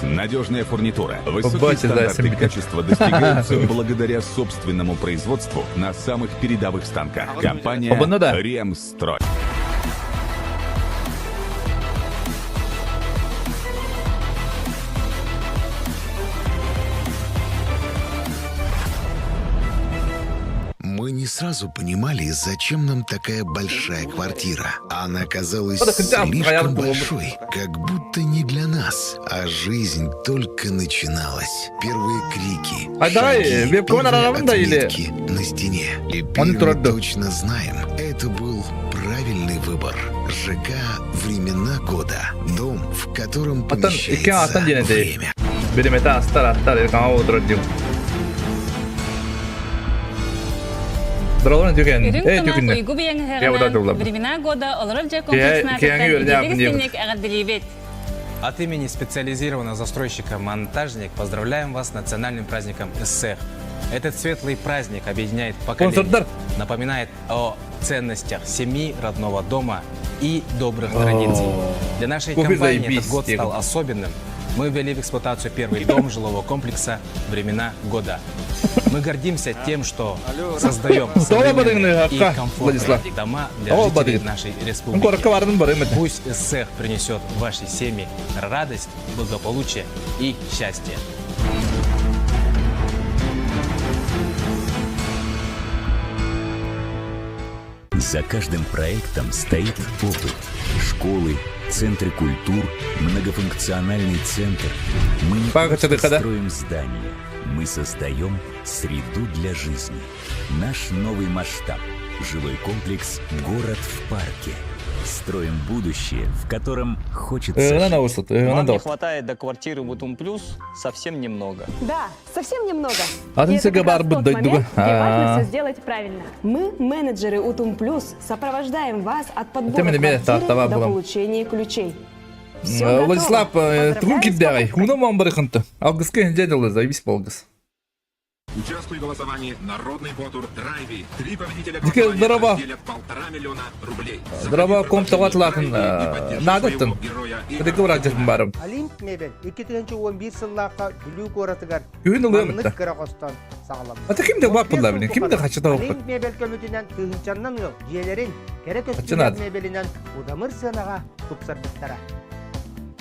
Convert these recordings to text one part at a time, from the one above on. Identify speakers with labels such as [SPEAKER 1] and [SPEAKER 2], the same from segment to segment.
[SPEAKER 1] Надежная фурнитура. Высокие стандарты качества достигаются благодаря собственному производству на самых передовых станках. Компания «Ремстрой».
[SPEAKER 2] Мы не сразу понимали, зачем нам такая большая квартира. Она казалась слишком большой, как будто не для нас. А жизнь только начиналась. Первые крики, шаги, первые отметки на стене. Теперь мы точно знаем, это был правильный выбор. ЖК «Времена года». Дом, в котором помещается время.
[SPEAKER 3] Биримете астар аттар эркаҥа отырор дим. Доролорун түкен,
[SPEAKER 4] Үрүҥ
[SPEAKER 3] э
[SPEAKER 4] тунах
[SPEAKER 3] түкүннэ.
[SPEAKER 4] уйгу
[SPEAKER 3] Я вот
[SPEAKER 4] бийэҥэһэҕинэн
[SPEAKER 3] это
[SPEAKER 4] «Времена года» олорор дьиэ
[SPEAKER 3] Киһи
[SPEAKER 4] комплекснаатыттан
[SPEAKER 3] үөрнэ
[SPEAKER 4] итиитик эҕэрдэлиибит.
[SPEAKER 5] От имени специализированного застройщика «Монтажник» поздравляем вас с национальным праздником СССР. Этот светлый праздник объединяет поколения, напоминает о ценностях семьи, родного дома и добрых традиций. Для нашей компании этот год стал особенным. Мы ввели в эксплуатацию первый дом жилого комплекса «Времена года». Мы гордимся тем, что создаем современные и комфортные дома для жителей нашей республики. Пусть СССР принесет в ваши семьи радость, благополучие и счастье.
[SPEAKER 1] За каждым проектом стоит опыт. Школы, центры культур, многофункциональный центр. Мы не просто строим здания, мы создаем среду для жизни. Наш новый масштаб – жилой комплекс «Город в парке». Строим будущее, в котором хочется жить.
[SPEAKER 6] Вам не хватает до квартиры Бутум Плюс совсем немного.
[SPEAKER 7] Да, совсем немного.
[SPEAKER 3] Атын
[SPEAKER 7] И это
[SPEAKER 3] сиргэ
[SPEAKER 7] как раз
[SPEAKER 3] баарбыт
[SPEAKER 7] тот
[SPEAKER 3] дойдуга.
[SPEAKER 7] момент, где важно все сделать правильно. Мы, менеджеры Утум Плюс, сопровождаем вас от подбора
[SPEAKER 3] Тем не менее,
[SPEAKER 7] квартиры
[SPEAKER 3] тава
[SPEAKER 7] до
[SPEAKER 3] булам.
[SPEAKER 7] получения ключей. Все готово.
[SPEAKER 3] Владислав, тугун
[SPEAKER 7] Поздравляю с
[SPEAKER 3] кирдээҕий?
[SPEAKER 7] покупкой.
[SPEAKER 3] Уна мамбары хынты. Алгыска инде дылы, заебись алгыс.
[SPEAKER 8] Участвуй в голосовании «Народный ботур Драйви». Три победителя
[SPEAKER 3] Дикэ
[SPEAKER 8] голосования
[SPEAKER 3] здорово.
[SPEAKER 8] разделят 1,5 миллиона рублей. Заходи
[SPEAKER 3] Здорово
[SPEAKER 8] в
[SPEAKER 3] ком
[SPEAKER 8] приложение
[SPEAKER 3] тоҕатлаатын
[SPEAKER 8] «Драйви» и поддержи
[SPEAKER 3] наадаттын.
[SPEAKER 8] своего героя
[SPEAKER 3] Кыдыкы быраадьырбын барым.
[SPEAKER 9] Олимп мебель 2011 сыллаахха Бүлүү куоратыгар
[SPEAKER 3] Күһүн ылыам
[SPEAKER 9] маннык
[SPEAKER 3] этэ.
[SPEAKER 9] кыра хостон саҕаламмыт.
[SPEAKER 3] Ата ким да
[SPEAKER 9] 15
[SPEAKER 3] баппылла
[SPEAKER 9] сыл
[SPEAKER 3] билин, ким да
[SPEAKER 9] тухары
[SPEAKER 3] хачыта
[SPEAKER 9] Олимп
[SPEAKER 3] оппут.
[SPEAKER 9] мебель көмөтүнэн тыһыынчаннан ыал дьиэлэрин кэрэ
[SPEAKER 3] Хаччынаат.
[SPEAKER 9] көстүүлээх мебелинэн удамыр сыанаҕа тупсарбыттара.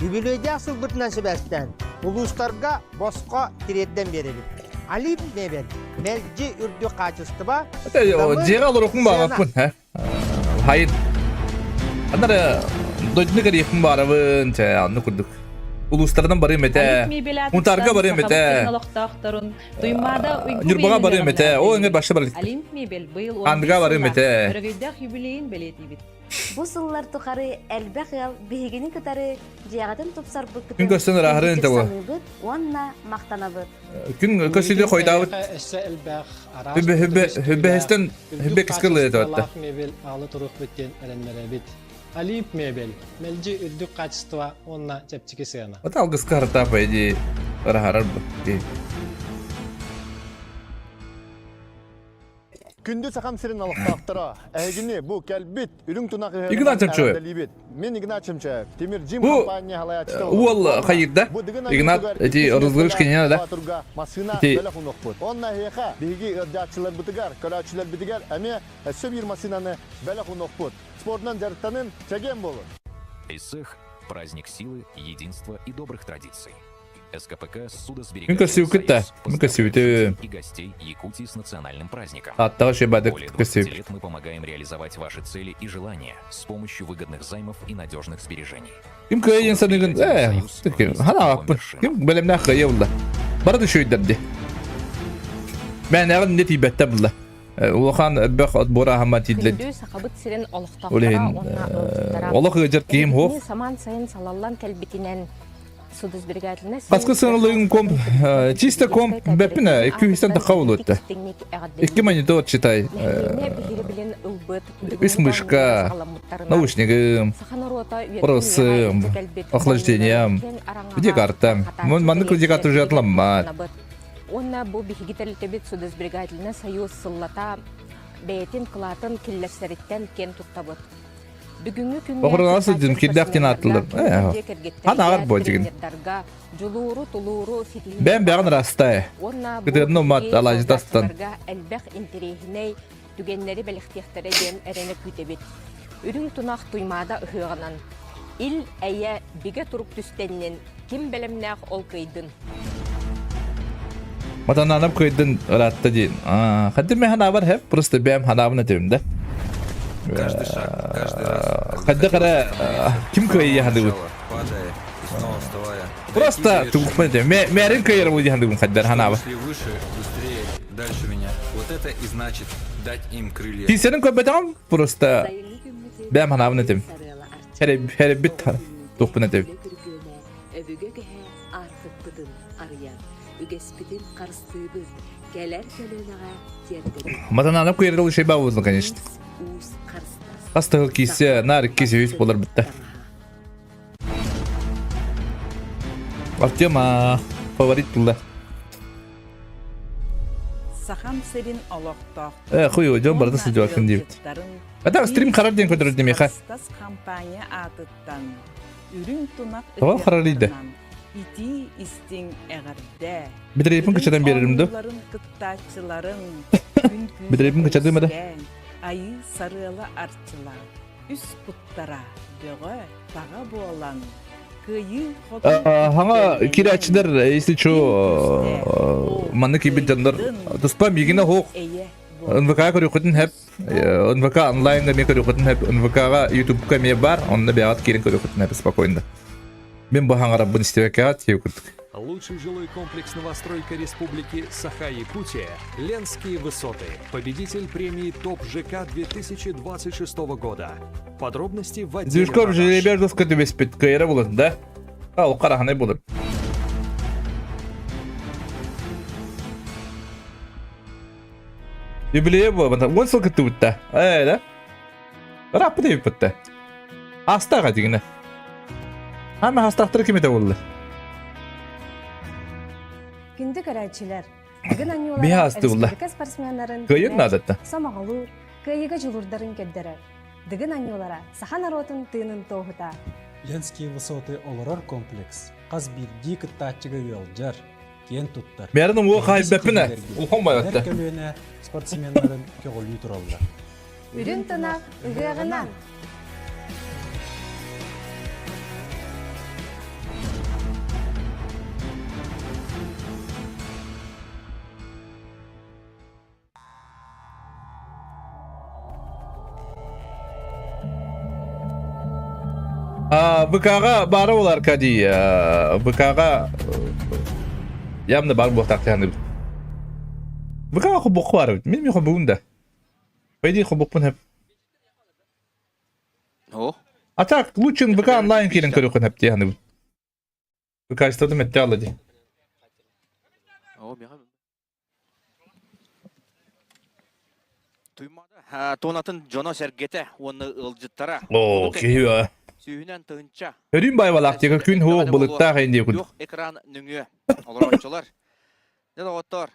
[SPEAKER 9] Үбүлүөйдээх сылбытынан сибээстээн улуустарга босхо тириэрдэн биэрэбит. Олимп мебель мэлдьи үрдүк хаачыстыба,
[SPEAKER 3] Ата
[SPEAKER 9] удамыр
[SPEAKER 3] дьиэҕэ олорукун
[SPEAKER 9] сыана.
[SPEAKER 3] баҕаппын, һэ. Хайын. Анара дойдуну кэриэхпин баарабын, чэ, анны курдук. Улуустарынан барыам этэ.
[SPEAKER 10] Олимп мебель
[SPEAKER 3] Мунтаарга
[SPEAKER 10] аатыттан
[SPEAKER 3] барыам
[SPEAKER 10] Сахабыт
[SPEAKER 3] этэ.
[SPEAKER 10] сирин олохтоохторун Туймаада уйгу
[SPEAKER 3] Ньурбаҕа
[SPEAKER 10] биэнин
[SPEAKER 3] барыам этэ. Ол эҥэр
[SPEAKER 10] эҕэрдэлиибит.
[SPEAKER 3] башта бар
[SPEAKER 10] Олимп мебель быйыл
[SPEAKER 3] Андыга
[SPEAKER 10] 15
[SPEAKER 3] барыам
[SPEAKER 10] сыллаах
[SPEAKER 3] этэ.
[SPEAKER 10] өрөгөйдөөх юбилейин бэлиэтиибит.
[SPEAKER 11] Бу сыллар тухары элбэх ыал биһигини кытары дьиэҕитин
[SPEAKER 3] Күн
[SPEAKER 11] тупсарбыккытын
[SPEAKER 3] көстөн ырааһырын
[SPEAKER 11] күндүтүк
[SPEAKER 3] того.
[SPEAKER 11] саныыбыт уонна махтанабыт.
[SPEAKER 3] Күн көстүдэ хойдаабыт.
[SPEAKER 12] Эһиэхэ өссө элбэх араас
[SPEAKER 3] Хүбэ хүбэ
[SPEAKER 12] көстүүлээх,
[SPEAKER 3] хүбэһэстэн
[SPEAKER 12] үрдүк
[SPEAKER 3] хүбэ кыскылы этэ
[SPEAKER 12] хаачыстыбалаах мебель аалы туруохпут диэн эрэннэрэбит. Олимп мебель мэлдьи үрдүк хаачыстыба уонна чэпчэки сыана.
[SPEAKER 3] Вот алгыска харта по идее ырааһырар бу.
[SPEAKER 13] Күндү Сахам сирин олохтоохторо, эһигини бу кэлбит үрүҥ тунах
[SPEAKER 3] Игнат
[SPEAKER 13] ыһыаҕынан
[SPEAKER 3] Чемчоев.
[SPEAKER 13] эҕэрдэлиибит. Мин Игнат Чемчоев, Тимир Джим
[SPEAKER 3] Бу
[SPEAKER 13] компания халаяччыта
[SPEAKER 3] уол хайырда.
[SPEAKER 13] Бу дыгын
[SPEAKER 3] Игнат
[SPEAKER 13] айыытыгар
[SPEAKER 3] эти
[SPEAKER 13] иккис
[SPEAKER 3] розыгрыш
[SPEAKER 13] миэстэлээх
[SPEAKER 3] кине да.
[SPEAKER 13] Боотурга массыына
[SPEAKER 3] Ити
[SPEAKER 13] бэлэх унуохпут. Онно эһиэхэ биһиги ыалдьааччыларбытыгар, көрөөччүлэрбитигэр эмиэ өссө биир массыынаны бэлэх унуохпут. Спордунан дьарыктанын, чэгиэн буолун!
[SPEAKER 14] Исэх – праздник силы, единства и добрых традиций. СКПК
[SPEAKER 3] Мин
[SPEAKER 14] «Судосберегательный
[SPEAKER 3] көрсүбүккүт да.
[SPEAKER 14] союз»
[SPEAKER 3] Мин
[SPEAKER 14] поздравляет
[SPEAKER 3] көрсүбүтүм.
[SPEAKER 14] жителей и гостей Якутии с национальным праздником.
[SPEAKER 3] Аттаҕа шебадык
[SPEAKER 14] Более 20
[SPEAKER 3] көрсүбүт.
[SPEAKER 14] лет мы помогаем реализовать ваши цели и желания с помощью выгодных займов и надежных сбережений.
[SPEAKER 3] Ким кыайын саныгын
[SPEAKER 14] Судосберегательный
[SPEAKER 3] э
[SPEAKER 14] союз
[SPEAKER 3] таки
[SPEAKER 14] вместе к
[SPEAKER 3] ханааппын.
[SPEAKER 14] новым вершинам.
[SPEAKER 3] Ким бэлэмнээх кыайа булла. Бары да үчүгэйдэр дии. Мээнэҕин не тиийбэттэ булла. Улахан бөх отбора аһама тиийдилэр.
[SPEAKER 15] Күндү Сахабыт сирин
[SPEAKER 3] Ол
[SPEAKER 15] олохтоохторо
[SPEAKER 3] иһин
[SPEAKER 15] уонна ыалдьыттара.
[SPEAKER 3] олох ыалдьар киһим суох.
[SPEAKER 15] Эһигини самаан сайын салаллан кэлбитинэн судосберегательнай
[SPEAKER 3] Баскы
[SPEAKER 15] союз
[SPEAKER 3] сыаналыгын комп
[SPEAKER 15] верховный
[SPEAKER 3] чисто комп
[SPEAKER 15] Кубинскай
[SPEAKER 3] бэппин
[SPEAKER 15] кооперативын
[SPEAKER 3] 200
[SPEAKER 15] аатыттан
[SPEAKER 3] тахха болуотта.
[SPEAKER 15] итиник
[SPEAKER 3] Икки
[SPEAKER 15] эҕэрдэлиибит.
[SPEAKER 3] монитор читай
[SPEAKER 15] Нэһилиэнньэ биһирэбилин ылбыт
[SPEAKER 3] үс
[SPEAKER 15] бүгүҥҥү оонньуулара
[SPEAKER 3] мышка,
[SPEAKER 15] саҕаламмыттарынан
[SPEAKER 3] наушнигым,
[SPEAKER 15] саха норуота үйэттэн үйэҕэ
[SPEAKER 3] просым,
[SPEAKER 15] илдьэ кэлбит оонньууларын
[SPEAKER 3] охлаждением,
[SPEAKER 15] киэҥ араҥаҕа
[SPEAKER 3] видеокарта.
[SPEAKER 15] тарҕатааччы
[SPEAKER 3] Маннык видеокарта уже
[SPEAKER 15] тэрийээччилэрбитигэр
[SPEAKER 3] атыламмат.
[SPEAKER 15] махтанабыт. Уонна бу биһиги тэрилтэбит судосберегательнай союз сыллата бэйэтин кылаатын киллэрсэриттэн киэн туттабыт. Бүгүҥҥү күҥҥэ
[SPEAKER 3] Охрана сылдьын кирдээх диэн ааттылар. Хан ааҕар буо дьигин.
[SPEAKER 15] дьулууру, тулууру ситиһии
[SPEAKER 3] Бэм бэҕин ырастай.
[SPEAKER 15] уонна бу
[SPEAKER 3] Кытыанны умат алаадьытастан.
[SPEAKER 15] элбэх интэриэһинэй түгэннэри бэлэхтиэхтэрэ диэн эрэнэ күүтэбит. Үрүҥ тунах Туймаада ыһыаҕынан ил-эйэ бигэ турук түстэннин, ким бэлэмнээх ол кыайдын.
[SPEAKER 3] Матанаанап кыайдын ыраатта диэн. Хаддым мен ханаабар хэп, просто бэм ханаабын этим да.
[SPEAKER 16] Каждый шаг, каждый раз.
[SPEAKER 3] Хадда кара ким кыайы хадыбыт?
[SPEAKER 16] Падая и снова вставая.
[SPEAKER 3] Просто тугуппан этим. Мэрин кыайар буди хадыбын хаддар ханаабы.
[SPEAKER 16] Шли выше, быстрее, дальше меня. Вот это и значит дать им крылья.
[SPEAKER 3] Тиисэрин көрбөтөҕүм просто бэм ханаабын этим. Хэребит туохпун этим.
[SPEAKER 17] Өбүгэ кэһэ архыппытын арыйар, үгэспитин харыстыыбыт, кэлэр көлүөнэҕэ тиэрдэбит.
[SPEAKER 3] Матанаанап кыайар шейба буолла, конечно.
[SPEAKER 17] Уус харыстас.
[SPEAKER 3] Хас тыһыл кииссе наар икки сүүс болар битте. Артема фаворит булла.
[SPEAKER 18] Сахам сирин олохтоох
[SPEAKER 3] Э, хуй, дьон барыта сылдьыбаккын диэбит. Это стрим харар диэн көтөрөр демиэхэ.
[SPEAKER 18] Харыстас компания аатыттан үрүҥ тунах
[SPEAKER 3] Тоҕо харарыйда?
[SPEAKER 18] итии истиҥ эҕэрдэ.
[SPEAKER 3] Битрейпин кычатан биэрэрим ду?
[SPEAKER 18] кыттааччыларын
[SPEAKER 3] Битрейпин кычатыым да?
[SPEAKER 18] айыы сарыала арчыла үс куттара бөҕө таҕа буолан кыайыы
[SPEAKER 3] Хаҥа киирээччилэр, если что, маннык киирбит дьоннор туспа миигинэ суох НВК көрүөххүтүн сөп НВК онлайнга эмиэ көрүөххүтүн сөп НВК-ҕа Ютубка эмиэ баар онно бэйэҕит киирэн көрүөххүтүн сөп спокойно мин бу хаҥарарбын истибэккэҕит тиэ курдук
[SPEAKER 19] Лучший жилой комплекс новостройка Республики Саха-Якутия «Ленские высоты». Победитель премии ТОП ЖК 2026 года. Подробности в отделе
[SPEAKER 3] Движков
[SPEAKER 19] продаж.
[SPEAKER 3] жеребежовка түбэспит кыайара булар да? А, ол қараханай булар. Юбилейе буолбата. Уон сыл кыттыбытта. Ээ, да? Раппы дейбиппитте. Астаға дигине. Ама астақтыр ким ете болду?
[SPEAKER 7] Күндү көрөөччүлэр, бүгүн
[SPEAKER 3] Биһи
[SPEAKER 7] анньуулара
[SPEAKER 3] асты булла.
[SPEAKER 7] республика спортсменнарын
[SPEAKER 3] Кыайын наадатта.
[SPEAKER 7] сомоҕолуур, кыайыыга дьулуурдарын көрдөрөр. Дыгын анньуулара саха норуотун тыынын туоһута.
[SPEAKER 12] Ленские высоты олорор комплекс хас биирдии кыттааччыга ыалдьар, киэн туттар.
[SPEAKER 3] Мэрин уо хайбэппинэ. Улхон
[SPEAKER 12] Эдэр
[SPEAKER 3] байатта.
[SPEAKER 12] көлүөнэ спортсменнарын көҕүлүү тураллар.
[SPEAKER 7] Үрүн тунах ыһыаҕынан!
[SPEAKER 3] ВК-ҕа баара ол Аркадий. ВК-ҕа явно бар буолтаахтыһаныбыт. ВК-ҕа хобуохха баар эбит. Мин ми хобугум да. По идее хобуохпун хэп. А так, лучше ВК онлайн киирэн көрүөххүн хэп дии ВК-статым этте алла дии.
[SPEAKER 20] Туймаада туонатын дьоно-сэргэтэ уонна ыалдьыттара
[SPEAKER 3] Оо, киһи а.
[SPEAKER 20] сүүһүнэн тыһыынча
[SPEAKER 3] Өрүүн байбалаах диэки күн хуох былыттаах ин диэкун.
[SPEAKER 20] күөх экран нөҥүө олорооччулар. Дьэ доҕоттоор,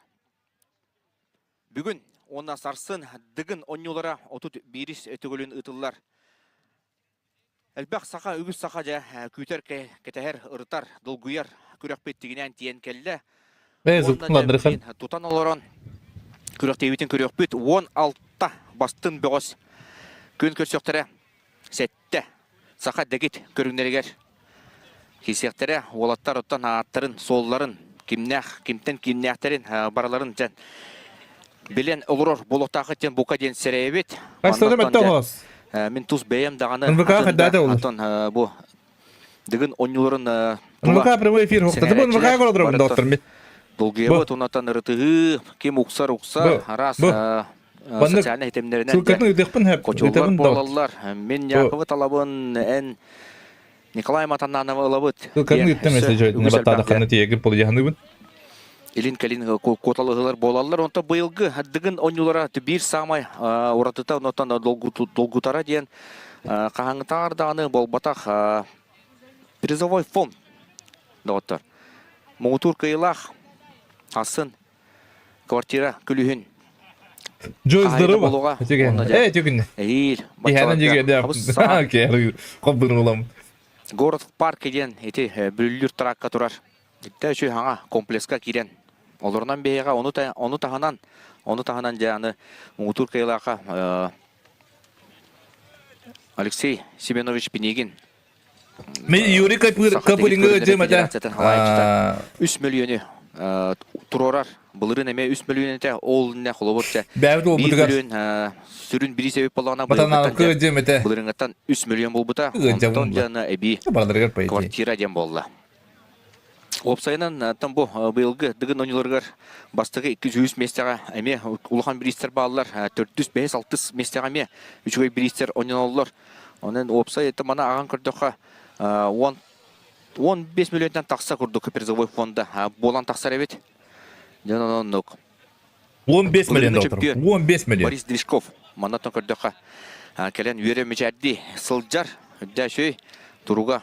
[SPEAKER 20] бүгүн уонна сарсын Дыгын оонньуулара 31 төгүлүн ыытыллар. Элбэх саха, үгүс саха дьэ күүтэр, кэтэһэр, ырытар, долгуйар күрэхпит тигинээн тиийэн кэллэ.
[SPEAKER 3] Ээ, зуптун
[SPEAKER 20] Тутан олорон күрэхтиибитин көрүөхпүт. 16 бастын бөҕөс күн көрсөхтөрө сэттэ саха дэгит көрүҥнэригэр киирсиэхтэрэ. Уолаттар оттон ааттарын, суолларын, кимнээх, кимтэн кимнээхтэрин барыларын дьэн билэн олорор буолуохтаахыт диэн бука диэн сэрэйэбит. Мин тус бэйэм даҕаны атын бу Дыгын оонньууларын
[SPEAKER 3] НВК прямой эфир хоқтатып НВК көрөдөрөм доктор мин.
[SPEAKER 20] Долгуйабыт онатан ырытыһыы, ким уксар уксар, араас социальнай ситимнэринэн
[SPEAKER 3] Ссылкатын ыытыахпын хэп.
[SPEAKER 20] Хочуллар буолаллар. Мин Яковы талабын, эн Николай Матаннанова ылабыт.
[SPEAKER 3] Ссылкатын ыыттым месседж баттаадаххана тиэгин полуяханыбын.
[SPEAKER 20] Илин-кэлин куоталаһыылар буолаллар. Онтон быйылгы Дыгын оонньуулара биир саамай уратыта онтон долгутара диэн хаһааҥҥытааҕар даҕаны буолбатах призовой фонд доҕоттор. Муҥутуур кыайыылаах асын квартира күлүүһүн.
[SPEAKER 3] Джой, здорово. Эй, түгүн.
[SPEAKER 20] Эһиил.
[SPEAKER 3] Иһэнэн дьигэ Хоббырулам.
[SPEAKER 20] Город в парке диэн ити Бүллүр тракка турар. Итте үчүй хаҥа комплекска киирэн. Олорунан биһиэхэ ону ону таһынан ону таһынан дьэ аны муҥутуур кыайыылаахха Алексей Семенович Пинигин
[SPEAKER 3] Мен Юрий Копыринга дьэм этэ.
[SPEAKER 20] 3 мөлүйүөнү туруорар. Былырын эмиэ 3 мөлүйүөн этэ. Ол инне холобур чэ.
[SPEAKER 3] Бэйбит буолбутугар.
[SPEAKER 20] 1 мөлүйүөн сүрүн бири себеп боллоҕуна
[SPEAKER 3] Батанаалкы дьэм этэ.
[SPEAKER 20] Былырыҥҥаттан 3 мөлүйүөн буолбута. Онтон дьана эбии квартира диэн буолла. Уопсайынан там бу быйылгы Дыгын оонньууларыгар бастакы 203 миэстэҕэ эмиэ улахан бириистэр бааллар. 405 6 миэстэҕэ эмиэ үчүгэй бириистэр оонньоноллор. Онон уопсай это мана аҕан көрдөххө 10 15 миллионтан тахса курдук призовой фонда буолан тахсар эбит. Дьон оннук.
[SPEAKER 3] 15 миллион доктор. 15 миллион.
[SPEAKER 20] Борис Движков маннаттан көрдөххө кэлэн үөрэ мичээрдии сылдьар. Үрдэ үчүгэй туруга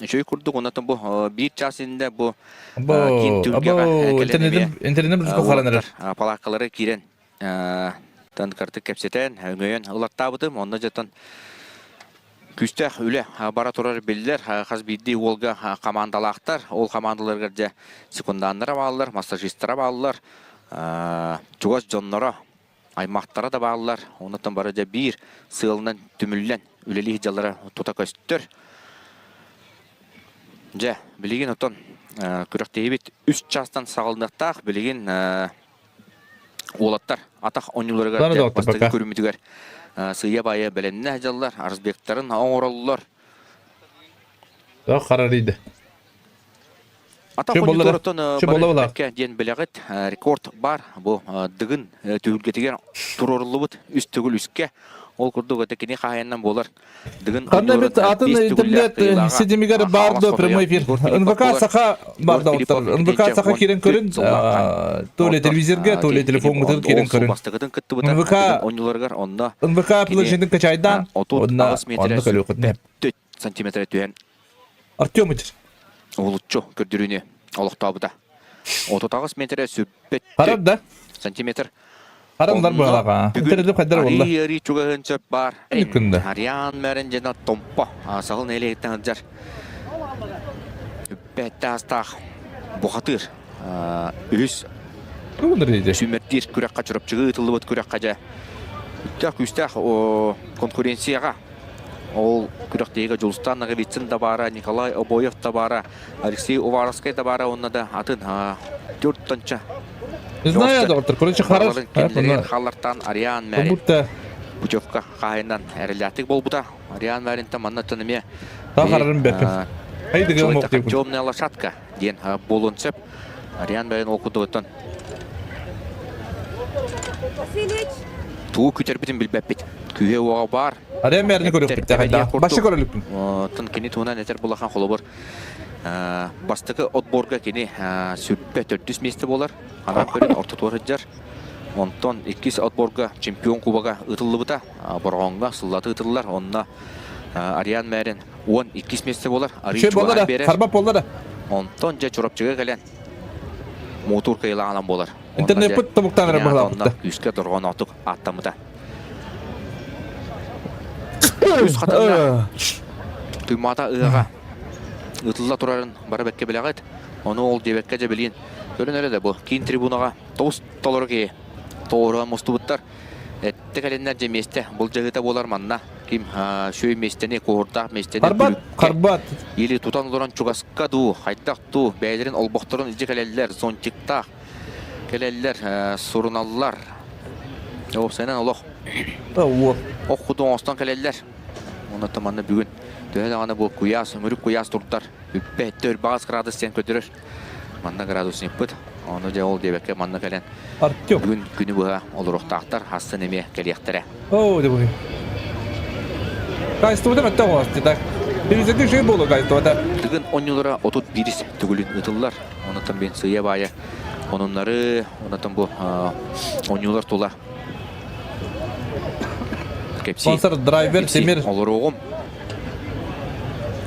[SPEAKER 20] үчүгэй курдук оннотон бу биир час иннинэ бу киин түһүлгэҕэ кэлэн эмиэ
[SPEAKER 3] интернет
[SPEAKER 20] палааккалары киирэн тан картык кэпсэтэн өҥөйөн ылаттаабытым онно дьэтон күүстээх үлэ бара турар биллэр хас биирдии уолга хамаандалаахтар ол хамаандаларыгар дьэ секунданнара бааллар массажистара бааллар чугас дьонноро аймахтара да бааллар оннуттан бары дьэ биир сыалынан түмүллэн үлэлии сылдьаллара тута көстөр дьэ билигин оттон күрэхтэһиибит үс чаастан саҕаланыахтаах билигин Уолаттар атах оонньууларыгар бастакы көрүммүтүгэр сыыйа-баайа бэлэмнэ сылдьаллар, разбегтарын оҥороллор.
[SPEAKER 3] Харарыйды.
[SPEAKER 20] Атах оонньууларыттан бары диэн билэҕит, рекорд бар. Бу Дыгын түһүлгэтигэр туруоруллубут үс төгүл үскэ. Ол курдук это кини хаһайыннан буолар.
[SPEAKER 3] Ханна бит атын интернет ситимигэр бар до прямой эфир. НВК Саха бар да НВК Саха кирен көрүн, то ли телевизорга, то ли телефоҥҥутугар кирен көрүн. НВК НВК приложениетин качайдан, онно онно көрүөхүт.
[SPEAKER 20] сантиметр түһэн
[SPEAKER 3] Артем Итер.
[SPEAKER 20] Улуччу көрдөрүүнү олохтообута. 38 метр сүппэт
[SPEAKER 3] Харар да?
[SPEAKER 20] сантиметр
[SPEAKER 3] Харамдар быһалаҕа. Интернет хайдар буолла.
[SPEAKER 20] Ари чугаһын сөп бар.
[SPEAKER 3] Күндэ.
[SPEAKER 20] Ариан мэрин жена томпо. Сахыл нэлиэттэн сылдьар. Үппэтте астаах бухатыр. Үһүс сүүмэрдиир күрэххэ Чурапчыга ыытыллыбыт күрэххэ дьэ үттээх күүстээх конкуренцияҕа ол күрэхтэһиигэ Дьулустаан Ноговицын да баара, Николай Обоев да баара, Алексей Уваровскай да баара уонна да атын төрт тонча
[SPEAKER 3] Не знаю, доктор. Короче, хорош.
[SPEAKER 20] Халлартан Ариан Мэрин путевка хаһайынан эрэллээхтик буолбута. Ариан Мэринтэн манна эмиэ темная лошадка диэн буолуон сөп. Ариан Мэрин ол курдугуттан тугу күтэрбитин билбэппит. Күүһэ уоҕа баар.
[SPEAKER 3] Ариан Мэрини көрүөхпүт. Башы көрөлүкпүн.
[SPEAKER 20] Тын кини туһунан этэр булахан холобур Бастакы отборга кини сүрбэ төрдүс миэстэ буолар. Анан көрүн ортотугар сылдьар. Онтон иккис отборга чемпион кубога ыытыллыбыта. Борҕоҥҥо сыллата ыытыллар. Онно Ариан Мэрин 12 миэстэ буолар. Арый чугаһаан биэрэр.
[SPEAKER 3] Харбап буолла да.
[SPEAKER 20] Онтон дьэ Чурапчыга кэлэн муутур кыайылааҕынан буолар.
[SPEAKER 3] Интернеппит тобуктаан эрэ быһалаабытта.
[SPEAKER 20] Күүскэ дорҕооноотук ааттаммыта. Үс хатыҥҥа Туймаата ыһыаҕа ыытылла турарын бары бэккэ билэҕит. Ону ол диэбэккэ дьэ билиин көрөн эрэ да бу киин трибунаҕа тоҕус толору киһи тоҕуоруһан мустубуттар. Эттэ кэлиннэр дьэ миэстэ былдьаһыыта буолар манна. Ким сүөй миэстэни, куоһурдаах миэстэни
[SPEAKER 3] Харбат, харбат.
[SPEAKER 20] Или тутан олорон чугаска дуу, хайдах дуу, бэйэлэрин олбохторун илдьэ кэлэллэр, зонтиктаах кэлэллэр, суруналлар. Уопсайынан олох ох куту оҥостон кэлэллэр. Онон манна бүгүн төһө даҕаны бу куйаас, өҥүрүк куйаас турдар. Үппэ 46 градус диэн көтөрөр. Манна градусникпыт. Ону дьэ ол диэбэккэ манна кэлэн
[SPEAKER 3] Артем.
[SPEAKER 20] бүгүн күнү быһа олоруохтаахтар, хассын эмиэ кэлиэхтэрэ.
[SPEAKER 3] Оо, дебой. Кайстыбыта мөттө оҕости так. Биризети шей болу кайстыбыта.
[SPEAKER 20] Тыгын онньулара 31 төгүлүн ытыллар. Онотон бен сыйа баайа онуннары, онотон бу онньулар тула кэпси.
[SPEAKER 3] Спонсор драйвер Темир.
[SPEAKER 20] Олоруоҕум.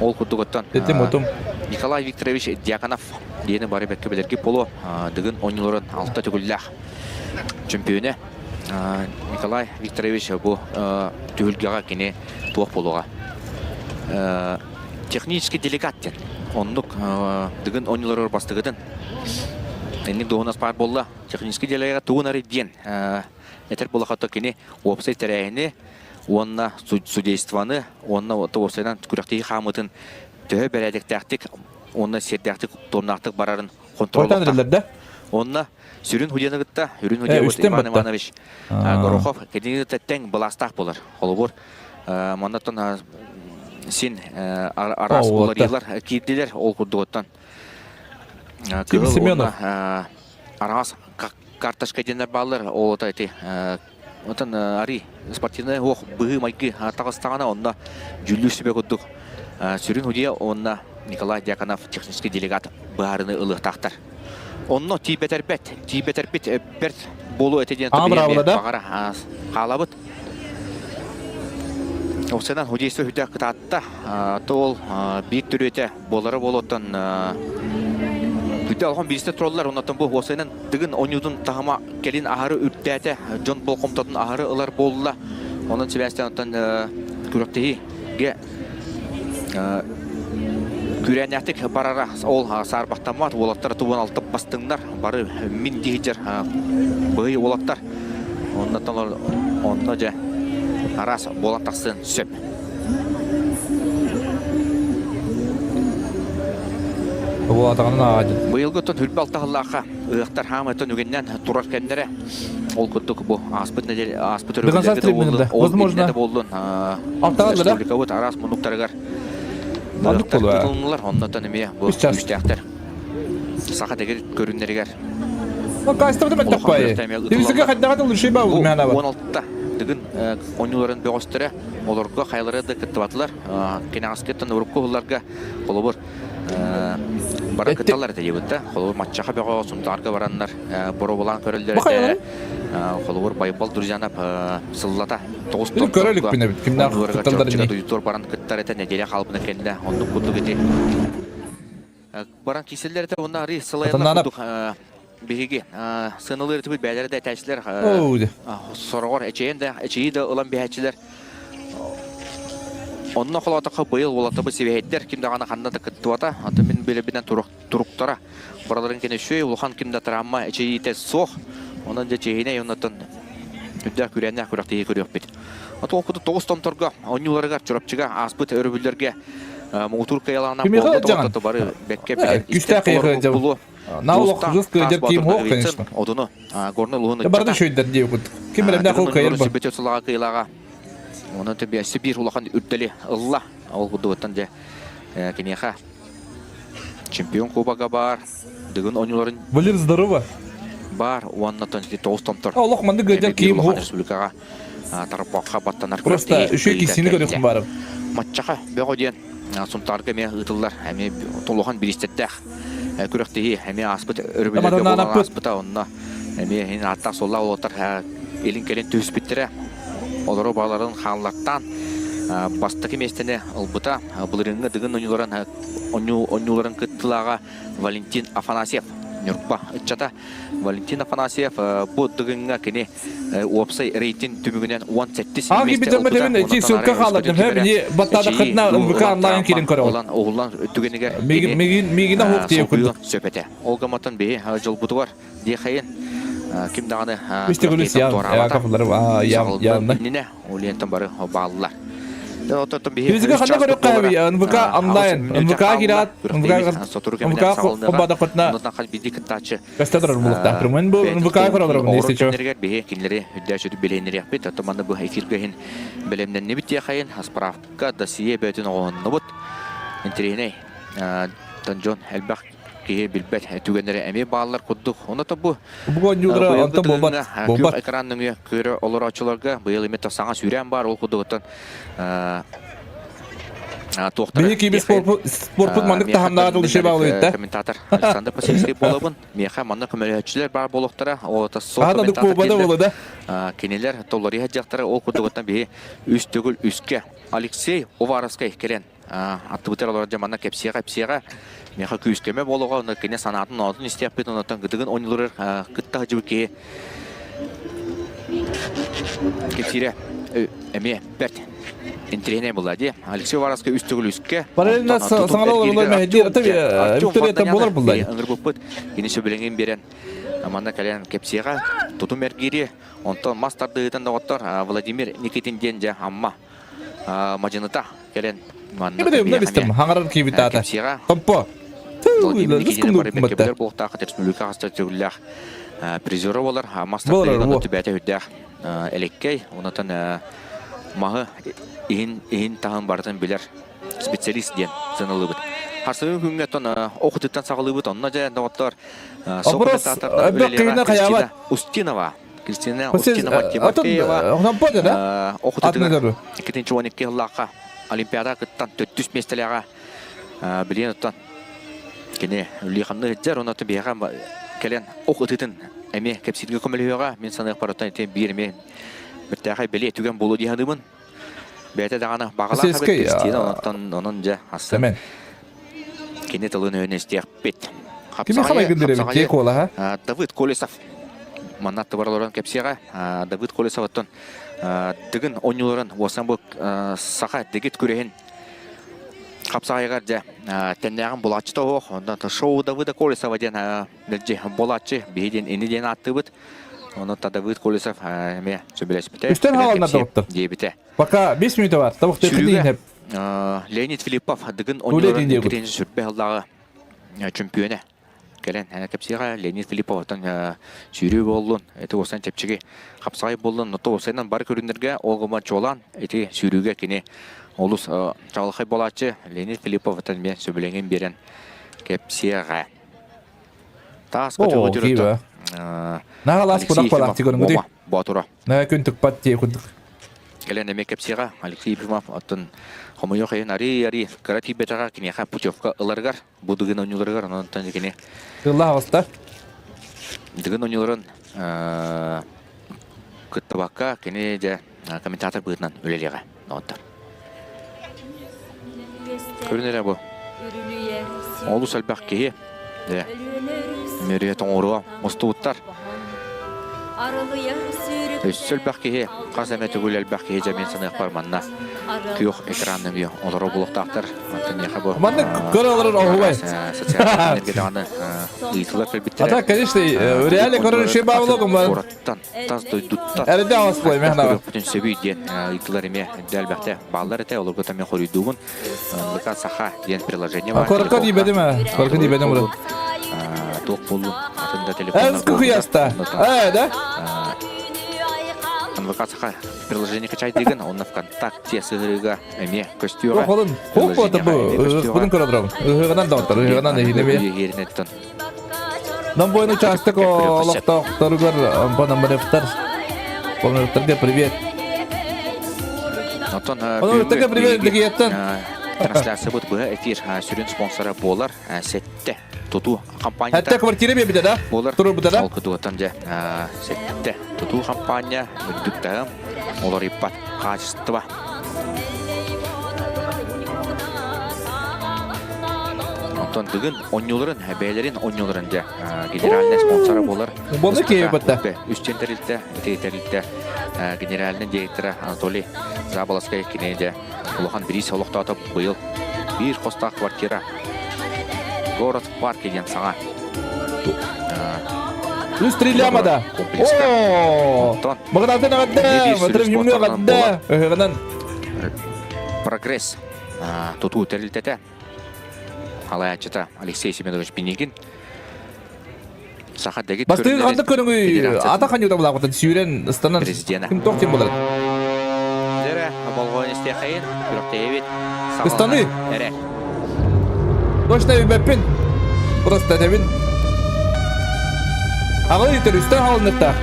[SPEAKER 20] Ол курдук оттон
[SPEAKER 3] Тетим отум.
[SPEAKER 20] Николай Викторович Дьяконов диэни бары бэккэ билэрги боло Дыгын онньуларын алта төгүллээх. чемпионэ Николай Викторович бу түһүлгэҕэ кини туох буолуоҕа. Технический делегат диэн. Оннук Дыгын оонньууларыгар бастыгытын. Инник дуоһунас баар буолла. Технический делегат тугун арый диэн этэр буолахата кини уопсай тэрээһини уонна судействоны уонна уопсайынан күрэхтэһии хаамыытын төһө бэрээдэктээхтик уонна сиэрдээхтик туомнаахтык барарын хонтуруоллуохтаах. Онно сүрүн худьяны кытта үрүн худья Иван Иванович Горохов кинини кытта тэҥ былаастаах буолар. Холобур, маннаттан син араас уларыйыылар киирдилэр ол курдугуттан. Кыһыл уонна араас карточка диэннэр бааллар. Ол ото ити Отон ари спортивнай ох быһыы-майгы таҕыстаҕына онно дьүүллүүр сүбэ курдук сүрүн судьуйа уонна Николай Дьяконов технический делегат быһаарыны ылыахтаахтар. Онно тиийбэтэрбэт, тиийбэтэрбит бэрт буолуо этэ диэн баҕара хаалабыт. Овсенан судейство хүтэ кытаатта. Тоол биир төрүөтэ буолара буолуоттан Бүтэ алхон биристе тураллар, оннотон бу уосайынан Дыгын оонньуутун таһыма кэлин аһары үрдээтэ, дьон болҕомтотун аһары ылар буолла. Онон сибээстээн оттон күрэхтэһиигэ күүрээннээхтик барара ол саарбахтаммат. Уолаттар тубун алтып бастыҥнар, бары мин диһидьэр быһый уолаттар. Оннотон онно дьэ араас буолан тахсыан сөп. Быйылгы оттон хүрбэ алтаһыллаахха ыһыахтар хаамыттан үгэннэн турар кэмнэрэ. Ол курдук бу ааспыт неделя ааспыт өрөбүллэргэ да буоллун, ол иннинэ да буоллун республикабыт араас муннуктарыгар ыһыахтар тутулуннулар. Оннотон эмиэ бу күүстээхтэр саха дэгир көрүннэригэр улахан 16 дыгын оонньууларын бөҕөстөрө олорго хайалары да кыттыбатылар. Кэнэҕэскиттэн урукку уһулларга холобур бары кытталлар этэ диэбит да. Холобур Маччаха бөҕө Сунтаарга бараннар боруобалаан көрөллөр этэ. Холобур Байбал Друзьянов сыллата тоҕус томторго оонньууларыгар баран кыттар этэ нэдиэлэ хаалбына кэннэ оннук курдук ити баран киирсэллэр этэ уонна арыы сылайаллар курдук биһиги сыаналыыр этибит бэйэлэрэ да этээччилэр сороҕор эчэйэн да эчэйии да ылан биһээччилэр онно холоотоххо быйыл уолаттарбыт сибэһэйдэр ким даҕаны ханна да кыттыбата антон мин билэрбинэн туруктара бараларын кэнэ үчүгэй улахан ким да травма эчэйиитэ суох онон дьэ чиэһинэй оннотон үрдээх күрээннээх күрэхтэһии көрүөхпүт Отон куту тоҕус томторго оонньууларыгар Чурапчыга ааспыт өрөбүллэргэ муҥутуур кыайалаанан буолла бары бэккэ билэн истэн булуо.
[SPEAKER 3] На олох жуз кыайдер ким хоқ, конечно.
[SPEAKER 20] Одуну Горный улуһун
[SPEAKER 3] Барды шөйдер диэбит. Ким билэмнэ хол кыайар ба.
[SPEAKER 20] Сүбөтө сылаға кыйлаға. Онон төбөсү биир улахан үрдэли ылла. Ол курдугуттан дьэ киниэхэ чемпион кубога бар. Дыгын оонньууларын
[SPEAKER 3] Валер, здорово.
[SPEAKER 20] Бар уонна тоҕус томтор.
[SPEAKER 3] Олох маннык гыдьар ким
[SPEAKER 20] хоқ. Республикаҕа тарбахха баттанар
[SPEAKER 3] Просто үчүгэй киссини көрүөхүм баарым.
[SPEAKER 20] Маччаха бөҕө диэн Сунтаарга эмиэ ыытыллар. Эмиэ толухан бириистэрдээх күрэхтэһии эмиэ ааспыт өрөбүллэргэ буолан ааспыта. Онно эмиэ иһин ааттаах суоллаах уолаттар илин-кэлин түһүспүттэрэ. Олору бааларын хааллартаан бастакы миэстэни ылбыта. Былырыыҥҥы Дыгын оонньууларын оонньууларын кыттыылааҕа Валентин Афанасьев Ньурба ыччата Валентин Афанасьев бу Дыгыҥҥа кини уопсай рейтинг түмүгүнэн 17
[SPEAKER 3] Аги битэммэтебин эти ссылка хаалардым хэ мини баттаадаххытына НВК онлайн киирин көрөҕүт.
[SPEAKER 20] Улан уһуллан түгэнигэр
[SPEAKER 3] мигин мигина хук тиэ курдук.
[SPEAKER 20] Сөп этэ. Ол гаматтан биһи дьолбутугар диэхэйин ким даҕаны
[SPEAKER 3] Үстүгүлүс я я
[SPEAKER 20] иннинэ Улиентан бары бааллар.
[SPEAKER 3] Физика ханна көрүөххэ НВК онлайн НВК киират НВК хоббаадаххытына Көстө турар булуктаах Мен бу НВК көрөлөр
[SPEAKER 20] если биһи кинилэри үрдээчүтү билиһиннэриэхпит оттон манна бу эфиргэ иһин бэлэмнэннибит диэхэйин справка досье бөтүн оҕоһуннубут интэриэһинэй дьон элбэх киһи билбэт түгэннэрэ эмиэ бааллар курдук. Онно бу
[SPEAKER 3] Бу оонньуулара онтон буолбат.
[SPEAKER 20] Күөх экран нөҥүө көрө олорооччуларга быйыл эмиэ саҥа сүүрээн баар ол курдугуттан туохтара
[SPEAKER 3] Биһи киби спортпут маннык таһымнаах дылыши баалыйта.
[SPEAKER 20] Комментатор Александр Посельский буолабын. Миэхэ манна көмөлөһөөччүлэр баар буолуохтара. Ота сол
[SPEAKER 3] комментатор
[SPEAKER 20] кинилэр толлориһа дьахтара ол курдугуттан биһи үс төгүл үскэ Алексей Уваровскай кэлэн аттыбытыгар олорор дьэ манна кэпсиэҕэ-ипсиэҕэ миэхэ күүскэмэ буолуоҕа онно кини санаатын оонотун истиэхпит оннуттан гытыгын оонньууларыгар кытта сылдьыбыт киһи. Кэпсиирэ эмиэ бэрт интириэһинэй буолла дии. Алексей Уваровскай үс төгүл үскэ.
[SPEAKER 3] Параллельно саҥара олороллор мэһэйдиир. Виктория буолар булла.
[SPEAKER 20] Ыҥырбыппыт. Кини сөбүлэҥин биэрэн манна кэлэн кэпсиэҕэ. Тутум эргиири. Онтон мас тардыһыытын доҕоттор Владимир Никитин диэн дьэ Амма мадьыныта кэлэн манна
[SPEAKER 3] бистим хаҥарар киибит аата. Томпо.
[SPEAKER 20] Владимир Никитин бары бэркэ буолуохтаах республика хаста төгүллээх призера болар. Мас тардыһыытын түбээтэ үрдээх элеккэй. Онотон маһы иһин иһин таһын барытын билэр специалист диэн сыаналыыбыт. Харсыгын күҥҥэ оттон охутуттан саҕалыыбыт. Онно дьэ доҕоттор
[SPEAKER 3] Вопрос Кристина
[SPEAKER 20] Устинова. Кристина Устинова Тимофеева охутутугар 2012 сыллаахха Олимпиада кыттан төрдүс миэстэлээҕэ билиэн оттон кини үллиихамны сылдьар онно биһиэхэ кэлэн ох ытытын эмиэ кэпсииргэ көмөлөһүөҕэ мин саныахпар оттон ити биир эмиэ бэртээхэй бэлиэ түгэн буолуо дии саныыбын бэйэтэ даҕаны баҕалаах эбит Кристина онтон онон дьэ астын кини тылын өйүн истиэхпит
[SPEAKER 3] Кими хамайгын эбит дии куолаһа
[SPEAKER 20] Давыд Колесов манна аттыбар олорон кэпсиэҕэ Давыд Колесов оттон Дыгын оонньууларын уосан бу саха дэгит күрэһин хапсаҕайыгар дьэ тэннээҕин булааччы тоһуох онтон шоу Давыда Колесова диэн мэлдьи буолааччы биһи диэн ини диэн ааттыыбыт Онон Давыд Колесов эмиэ сөбүлэспитэ.
[SPEAKER 3] Үстэн хааланнар доҕоттор.
[SPEAKER 20] Диэбитэ.
[SPEAKER 3] Пока 5 минута бар. Табах
[SPEAKER 20] Сүрүгэ Леонид Филиппов Дыгын оонньууларын иккитинчи сүрбэ сыллааҕы чөмпүйүөнэ кэлэн кэпсиэҕэ Леонид Филиппов оттон сүүрүү буоллун, ити уосан чэпчэки хапсаҕай буоллун, ото уопсайынан бары көрүҥнэргэ ол гынан чуолаан ити сүүрүүгэ кини олус чаҕылхай буолааччы Леонид Филиппов оттон эмиэ сөбүлэҥин биэрэн кэпсиэҕэ. Таас
[SPEAKER 3] Оо, киибэ. Наҕалаас кунак балаахти көрүҥүтүй.
[SPEAKER 20] Боотура.
[SPEAKER 3] Наа күн тыкпат дии курдук.
[SPEAKER 20] Кэлэн эмиэ кэпсиэҕэ Алексей Ефимов оттон хомойуох иһин арый-арый кыра тиийбэтэҕэ киниэхэ путевка ыларыгар бу Дыгын оонньууларыгар онон кини
[SPEAKER 3] Тыллаах оста.
[SPEAKER 20] Дыгын оонньууларын кыттыбакка кини дьэ комментатор быһыытынан үлэлиэҕэ оттор. Көрүн эрэ бу. Олус элбэх киһи. Дьэ. Мөрүө тоҥоруо мустубуттар. Өссө элбэх киһи, хас эмэ төгүл элбэх киһи дьэ мин саныахпар манна күөх экран нөҥүө олоро булуохтаахтар. Мантан бу
[SPEAKER 3] Маннык көрө олорор оһуобай.
[SPEAKER 20] Социальнай энергетаҕаны ыйытылар кэлбиттэрэ.
[SPEAKER 3] А так, конечно, реально көрөр ши баалогум бар.
[SPEAKER 20] Тас дойдуттан
[SPEAKER 3] Эрдэ аҕас буой мэхнаҕа.
[SPEAKER 20] Бүтүн сөбүй диэн ыйытылар эмиэ элбэхтэ бааллар этэ, олорго там мен хоруйдуубун. НВК Саха диэн приложение бар.
[SPEAKER 3] Корка диибэтим ээ. Корка диибэтим урут.
[SPEAKER 20] Туох буоллун, атын да телефоннар
[SPEAKER 3] Эс кухуяста. Ээ, да?
[SPEAKER 20] НВК Саха приложение качайдыгын, онно ВКонтакте сыһырыга эмиэ көстүөҕэ.
[SPEAKER 3] Холун, хук бота бу. Ыһыкпытын көрө турабын. Ыһыгынан да оттор, ыһыгынан эһинеме. Нам бойын участок олохтоохторугар Пономаревтар. Пономаревтарга привет.
[SPEAKER 20] Оттон
[SPEAKER 3] Пономаревтарга привет Дегиеттен.
[SPEAKER 20] Трансляциябыт быһа эфир сүрүн спонсора буолар Сетте тутуу компанията.
[SPEAKER 3] Хэтте квартира биэбитэ да?
[SPEAKER 20] Буолар.
[SPEAKER 3] Турбута да?
[SPEAKER 20] Ол кутугуттан дьэ Сетте тутуу компания үрдүк таһым олориппат хаачыстыба. Онтон бүгүн онньууларын, бэйэлэрин онньууларын дьэ генеральный спонсора буолар.
[SPEAKER 3] Болду киэбэтэ.
[SPEAKER 20] Үстен тэрилтэ, ити тэрилтэ генеральный директора Анатолий Заболоцкай кини дьэ улахан бириис олохтоото быйыл биир хостоох квартира город в парке диэн саҥа
[SPEAKER 3] Үс стреляма да. О! Богдантан аҕадда, Матырым аҕадда. Ыһыгынан.
[SPEAKER 20] Прогресс тутуу тэрилтэтэ Халаяччыта Алексей Семенович Пинигин Саха дэгит
[SPEAKER 3] Бастыгы ханнык көрүҥүй ата ханьыта булаабытын сүүрэн ыстанан ким тох тим булар.
[SPEAKER 20] Дэрэ болҕойон истиэхэйин күрэхтэһэбит.
[SPEAKER 3] Ыстаныы.
[SPEAKER 20] Эрэ.
[SPEAKER 3] Точно билбэппин. Просто этэбин. Аҕалы үтэр үстэн хаалыныктаах.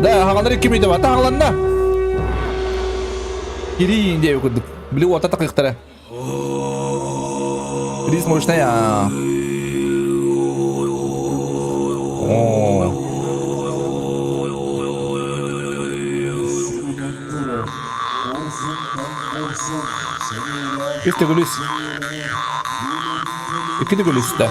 [SPEAKER 3] Да, хагалары ким үтэ бата хааланна. Кириин диэби курдук. Били уота такыктара. Приз мощная. О. Үс төгүл үс. Икки төгүл үстэ.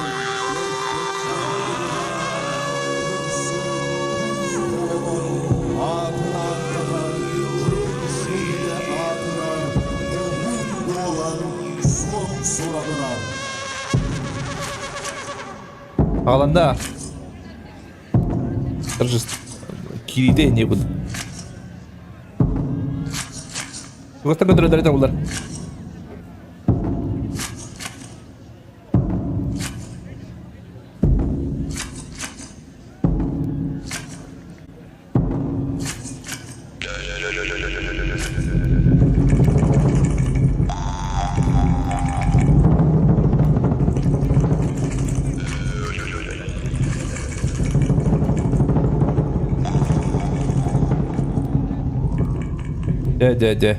[SPEAKER 3] Аҕаланда. Торжество. Кириитэ иһиниэ бу. Тугастан көтөрөлөрө табыллар. Дьэ, дьэ, дьэ.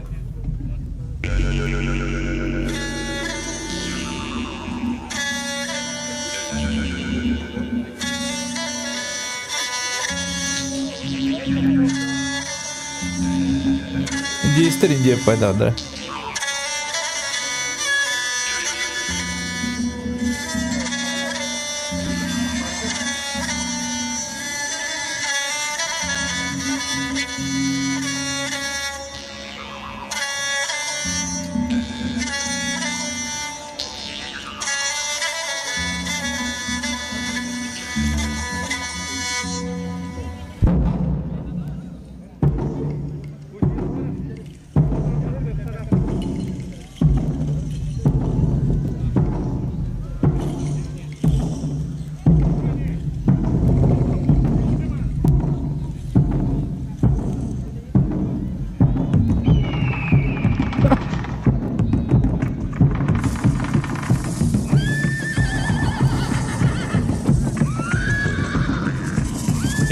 [SPEAKER 3] Индейстэр Индия пайдаадара.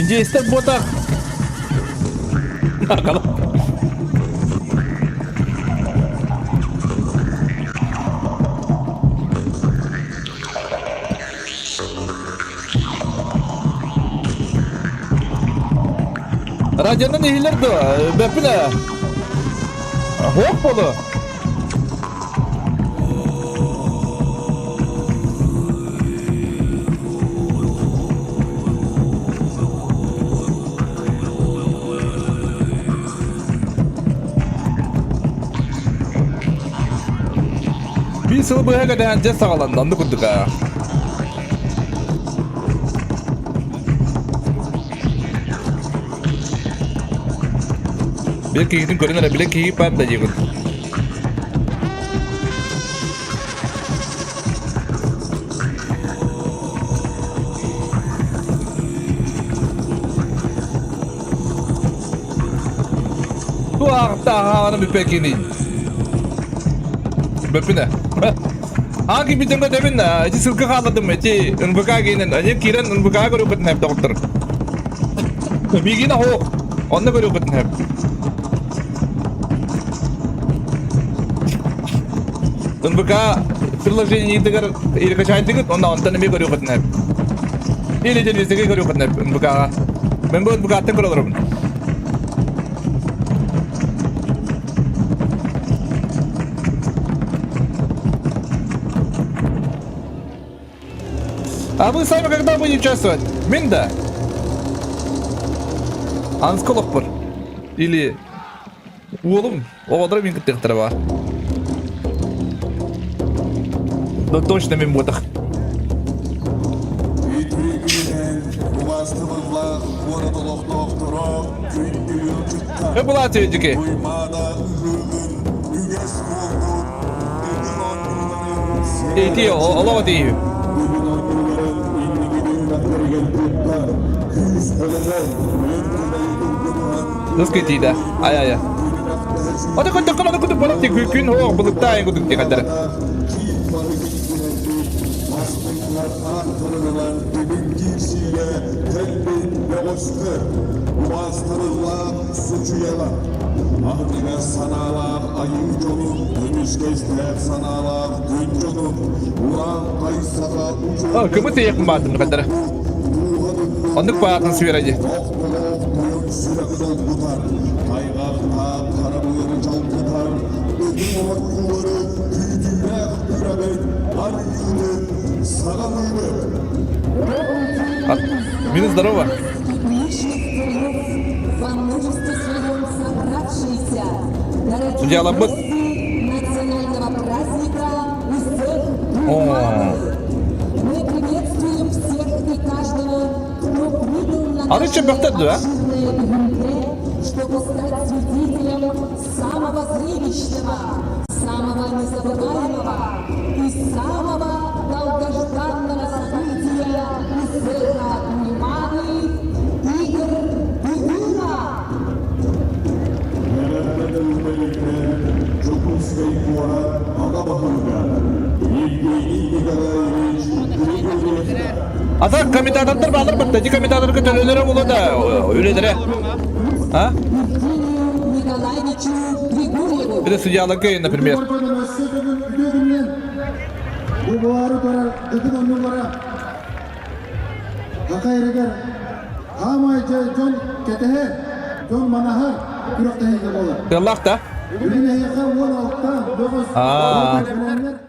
[SPEAKER 3] Индейстэр буотах. Радионан иһилэр дуо? Бэппин ээ. Хоп болу. Биир сыл быһа кэтэһэн дьэ саҕаланна, оннук курдук аа. Били киһитин көрөн эрэ, били киһи пар да диэбит. Туохтааҕын бүппэккиний? Бөппүнэ. Аа кимбитин көтөбүн, ити сылгы хаалладым, ити НВК гинен, они киирэн НВК көрүөххүтүн хэп доҕоттор. Миигин оһуох, онно көрүөххүтүн хэп. НВК приложениетыгар иркачаайдыгыт, онно онтон эмиэ көрүөххүтүн хэп. Или телевизорга көрүөххүтүн хэп НВК-ҕа. Мен бу НВК-ттан көрө олоробун. А вы сами когда будете участвовать? Мин да. Ансколоппор. Или уолум оҕолоро мин кыттыахтара баар. Да точно мин буотах. Была түйдүке. Эти олоо дейүү. Дос кетиде. Ай ай. Ата көтө кына көтө болот күн хоох былыктаа кудук дихадара. Кымы тиэхин баатым хадара. Оннук баатын сүрэди. Минус здорово. Судьяларбыт. О. Арычча бөхтөр дуо?
[SPEAKER 21] Чтобы стать свидетелем самого зрелищного, самого незабываемого и самого долгожданного события Узбека Туйманы Игр Дыгына!
[SPEAKER 8] Дьокуускай куорат аҕа баһылыга Евгений Николаевич Григорьев
[SPEAKER 3] Ата комментатордар баалар батта. Ити комментаторга төлөлөрө буолуо да үлэлэрэ. А?
[SPEAKER 21] Николаевичу Григорьеву.
[SPEAKER 3] Это судьяларга, например.
[SPEAKER 13] Бу буары турар дыгын оннулара Хакайрыгар хаамай дьон кэтэһэр, дьон манаһар күрэхтэһиигэ буолар.
[SPEAKER 3] Тыаллаах да?
[SPEAKER 13] Бүгүн эһиэхэ 16 бөҕөс
[SPEAKER 3] Аа.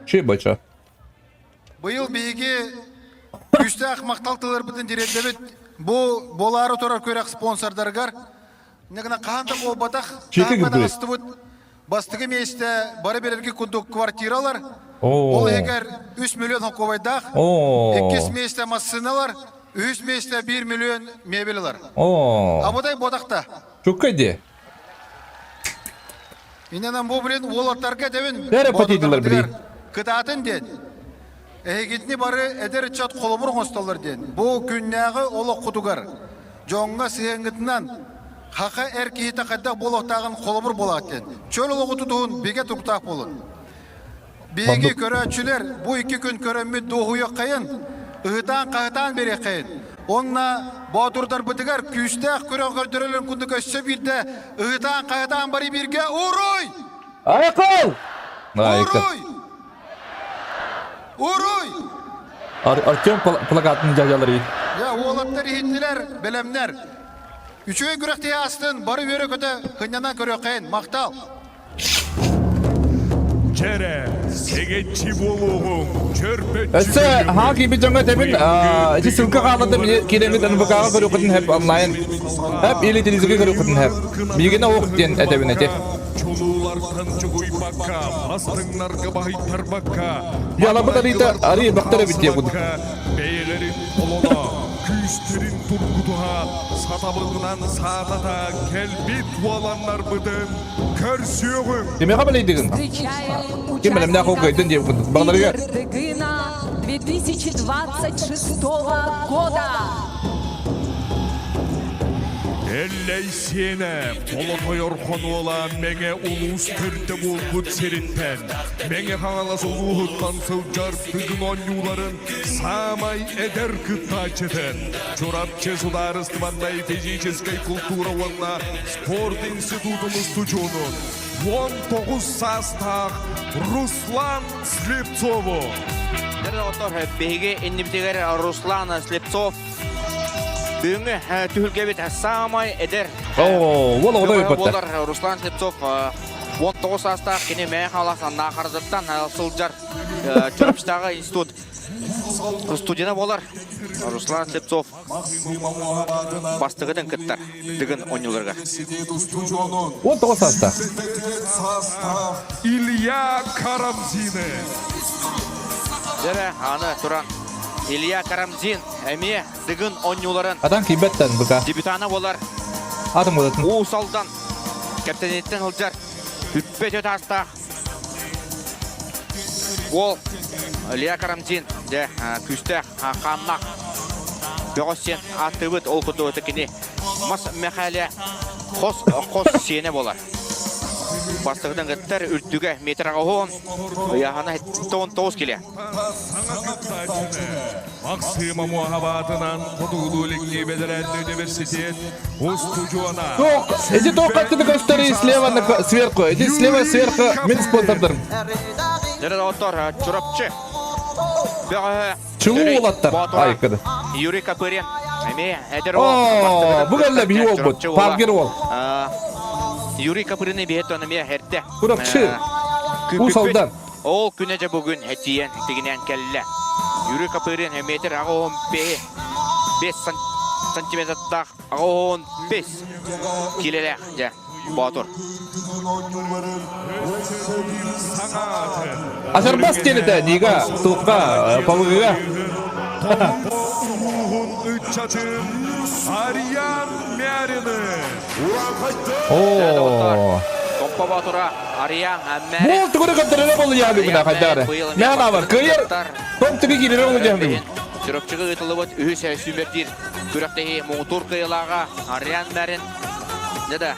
[SPEAKER 3] Чүй бача.
[SPEAKER 22] Быйыл биһиги күүстээх махтал тылларбытын тириэрдэбит. Бу буолаары турар күрэх спонсордарыгар Негына хаһан да буолбатах,
[SPEAKER 3] Чеки
[SPEAKER 22] таһыммын
[SPEAKER 3] кырдырый.
[SPEAKER 22] астыбыт бастакы миэстэ бары берерги курдук квартиралар, ол
[SPEAKER 3] Оо.
[SPEAKER 22] иһигэр 3 миллион холкуобайдаах,
[SPEAKER 3] Оо.
[SPEAKER 22] иккис миэстэ массыыналар, үһүс миэстэ 1 миллион мебель
[SPEAKER 3] Оо.
[SPEAKER 22] Абытай буотахта.
[SPEAKER 3] Чукка ди.
[SPEAKER 22] Иннинэн бу билин уолаттарга этэбин,
[SPEAKER 3] Бәрі патидылар били.
[SPEAKER 22] кытаатын диэн. Эһигитини бары эдэр ыччат холобур оҥостоллор диэн. Бу күннээҕи олоххутугар дьоҥҥо сыһыаҥҥытынан хаха эр киһитэ хайдах буолуохтааҕын холобур буолаат диэн. Чөл олоҕу тутуһун бигэ туруктаах буолун. Биһиги көрөөччүлэр бу икки күн көрөммүт дуоһуйуоххайын, ыһытаан-хаһытаан биэриэххэйин. Уонна боотурдарбытыгар күүстээх күрэх көрдөрөлөрүн курдук өссө биирдэ ыһытаан-хаһытаан бары бииргэ уруй!
[SPEAKER 3] Айкол! Айка.
[SPEAKER 22] Уруй! Уруй!
[SPEAKER 3] Артем плакатын дьаһалары.
[SPEAKER 22] Я уолаттар иһиттилэр, бэлэмнэр. Үчүгэй күрэхтэһии астын, бары үөрэ-көтө хынньанан көрүөххэйин. Махтал!
[SPEAKER 8] Чэрэ, сэгэччи буолуоҕуҥ, чөрбөччү
[SPEAKER 3] Өссө хаал киирбит дьоҥҥо этэбин, ити ссылка хаалларда киирэммит НВК-ҕа көрүөххүтүн хэп онлайн. Хэп или телевизорга көрүөххүтүн хэп. Миигин ох диэн этэбин эти.
[SPEAKER 8] Чулуулартан чугуйбакка, бастыҥнарга баһыйтарбакка,
[SPEAKER 3] Ялабыт арыйда арый бахтар эбит диye курдук.
[SPEAKER 8] Бэйэлэрин олоно, күүстэрин тургутуһа, сатабылынан саатата кэлбит уоланнарбытын көрсүөҕүҥ!
[SPEAKER 3] Кимиэхэ бэлэйдигин? Ким бэлэмнээх ол кыайдын диye курдук. Бағларыгар.
[SPEAKER 21] Дыгына 2026 года!
[SPEAKER 8] Эллэй сиэнэ, Болотойор хонуола Мэҥэ улуус төрдө буолбут сириттэн, Мэҥэ Хаҥалас улууһуттан сылдьар Дыгын оонньууларын саамай эдэр кыттааччытын, Чурапчы судаарыстыбаннай физическэй култуура уонна спорт институтун устудьуонун 19 саастаах Руслан Слепцову.
[SPEAKER 20] Биһиги иннибитигэр Руслан Слепцов Бүгүҥҥү түһүлгэбит саамай эдэр
[SPEAKER 3] Оо, уол оҕото
[SPEAKER 20] буолар Руслан Слепцов 19 саастаах кини Мэйэ Хаҥалас Наахарзаттан сылдьар Чурапчытааҕы институт студена буолар. Руслан Слепцов бастакытын кыттар Дыгын оонньууларыгар.
[SPEAKER 3] 19 саастаах.
[SPEAKER 8] Илья Карамзины.
[SPEAKER 20] Дэрэ, аны туран Илья Карамзин эмиэ Дыгын оонньууларын
[SPEAKER 3] Атан кийбэттэн быка.
[SPEAKER 20] дебютана буолар.
[SPEAKER 3] Атым болатын.
[SPEAKER 20] Уус Алдан кэптэниттэн сылдьар үппэ өтө таастаах уол Илья Карамзин дьэ күүстээх хааннаах бөҕөс сиэн ааттыыбыт ол курдук кини Мас Мэхээлэ хос хос сиэнэ буолар. Бастакытын кыттар үрдүгэ метр аҕыһын, ыйааһына 79 киле.
[SPEAKER 8] Максима Муахабатынан Хотугулуу-Илиҥҥи бэдэрээллэ университет устудьуона.
[SPEAKER 3] Туох, эти туох хаттыны көстөрүй слева на сверху, эти слева сверху мин спонсордарым.
[SPEAKER 20] Дөрө доҕоттор, Чурапчы бөҕөһө
[SPEAKER 3] Чулуу уолаттар. Айкыды.
[SPEAKER 20] Юрий Копырин эмиэ эдэр
[SPEAKER 3] Оо, бу кэллэ биһи уолбут, Паргер уол.
[SPEAKER 20] Юрий Копырин биһиттон эмиэ эрдэ.
[SPEAKER 3] Чурапчы. Уус Алдан.
[SPEAKER 20] Ол күнэ дьэ бүгүн тиийэн тигинээн кэллэ. Юрий Копырин метр аҕа 5 сантиметрдаах аҕа 5 килэлээх дьэ Боотур.
[SPEAKER 3] Азербас диэн этэ Нига, Туохха, Павыгыга.
[SPEAKER 2] улууһун ыччатын Арьян Мярины.
[SPEAKER 3] Оо.
[SPEAKER 20] Томпо Боотура Арьян Мярин.
[SPEAKER 3] Бу тугу көрдөрөрө болу яабы мына хайдары. Мян авар кыйыр. Том түгү киирere болу дьаһын.
[SPEAKER 20] Чурапчыга ыытыллыбыт үһүс сүүмэрдиир күрэхтэһии муҥутуур кыайыылааҕа Арьян Мярин. Дьэ да,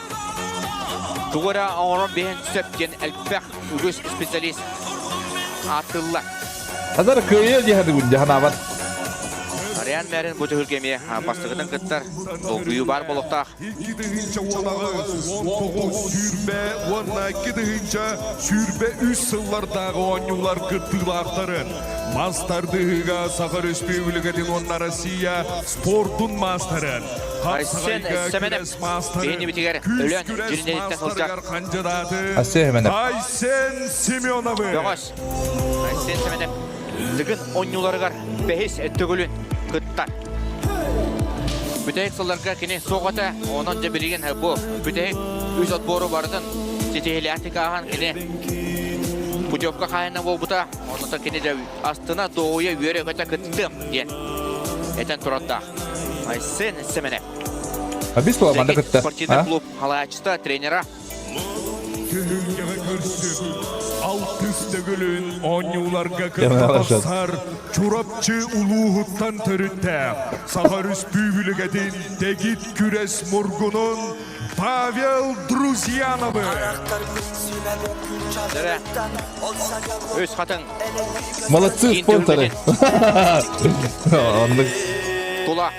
[SPEAKER 20] тугу эрэ оҥорон биһэн сөп диэн элбэх үгүс специалист ааттыыллар.
[SPEAKER 3] Азар кыайыа дьаһаны дьаһанаабат.
[SPEAKER 20] Ариан Мярин бу түһүлгэ эмиэ бастакытын кыттар долгуйуу баар буолуохтаах.
[SPEAKER 2] 2019 сүүрбэ уонна 2023 сыллардааҕы оонньуулар кыттыылаахтарын мас тардыһыыга Саха Өрөспүүбүлүкэтин уонна Россия спордун маастарын
[SPEAKER 20] Айсен Семенов биһинибитигэр өлөөн дьиринэриттэн сылдьар.
[SPEAKER 3] Айсен Семенов.
[SPEAKER 2] Айсен Семеновы.
[SPEAKER 20] Бөҕөс. Айсен Семенов Дыгын оонньууларыгар бэһис төгүлүн кыттар. Бүтэһик сылларга кини суох этэ, онон дьэ билигин бу бүтэһик үс отбору барытын ситиһилээхтик ааһан кини путевка хаайына буолбута. Онон кини дьэ астына, дуоһуйа, үөрэ-көтө кыттыам диэн этэн турардаах. Айсен Семенов.
[SPEAKER 3] А бис була манда кытта.
[SPEAKER 20] Спортивный клуб халааччыта, тренера
[SPEAKER 2] Түһүлгэҕэ көрсүп, алтыс төгүлүн оонньууларга кытта тахсар Чурапчы улууһуттан төрүттээх Саха Өрөспүүбүлүкэтин дэгит күрэс мургунун Павел Друзьяновы.
[SPEAKER 20] Үс хатыҥ.
[SPEAKER 3] Молодцы спонсоры.
[SPEAKER 20] Тула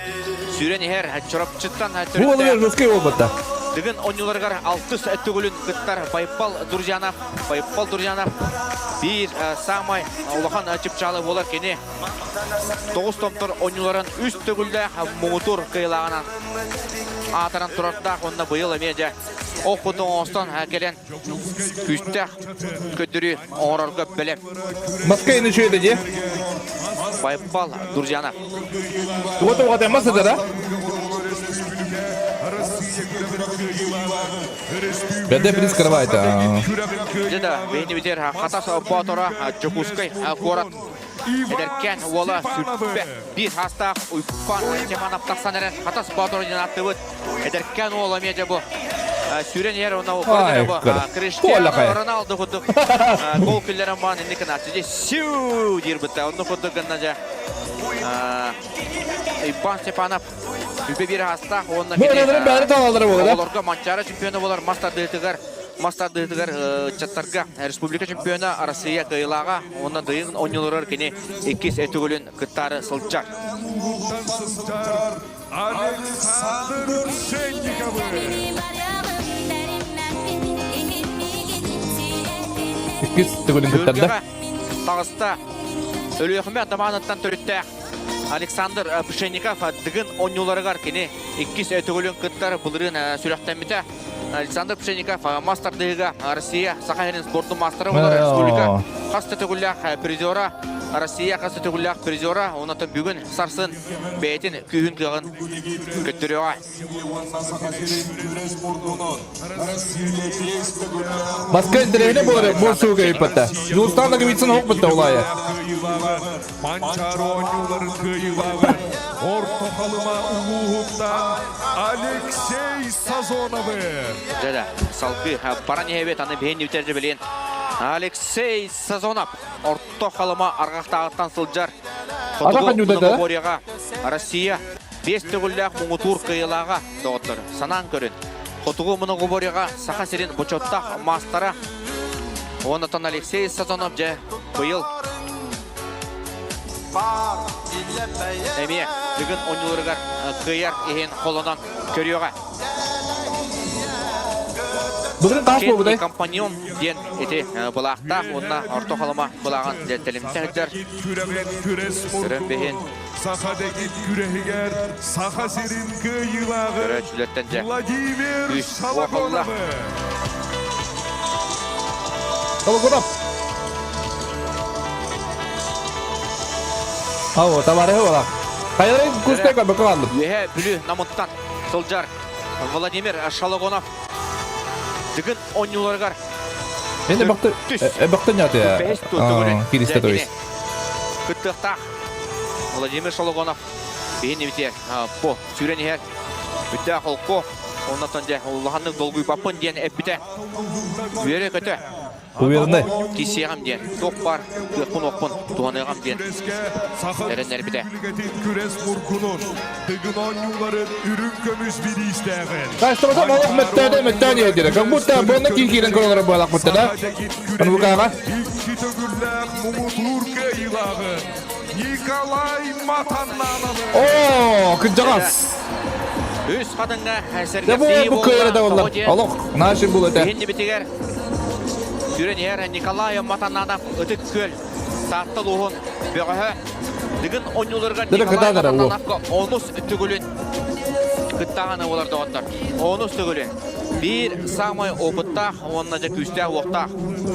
[SPEAKER 20] сүүрэн иһэр Чурапчыттан
[SPEAKER 3] Бу олугар жесткий буолбатта.
[SPEAKER 20] Дыгын оонньууларыгар алтыс төгүлүн кыттар Байпал Друзьянов. Байпал Друзьянов биир самай улахан чыпчаалы буолар кини. Тоҕус томтор оонньууларын үс төгүллээх муҥутуур кыайыылааҕынан аатыран турардаах уонна быйыл эмиэ дьэ ох кутун оҥостон кэлэн күүстээх көрдөрүү оҥорорго бэлэм.
[SPEAKER 3] Москва үчүгэй дии.
[SPEAKER 20] Байпал Друзьянов.
[SPEAKER 3] Туга туга мас да? Бэдэ приз скрывает.
[SPEAKER 20] Дьэ да, бэйни битер Хатас Боотура Дьокуускай куорат эдэркээн уола сүрбэ биир саастаах Уйбаан Степанов тахсан эрэр Хатас Боотура диэн ааттыыбыт. Эдэркээн уола эмиэ дьэ бу сүүрэн иһэр уонна бу Криштиану Роналду курдук гол киллэрэн баан инник гынааччы сүү диир бытта онно курдук гынна дьэ Иван Степанов үбэ биир аастаах уонна оҕолорго Манчаары чемпиона буолар мас тардыытыгар мас тардыытыгар ыччаттарга республика чемпиона Россия кыайыылааҕа уонна дыйын оонньууларыгар кини иккис өтүгүлүн кыттаары сылдьар.
[SPEAKER 2] Александр Шенниковы.
[SPEAKER 3] Иккис төгүлүн кыттарда.
[SPEAKER 20] Таҕыста Өлүөхүмэ атаманыттан төрүттээх Александр Пшенников Дыгын оонньууларыгар кини иккис төгүлүн кыттар былырыын сүрэхтэммитэ. Александр Пшенников мас тардыһыыга Россия Саха сирин спордун маастара буолар республика хас да төгүллээх призера Россия хас да төгүллээх призера онон бүгүн сарсын бэйэтин күүһүн кыаҕын көттөрүөҕэ.
[SPEAKER 3] Баска интэриэһинэй буолар буол сууга ыйыппатта. Дьулустаан Ноговицын оһох улаайа.
[SPEAKER 2] Манчаары оонньууларын кыайыылааҕы Орто Халыма улууһуттан Алексей Сазоновы.
[SPEAKER 20] Дьэ салгыы баран иһэбит аны биһин үтэрдэ билин Алексей Сазонов Орто Халыма арҕахтааҕыттан сылдьар Хотугу многоборьеҕа Россия биэс төгүллээх муҥутуур кыайыылааҕа доҕоттор санаан көрүн. Хотугу многоборьеҕа Саха сирин бочуоттаах маастара уонна Алексей Сазонов дьэ быйыл эмиэ Дыгын оонньууларыгар кыайар иһин холонон көрүөҕэ.
[SPEAKER 3] Былырын таас буолбутай?
[SPEAKER 20] Компаньон диэн ити былаахтаах уонна орто халыма былааҕын тэлимтэ сылдьар. Көрөн биһин.
[SPEAKER 2] Саха дэгит күрэһигэр Саха сирин кыайыылааҕы
[SPEAKER 20] Көрөөччүлэртэн дьэ
[SPEAKER 2] Владимир Шалагоновы.
[SPEAKER 3] Шалагонов. Ау, товарищ буолар. Хайалай кустай көрбөккө хааллым.
[SPEAKER 20] Үөһэ Бүлүү Намыттан сылдьар Владимир Шалагонов Дыгын оонньууларыгар
[SPEAKER 3] Мен бакты бакты нятыя. Киристе то есть.
[SPEAKER 20] Кыттыахтаах Владимир Шологонов. Биһин ибитиэр бу сүүрэн иһэр бүттээх холку оннотон дьэ улаханнык долгуйбаппын диэн эппитэ. Үөрэ-көтө.
[SPEAKER 3] Уверенный.
[SPEAKER 20] Кисиэҕим диэн, туох баар кыахпын-уохпун туһаныаҕым диэн эрэннэрбитэ.
[SPEAKER 2] Күрэс мургунун, Дыгын оонньууларын үрүҥ көмүс бириистээҕин.
[SPEAKER 3] Кастрота олох мөттөөдө мөттөөн иһэрдирэ. Как будто буонна киин киирэн көрөлөрө буолахпыт да. Анвыкаҕа.
[SPEAKER 2] Икки төгүллээх муҥутуур кыайыылааҕы Николай Матаннановы.
[SPEAKER 3] О, кырдьаҕас.
[SPEAKER 20] Үс хатыҥҥа
[SPEAKER 3] Дьэ бу
[SPEAKER 20] сэргэхсийии
[SPEAKER 3] бу кыайара да
[SPEAKER 20] буолла.
[SPEAKER 3] буолла. Олох наши был это.
[SPEAKER 20] Иһиннибитигэр сүрэн иһэр Николай Матаннанов Ытык Күөл Таатта улууһун бөҕөһө Дыгын оонньууларыгар Николай Матаннановка онус төгүлүн кыттааһыны буолар доҕоттор. Онус төгүлүн. Биир самай опыттаах уонна дьэ күүстээх-уохтаах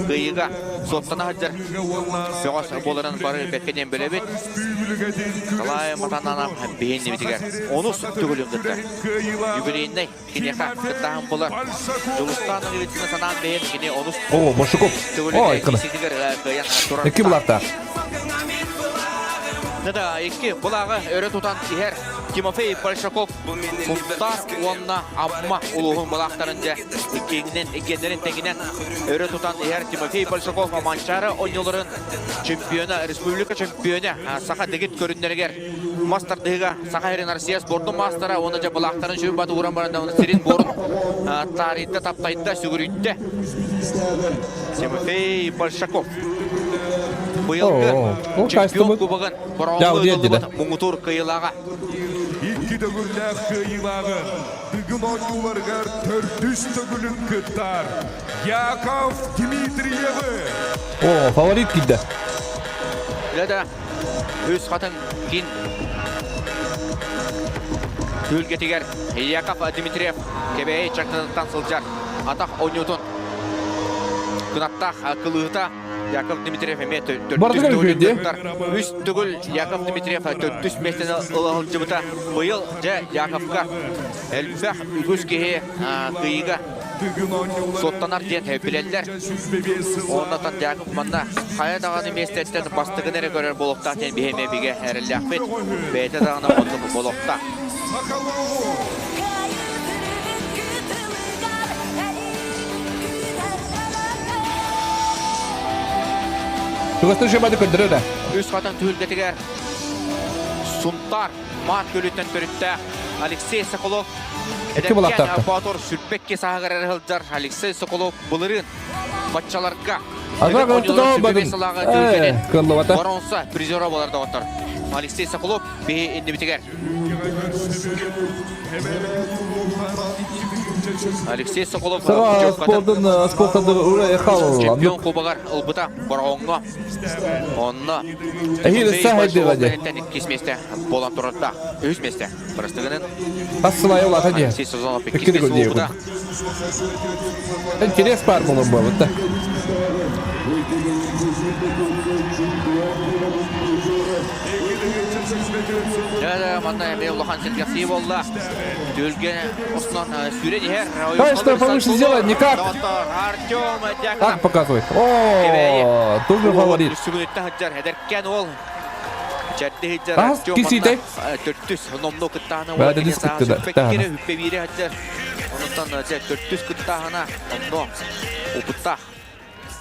[SPEAKER 20] кыайыыга суоттана сылдьар бөҕөс буоларын бары бэркэ диэн билэбит. Николай Матананов биһиннибитигэр онус төгүлүн кыттар. Юбилейнай киниэхэ кыттааһын буолар. Дьулустаан Левицына санаан бэйэн кини онус
[SPEAKER 3] О, Башуков.
[SPEAKER 20] төгүлүн
[SPEAKER 3] Ой, кына.
[SPEAKER 20] кииситигэр кыайан турар.
[SPEAKER 3] Икки булааттаах.
[SPEAKER 20] Да, икки былааҕы өрө тутан иһэр Тимофей Большаков Сунтаар уонна Амма улууһун былаахтарын дьэ иккиэннэрин иккиэннэрин тэҥинэн өрө тутан иһэр Тимофей Большаков Манчаары оонньууларын чемпиона, республика чемпиона саха дэгит көрүннэригэр мас тардыһыга Саха сирин Россия спордун маастара уонна дьэ былаахтарын сүбүн бат ууран баран сирин буорун таарыйда, таптайда, сүгүрүйдэ. Тимофей Большаков быйылгы чемпион кубогын бороҕоҥҥо ыытыллыбыт муҥутуур кыайыылааҕа.
[SPEAKER 2] Икки төгүллээх кыайыылааҕы Дыгын оонньууларыгар төрдүс төгүлүн кыттар Яков Дмитриевы.
[SPEAKER 3] О, фаворит киирдэ.
[SPEAKER 20] Да, үс хатын кин түһүлгэтигэр Яков Дмитриев Кэбээйи Чакырыттан сылдьар атах оонньуутун кынаттаах кылыыта Яков Дмитриев эмиэ төрдүс төгүл кыттар. Үс төгүл Яков Дмитриев төрдүс миэстэни ыла сылдьыбыта. Быйыл дьэ Яковка элбэх үгүс киһи кыайыыга суоттанар диэн билэллэр. Оннотон Яков манна хайа даҕаны миэстэттэн бастыгын эрэ көрөр буолуохтаах диэн биһи эмиэ бигэ эрэллээхпит. Бэйэтэ даҕаны оннук буолуохтаах.
[SPEAKER 3] Чугастыы шебады көрдөрөр да.
[SPEAKER 20] Үс хатан түһүлгэтигэр Сунтаар Маат көлүттэн төрүттээх Алексей Соколов эдэркээн Боотур сүрбэкки сааһыгар эрэ сылдьар Алексей Соколов былырыын баччаларга боронса призера буолар доҕоттор. Алексей Соколов биһи иннибитигэр. Алексей Соколов
[SPEAKER 3] спортун спортун
[SPEAKER 20] чемпион кубогар ылбыта Бороҕоҥҥо. Онно иккис миэстэ буолан турардаах. Үһүс миэстэ. Бырастыгынан.
[SPEAKER 3] Ассылай улаата дии.
[SPEAKER 20] Алексей Созонов иккис миэстэ буолбута.
[SPEAKER 3] Интерес бар болон буолбут да.
[SPEAKER 20] Да, манна эмиэ улахан сэргэхсийии буолла. Түөлгэ оснон сүүрэн иһэр.
[SPEAKER 3] Да, что получится сделать? Никак.
[SPEAKER 20] Артем Дьяконов.
[SPEAKER 3] Так показывает. О, тоже фаворит.
[SPEAKER 20] Сүгүнүттэн сылдьар эдэркээн уол. Чэрди сылдьар Артем төртүс номно кыттаана уол үппэ биире сылдьар. Онуттан төртүс кыттааһына онно опыттаах.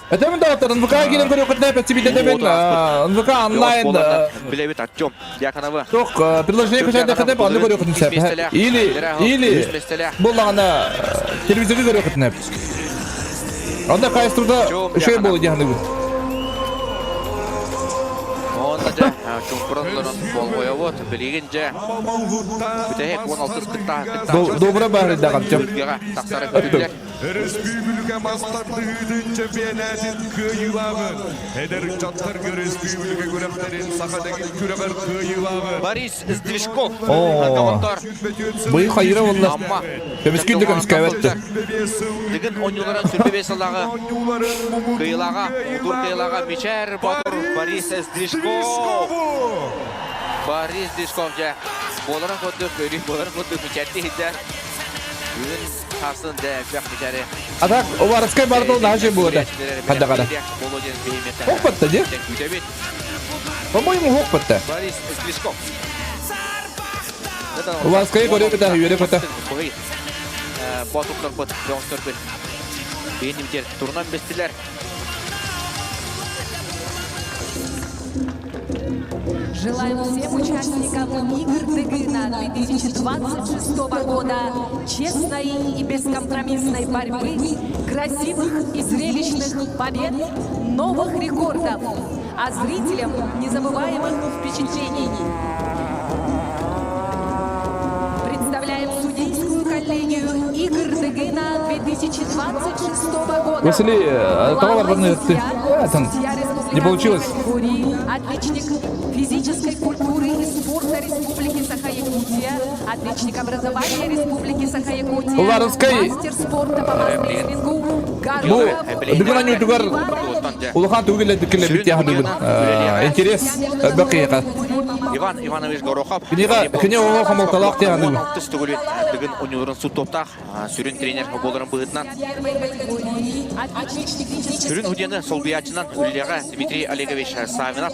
[SPEAKER 3] Этэмин доҕоттор, НВК киирэн көрүөххүтүнэ пэччибитэ НВК онлайн
[SPEAKER 20] Билэбит Артем Дьяконовы.
[SPEAKER 3] Туох приложение көчөйдөххүтүнэ онно көрүөххүтүн сөп. Или или буллаҕына телевизорга көрүөххүтүнэ. Онно каеструда үчүгэй буолуо дии саныыбын.
[SPEAKER 20] Онно дьэ чуҥкуран олорон болҕойобут. Билигин дьэ бүтэһик 16 кыттаах
[SPEAKER 3] Добра баарыйдаах Артем.
[SPEAKER 20] тахсара көтүллэр.
[SPEAKER 2] Өрөспүүбүлүкэ мас тардыһыытын чөмпүйэнээтин кыайыылааҕын, эдэр ыччаттарга өрөспүүбүлүкэ күрэхтэрин саха дэгит күрэҕэр кыайыылааҕын
[SPEAKER 20] Борис Сдвижков
[SPEAKER 3] Оо, быйыл хайыра буолла. Көмүскүүр да көмүскээбэт.
[SPEAKER 20] Дыгын оонньууларын сүрбэ сыллааҕы кыайыылааҕа, муҥутуур кыайыылааҕа Мичээр Боотур Борис Сдвижков. Борис Сдвижков дьэ буоларын курдук, өрүү буоларын курдук мичээрдии иһиллэр. Бүгүн Харсын дэ элбэх мичэри.
[SPEAKER 3] А так, Уваровскай бардыл наһаа үчүгэй буолуо этэ. Хайдах эрэ. Хоппатта дии. По-моему, хоппатта.
[SPEAKER 20] Борис Сдвижков.
[SPEAKER 3] Уваскай көрө көтө, үөрэ көтө.
[SPEAKER 20] Ботуктарбыт, бөҕөстөрбүт. Бейнімдер турунан бестилер.
[SPEAKER 21] Желаем всем участникам игр Дыгына 2026 года честной и бескомпромиссной борьбы, красивых и зрелищных побед, новых рекордов, а зрителям незабываемых впечатлений. Представляем судейскую коллегию игр Дыгына 2026 года.
[SPEAKER 3] Василий, того
[SPEAKER 21] Главный
[SPEAKER 3] ты.
[SPEAKER 21] судья, судья
[SPEAKER 3] Не получилось.
[SPEAKER 21] категории, отличник физической культуры и спорта Республики Саха-Якутия, отличник образования Республики Саха-Якутия,
[SPEAKER 3] Уваровскай.
[SPEAKER 21] мастер спорта по мас-рестлингу,
[SPEAKER 3] Бу Дыгын оонньуутугар улахан тугу киллэрдиккилэ бүттиэхэ Интерес бакыйака.
[SPEAKER 20] Иван Иванович Горохов.
[SPEAKER 3] Кинига кини оҕо хомолтолоох диэхэ
[SPEAKER 20] Алтыс төгүлүн Дыгын оонньууларын суттуоптаах сүрүн тренер буоларын быһыытынан сүрүн судьяны солбуйааччынан үлэлиэҕэ Дмитрий Олегович Савинов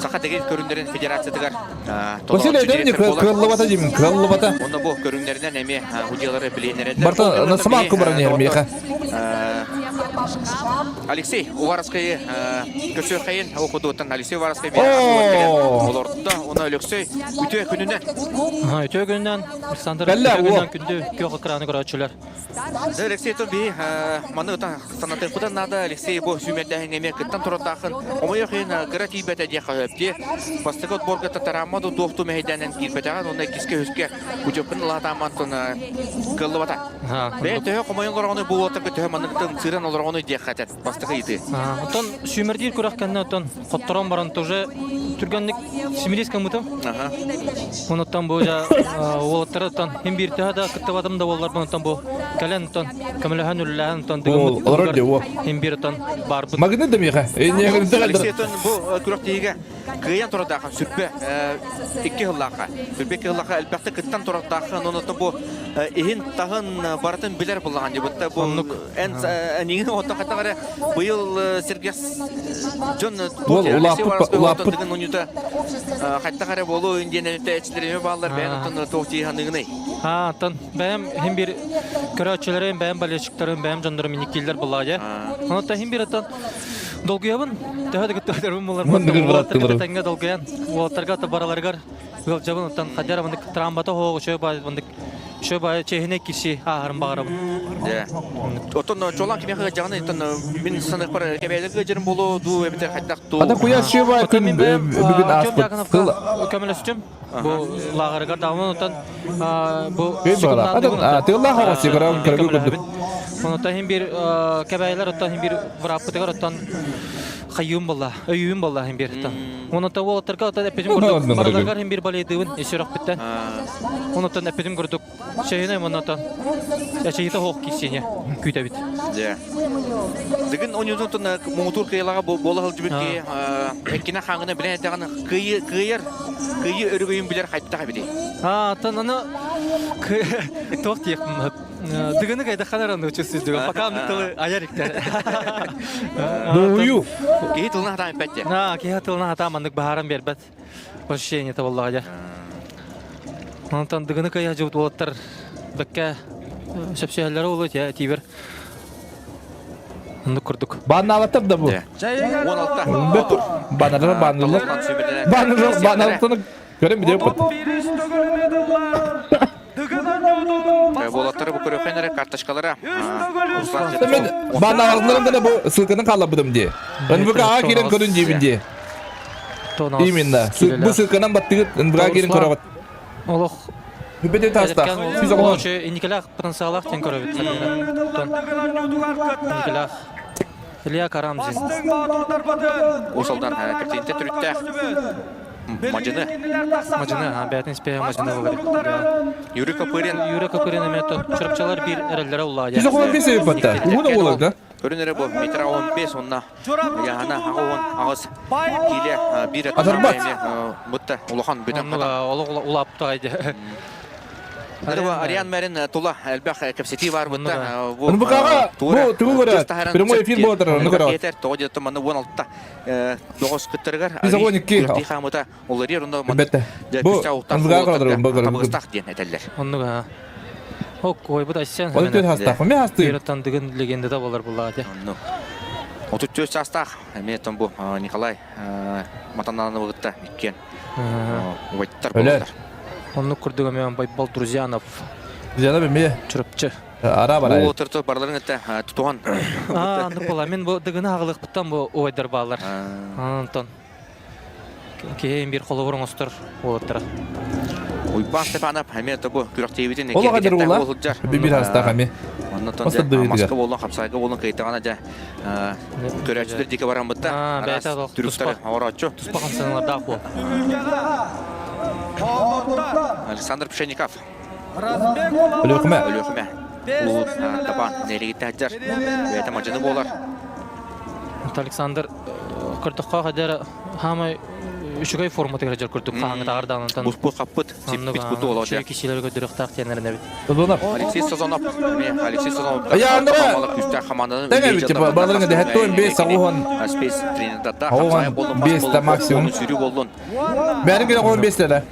[SPEAKER 20] Саха дэгил көрүҥнэрин федерациятыгар
[SPEAKER 3] Василий Эдемник кыаллыбата деймин, кыаллыбата.
[SPEAKER 20] Онно бу көрүҥнэринэн эмиэ судьялары билиэннэрэллэр.
[SPEAKER 3] Барта на самарку баран иһэр миэхэ.
[SPEAKER 20] Алексей Уваровскайы көрсүөххэйин окудуоттан Алексей Уваровскай олордо. Оны Алексей үтүө күнүнэн.
[SPEAKER 4] Үтүө күнүнэн Александр үтүө күнүнэн күндү күөх экраны көрөөччүлэр.
[SPEAKER 20] Алексей тон би маны санатыахпытын наада Алексей бу сүүмэрдээһиҥҥэ эмиэ кыттан турардаахын омойох иһин кыра тиийбэтэ диэххэ сөп дии. Бастакы отборга татараамма да туохтуу мэһэйдээнэн киирбэтэҕин уонна иккискэ үһүскэ учуоппун ылаатаамматтан кыаллыбата. Бэйэ төһө хомойон олороҕуну бу уолаттарга төһө манныктан сыыран олороҕуну диэххэ этэн бастакы ыйытыы.
[SPEAKER 4] Оттон сүүмэрдиир күрэх кэннэ оттон хотторон баран тоже түргэнник симирис гыммытым. Онуттан бу дьа уолаттары оттон хим биир төһө да кыттыбатым да буоллар оттон бу кэлэн оттон көмөлөһөн үлэлэһэн оттон
[SPEAKER 3] Ол олорор дии уо.
[SPEAKER 4] хим биир оттон барбыт.
[SPEAKER 3] Магнит да миэхэ.
[SPEAKER 20] Алексей оттон бу күрэхтэһиигэ кыайан турардаахын сүрбэ икки сыллаахха. Сүрбэ икки сыллаахха элбэхтик кыттан турардаахын онуттан бу иһин таһын барытын билэр буллаҕан дии. Бу эн эниҥин оттон хаттах эрэ быйыл сиргэ дьон
[SPEAKER 3] Уол улааппыт улааппыт
[SPEAKER 20] уньута хаттах эрэ буолуо диэн эчилэриме бааллар бэйэн оттон туох дии саныыгыный?
[SPEAKER 4] Аа, оттон бэйэм хим бир көрөөччүлэрим, бэйэм болельщиктарым, бэйэм дьоннорум миниккииллэр буллаа дьэ. Онон хим бир оттон долгуйабын. Төһө да кыттыбатарбын булар. Уолаттарга тэҥҥэ долгуйан, уолаттарга бараларыгар ыалдьабын оттон хадьар маннык трамбата хоох үчүгэй баай маннык үчүгэй баай чиэһинэй киси ааһарын баҕарабын.
[SPEAKER 20] Дьэ. Оттон чолаан кимиэхэ ыалдьаҕыный? Оттон мин саныахпар кэбээлэргэ ыалдьарым буолуо дуу эбэтэр хайдах дуу?
[SPEAKER 3] Ата куйаас үчүгэй баай күн бүгүн ааспыт. Тыл
[SPEAKER 4] көмөлөстүм. Бу лааҕырыгар даҕаны оттон бу
[SPEAKER 3] Тыыллаах оҕос көрөгү көрдүм.
[SPEAKER 4] Онтон иһин биир кэбээйилэр оттон иһин биир бырааппытыгар оттон хайыым буолла, өйүүм буолла иһин биир оттон. Онтон уолаттарга оттон эппитим курдук барыларыгар иһин биир балыйдыыбын ис сүрэхпиттэн. Онтон эппитим курдук чэйинэ онтон эчэйитэ хоох киссине күүтэбит.
[SPEAKER 20] Дьэ. Дыгын оонньуутун муҥутуур кыайылаҕа буола сылдьыбыт киһи эккинэ хааңына билэн эттэҕин кыайы кыайар кыайыы өрөгөйүн билэр хайдах эбитий?
[SPEAKER 4] Аа, оттон аны туох диэхпин Дыгыны кайдаххана эрэ чувствую, пока тылы айар иктэр.
[SPEAKER 3] Дуйу.
[SPEAKER 20] Киһи тылына хатаан эппэт дии.
[SPEAKER 4] Аа, киһи тылына хатаан маннык баһаран биэрбэт. Ощущение табыллаҕа дьэ. Онтон дыгыны кыйа дьыбыт уолаттар бэккэ сөпсөһөллөрө буолуо тиибер. Оннук курдук.
[SPEAKER 3] Баннаабаттар да бу.
[SPEAKER 20] 16.
[SPEAKER 3] Баннарлар баннарлар. Баннарлар баннарлар Көрөн видео кут.
[SPEAKER 20] Буолаттары бу көрөхөн эрэ карточкалара.
[SPEAKER 3] Мен банналарынан да бу ссылканы хаалларбытым дии. НВК-ҕа киирэн көрүн диибин дии. Именно. Бу ссылканан баттыгыт НВК киирэн көрөҕүт.
[SPEAKER 4] Олох
[SPEAKER 3] Бүппүтү таастаах.
[SPEAKER 4] Инникилээх потенциалаах диэн көрөбүт. Инникилээх Илья Карамзин.
[SPEAKER 20] Усалдан картинте түрүттээх Мадьыны.
[SPEAKER 4] Мадьыны, бэйэтин испэһэ Мадьыны болар.
[SPEAKER 20] Юрий Копырин.
[SPEAKER 4] Юрий Копырин эмиэ чурапчалар биир эрэллэрэ уллаа.
[SPEAKER 3] Биз оҕолор бес эбиппатта. Уһун оҕолор да?
[SPEAKER 20] Көрүн эрэ бу метра 15 онна яһана аҕа аҕыс кииле биир
[SPEAKER 3] Атарбат.
[SPEAKER 20] бутта улахан бүтэн
[SPEAKER 4] Олох улаапта айда.
[SPEAKER 20] Ариан Мэрин тула элбэх кэпсэтии бар бытта.
[SPEAKER 3] НБК-га бу тугу көрөр? Прямой эфир буолар, ону көрөр.
[SPEAKER 20] Тоҕо диэтэ манна 16 доҕос кыттарыгар
[SPEAKER 3] Ари
[SPEAKER 20] хамыта уларыйар онно
[SPEAKER 3] Бу НБК көрөр, бу көрөр.
[SPEAKER 20] Табыгыстаах диэн этэллэр.
[SPEAKER 4] Оннуга. Ок, койбут Айсен.
[SPEAKER 3] Ол төт хастаах. Мен хастыы.
[SPEAKER 4] Ираттан дыгын легендада болар булла ате.
[SPEAKER 20] 34 саастаах. Эмиэ тон бу Николай Матананова кытта иккиэн убайттар
[SPEAKER 3] Өлөр.
[SPEAKER 4] Оннук курдук эмиэ Байбал Друзьянов.
[SPEAKER 3] Друзьянов эмиэ.
[SPEAKER 4] Чурапчы.
[SPEAKER 3] Ара барай.
[SPEAKER 20] Бу отырто барларын этте тутуһан.
[SPEAKER 4] Аа, оннук була. Мен бу дыгыны аҕылыахпыттан бу убайдар баалар. Онтон киһи бир холобур оҥостор уолаттара.
[SPEAKER 20] Уйбаан Степанов эмиэ тобу күрэхтиибитин
[SPEAKER 3] Ол аҕа ула. Бибир хастаах эмиэ.
[SPEAKER 20] Оннотон Москва болон хапсайга болон кыйтаҕана дьэ көрөөччүлэр диэки баран бытта.
[SPEAKER 4] Бэйэтэ
[SPEAKER 20] Түрүктары орооччу.
[SPEAKER 4] Туспа хамсаныылардаах буол.
[SPEAKER 20] Александр Пшенников.
[SPEAKER 3] Өлүөхүмэ.
[SPEAKER 20] Өлүөхүмэ. Улуу Тапан нэлигитте хаджар. Бэйэтэ мадьыны буолар.
[SPEAKER 4] Александр көрдөххө хадер хаамай үчүгэй форматыгар дьэр курдук хаһаҥы таардаанантан
[SPEAKER 20] Буспут хаппыт, сиппит куту олоо
[SPEAKER 4] Үчүгэй кишилер көрдөрөхтаах диэннэрин эбит.
[SPEAKER 3] Сазонов.
[SPEAKER 20] Алексей Сазонов. Алексей Сазонов.
[SPEAKER 3] Аяндара.
[SPEAKER 20] Күүстээх хамаанданын
[SPEAKER 3] Тэҥэ эбит типа баларыңа дэһэттуон бес саҕуһан.
[SPEAKER 20] Спец тренердата
[SPEAKER 3] Оҕон бес та максимум.
[SPEAKER 20] Сүрүү боллун.
[SPEAKER 3] Бәрін келе қойын бес ләлі.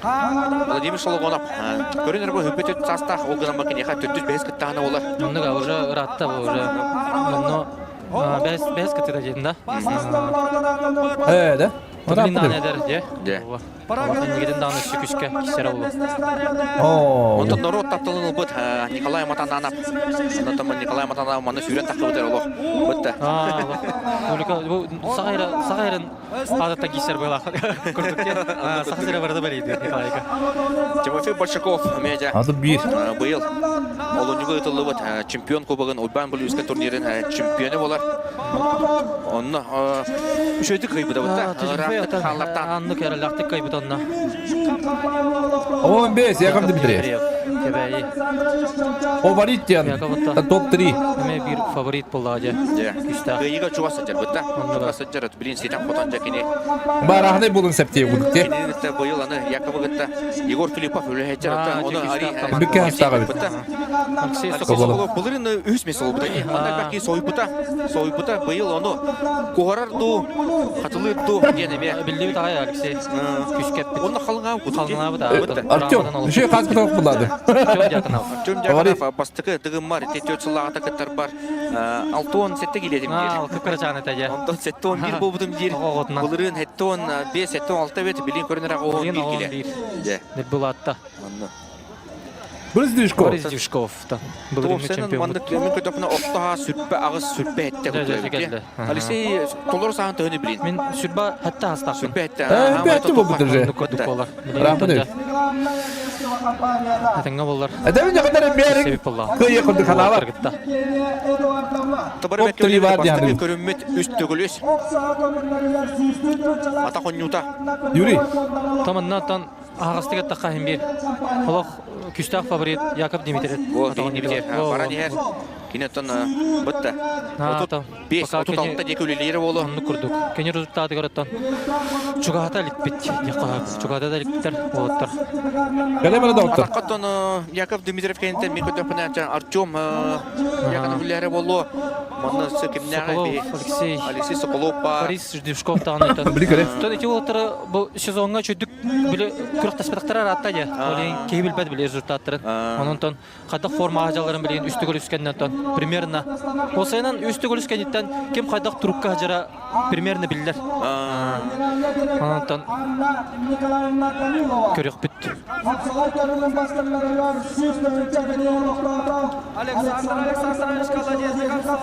[SPEAKER 20] Владимир Шологонов. Көрін әрбі хүппет састақ ол гынан бакинеха төттүс бәс кыттааны олар.
[SPEAKER 4] Оннуга уже ыратта бу уже. Онно бәс бәс кытыда дедин да.
[SPEAKER 3] Э, да?
[SPEAKER 4] Блин, эдер, де?
[SPEAKER 20] Де.
[SPEAKER 4] Иннигитин дааны сүкүскэ кисер олу.
[SPEAKER 20] Онтон норуот тапталын ылбыт Николай Матананов. Онтон Николай Матананов маны сүүрэн таххыбытар олох. Бытта.
[SPEAKER 4] Улика бу сахайра сахайрын адатта кисер была. Курдук. Сахайра барды балейди Николайга.
[SPEAKER 20] Тимофей Большаков медиа.
[SPEAKER 3] Азыр бир.
[SPEAKER 20] Быйыл олунньуга ыытыллыбыт чемпион кубогын Уйбан Блюзка турнирин чемпионы болар. Онно үчүгэй кыйбыта бытта. Хааллартан.
[SPEAKER 4] Аннык эрэллэхтик кыйбыт онно.
[SPEAKER 3] 15, Яков Дмитриев.
[SPEAKER 4] Кэбээйи.
[SPEAKER 3] Фаворит диэн топ-3.
[SPEAKER 4] Эме бир фаворит буолла дьэ. Күүстээх.
[SPEAKER 20] Кыайыыга чугас сылдьар бытта. Чугас сылдьар билин ситэн хотон дьэ кини.
[SPEAKER 3] Барахнай булун септиэ курдук те.
[SPEAKER 20] Кинини кытта быйыл аны Яковы кытта Егор Филиппов үлэһэччэр оны Ари
[SPEAKER 3] Бүккэ хастаах эбит.
[SPEAKER 4] Алексей
[SPEAKER 20] Соколов былырын үс месяц олбута. Манна бәки сойбута. Сойбута быйыл ону куһарар дуу, хатылыыр дуу диэн эмиэ.
[SPEAKER 4] Биллибит аҕай Алексей. Күскэппит.
[SPEAKER 20] Онно халыҥаабыт.
[SPEAKER 4] Халыҥаабыт
[SPEAKER 3] Артем, еще хас кыталык буллады.
[SPEAKER 4] Артем Дьяконов.
[SPEAKER 20] Артем Дьяконов бастакы дыгыммар ити 4 сыллааҕыта кыттар бар. 67 килиэтим диир.
[SPEAKER 4] Алты кырачаан этэ дьэ.
[SPEAKER 20] Онтон 71 буолбутум диир. Былырыын 75, 76 бет билин көрүнэр 11 киле. Дьэ.
[SPEAKER 4] Булатта.
[SPEAKER 20] Онно.
[SPEAKER 3] Борис Движков.
[SPEAKER 4] Борис Движков. Былырыҥҥы чемпион.
[SPEAKER 20] Маннык мен көтөпүнэ ортоха сүрбэ аҕыс сүрбэ этте кутуйбут. Алексей толору саҕан төһөнү билин.
[SPEAKER 4] Мин сүрбэ хатта хастаахпын.
[SPEAKER 20] Сүрбэ этте.
[SPEAKER 3] Бәтті болбут уже. Рахмет.
[SPEAKER 4] Этеңге боллар.
[SPEAKER 3] Эдемин жақындар бәрін кыйы курдук ханаалар.
[SPEAKER 20] Табар
[SPEAKER 3] Топ-три бар диэн.
[SPEAKER 20] Көрүммүт үс төгүлүс. Ата хонньута.
[SPEAKER 3] Юрий.
[SPEAKER 4] Таманнатан аһаҕастык эттэххэ иһин биир. Олох күүстээх фаворит Яков Дмитриев.
[SPEAKER 20] Во, Дмитриев. Баран иһэр. Кини оттон бытта. 35, 36 диэки үлэлиирэ буолуо.
[SPEAKER 4] Оннук курдук. Кини результатыгар оттон чугаһата иликпит. Чугаһата да иликпиттэр уолаттар.
[SPEAKER 3] Кэлэ бара доктор.
[SPEAKER 20] Атаххаттан Яков Дмитриев кэнниттэн мин көрдөхпүнэ Артем Яков үлэлэрэ буолуо. Манна өссө кимнээҕи
[SPEAKER 4] Алексей
[SPEAKER 20] Алексей Соколов
[SPEAKER 4] Борис Ждившков даҕаны Оттон ити уолаттары бу сезоҥҥа чөйдүк били күрэхтэспэтэхтэрэ ыраатта дьэ. Ол иһин киһи билбэт били результаттарын. Онон хайдах формаҕа дьалларын билигин үс төгүл үскэннэн тон примерно Осайынан үс төгүл үскэнниттэн ким хайдах турукка сылдьара примерно биллэр. Онон көрүөхпүт.
[SPEAKER 1] Александр Александрович Колодезников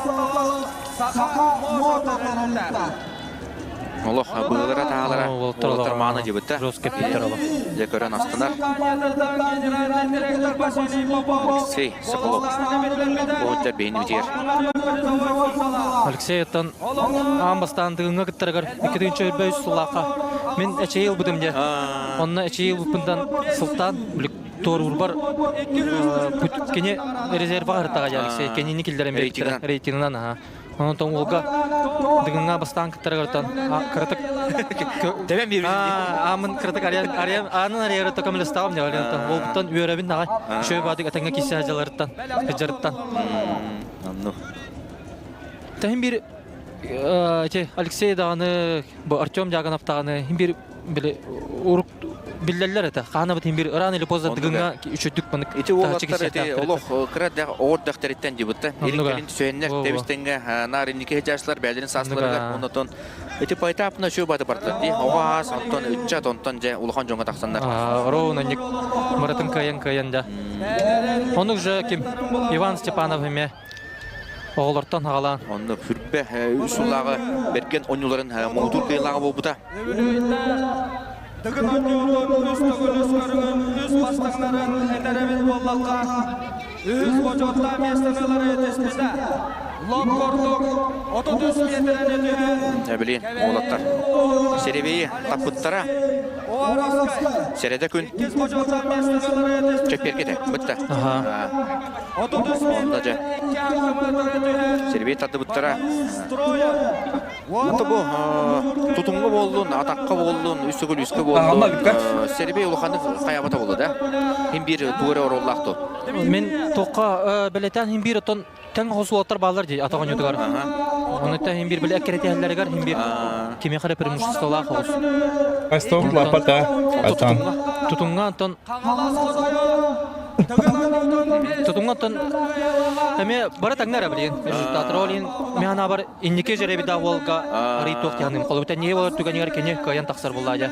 [SPEAKER 20] Олох быылара таалара уолаттар мааны дебитте.
[SPEAKER 4] Жестко питтер олох.
[SPEAKER 20] Дьэ көрөн астынар. Алексей Соколов. Уолаттар бэйин битигэр.
[SPEAKER 4] Алексей оттон аан бастаан тыгыҥҥа кыттарыгар 2-4 сыллаахха мин эчэйи ылбытым дьэ. Онно эчэйи ылбыппынтан сылтаан туоруурбар кини резерваҕа ыртаҕа дьэ Алексей кинини киллэрэн биэрбиттэрэ рейтингынан аха. Онтон уолга Дыгыҥҥа бастаан кыттарыгартан кыратык
[SPEAKER 20] Тэбэн биэрбит.
[SPEAKER 4] Аамын кыратык арыйан арыйан аанын арыйарыттан көмөлөстөҕүм дьэ Алентан. Уолбуттан үөрэбин аҕай. Үчүгэй баадык этэҥҥэ киирсэ сылдьаларыттан, сылдьарыттан.
[SPEAKER 20] Онну.
[SPEAKER 4] Тэһин биир ити Алексей даҕаны, бу Артем Дьяконов даҕаны бир били урук биллэллэр этэ. Хаана бит бир рано или поздно Дыгыҥҥа үчүдүк манык
[SPEAKER 20] Ити уолаттар ити олох кыра оҕор дэхтэриттэн дибытта. Илин кэлин сөөннер тэбистенге наар инники хежашлар бээлерин саасларыгар оннотон ити поэтапна үчү баты бардылар ди. Оҕо аас онтон ыччат онтон же улахан дьоҥҥо тахсаннар.
[SPEAKER 4] Ровно ник барытын кыайан кыайан да. Онук же ким Иван Степанов эме оҕолортон хаҕалаан.
[SPEAKER 20] Онно Хүрбэ үс сыллааҕы бэргэн оонньууларын муҥутуур кыайыылааҕа буолбута.
[SPEAKER 1] Тыгын оонньуутун үс төгүл үс көрүҥүн үс бастыҥнарын этэрэбит буоллахха, үһүс бочуоттаах миэстэни ылары түспүтэ. Лоп курдук 33 миэтэрэни түһэн,
[SPEAKER 20] Билин уолаттар Серебейи таппыттара. Сэрэдэ күн чэппиэркэтэ бытта. Онно дьэ Сергей тардыбыттара. Онто бу тутумҥа буоллун, атахха буоллун, үс төгүл үскэ буоллун. Сербей улаханнык хайабата буолла да. Хим биир туора оруоллаах ту.
[SPEAKER 4] Мен тоққа бэлэтэн хим биир отон тэҥ хосуоттар бааллар дии атах оонньуутугар. Онуттан хим биир били эккирэтиһэллэригэр хим биир кимиэхэ эрэ преимуществолаах оҕус.
[SPEAKER 3] Астон лапата атан.
[SPEAKER 4] Тутуҥҥа онтон Тутуҥҥа оттон эмиэ бары таҥна эрэ билигин результаттар ол иһин мин санаабар инники жеребида уолга арый туох диэханным холобута не болар түгэнигэр кини кыайан тахсар буллаа дьэ.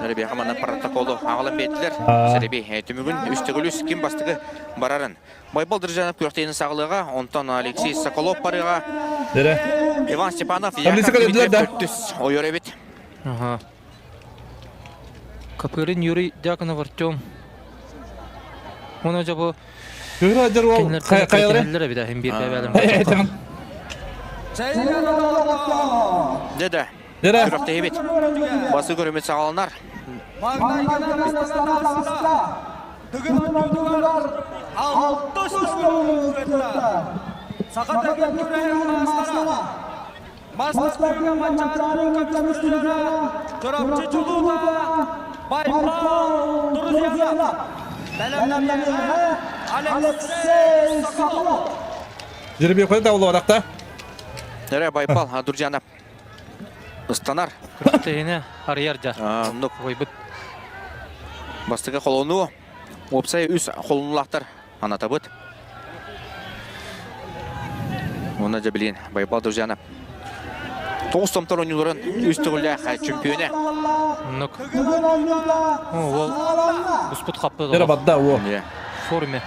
[SPEAKER 20] Жеребиха манна протоколу аҕалан биэрдилэр. Жеребий түмүгүн үс төгүл үс ким бастакы барарын. Байбал Дыржанов күрэхтэһиини саҕалыаҕа, онтон Алексей Соколов барыаҕа. Иван Степанов Яков Дмитриев төрдүс ойор эбит.
[SPEAKER 4] Ага. Копырин Юрий Дьяконов Артем. Оны жа бу кинилэр эбит иһин биир бэйэлэрин.
[SPEAKER 20] Дьэ да. Күрэхтэһибит. Басы көрүмүт саҕаланар.
[SPEAKER 1] Мастарга Манчаарының көмүскүлэрэ Чурапчы чулуута Байбал Друзьянов бэлэмнэмиэҕэ Алексей Соколов.
[SPEAKER 3] Жеребьевка да
[SPEAKER 20] Эрэ Байбал Друзьянов ыстанар.
[SPEAKER 4] Тэһине арыйар дьа.
[SPEAKER 20] Оннук.
[SPEAKER 4] Ойбут.
[SPEAKER 20] Бастакы холонуу уопсай үс холонулаахтар анатабыт. Уонна дьэ билин Байбал Друзьянов тоҕус томтор оонньууларын үс төгүллээх чөмпүйүөнэ.
[SPEAKER 4] Оннук. Ол буспут хаппыт.
[SPEAKER 3] Эрэ бадда уо.
[SPEAKER 4] Форме.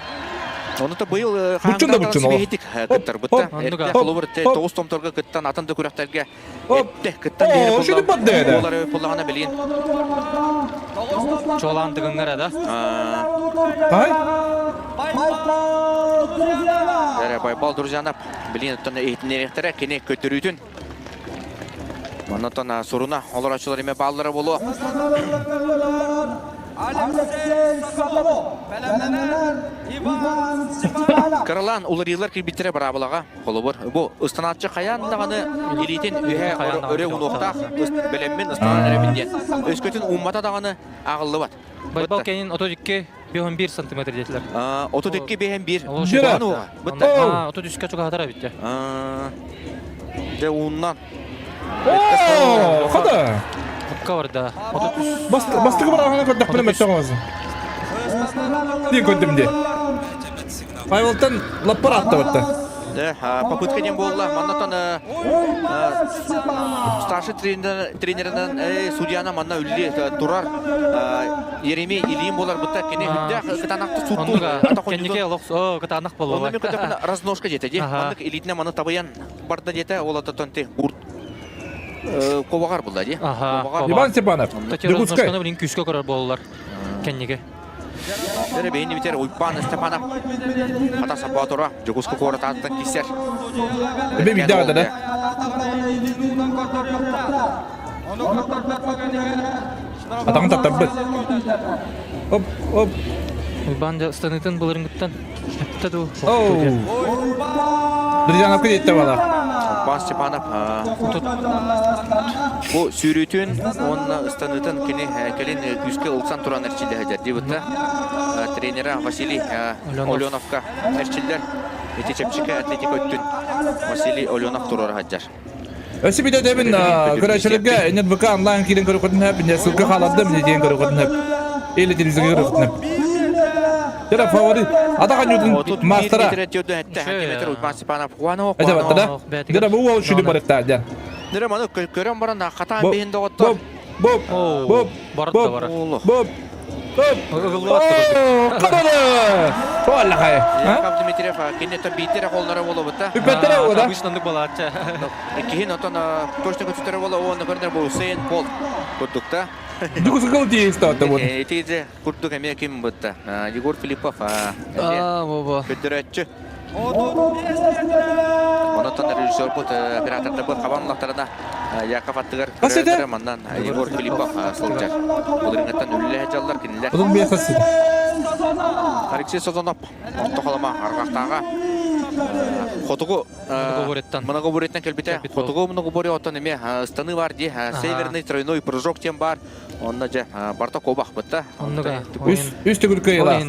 [SPEAKER 20] Ону та быйыл
[SPEAKER 3] Буччун да буччун ол.
[SPEAKER 20] Сибиһитик кыттарбытта. Холобур тоҕус томторго кыттан атын да күрэхтэргэ Этте, кыттан биэри буоллар буллаҕына билин.
[SPEAKER 4] Чуолаан дыгыҥҥара да?
[SPEAKER 3] Ай?
[SPEAKER 20] Эрэ Байбал Друзьянов билин оттон иһитиннэриэхтэрэ кини көтөрүүтүн. Оннотон суруна олорочулар име бааллара буолуо.
[SPEAKER 1] Алексей Соколов, бэлэмнэнэр Иван Степанов.
[SPEAKER 20] Кыралаан уларыылар кирбиттэрэ быраабылаҕа Холобур, бу ыстанааччы хайаан даҕаны илиитин үөһэ өрө уунуохтаах, бэлэммин ыстанан эрэбин диэн. Өскөтүн ууммата даҕаны ааҕыллыбат.
[SPEAKER 4] Байбал кэнин 32 5 сантиметр диэтилэр.
[SPEAKER 20] 32 5
[SPEAKER 4] 1. 33-ке чугаһатар эбит дьэ.
[SPEAKER 20] Дьэ ууннан.
[SPEAKER 3] Оо, хода.
[SPEAKER 4] Хопка барда.
[SPEAKER 3] Бастакы бараҕына көрдөхпүнэ мөттөҕ оҕозу. Дии көрдүм дии. Павелтан лаппар аттабытта.
[SPEAKER 20] Да, попытка диэн буолла. Маннатан старший тренеринэн судьяна манна үлли турар Еремей Ильин болар бытта кини хүддээх кытаанахты суттуу.
[SPEAKER 4] Кэнники олох кытаанах болуо.
[SPEAKER 20] Онно мен разножка диэтэ ди. Маннык илиитинэ маны табыйан барда диэтэ ол ататан ти урт коваҕар булла ди.
[SPEAKER 3] Иван Степанов.
[SPEAKER 4] Дьокуускай. Блин күүскэ көрөр буолалар. Кэнники.
[SPEAKER 20] Дere бейни битер Уйпан Степанов. Хата Сапотура Дьокуускай куорат ааттан киссер.
[SPEAKER 3] Эбе видео да. Атаҕын таттарбыт. Оп, оп.
[SPEAKER 4] Уйбаан дьэ ыстаныытын былырыҥҥыттан эптэ дуу?
[SPEAKER 3] Друзьяновка диэттэ бала.
[SPEAKER 20] Уйбаан Степанов бу сүүрүүтүн уонна ыстаныытын кини кэлин күүскэ ылсан туран эрчиллэ сылдьар диэбитэ. Тренера Василий Оленовка эрчиллэр. Ити чэпчэки атлетика өттүн Василий Оленов туруора сылдьар.
[SPEAKER 3] Өссө бүтэ өтөбүн көрөөччүлэргэ НТВК онлайн киирэн көрүөххүтүн сөп, инньэ ссылка хаалардым, инньэ диэн көрүөххүтүн сөп. Или телевизорга көрүөххүтүн сөп. Тера фаворит. Ата ханьутун мастера. Это вот да? Дера бу уол шүдү барыктаа дьэ.
[SPEAKER 20] Дера маны көрөн баран хатаан биһин доҕоттор.
[SPEAKER 3] Боп, боп, боп, боп, боп. Каралы! Оллахай.
[SPEAKER 20] Яков Дмитриев кинетто бииттере холнора болобута.
[SPEAKER 3] Үппэттере ода.
[SPEAKER 4] Обычно оннук балаачча.
[SPEAKER 20] Киһин отон точно көтүтөрө бола уонна көрдөр бу Усейн Болт курдукта.
[SPEAKER 3] Дукусукал тиийстаата бу.
[SPEAKER 20] Ити курдук эмиэ ким бытта? Егор Филиппов.
[SPEAKER 4] Аа, бу.
[SPEAKER 20] Көдөрөччү. Онотон режиссербут оператордарбыт хабан улахтарына Яков аттыгар көрөтөрө маннан Егор Филиппов сылдьар. Былырыҥҥыттан үлэлэһэ дьаллар кинилэр.
[SPEAKER 3] Бұның бес хасы.
[SPEAKER 20] Алексей Созонов орто холома арҕахтааҕа хотугу многоборьеттан кэлбитэ. Хотугу многоборье оттон эмиэ ыстаныы бар дии. Северный тройной прыжок диэн бар. Онно дьэ барта куобах бытта.
[SPEAKER 4] Оннуга.
[SPEAKER 3] Үс үс төгүл кыайыла.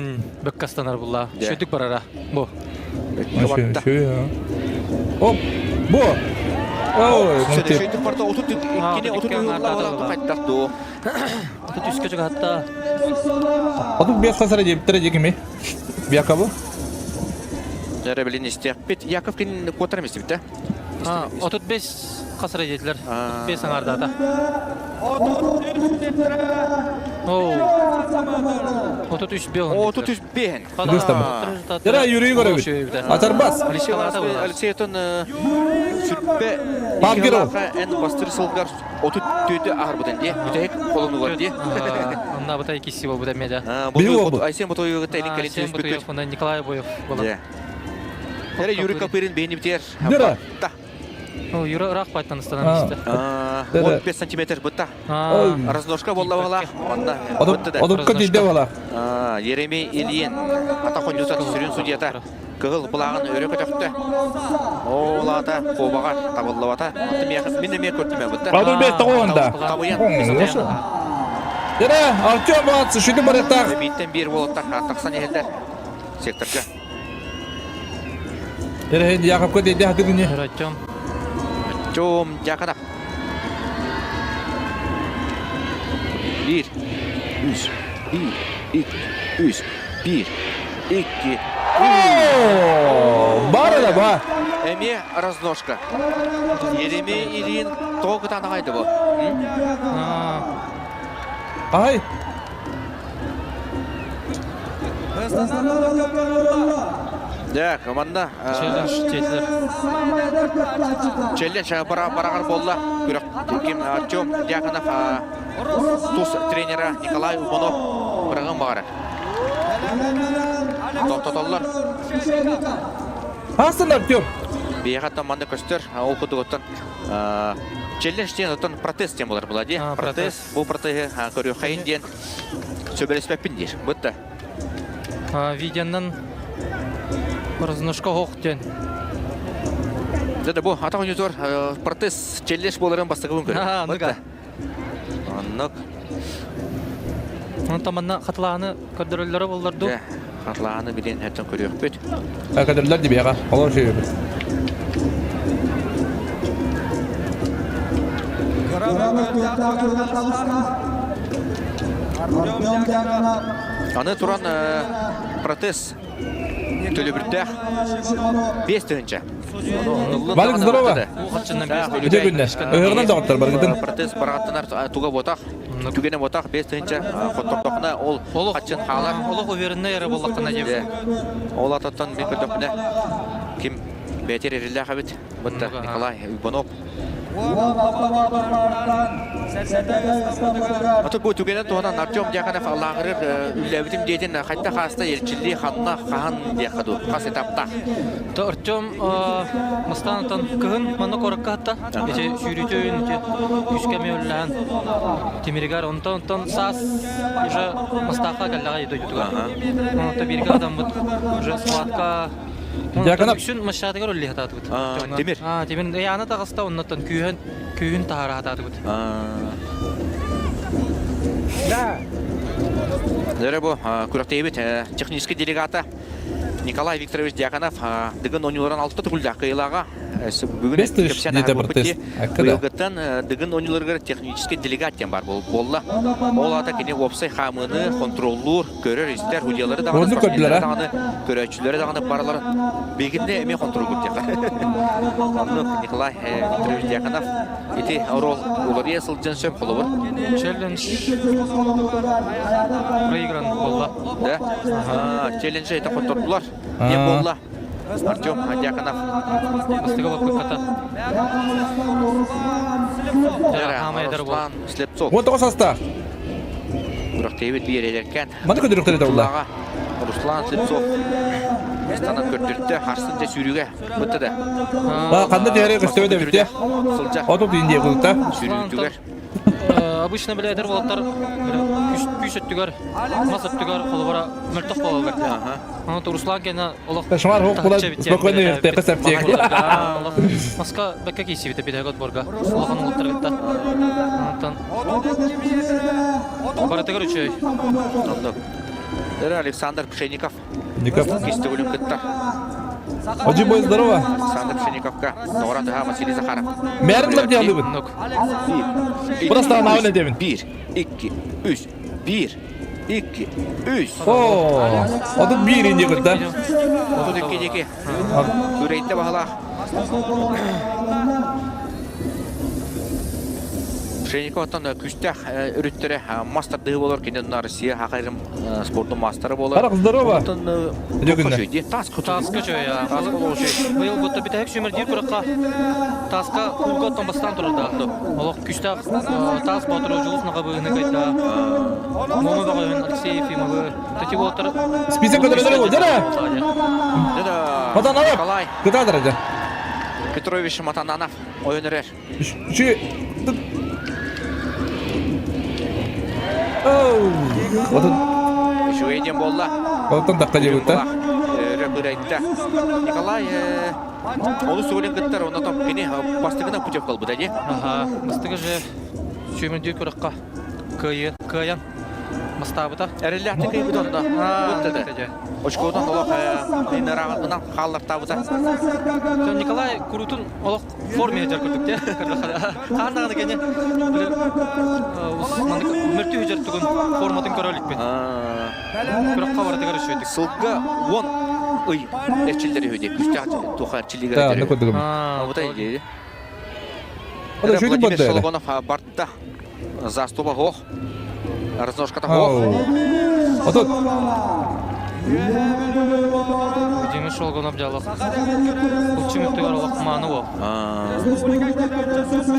[SPEAKER 4] Бөккастанар булла. Шөтүк барара. Бу.
[SPEAKER 3] Оп. Бу. Ой,
[SPEAKER 20] Шөтүк барта отут иккини отут уһулла хайдах дуу.
[SPEAKER 4] Отут үскө чугахатта.
[SPEAKER 3] Отут бес хасара диэбиттэрэ дьикими. Якобы.
[SPEAKER 20] Дәрі билин истиэхпит. Яков кин куотар эмистибит
[SPEAKER 4] 35 хасыра диэтилэр. 35 аҥаардаата. 33 бел.
[SPEAKER 20] 33 бehen.
[SPEAKER 3] Дара Юрий Егорович. Атарбас.
[SPEAKER 20] Алексей отон сүрпе
[SPEAKER 3] Павгеров.
[SPEAKER 20] Эн бастыр сылгар 34 ахар бутан дии. Бүтэһик холонугар дии.
[SPEAKER 4] Онна бутай кисси болбут эмиэ
[SPEAKER 20] да. Айсен Ботоевыгытта илин кэлин
[SPEAKER 4] Айсен Ботоев, онна Николай Боев болар.
[SPEAKER 20] Дара Юрий Копырин бейни битер.
[SPEAKER 3] Дара.
[SPEAKER 4] Ну, Юра ыраах байтан ыстанан истэ.
[SPEAKER 20] 15 сантиметр бытта. Разножка болла бала. Онна бытта да.
[SPEAKER 3] Одукка тиийдэ бала.
[SPEAKER 20] Еремей Ильин ата хоньюта сүрүн судьята. Кыһыл былааҕын өрө көтөхтө. Оолаата куобаҕар табыллыбата. Мин эмиэ көрдүм бытта.
[SPEAKER 3] Адыр бет тоҕуонда.
[SPEAKER 20] Табыйан.
[SPEAKER 3] Дара Артем Баатсы шүтү барыктаах.
[SPEAKER 20] Бииттен биир болоттар тахсан иһэллэр секторга.
[SPEAKER 3] Эрэһин Яковка тиийдэ хатыгыны.
[SPEAKER 4] Артем.
[SPEAKER 20] Артем Дьяконов. Биир, үс, биир, икки, үс, биир, икки,
[SPEAKER 3] Бары да ба.
[SPEAKER 20] Эмиэ разножка. Еремей Ильин тоҕо кытаанаҕайды бу?
[SPEAKER 3] Ай.
[SPEAKER 20] Дьэ, команда Челлендж бараҕар буолла. Күрэх ким Артем Дьяконов тус тренера Николай Уманов быраҕын баҕарар. Тохтотоллор.
[SPEAKER 3] Астын Артем.
[SPEAKER 20] Биһиэхэ манна көстөр. Ол курдугуттан челлендж диэн оттон протест диэн буолар була дии. Протест. Бу протеһы көрүөххэйин диэн сөбүлэспэппин диир. Бытта.
[SPEAKER 4] Видеонан разножка хоох диэн.
[SPEAKER 20] Да бу атах ойнутуор протест челлендж буоларын бастакыбын көрөм.
[SPEAKER 4] Оннук.
[SPEAKER 20] Оннук.
[SPEAKER 4] Онтон манна хатылааны көрдөрөллөрө боллар дуу?
[SPEAKER 20] Хатылааны билин өттөн көрүөхпүт.
[SPEAKER 3] Көрдөрөллөр дибиэҕэ. Олор шүйөбүт.
[SPEAKER 20] Аны туран протез төлөбүрдээх 5 тыһыынча.
[SPEAKER 3] Валик, здорово! Үтө күннэ. Ыһыгынан доҕоттор баргытын.
[SPEAKER 20] Протез барааттанар туга ботах, түгене ботах 5 тыһыынча хоттортохна ол хаччын хаалар.
[SPEAKER 4] Олох уверенный эрэ буоллаххына диэбит.
[SPEAKER 20] Ол ататтан мен көрдөхпүнэ ким бээтер эриллээх эбит. Бытта Николай Иванов. Аты бу түгэнэн туһанан Артем Дьяконов Аллааҕырыр үллээбитим диэтин хайта хааста эрчиллии ханна хаһан диэххэ дуу хас этаптаах.
[SPEAKER 4] Артем Мастаанатан кыһын манна куоракка хатта ити сүүрүүтүн ити күүскэ эмиэ үллэһэн тимиригэр онтон онтон саас уже Мастаахха кэллэҕэ дойдутугар. Онто бииргэ адаммыт уже складка
[SPEAKER 3] Дьяконов
[SPEAKER 4] үксүн машинатыгар үллэһэ хатаатыбыт.
[SPEAKER 20] Тимир.
[SPEAKER 4] Тимир ыйаана таҕыста оннуттан күүһүн күүһүн таһаара хатаатыбыт.
[SPEAKER 20] Да. Дөрө бу күрэхтэһиибит технический делегата Николай Викторович Дьяконов Дыгын оонньууларын алта төгүллээх кыайыылааҕа. Бүгүн кэпсээн аһарбыппыт быйылгыттан Дыгын оонньууларыгар технический делегат диэн баар буолла. Ол аата кини уопсай хаамыыны хонтуруоллуур, көрөр-истэр, судьялары даҕаны, спортсменнары даҕаны, көрөөччүлэри даҕаны барыларын биһигиннэ эмиэ хонтуруоллуур диэххэ. Оннук Николай Викторович Дьяконов ити оруол уларыйа сылдьан сөп холобур.
[SPEAKER 4] Челлендж проигран буолла.
[SPEAKER 20] Да? Челлендж это хоттордулар. Не буолла. Артем Дьяконов.
[SPEAKER 4] Бастыга баппыкката.
[SPEAKER 20] Руслан Слепцов.
[SPEAKER 3] Вот тоҕо саста.
[SPEAKER 20] Күрэхтэһиибит биир эдэркээн.
[SPEAKER 3] Маны көдүрүктэрэ табылла.
[SPEAKER 20] Руслан Слепцов станан көрдөрдө. Харсын дьэ сүүрүүгэ бытты да.
[SPEAKER 3] Ханна түһэрэ көстөбөт эбит
[SPEAKER 20] Сылдьар.
[SPEAKER 3] Отут индия култа.
[SPEAKER 20] Сүүрүүтүгэр.
[SPEAKER 4] Обычно бile эдэр уолаттар күүс өттүгэр, мас өттүгэр холобура мөлтөх буолаллар. Аны Руслан кэнэ олох
[SPEAKER 3] Шмар хоқ була спокойно ертеқі сәптек.
[SPEAKER 4] Маска бәккә кийсибите бидәгә отборга. Улахан уолаттар кытта. Онтон барытыгар үчүгэй.
[SPEAKER 20] Оннук. Александр Пшеников.
[SPEAKER 3] Ников.
[SPEAKER 20] Кистигүлүн кыттар.
[SPEAKER 3] Оджи бой здорово.
[SPEAKER 20] Александр Пшениковка. Доҕор Василий Захаров.
[SPEAKER 3] Мәрін диалыбын. Просто анауын эдебин.
[SPEAKER 20] Бир, икки, үс, бир, икки, үс.
[SPEAKER 3] О, отут биир инди кытта.
[SPEAKER 20] 32 диэки. Күрэйтэ баһылаах. Пшениковтан күстээх өрүттэрэ мас тардыһы болор кинен Россия хакайрым спордун маастара буолар.
[SPEAKER 3] Харах здорово.
[SPEAKER 20] Дөгүннэ. Таска
[SPEAKER 4] Таска чөй. Быйыл бутта бүтэһик сүүмэрдиир куракка таска куулга оттон бастаан турарда. Олох күстээх таас боотуру Дьулус Нахабыыны кайда. Муома бөҕөһүн Алексей Ефимовы Тэти уолаттар
[SPEAKER 3] Список көтөрөлөр дьара. Матананов.
[SPEAKER 20] Николай
[SPEAKER 3] Кытаатар дьэ.
[SPEAKER 20] Петрович Матананов ойон эрэр.
[SPEAKER 3] Үчү Отут
[SPEAKER 20] Үчүгэй диэн буолла.
[SPEAKER 3] Оттон тахха диэбитта.
[SPEAKER 20] Өрө бырайда. Николай олус сөбүлэн кыттар, онно топ кини бастыгына путевка ылбыта дии.
[SPEAKER 4] Аха, бастыгы же сүүмэрдүү күрэххэ кыайы кыайан мастаабыта.
[SPEAKER 20] Эрэллээхтик кыайбыт онно. Бутта Очкоутан олох ынырааҕынан хааллартаабыта.
[SPEAKER 4] Николай курутун олох форме дьар курдук те. Хаан даҕаны кини мөртүү дьар тугун форматын көрө иликпин. Күрэххэ барытыгар үчүгэйдик.
[SPEAKER 20] Сылга 10 ый эрчиллэр үһү дии. Күстээх туха эрчиллигэ
[SPEAKER 3] Да, онно курдугум.
[SPEAKER 20] Абыта идея.
[SPEAKER 3] Ода шүйтүн
[SPEAKER 20] Владимир
[SPEAKER 3] барда.
[SPEAKER 20] Шологонов барда. Застуба хох. Разножката хох.
[SPEAKER 3] Отут.
[SPEAKER 4] Владимир Шолгонов дьалах. Булчуң өттүгэр олох мааны ол.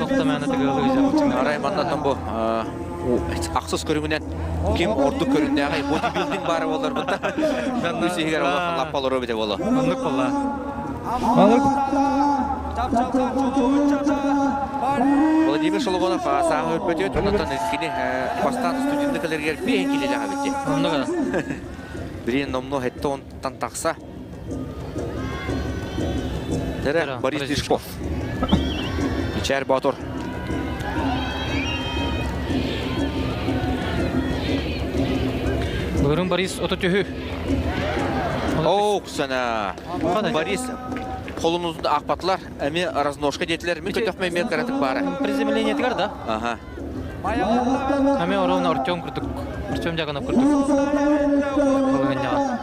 [SPEAKER 4] Тоқта мәне тыгылы
[SPEAKER 20] Арай маннаттан бу ахсыс көрүҥүнэн ким ордук көрүннээҕэй бодибилдинг баара буолар бутта. Үс иһигэр олох лаппалары бите боло.
[SPEAKER 4] Оннук болла.
[SPEAKER 20] Владимир Шологонов сааһы өрбөтүөт, онтон кини бастаан студентты кэлэригэр биэһин килэлээх эбит.
[SPEAKER 4] Оннук
[SPEAKER 20] Бирин номно хетте онтан тахса. Тере Борис Лешков. Ичээр Боотур.
[SPEAKER 4] Былырын Борис ото түһү.
[SPEAKER 20] Оок сана. Борис холун узун аахпатылар, эми разножка диэтилэр, мин көтөхмө эмиэ кыратык баара.
[SPEAKER 4] Приземлениетигэр да?
[SPEAKER 20] Аха.
[SPEAKER 4] Ами ровно Артем курдук. Артем Дьяконов курдук. Балыгынньаҕа.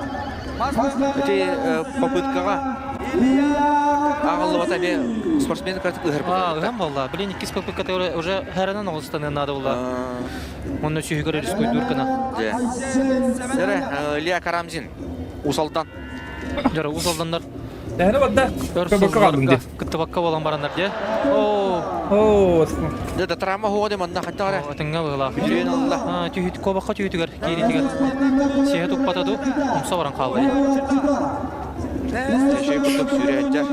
[SPEAKER 20] Ити попыткаҕа ааҕыллыбата эмиэ спортсмен кыратык ыһар
[SPEAKER 4] А, ыһан буолла. Блин, иккис попытката уже хәрэнэн оҕустаныан наада буолла. Онно сүүһүгэр рискуйдуур гына.
[SPEAKER 20] Дьэ. Дьэрэ, Илья Карамзин Усалдан.
[SPEAKER 4] Дьара Усалданнар.
[SPEAKER 3] Эһэни барда.
[SPEAKER 4] Өр
[SPEAKER 3] Көбөккө қалдым
[SPEAKER 4] сылларга
[SPEAKER 3] дии.
[SPEAKER 4] кыттыбакка буолан бараннар дии. Оо.
[SPEAKER 3] Оо.
[SPEAKER 20] Дэ да травма хоҕо де манна хатта ара.
[SPEAKER 4] Атыҥҥа быһылаах.
[SPEAKER 20] Бүдүрүөн ылла.
[SPEAKER 4] Аа, түһүт куобахха түһүтүгэр кииритигэр. Сиһэ туппата ду, умса баран хаалла.
[SPEAKER 20] Шей курдук сүүрээччэр.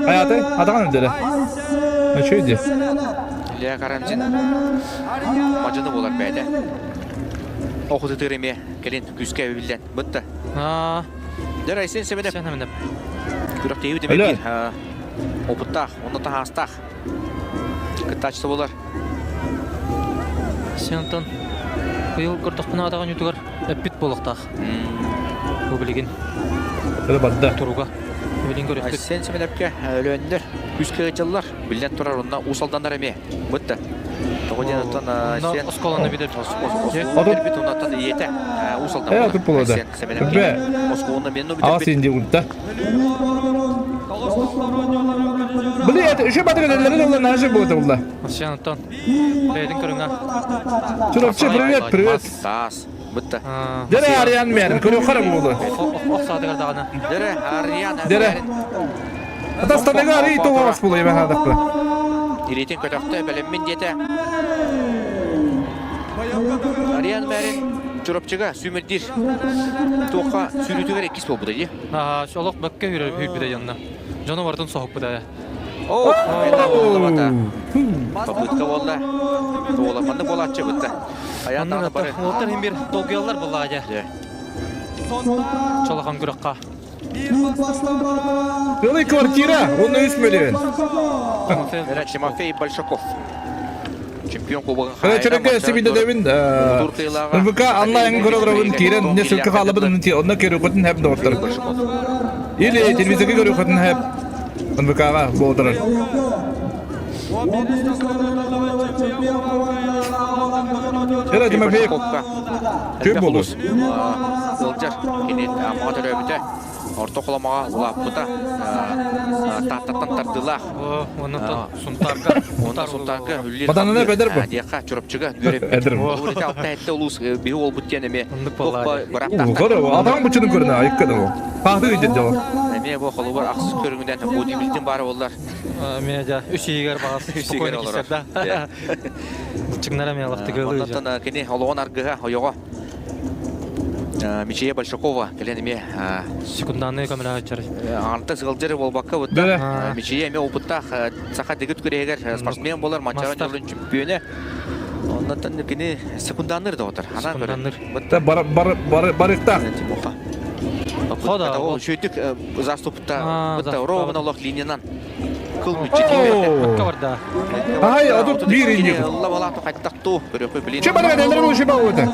[SPEAKER 3] Айаты, атаҕын үрдэрэ. Үчүгэй дии.
[SPEAKER 20] Илья Карамзин мадьыны буолар бэйэтэ. Охутутур эмиэ кэлин күүскэ эбиллэн бытта.
[SPEAKER 4] Аа.
[SPEAKER 20] Дэр Айсен Семенов.
[SPEAKER 4] Семенов.
[SPEAKER 20] Күрэхтэһии демек биир опыттаах, онно таһаастаах кыттааччы буолар.
[SPEAKER 4] Сентон быйыл көрдөхпүнэ атаҕын ютугар эппит буолуохтаах. Бу билигин.
[SPEAKER 3] Өрө барда.
[SPEAKER 4] Туруга. Билигин көрүөхпүт.
[SPEAKER 20] Айсен Семеневке өлөөннөр күүскэ ыдьаллар. Биллэн турар, онно уус алданнар эмиэ. Бытта. Тоҕо диэн оттон сен
[SPEAKER 4] осколаны бүтэр.
[SPEAKER 20] Осколаны оннаттан ийэтэ уус алдан.
[SPEAKER 3] Э, отут болода. Бе.
[SPEAKER 20] Осколаны мен
[SPEAKER 3] Аас инди унта. Били, это еще батыр эллери олла нажы болды олла.
[SPEAKER 4] Сен оттон бэйдин көрүҥэ.
[SPEAKER 3] Чурапчы, привет, привет.
[SPEAKER 20] Таас. Бытта.
[SPEAKER 3] Дере Ариан мен, көрө хара болду.
[SPEAKER 4] Ох саатыгар даҕаны.
[SPEAKER 20] Дере Ариан.
[SPEAKER 3] Дере. Атастаныга арый тоҕоос буолуо эбэ хаадахпы.
[SPEAKER 20] Илиитин көтөхтө бэлэммин диэтэ. Ариан Мэрин Чурапчыга сүүмэрдиир туохха сүүрүүтүгэр иккис буолбута дии.
[SPEAKER 4] Аа, олох бөккө үүрэр үүрбүтэ дьонно. Дьону барытын соһуппута.
[SPEAKER 20] Оо, это буоллабата. Попытка буолла. Туоламанны буолааччы бытта. Аян даҕаны бары.
[SPEAKER 4] Уолтар иһин бир долгуйаллар буоллаҕа дьэ. Чолохон күрэххэ.
[SPEAKER 3] Целый квартира, он үс миллион.
[SPEAKER 20] Тимофей Большаков. Чемпион кубогын
[SPEAKER 3] Чөрөкө сибидэдэбин НВК онлайн көрөлөрөбүн киирэн не ссылка хаалабын онно көрүөхүтүн хэп доҕоттор. Или телевизорга көрүөхүтүн хэп НВК-га буолтарар. Эра Тимофеев Ким болу?
[SPEAKER 20] Сылдьар кини Аммаҕа төрөөбүтэ, орто холомоҕо улааппыта, Тааттаттан тардыылаах.
[SPEAKER 4] Оннуттан Сунтаарга.
[SPEAKER 20] Онтон Сунтаарга үллир
[SPEAKER 3] Батанына бэдэр бу.
[SPEAKER 20] Диэхха Чурапчыга үөрэппит. Улуурите алта этте улуус биһи уолбут диэн эмиэ
[SPEAKER 3] Көрө, атаҕын бучунун көрүнэ, айыкка да бу. Паахты ыйдыр дьоло.
[SPEAKER 20] Эмиэ бу холобур ахсыс көрүҥүнэн бодибилдинг баар боллар.
[SPEAKER 4] Эмиэ дьа үс иһигэр баҕас спокойно киирсэр да. Быччыҥнара эмиэ алахтыгылыы.
[SPEAKER 20] Онтон кини олоҕун аргыһа, ойоҕо Мичия Большакова кэлэн эмиэ
[SPEAKER 4] секундааны көмөлөһөччөр.
[SPEAKER 20] Аҥарта сыалдьар буолбакка бутта Мичия эмиэ опыттаах саха дэгит күрэһигэр спортсмен болар Манчаары дьолун чемпионэ. Оннотон кини секунданыр да отар.
[SPEAKER 4] Секунданыр.
[SPEAKER 3] Бар бар бар барыктаах.
[SPEAKER 20] Хода, ол шөйтүк заступта бутта ровно олох линиянан кыл мүччү киирбэтэ.
[SPEAKER 4] барда.
[SPEAKER 3] Ай, а тут биир инник.
[SPEAKER 20] Алла балаату хаттахту, көрөккө билин.
[SPEAKER 3] Че бары гадалары бу шиба ота.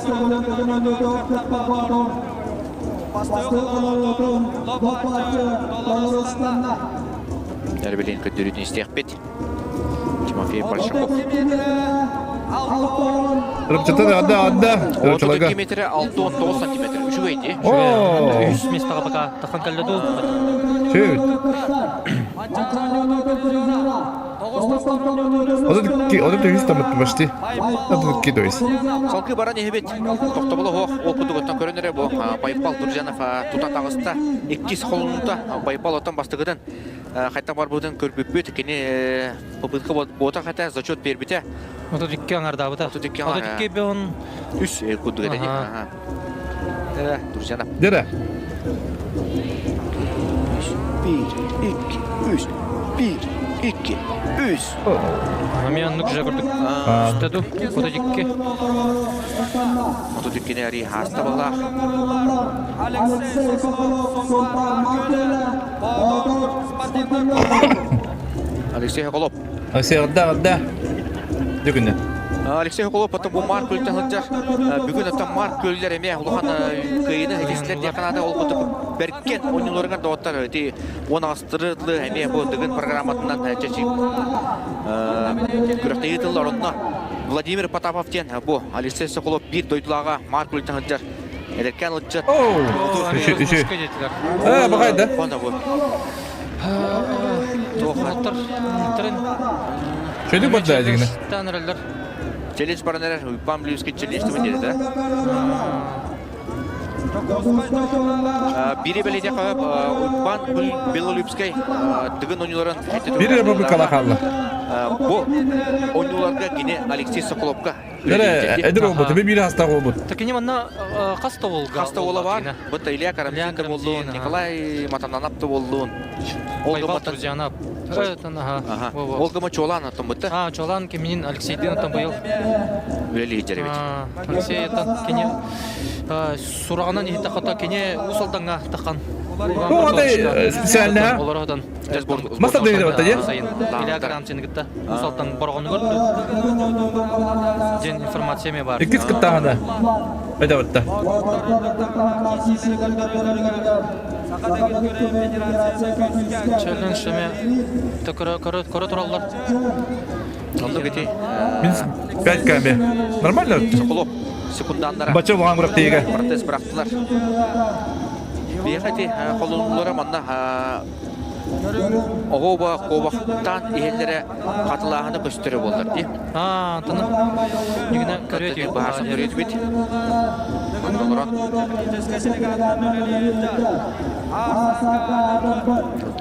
[SPEAKER 20] Әрбилин көддөрүүтүн истиэхпит. Тимофей Большаков.
[SPEAKER 3] Рыпчата ада ада.
[SPEAKER 20] 32 метре 6-19 сантиметр. Үчүгэй дии.
[SPEAKER 3] О!
[SPEAKER 4] Үс местаға пока тахан кэллэ дуу.
[SPEAKER 3] Чүт. Ода төгүс тамыт почти. Ода ки то есть.
[SPEAKER 20] Салгыы баран иһибит. Тохтобулу хоох ол кутугуттан көрөн эрэ бу Байбал Туржанов тута таҕыста. Иккис холунута Байбал оттон бастыгытын хайта барбытын көрбүппүт. Кини попытка буота хата зачет бербите.
[SPEAKER 4] 32 аңардаабыта.
[SPEAKER 20] 32 аңар.
[SPEAKER 4] 32 беон
[SPEAKER 20] үс курдук этэ. Туржанов.
[SPEAKER 3] Дere.
[SPEAKER 20] 1 2 3 1 2 3.
[SPEAKER 4] Мен оннук же көрдүк. Үстэ ду. 32.
[SPEAKER 20] 32 ари хаста балах. Алексей Холоп.
[SPEAKER 3] Алексей да да. Дүгүнэ.
[SPEAKER 20] Алексей Холоп потом бу Марк көлтөн сылдьар. Бүгүн оттон Марк көллөр эмиэ улахан кыайыны хитистилэр диэххэ ол курдук бэркэн оонньууларыгар доҕоттор ити уон аҕыстырытлы эмиэ бу Дыгын программатынан чэчи күрэхтэһии тыллар онно Владимир Потапов диэн бу Алексей Соколов биир дойдулааҕа Марк көлтөн сылдьар эдэркээн ылдьыт.
[SPEAKER 3] Үшү үшү. Э, бахайда. Чөдүк бадда дигине.
[SPEAKER 4] Таныралар.
[SPEAKER 20] Челлендж баран эрэр Уйбан Блюзки челлендж диэри да. Бири бэлиэтиэххэ Уйбан Белолюбскай Дыгын оонньууларын
[SPEAKER 3] Биир републикала хаалла.
[SPEAKER 20] Бу оонньууларга кини Алексей Соколовка
[SPEAKER 3] Эрэ эдэр олбут, эбе биир хастаах олбут.
[SPEAKER 4] Такини манна хас да уолга.
[SPEAKER 20] Хас да уола бар. Бытта Илья Карамзин да боллун, Николай Матананап да боллун.
[SPEAKER 4] Олга Турзянап.
[SPEAKER 20] Олга Чолан аттан бытта.
[SPEAKER 4] А, Чолан киминин Алексейдин аттан быйыл.
[SPEAKER 20] Үлелии жеребит.
[SPEAKER 4] Алексей аттан кини сураҕынан иһиттэххэ кини Уус Алдаҥҥа таххан.
[SPEAKER 3] Бу атай специально.
[SPEAKER 4] Олоротон.
[SPEAKER 3] Маса дойду дии.
[SPEAKER 4] Илья Карамзин кытта Уус Алдан борогонугар ден информация ме бар.
[SPEAKER 3] Иккис кыттаһана. Это вот та.
[SPEAKER 4] Челлендж шеме көрө тураллар.
[SPEAKER 20] Онно бити.
[SPEAKER 3] Мин 5 каме. Нормально?
[SPEAKER 20] Соколов секунданнара.
[SPEAKER 3] Бача буған бырақтыйга.
[SPEAKER 20] Протест бырақтылар. Биэхэ холунулара манна Оҕо куобахтаан иһэллэрэ хатылааһыны көстөрө буоллар дии.
[SPEAKER 4] Аа, таны дьигинэ көрүө дии.
[SPEAKER 20] Баһарсан көрүөтүбүт. Манна олорон.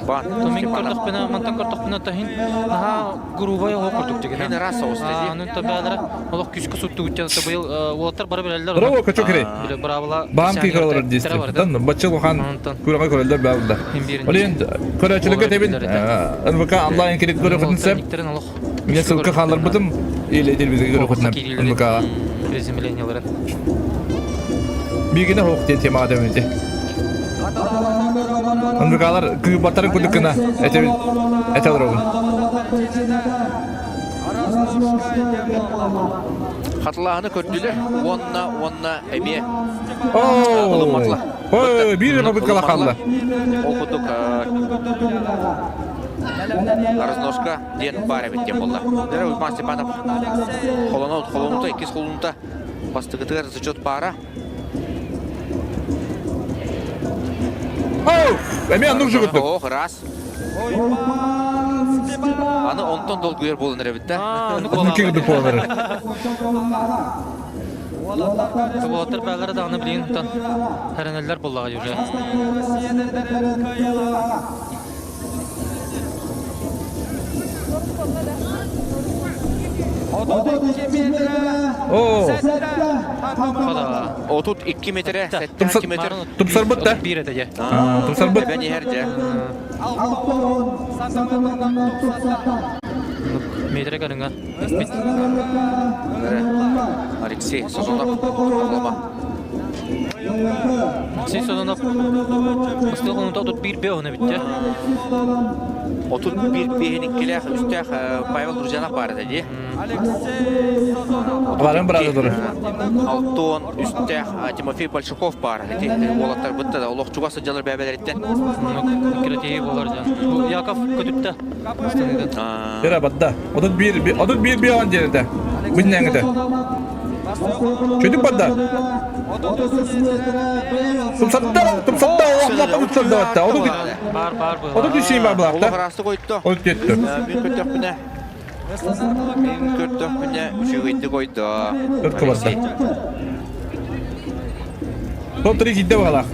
[SPEAKER 20] Бан.
[SPEAKER 4] Мин көрдөхпүнэ, мантан көрдөхпүнэ таһин наһаа грубай оҕо курдук дьигинэ.
[SPEAKER 20] Мин ыраас соҕус дии.
[SPEAKER 4] Аны табаалара олох күүскэ суттугуттан быйыл уолаттар бары билэллэр.
[SPEAKER 3] Браво, качок керей.
[SPEAKER 4] Браво.
[SPEAKER 3] Баам кыйкалар дейсти. Тан бачча улахан күрэҕэ көрөллөр баалда. Олен көрөөчүлүккэ тебин НВК онлайн кирик көрөхүтүн сеп. Мен ссылка хаалларбытым или телевизорга көрөхүтүнэн НВК.
[SPEAKER 4] Приземленияларын.
[SPEAKER 3] Бигине хоох диэн темаҕа тэбинти. НВКлар кыыбаттарын курдук гына этебин этэ олоробун.
[SPEAKER 20] Хатылааһыны көрдүлэр уонна уонна эмиэ
[SPEAKER 3] Ылымматылар. Ой, биир попыткала хаалла.
[SPEAKER 20] Ол курдук разножка диэн баар эбит диэн буолла. Дэрэ Уйбаан Степанов холону холонута иккис холонута бастакытыгар зачет паара.
[SPEAKER 3] Оу, эмиэ оннук жугуттук.
[SPEAKER 20] Ох, раз. Аны онтон долгуйар буолан эрэбит да.
[SPEAKER 3] Оннук кирдик буолар.
[SPEAKER 4] Уолаттар баалара даҕаны билигин тан хэрэнэллэр буоллаҕа уже.
[SPEAKER 3] Оо.
[SPEAKER 20] 32 метре, 7 метр.
[SPEAKER 3] Тупсарбыт да?
[SPEAKER 4] Биир этэ дьэ.
[SPEAKER 3] Тупсарбыт.
[SPEAKER 20] Эбэн иһэр дьэ.
[SPEAKER 4] Метре көрүҥэ.
[SPEAKER 20] Алексей Созонов Оклама.
[SPEAKER 4] Алексей Созонов бастык онута 31 бе оны битте.
[SPEAKER 20] 31 беһин иккилээх үстээх Павел Друзьянов баар этэ дии.
[SPEAKER 3] Баран бырады турар.
[SPEAKER 20] Алтон үстээх Тимофей Большаков баар. Ити уолаттар бытта да олох чугас сылдьалар бэбэлэриттэн.
[SPEAKER 4] Кирэтии болар дьон. Яков көтүттэ.
[SPEAKER 3] Эрэ бадда. 31 31 бион диэнэтэ. Бүннэҥэтэ. Чөтүк бадда. Тумсатта, тумсатта, оҕлаппа тупсарда батта. Отут
[SPEAKER 4] Бар бар бу.
[SPEAKER 3] Отут үсейм бар булакта.
[SPEAKER 20] Олох ыраастык ойто.
[SPEAKER 3] Отут жетти.
[SPEAKER 20] Мин көрдөхпүнэ Мин көрдөхпүнэ үчүгэйдик ойдо.
[SPEAKER 3] Өрт кыбарда. Топ-3 киирдэ баҕалаах.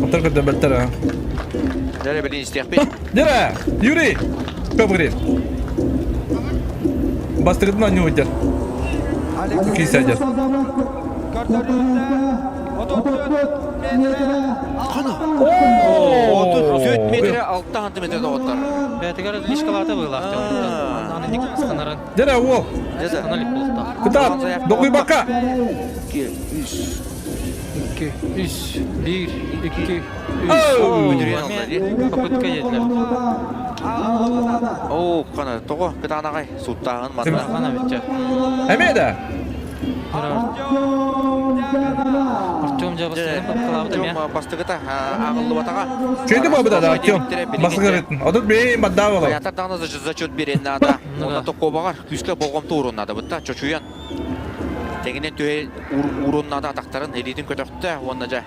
[SPEAKER 3] Оттор көрдөрбөттөр а.
[SPEAKER 20] Дэрэ билин истиэхпит.
[SPEAKER 3] Дэрэ! Юрий! Көбүрин. Бастыгытын оонньуу сылдьар. Киирсэ сылдьар.
[SPEAKER 20] Отут 4 метре 6 сантиметр доҕоттор.
[SPEAKER 4] Бээтигэр лишкалаата быылаах Аны ник станарын.
[SPEAKER 3] Дэрэ уол. Кытаат, докуйбакка.
[SPEAKER 20] 2 3
[SPEAKER 4] 2 3 1 2 3 Попытка етилер.
[SPEAKER 20] Оо, қана тоҕо кытаанаҕай сууттааһын манна.
[SPEAKER 4] Қана битте.
[SPEAKER 3] Эмиэ да.
[SPEAKER 4] Артем жа бастыгы попкалаабыт эмиэ.
[SPEAKER 20] Бастыгыта ааҕыллыбатаҕа.
[SPEAKER 3] Чөйдү буолбута да Артем. Бастыгырытын. Отут бэйин баддаа боло.
[SPEAKER 20] Хаятар даҕаны зачет берен наада. Онна токкобаҕар күүскэ болҕомто уурун наада бытта чочуйан. Тэҥинэн түһэ уурун наада атахтарын илиитин көтөхтө уонна дьэ.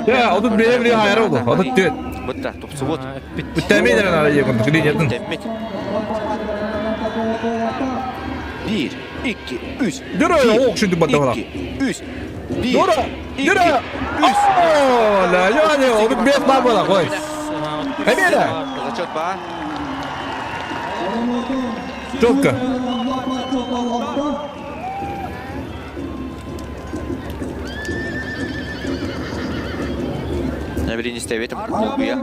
[SPEAKER 3] Дьэ, отут бэйэ биле хайара болу. Отут түөт.
[SPEAKER 20] Бытта тупсубут.
[SPEAKER 3] Бүттэмин эрэ наада дии курдук линиятын.
[SPEAKER 20] Тэммит. 1, 2, 3.
[SPEAKER 3] Дөрө, ох, şimdi баттағала.
[SPEAKER 20] 2, 3, 1,
[SPEAKER 3] Дөрө, дөрө. О, ла, я, ол бес бар бола, қой. Победа!
[SPEAKER 20] Зачет ба.
[SPEAKER 3] Четко.
[SPEAKER 20] Набери не ставит, долгуя.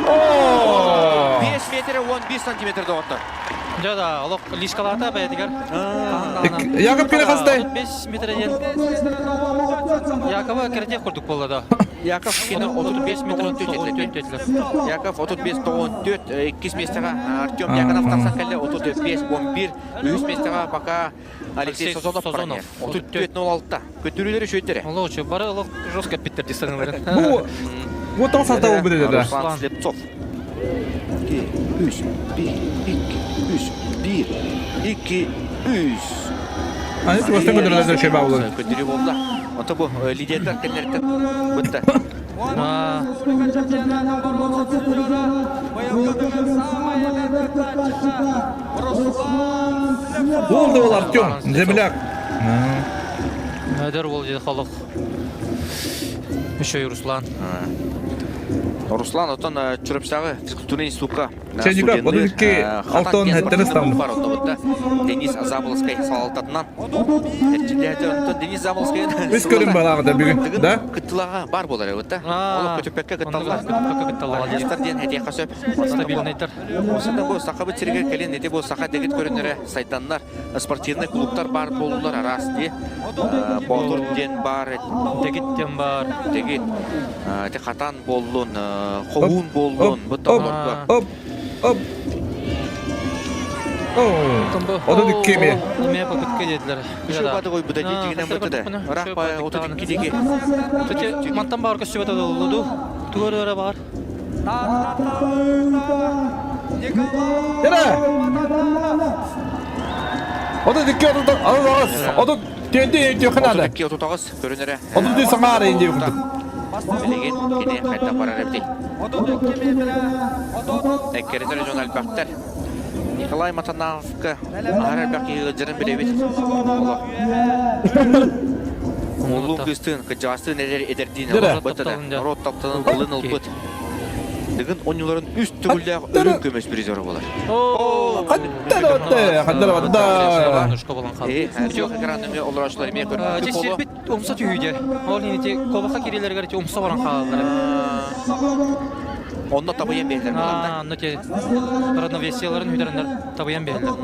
[SPEAKER 3] О!
[SPEAKER 20] 5 метр 15 сантиметр доғытты.
[SPEAKER 4] Дьэ да, олох лишкалаата бэйэтигэр.
[SPEAKER 3] Яков кини хастай?
[SPEAKER 4] 5 метр диэн. Якова кэрэтиэх курдук буолла да.
[SPEAKER 20] Яков кини 35 метр 14
[SPEAKER 4] етилер.
[SPEAKER 20] Яков 35 94 иккис миэстэҕэ Артем Дьяконов тахсан кэллэ 35 11 үһүс миэстэҕэ пока Алексей Созонов
[SPEAKER 4] Созонов.
[SPEAKER 20] 34 06 Көтүрүүлэр үчүгэйдэрэ.
[SPEAKER 4] Олох үчүгэй. Бары олох жестко эппиттэр дии саныыларын.
[SPEAKER 3] Бу вот тоҕо састаа буолбут этэ да.
[SPEAKER 20] Руслан Слепцов. 2 3 1 2 3 1 2 3
[SPEAKER 3] Аны тугастан көтөрөлөр шеба буолар.
[SPEAKER 20] Көтүрүү буолла. Ото бу лидердер кэннэриттэн бытта.
[SPEAKER 3] Уол да уол Артем, земляк.
[SPEAKER 4] Эдэр уол дии холох. Еще и Руслан.
[SPEAKER 20] Руслан отон Чурапчағы физкультурный институтка
[SPEAKER 3] Ченюка, 32 алтон хэттэн ыстаммыт.
[SPEAKER 20] Денис Заболоцкай салалтатынан. Денис Заболоцкай
[SPEAKER 3] Үс көрүн балаҕыта бүгүн, да?
[SPEAKER 20] Кыттылаға бар болар эбит да. Ол көтүппекке кытталлар. Молодецтар диэн этиэххэ сөп.
[SPEAKER 4] Стабильныйдар.
[SPEAKER 20] Осында бу сахабыт сиригэр кэлин ити бу саха дэгит көрүннэрэ сайданнар, спортивный клубтар бар болулар араас дии. Боотур диэн бар.
[SPEAKER 4] Дэгит диэн бар.
[SPEAKER 20] Дэгит. Ити хатан боллун, хоһуун боллун. Бу
[SPEAKER 3] Оп, оп, оп. Отут икки эмиэ.
[SPEAKER 4] Эмиэ попытка диэтилэр.
[SPEAKER 20] Үчүгэй баты койбута дии дьигинэн быта да. Ыраах бай 32 диги.
[SPEAKER 4] Кстати, мантан баар көстүбэт ололуду. Тугар ыра баар.
[SPEAKER 3] Эра! 32 39 34 диэххэ наада.
[SPEAKER 20] 32 39 көрүнэрэ.
[SPEAKER 3] 33 саҥаара диэн курдук.
[SPEAKER 20] Билигин кини хайдах барар эбитий? Эккирэтэр дьон элбэхтэр. Николай Матанавка аһар элбэх киһи ыалдьарын билэбит. Олох. Улуу кыыстыын, кырдьаҕастыын эдэр эдэрдиин ылбыт да, норуот тапталын ылын ылбыт. Дыгын оонньууларын үс төгүллээх үрүҥ көмүс призера буолар. Э, экран нөҥүө олороочулар эмиэ көрбүт
[SPEAKER 4] Сирбит умса түһүүдэ. Ол ити кобаха кирилэригэр ити умса баран хаалаллар.
[SPEAKER 20] Онно табыйан биэрэллэр
[SPEAKER 4] буолар. Онно те равновесияларын хүдэрэннэр табыйан биэрэллэр.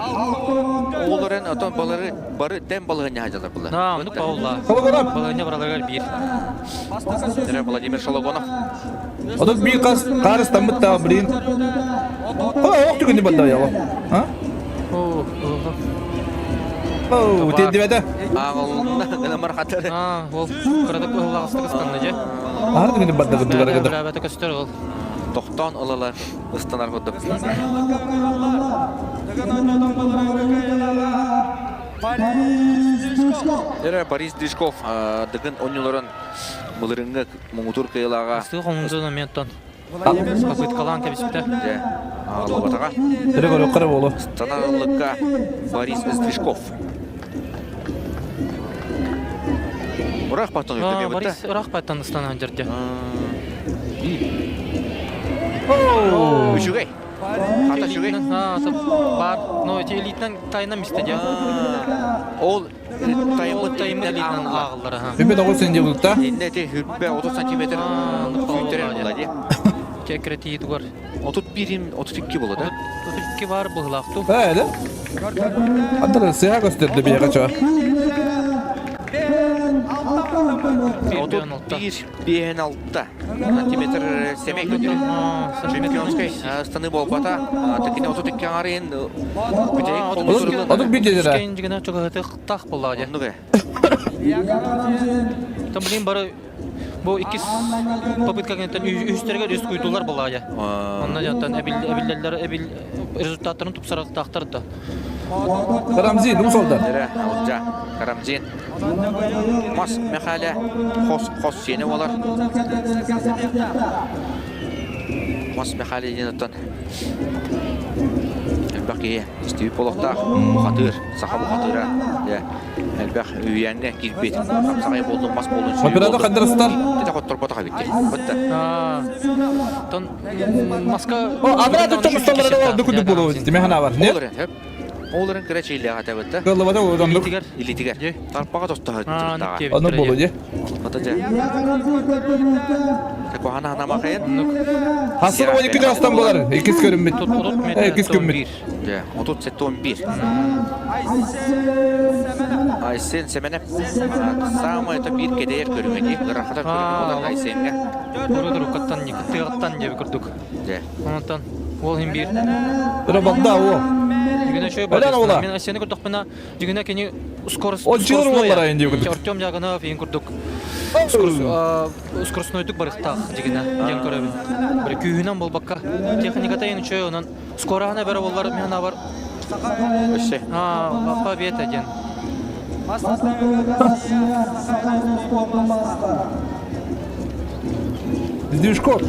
[SPEAKER 20] Оҕолорун отон балары бары тэн балыһынньа сылдьаллар булла.
[SPEAKER 4] Да, оннук баулла. Балыһынньа бараларыгар биир.
[SPEAKER 20] Владимир Шологонов.
[SPEAKER 3] Отут биир хас хаарыстаммыт да, блин. Ох түгүнү банда яла. А? Оу, тиэрдибэтэ.
[SPEAKER 20] Ааҕылынна, гынамар хатыр.
[SPEAKER 4] Аа, ол кыратык ыһыллаҕастык ыстанна дьэ.
[SPEAKER 3] Аһар түгүнү банда курдук арыгыда.
[SPEAKER 4] Бирээбэтэ көстөр ол.
[SPEAKER 20] Тохтоон ылала ыстанар курдук. Эра Борис Движков Дыгын оонньууларын былырыҥҥы муҥутуур кыайыылааҕа.
[SPEAKER 4] Астыы хомунзун моментон попыткалаан кэбиспитэ.
[SPEAKER 20] Дьэ, аҕаллыбатаҕа.
[SPEAKER 3] Өрө көрүөххэ буолу.
[SPEAKER 20] Станалыкка Борис Сдвижков. Ыраах баттан үрдүмэ
[SPEAKER 4] Борис ыраах баттан ыстанан дьэрдэ.
[SPEAKER 20] Үчүгэй. Хата үчүгэй.
[SPEAKER 4] Бар, но эти элитнан тайна мисте дьэ.
[SPEAKER 20] Ол тайыммыт
[SPEAKER 4] тайыммыт элитнан ааҕыллар.
[SPEAKER 3] Үмүт оҕус сен диэбитта.
[SPEAKER 20] Инне ти хүрбэ 30 сантиметр сүүйтэрэр була дии.
[SPEAKER 4] Кэкирэтии тугар.
[SPEAKER 20] 31 32 була да.
[SPEAKER 4] 32 бар быһылаах ту.
[SPEAKER 3] Ээ, да? Антон сыһа көстөрдө биэҕэ чо.
[SPEAKER 20] 31 5 сантиметр сэмэй көтүрү. Чемпионскай ыстаны буолбата. Такини 32 аҥарын бүтэһик
[SPEAKER 3] Отут бир дедера.
[SPEAKER 4] Дьигэнэ чугаһытык буоллаҕа дьэ.
[SPEAKER 20] Оннук ээ.
[SPEAKER 4] Там блин бары бу иккис попытка кэнниттэн үһүстэригэр үс куйтулар буоллаҕа дьэ. Онно дьонтон эбиллэллэр эбил результаттарын тупсарыахтаахтар да.
[SPEAKER 3] Карамзин, усолда.
[SPEAKER 20] Алжа, Карамзин. Мас Михаля хос хос сиэнэ буолар. Мас Михайлович оттон элбэх киһи истибит буолуохтаах. Бухатыыр, саха бухатыыра. Элбэх үүйээҥҥэ киирбит. Хапсаҕай буоллун, мас буоллун, сүүрүү
[SPEAKER 3] Оператор хандарыстар.
[SPEAKER 20] Тete хотторботох эбит. Бытта.
[SPEAKER 4] Тон маска
[SPEAKER 3] О, анараа туттан усталлара ордук курдук буолуо тиме ханаабар. Нет?
[SPEAKER 20] Олорун кыра чийлээх этэ
[SPEAKER 3] Кыллыбата оннук.
[SPEAKER 20] Илитигэр. Тарпаҕа тостоһо
[SPEAKER 3] Оннук буолуо дии.
[SPEAKER 20] Ото дьэ. Куһана ханамахайын.
[SPEAKER 3] Хасыр 12 жастан болар. Иккис көрүммүт. Иккис күммүт.
[SPEAKER 20] Дьэ, 37 Айсен Семенов самое это биир кэдэйэр көрүҥэ дии. Ырахатар көрүҥэ болар Айсенҥэ.
[SPEAKER 4] Урут-уруккаттан тыаҕыттан диэби курдук.
[SPEAKER 20] Дьэ.
[SPEAKER 4] Онтон ол иһин биир.
[SPEAKER 3] Ыра балда о.
[SPEAKER 4] Дьүгүнэ шөй
[SPEAKER 3] Өлөн ола.
[SPEAKER 4] Мен Айсены көрдөхпүнэ, дьүгүнэ кини скорость
[SPEAKER 3] Отчылар уоллара инди курдук.
[SPEAKER 4] Артем Дьяконов иин курдук скоростнойдук барыктаах дьигинэ диэн көрөбүн. Бір күүһүнэн болбакка техниката иин үчөй онон скораһына бэрэ боллар мен бар.
[SPEAKER 20] Өссө.
[SPEAKER 4] А, победа диэн.
[SPEAKER 3] Движков.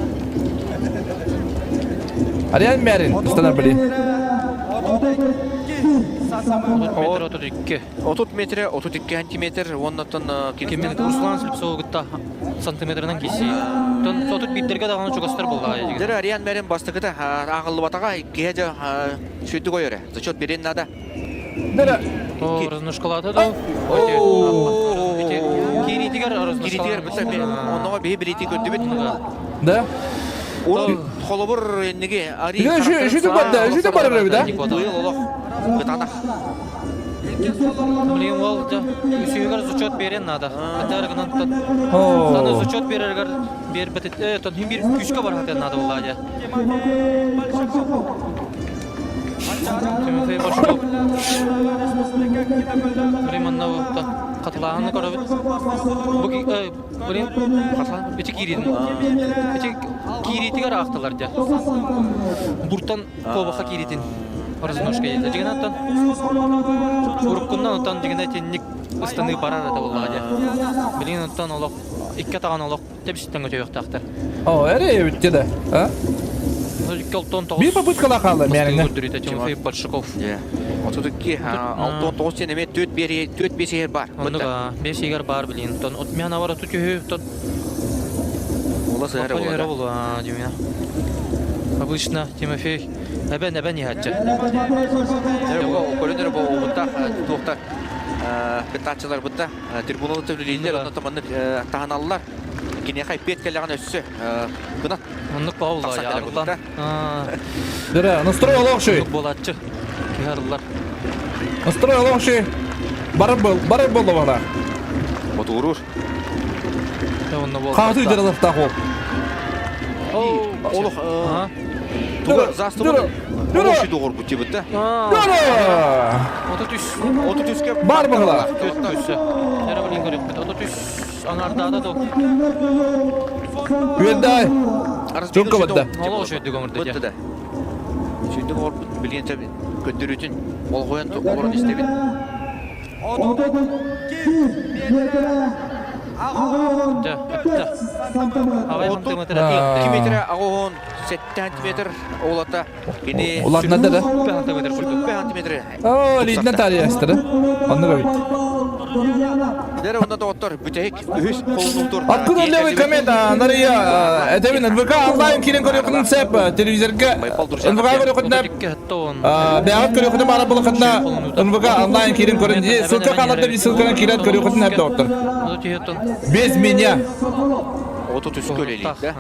[SPEAKER 3] Ариан Мярин, станар били.
[SPEAKER 4] 30 метр 32.
[SPEAKER 20] 30 метр 32 сантиметр, оннотон
[SPEAKER 4] Кимин Руслан Слепцова кытта сантиметрынан киси. Тон сотут биттерге даҕаны чугастар буолла.
[SPEAKER 20] Дэр Ариан Мэрин бастакыта ааҕыллыбатаҕа иккиһэ дьэ сүрдүк ойоре. Зачет берин надо.
[SPEAKER 3] Дэр
[SPEAKER 4] Разнушкалата да. Кииритигэр
[SPEAKER 20] Кииритигэр бытта онноҕо биһи билити көрдүбүт.
[SPEAKER 3] Да?
[SPEAKER 20] Урут холобур энниги Ари
[SPEAKER 3] Үшүтү барда, үшүтү барар эбит, а?
[SPEAKER 20] Быйыл олох кытаанах.
[SPEAKER 4] Блин, ол үсүгэр зачет берен надо. Кытарыгынан тан зачет берергер бербет тон хим бир күскө бар хатен надо була я. Тимофей Башков. Блин, катылааны көрөбүт. Бу блин, ити киирин. Ити кииритигэр аахтылар дьэ. Буртан куобаха кииритин разножка ете. Дьигинаттан уруккуннан отан дьигинэ тинник ыстаныы барар это буоллаҕа дьэ. Билигин оттон олох икки атаҕын олох тэбиситтэн көтөйүөхтаахтар.
[SPEAKER 3] О, эре эбитте да. А?
[SPEAKER 4] 269
[SPEAKER 3] Биир попыткалаах хаалла мээриҥҥэ.
[SPEAKER 4] Көрдөрүүтэ Тимофей Большаков.
[SPEAKER 20] 32, 69 сен эме 4 4 5 иһэр бар.
[SPEAKER 4] Оннук 5 иһэр бар билин. Тон от мен авара тутүһү тон
[SPEAKER 20] Ула сыһара
[SPEAKER 4] буола. Буола, димина. Обычно Тимофей эбен эбен иһаччы.
[SPEAKER 20] Көрөнөр бу убутта туохтар кыттааччылар бутта трибуналы төлүүллэр онно маннык таһаналлар. Киниэхэ эппиэт кэллэҕин өссө гына
[SPEAKER 4] Оннук баҕа арыллан.
[SPEAKER 3] Дөрө, настрой олох шүй.
[SPEAKER 4] Буолааччы. Киһи арыллар.
[SPEAKER 3] Настрой олох шүй. Барар бол, барар болла бара.
[SPEAKER 20] Ботуурур.
[SPEAKER 3] Хааты дыралафтаах ол.
[SPEAKER 20] Олох Туга застыбы Олох шүй доғор бут дебит да.
[SPEAKER 3] Дөрө!
[SPEAKER 4] 33.
[SPEAKER 20] 33-ке
[SPEAKER 3] Бар бағыла.
[SPEAKER 4] Эре билин көрөппүт. 33 аңардаада да.
[SPEAKER 3] Үөндай. Чөккө бадда.
[SPEAKER 4] Олох шүйдү көңүрдө.
[SPEAKER 20] Бытты да. Шүйдү оңорбут билген көттөрүүтүн олгоян олорон истебит.
[SPEAKER 4] 32
[SPEAKER 20] метр агоон 7 сантиметр олата кини
[SPEAKER 3] Улатнада да.
[SPEAKER 4] сантиметр курдук.
[SPEAKER 20] сантиметр.
[SPEAKER 3] О, лидна тариястыр. Онны бит.
[SPEAKER 20] Дere онда доктор бүтэһик үһүс холунутур.
[SPEAKER 3] Откуда левый коммент, Нария, это именно НВК онлайн кирен көрөкүнүн сеп телевизорга НВК көрөкүнүн бәғат көрөкүнүн бара булакытна НВК онлайн кирен көрүн ссылка қалады bir ссылканы кирен көрөкүнүн hep доктор. Без меня.
[SPEAKER 20] Оту түскө элелик да.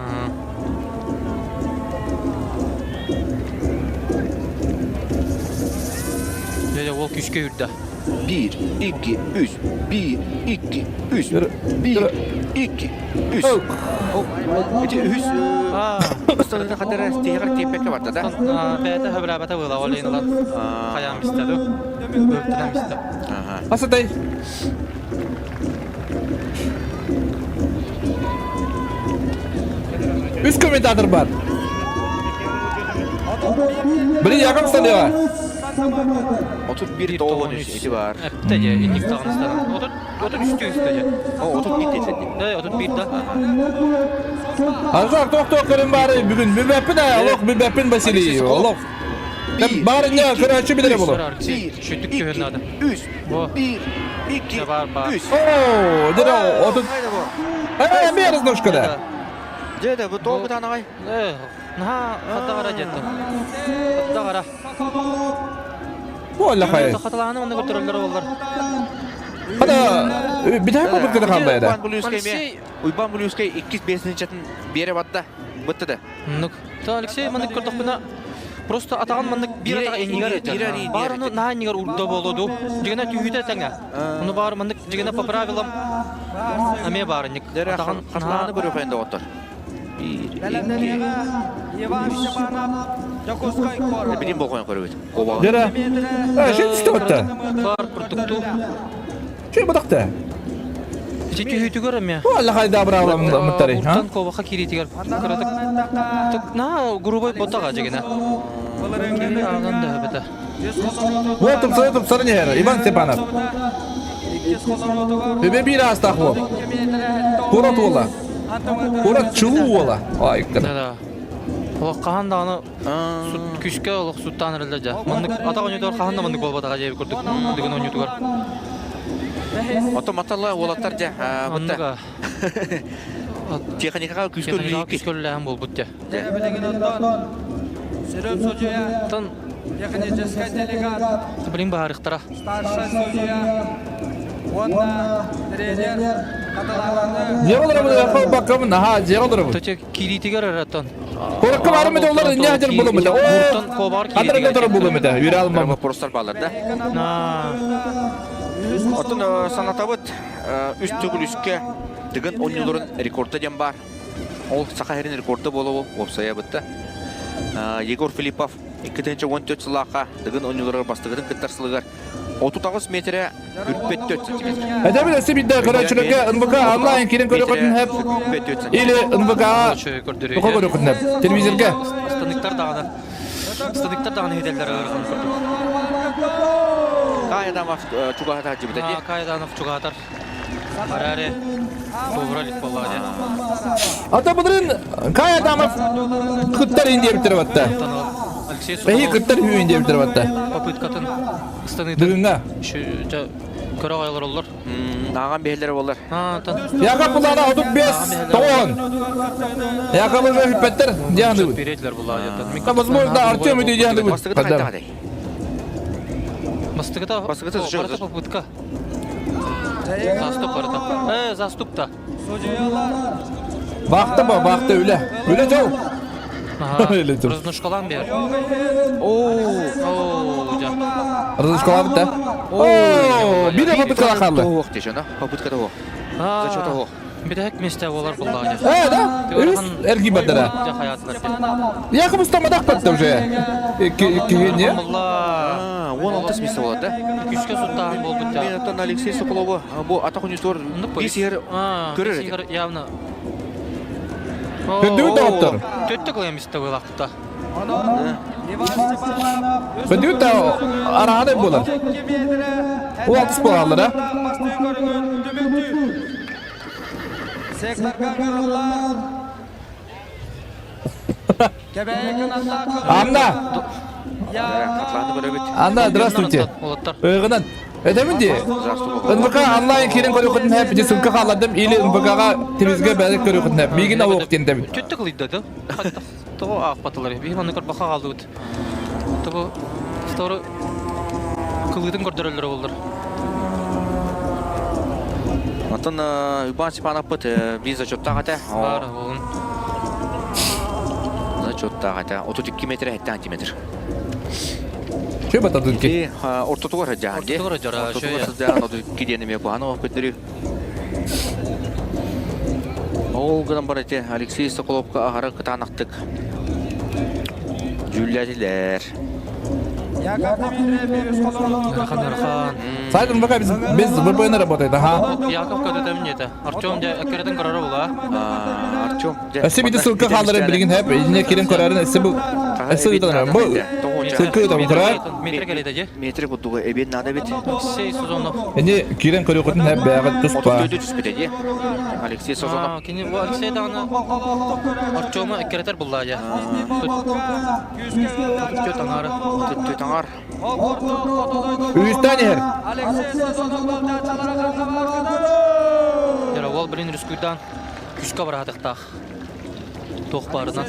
[SPEAKER 4] Дede ол күшкө үрдө.
[SPEAKER 20] 1 2 3 1 2 3 1 2 3. Ити үһүс ысталыны хатара тиһэҕэр тиэппэккэ барда да.
[SPEAKER 4] Бэйэтэ хөбүлээбэтэ буола ол иһин ылан хайаан бистэ ду. Бөптүнэн бистэ.
[SPEAKER 3] Асатай. Үс комментатор бар. Блин, Яков Сталева.
[SPEAKER 20] 31 93 ити бар.
[SPEAKER 4] Эпте же инник тагыныстан. 33 үстө же.
[SPEAKER 20] О, 31 десети.
[SPEAKER 4] Да, 31 да.
[SPEAKER 3] Азар тохтоо көрүн баары бүгүн билбэппин аа, олох билбэппин Василий, олох. Баары не көрөөччү билere болор.
[SPEAKER 4] Шүттүк түһүн надо.
[SPEAKER 20] 3, 1, 2, 3.
[SPEAKER 3] Оо, дere отут. Э, мер разножкада.
[SPEAKER 20] Дьэ, бу тоҕо бытаанаҕай?
[SPEAKER 4] Э, наһаа хаттаҕара диэтэ. Хаттаҕара.
[SPEAKER 3] Буолла хайа.
[SPEAKER 4] Хатылааны онно көрдөрөллөр оллар.
[SPEAKER 3] Хата, битэ попытка хаалла да.
[SPEAKER 20] Уйбан Булюскай иккис бесинчатын биэрэ барда. Бытты да.
[SPEAKER 4] Нук. Та Алексей маннык көрдөхпүнэ просто атаҕын маннык биир атаҕа иннигэр баар ону наһаа иннигэр урда буолуо дьигэнэ түһүүтэ тэҥэ. Ону баар маннык дьигэнэ по правилам эмиэ баарынньык. Атаҕын
[SPEAKER 20] Хатылааны көрүөххэ доҕоттор.
[SPEAKER 1] Иван Степанов, Дьокуускай куорат.
[SPEAKER 20] Билим болҕойон көрөбүт.
[SPEAKER 3] Дера. Э, что это?
[SPEAKER 4] Бар курдукту.
[SPEAKER 3] Что бадахта?
[SPEAKER 4] Ити түһүүтүгэр эмиэ.
[SPEAKER 3] Алла хайда браво мыттары, ha?
[SPEAKER 4] Уртан коваха кириитигэр кыратык тык на грубой ботаға жегене. Ағын да бета.
[SPEAKER 3] Вот тупсары тупсары не Иван Степанов. Бебе бир астах бол. Курат ола. Курат чулуу ола. Ай,
[SPEAKER 4] Да. Олох хаһан даҕаны күүскэ олох суттаан эрэллэр дьэ. Маннык атах оонньуутугар хаһан да маннык буолбатаҕа дьэ курдук дыгын оонньуутугар.
[SPEAKER 20] Ото маталла уолаттар дьэ бытта. Техникаҕа күүскэ үлэлиир.
[SPEAKER 4] Күүскэ үлэлээһин буолбут дьэ.
[SPEAKER 1] Сүрүн судьуйа техническэй делегат
[SPEAKER 4] Блин баһарыхтара.
[SPEAKER 1] старшай судья уонна тренер Хатылааны
[SPEAKER 3] Дьиэҕэ олоробун, баккабын, аха, дьиэҕэ олоробун.
[SPEAKER 4] Төтө киириитигэр эрэтон.
[SPEAKER 3] Куоракка барым этэ олар инне хадьар булум этэ.
[SPEAKER 4] Муртан кобар
[SPEAKER 3] Хандар
[SPEAKER 4] киириитигэр.
[SPEAKER 3] эле булум этэ. Үөрэ алмам.
[SPEAKER 20] Вопростар баалар да. Оттон санатабыт үс төгүл үскэ Дыгын оонньууларын рекорда диэн баар. Ол Саха сирин рекорда буолуо уопсайа бытта. Егор Филиппов 2014 сыллаахха Дыгын оонньууларыгар бастакытын кыттар сылыгар 38 метрэ 44 сантиметр.
[SPEAKER 3] Эдебил өссө биирдэ көрөөччүлэргэ НВК онлайн киирэн көрүөххүтүн сөп или НВК тоҕо көрүөххүтүн сөп телевизорга.
[SPEAKER 4] Станыктар даҕаны станыктар даҕаны иһитэллэр ыарахан курдук.
[SPEAKER 20] Кай Адамов чугаһатар дьибитэ дии.
[SPEAKER 4] Кай Адамов чугаһатар. Араре ковролик буоллаҕа дии.
[SPEAKER 3] Ата былырыын Кай Адамов кыттар иин диэбиттэрэ батта.
[SPEAKER 4] Алексей
[SPEAKER 3] Эһи кыттар үһү иин диэбиттэрэ батта.
[SPEAKER 4] Попыткатын ыстаныытын
[SPEAKER 3] Дыгыҥҥа.
[SPEAKER 4] көрө олороллор.
[SPEAKER 20] Ааҕан биһэллэрэ буоллар.
[SPEAKER 3] Яков булаана 35 тоҕон. Яков уже хүппэттэр дианыбыт. Возможно, Артем үдүй дианыбыт.
[SPEAKER 4] Бастыгыта
[SPEAKER 20] Бастыгыта
[SPEAKER 4] попытка. Заступ барыта. Э, заступ-та.
[SPEAKER 3] Баахта ба, баахта үлэ. Үлэ жол. Үлэ жол.
[SPEAKER 4] Разнушкалан бер. Оо, жа.
[SPEAKER 3] Разнушкалан да. Оо, бире попытка қалды.
[SPEAKER 20] Тоох дешена, попытка того. Зачет того.
[SPEAKER 4] Битэһик месте болар буллаҕа.
[SPEAKER 3] Э, да? Үс эрги бардара. Яков устамадах батта уже. Киһи
[SPEAKER 20] Он алтыс месте болады да?
[SPEAKER 4] Күшкө суттаан болбут
[SPEAKER 20] Мен оттон Алексей Соколову бу атах ойнутугар бис иһэр көрөр этим.
[SPEAKER 4] Явно.
[SPEAKER 3] Көндүбүт доҕоттор.
[SPEAKER 4] Төттө кылаймыста буолахта.
[SPEAKER 3] Көндүбүт да араҕадай буолар. Ол алтыс буолаллар, а? Анна! Анна, здравствуйте. Ыгынан. Эдемин ди. НВК онлайн кирен көрүөхүтүн хэп, ди ссылка хаалладым или НВК-га телевизорга бәлек көрүөхүтүн хэп. Мигин алуох диэн дэбит.
[SPEAKER 4] Түттэ кылыйда да. Тоҕо аахпатылар. Биһи маннык баха хаалдыбыт. Тобу второй кылыытын көрдөрөллөр боллар.
[SPEAKER 20] Оттон Иван Степановпыт биир зачеттаах этэ.
[SPEAKER 4] Бар болун.
[SPEAKER 20] Зачеттаах этэ. 32 метр 7 сантиметр.
[SPEAKER 3] Че батадынки?
[SPEAKER 20] Ортотугар сылдьаан ди.
[SPEAKER 4] Ортотугар сылдьар,
[SPEAKER 20] Ортотугар сылдьаан 32 диэн эмиэ куһаҕан оҕо көрдөрүү. Ол гынан бар ити Алексей Соколовка аһара кытаанахтык дьүүллээтилэр.
[SPEAKER 4] Ыарахан, ыарахан.
[SPEAKER 3] Сайт НВК без, без VPN работает, ага.
[SPEAKER 4] Яков көтөтөм нете. Артем дьэ эккирэтин көрөрө була.
[SPEAKER 20] Артем
[SPEAKER 3] Өссө биир ссылка хаалларын билигин хэп, инне кирин көрөрүн өссө бу өссө ыыталар. Бу ссылка ыытабын көрөр.
[SPEAKER 4] Метр келеді же.
[SPEAKER 20] Метр курдуга эбиэн надо бит.
[SPEAKER 4] Алексей Сузонов.
[SPEAKER 3] Эни кирен көрүөхүтүн хэп бэҕэ туспа.
[SPEAKER 20] 34 түспүтэ дии. Алексей Созонов.
[SPEAKER 4] Кини бу Алексей даҕаны Артема эккирэтэр буллаа дьэ. Түт аҥаар.
[SPEAKER 20] Түт аҥаар.
[SPEAKER 3] Үстэн иһэр.
[SPEAKER 4] Дьэ, уол билин рискуйдаан күскэ бараһатыктаах. Туох баарынан.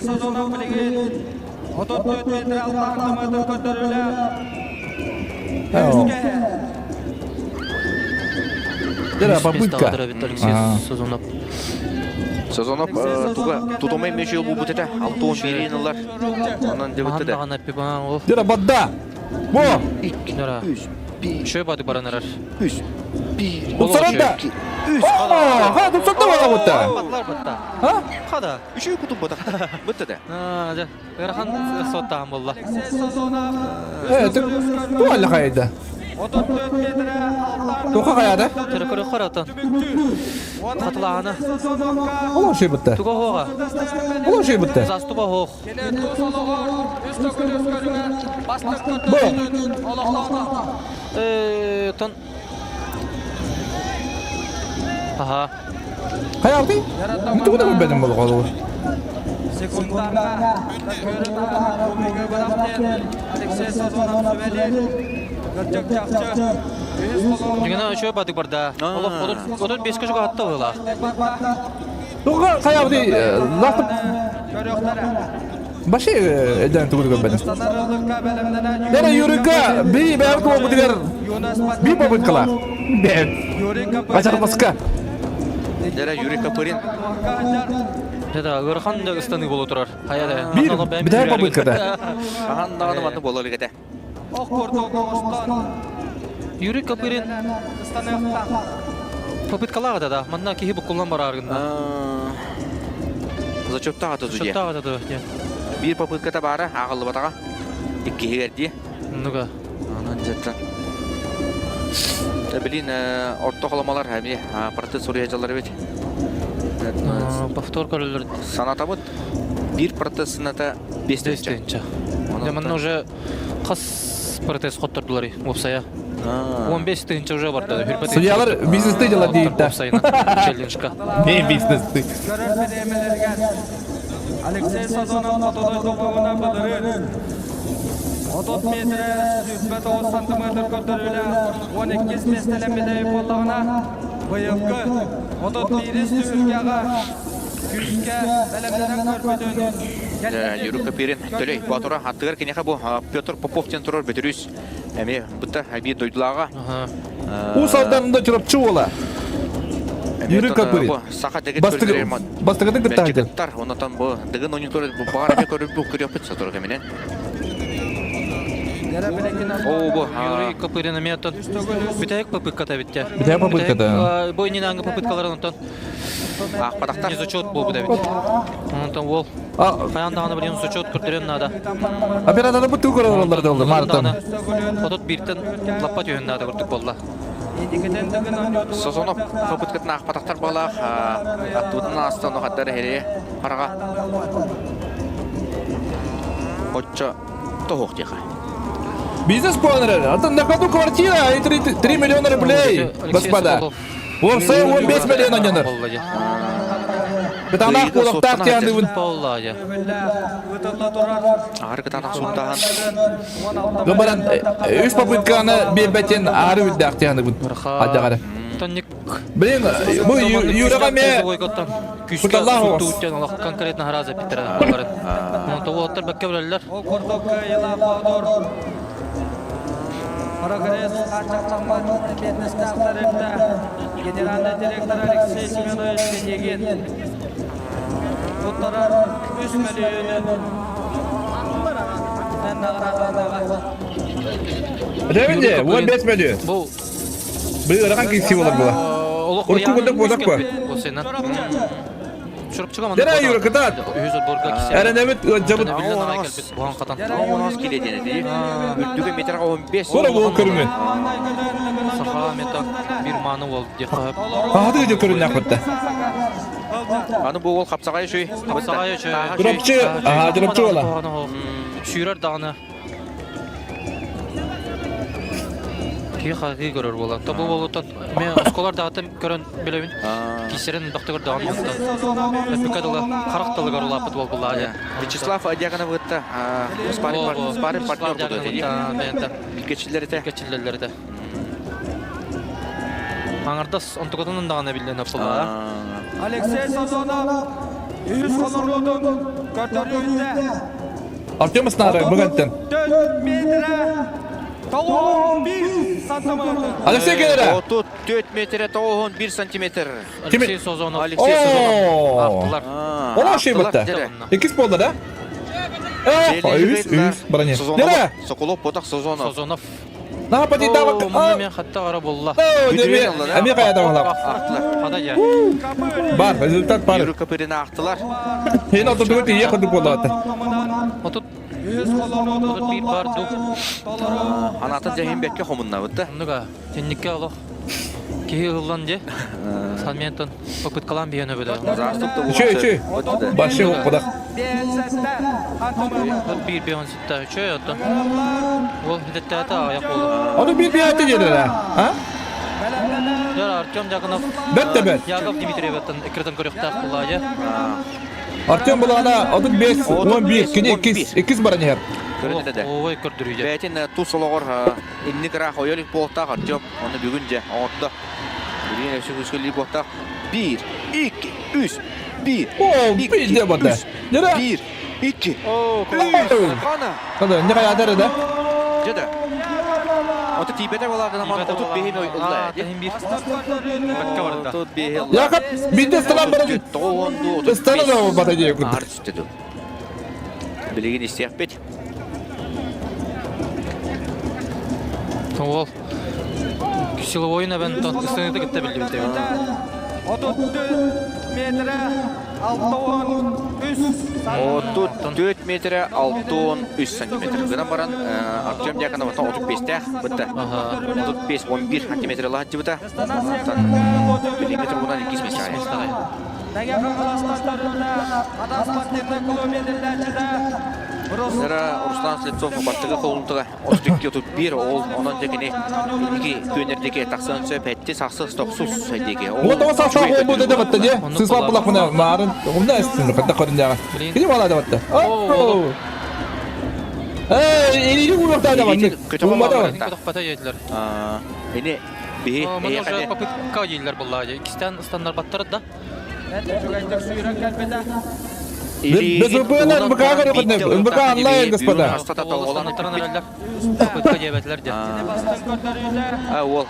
[SPEAKER 1] 34 метр алтаахтамыты көрдөрүлэр.
[SPEAKER 3] Дьэ, попытка.
[SPEAKER 4] Алексей Созонов.
[SPEAKER 20] Созонов туга тутумай мөчү булбут этэ. Алтуон бириин ылар. Онон дебутта да.
[SPEAKER 3] Дьэ, бадда. Бо!
[SPEAKER 4] Шөй бады баран эрэр.
[SPEAKER 20] Үс, биир,
[SPEAKER 3] Тупсарда!
[SPEAKER 20] Үс.
[SPEAKER 3] Ха, тупсарда бала бутта.
[SPEAKER 4] Ха? Хада.
[SPEAKER 20] Үшүй кутуп бата. Бытты да.
[SPEAKER 4] Аа, ыарахан суоттаан буолла.
[SPEAKER 3] Э, ту алла хайда. Туха хайада?
[SPEAKER 4] Төрө көрө хоротон. Хатылааны.
[SPEAKER 3] Олор шүй бутта.
[SPEAKER 4] Туга хоға.
[SPEAKER 3] Олор шүй бутта.
[SPEAKER 4] Застуба хоқ.
[SPEAKER 3] Бу.
[SPEAKER 4] Э, тон. Аха.
[SPEAKER 3] Хайалты? Тугу да билбэтим болҕолу.
[SPEAKER 4] Дигена үшөө бадык барда. Олох отут 35 көшөкө атта была.
[SPEAKER 3] Туга хайалты лахып Баши эден тугу көрбөтүм. Дere Юрика би бәр туа бутигер би попыткала. Бәр. Качармаска.
[SPEAKER 20] Дere Юрий Копырин.
[SPEAKER 4] Да, ыарахан да ыстаны боло турар. Хая да.
[SPEAKER 3] Бир битэ попыткада.
[SPEAKER 20] Ахан даҕаны манны буола илик этэ.
[SPEAKER 4] Юрий Копырин попыткалаах да, манна киһи буккуллан бараар гынна.
[SPEAKER 20] Зачеттаах ата судья.
[SPEAKER 4] Зачеттаах ата дии.
[SPEAKER 20] Биир попытката баара, ааҕыллыбатаҕа. Иккиһигэр дии.
[SPEAKER 4] Ну-ка.
[SPEAKER 20] Онон дьэттэн. Блин, орто холомолор эми протест суруйа дьаллар эбит.
[SPEAKER 4] Повтор көрөлөр.
[SPEAKER 20] Санатабыт. Биир протест сыната 5 тыһыынча.
[SPEAKER 4] Манна уже хас протест хоттордулар уопсайа. 15 тыһыынча уже барда.
[SPEAKER 3] Судьялар бизнесты дела дейт.
[SPEAKER 4] Челленджка.
[SPEAKER 3] Не бизнесты.
[SPEAKER 1] Алексей Сазонов хотодой тобугуна былырын. 30 метре 109 сантиметр көрдөрүлэ 12 местелеммидей буоллаҕына быйылгы 31 түһүлгэҕэ күүскэ бэлэмнэнэн көрбүтүн
[SPEAKER 20] Юрий Копирин Төлөй Боотура аттыгар киниэхэ бу Петр Попов диэн турар Бөтүрүүс эмиэ бытта биир дойдулааҕа.
[SPEAKER 3] Уус Алданында Чурапчы уола. Юрий Копырин.
[SPEAKER 20] Саха дэгит
[SPEAKER 3] Бастыгытын кытта
[SPEAKER 20] кыттар. Онотон бу дыгын ойнутор бу баҕар эмиэ көрүп көрүөхпүт сотору кэминэн.
[SPEAKER 4] О, бу Юрий Копырин эмиэ оттон бүтэһик попытката эбиттэ.
[SPEAKER 3] Бүтэһик попытката.
[SPEAKER 4] Бу иннинээҥи попыткаларын онтон
[SPEAKER 20] Аахпатахтар.
[SPEAKER 4] Не зачет буолбут эбит. Онтон уол хайаан даҕаны билигин зачет көрдөрүөн наада.
[SPEAKER 3] Операторы бу тугу көрөр олордоллор Мартын.
[SPEAKER 4] Отут бииртэн лаппа түһүн наада курдук буолла.
[SPEAKER 20] Созонов попыткатын аахпатахтар буолаах аттыбытын ааста ону хаттар эһири хараҕа оччо тоһуох диэхэ.
[SPEAKER 3] Бизнес планер, это на ходу квартира и 3, 3 миллиона рублей, господа. Уопсай 15 миллион анньанар. Кытаанах куолактаах тиандыбын.
[SPEAKER 20] Ары кытаанах сууттаһан.
[SPEAKER 3] Гыбаран үс попытканы биэрбэтин ары үрдээх тиандыбын. Адьаҕары. Блин, бу Юраға ме
[SPEAKER 4] Күүскэ суттуутен олох конкретно хараза питтер барын. Онто уоттар бэккэ билэллэр.
[SPEAKER 1] Ол курдук кыайыылаах Прогресс хааччахтаммат эппиэтинэстээх тэрилтэ генеральный директор Алексей Семенович Пинигин туттарар үс мөлүйүөнүн наҕараадаланыаҕа.
[SPEAKER 3] Дэвинде, 15 мөлүйүөн.
[SPEAKER 4] Бу
[SPEAKER 3] Бу ыарахан киирсии буолар була. Урукку курдук буолар куо.
[SPEAKER 4] Чурапчыга манна
[SPEAKER 3] Дера Юра кытаат.
[SPEAKER 4] Үһүс отборга кисе.
[SPEAKER 3] Эрэнэбит ыалдьабыт.
[SPEAKER 4] Бухан хатан.
[SPEAKER 20] Онос киле диэн этии. Үрдүгө метр 15.
[SPEAKER 3] Кура буол көрүҥү.
[SPEAKER 4] Саха мета бир мааны уол диэххэ.
[SPEAKER 3] Аһаты дьэ көрүннэх бытта.
[SPEAKER 20] Аны бу уол хапсаҕай үчүй.
[SPEAKER 4] Хапсаҕай үчүй.
[SPEAKER 3] Чурапчы, аха Чурапчы уола.
[SPEAKER 4] Сүүрэр даҕаны. Киһи хаһыы көрөр буолар. Тобу буолуттан мен осколар даҕатым көрөн билэбин. Кисерин дохтугар даҕан онтон. Өппүкэ дылы харах тылыгар улааппыт буолбулаа дьэ.
[SPEAKER 20] Вячеслав Дьяконов кытта спарринг партнер буолуо этэ. Билгэчиллэр этэ.
[SPEAKER 4] Билгэчиллэр этэ. Аңардас онтукатынан даҕаны биллэн оппулаа.
[SPEAKER 1] Алексей Сазонов үһүс хонорутун көрдөрүүтэ.
[SPEAKER 3] Артем Снары бүгүнтэн.
[SPEAKER 1] 4 метрэ 91 сантиметр.
[SPEAKER 3] Алексей келere.
[SPEAKER 20] 34 метрэ 91 сантиметр.
[SPEAKER 4] Алексей Созонов.
[SPEAKER 20] Алексей Созонов.
[SPEAKER 4] Артылар.
[SPEAKER 3] Ола şey бытта. Иккис болду да? Үс, үс, броня. Нere?
[SPEAKER 20] Соколов потах Созонов.
[SPEAKER 4] Созонов.
[SPEAKER 3] Наха патитава.
[SPEAKER 4] Муну мен хатта қара болла.
[SPEAKER 3] Эми кая давалап.
[SPEAKER 4] Хада я.
[SPEAKER 3] Бар, результат бар.
[SPEAKER 20] Юрий Копырина ақтылар.
[SPEAKER 3] Хен отурдугу тие курдук болду.
[SPEAKER 4] Отут 31 бар дух.
[SPEAKER 20] Анатын жайын бекке хомунна бытта.
[SPEAKER 4] Оннуга тенникке олох. Киһи ыллан де. Санментон попыткалан биен өбөдө.
[SPEAKER 3] Үчөө, үчөө. Башы кудак.
[SPEAKER 4] Бир беон ситта үчөө оттон. Ол хидеттаата аяк болду.
[SPEAKER 3] Onu bir bir ate gelir ha?
[SPEAKER 4] Жар Артем Дьяконов.
[SPEAKER 3] Бет де бет.
[SPEAKER 4] Яков Дмитриевтен экритен көрөктаах булла
[SPEAKER 3] Артем булана 35 11 кини 2 2 баран иһэр.
[SPEAKER 4] Ой көрдүрүйдө.
[SPEAKER 20] Бәтин тус олоҕор инник ыраах ойолик буолтаах Артем. Оны бүгүн же оҥордо. Билигин өссө күскөлүү буолтаах. Бир, икки, үс, бир,
[SPEAKER 3] икки, үс,
[SPEAKER 20] бир, икки, үс. Қана.
[SPEAKER 3] Қана, не қая да?
[SPEAKER 20] Жеде. Оту тиибете болаадына ман отут беһин ылла. Отут беһи ылла.
[SPEAKER 3] Якап, бинде сталан баран. Сталан да бата дие курдук.
[SPEAKER 20] Ар түстө. Билигин истиэхпит.
[SPEAKER 4] Ол силовойун эбен тон ыстыгыты кытта билдибит эбит.
[SPEAKER 1] 34 метрэ 63
[SPEAKER 20] 34 метрэ 63 сантиметр. Гынан баран Артем Дьяконов оттон 35-тээх бытта. 35-11 сантиметр лаһатчыбыта. Билиҥҥи туругунан иккис миэстэҕэ. Зара Руслан Слепцов баттыга холунтуга 32-31 ол онон декини инники күөнэрдики тахсан сөп этти сахсы стопсус диэки.
[SPEAKER 3] Вот он саша холбу деде батта же. Сысла булак мына марын. Умна эстин ката көрүнжага. Кини бала да батта. Эй, илини урукта да батта. Уммада.
[SPEAKER 4] Бата едилер.
[SPEAKER 20] Эни биһи
[SPEAKER 4] Мына уже попытка едилер булла. Икистен стандар баттар да.
[SPEAKER 3] БЗП НБК көрөкөтнө. НБК онлайн, господа.
[SPEAKER 4] Попытка дебетлер де.
[SPEAKER 20] А, ол.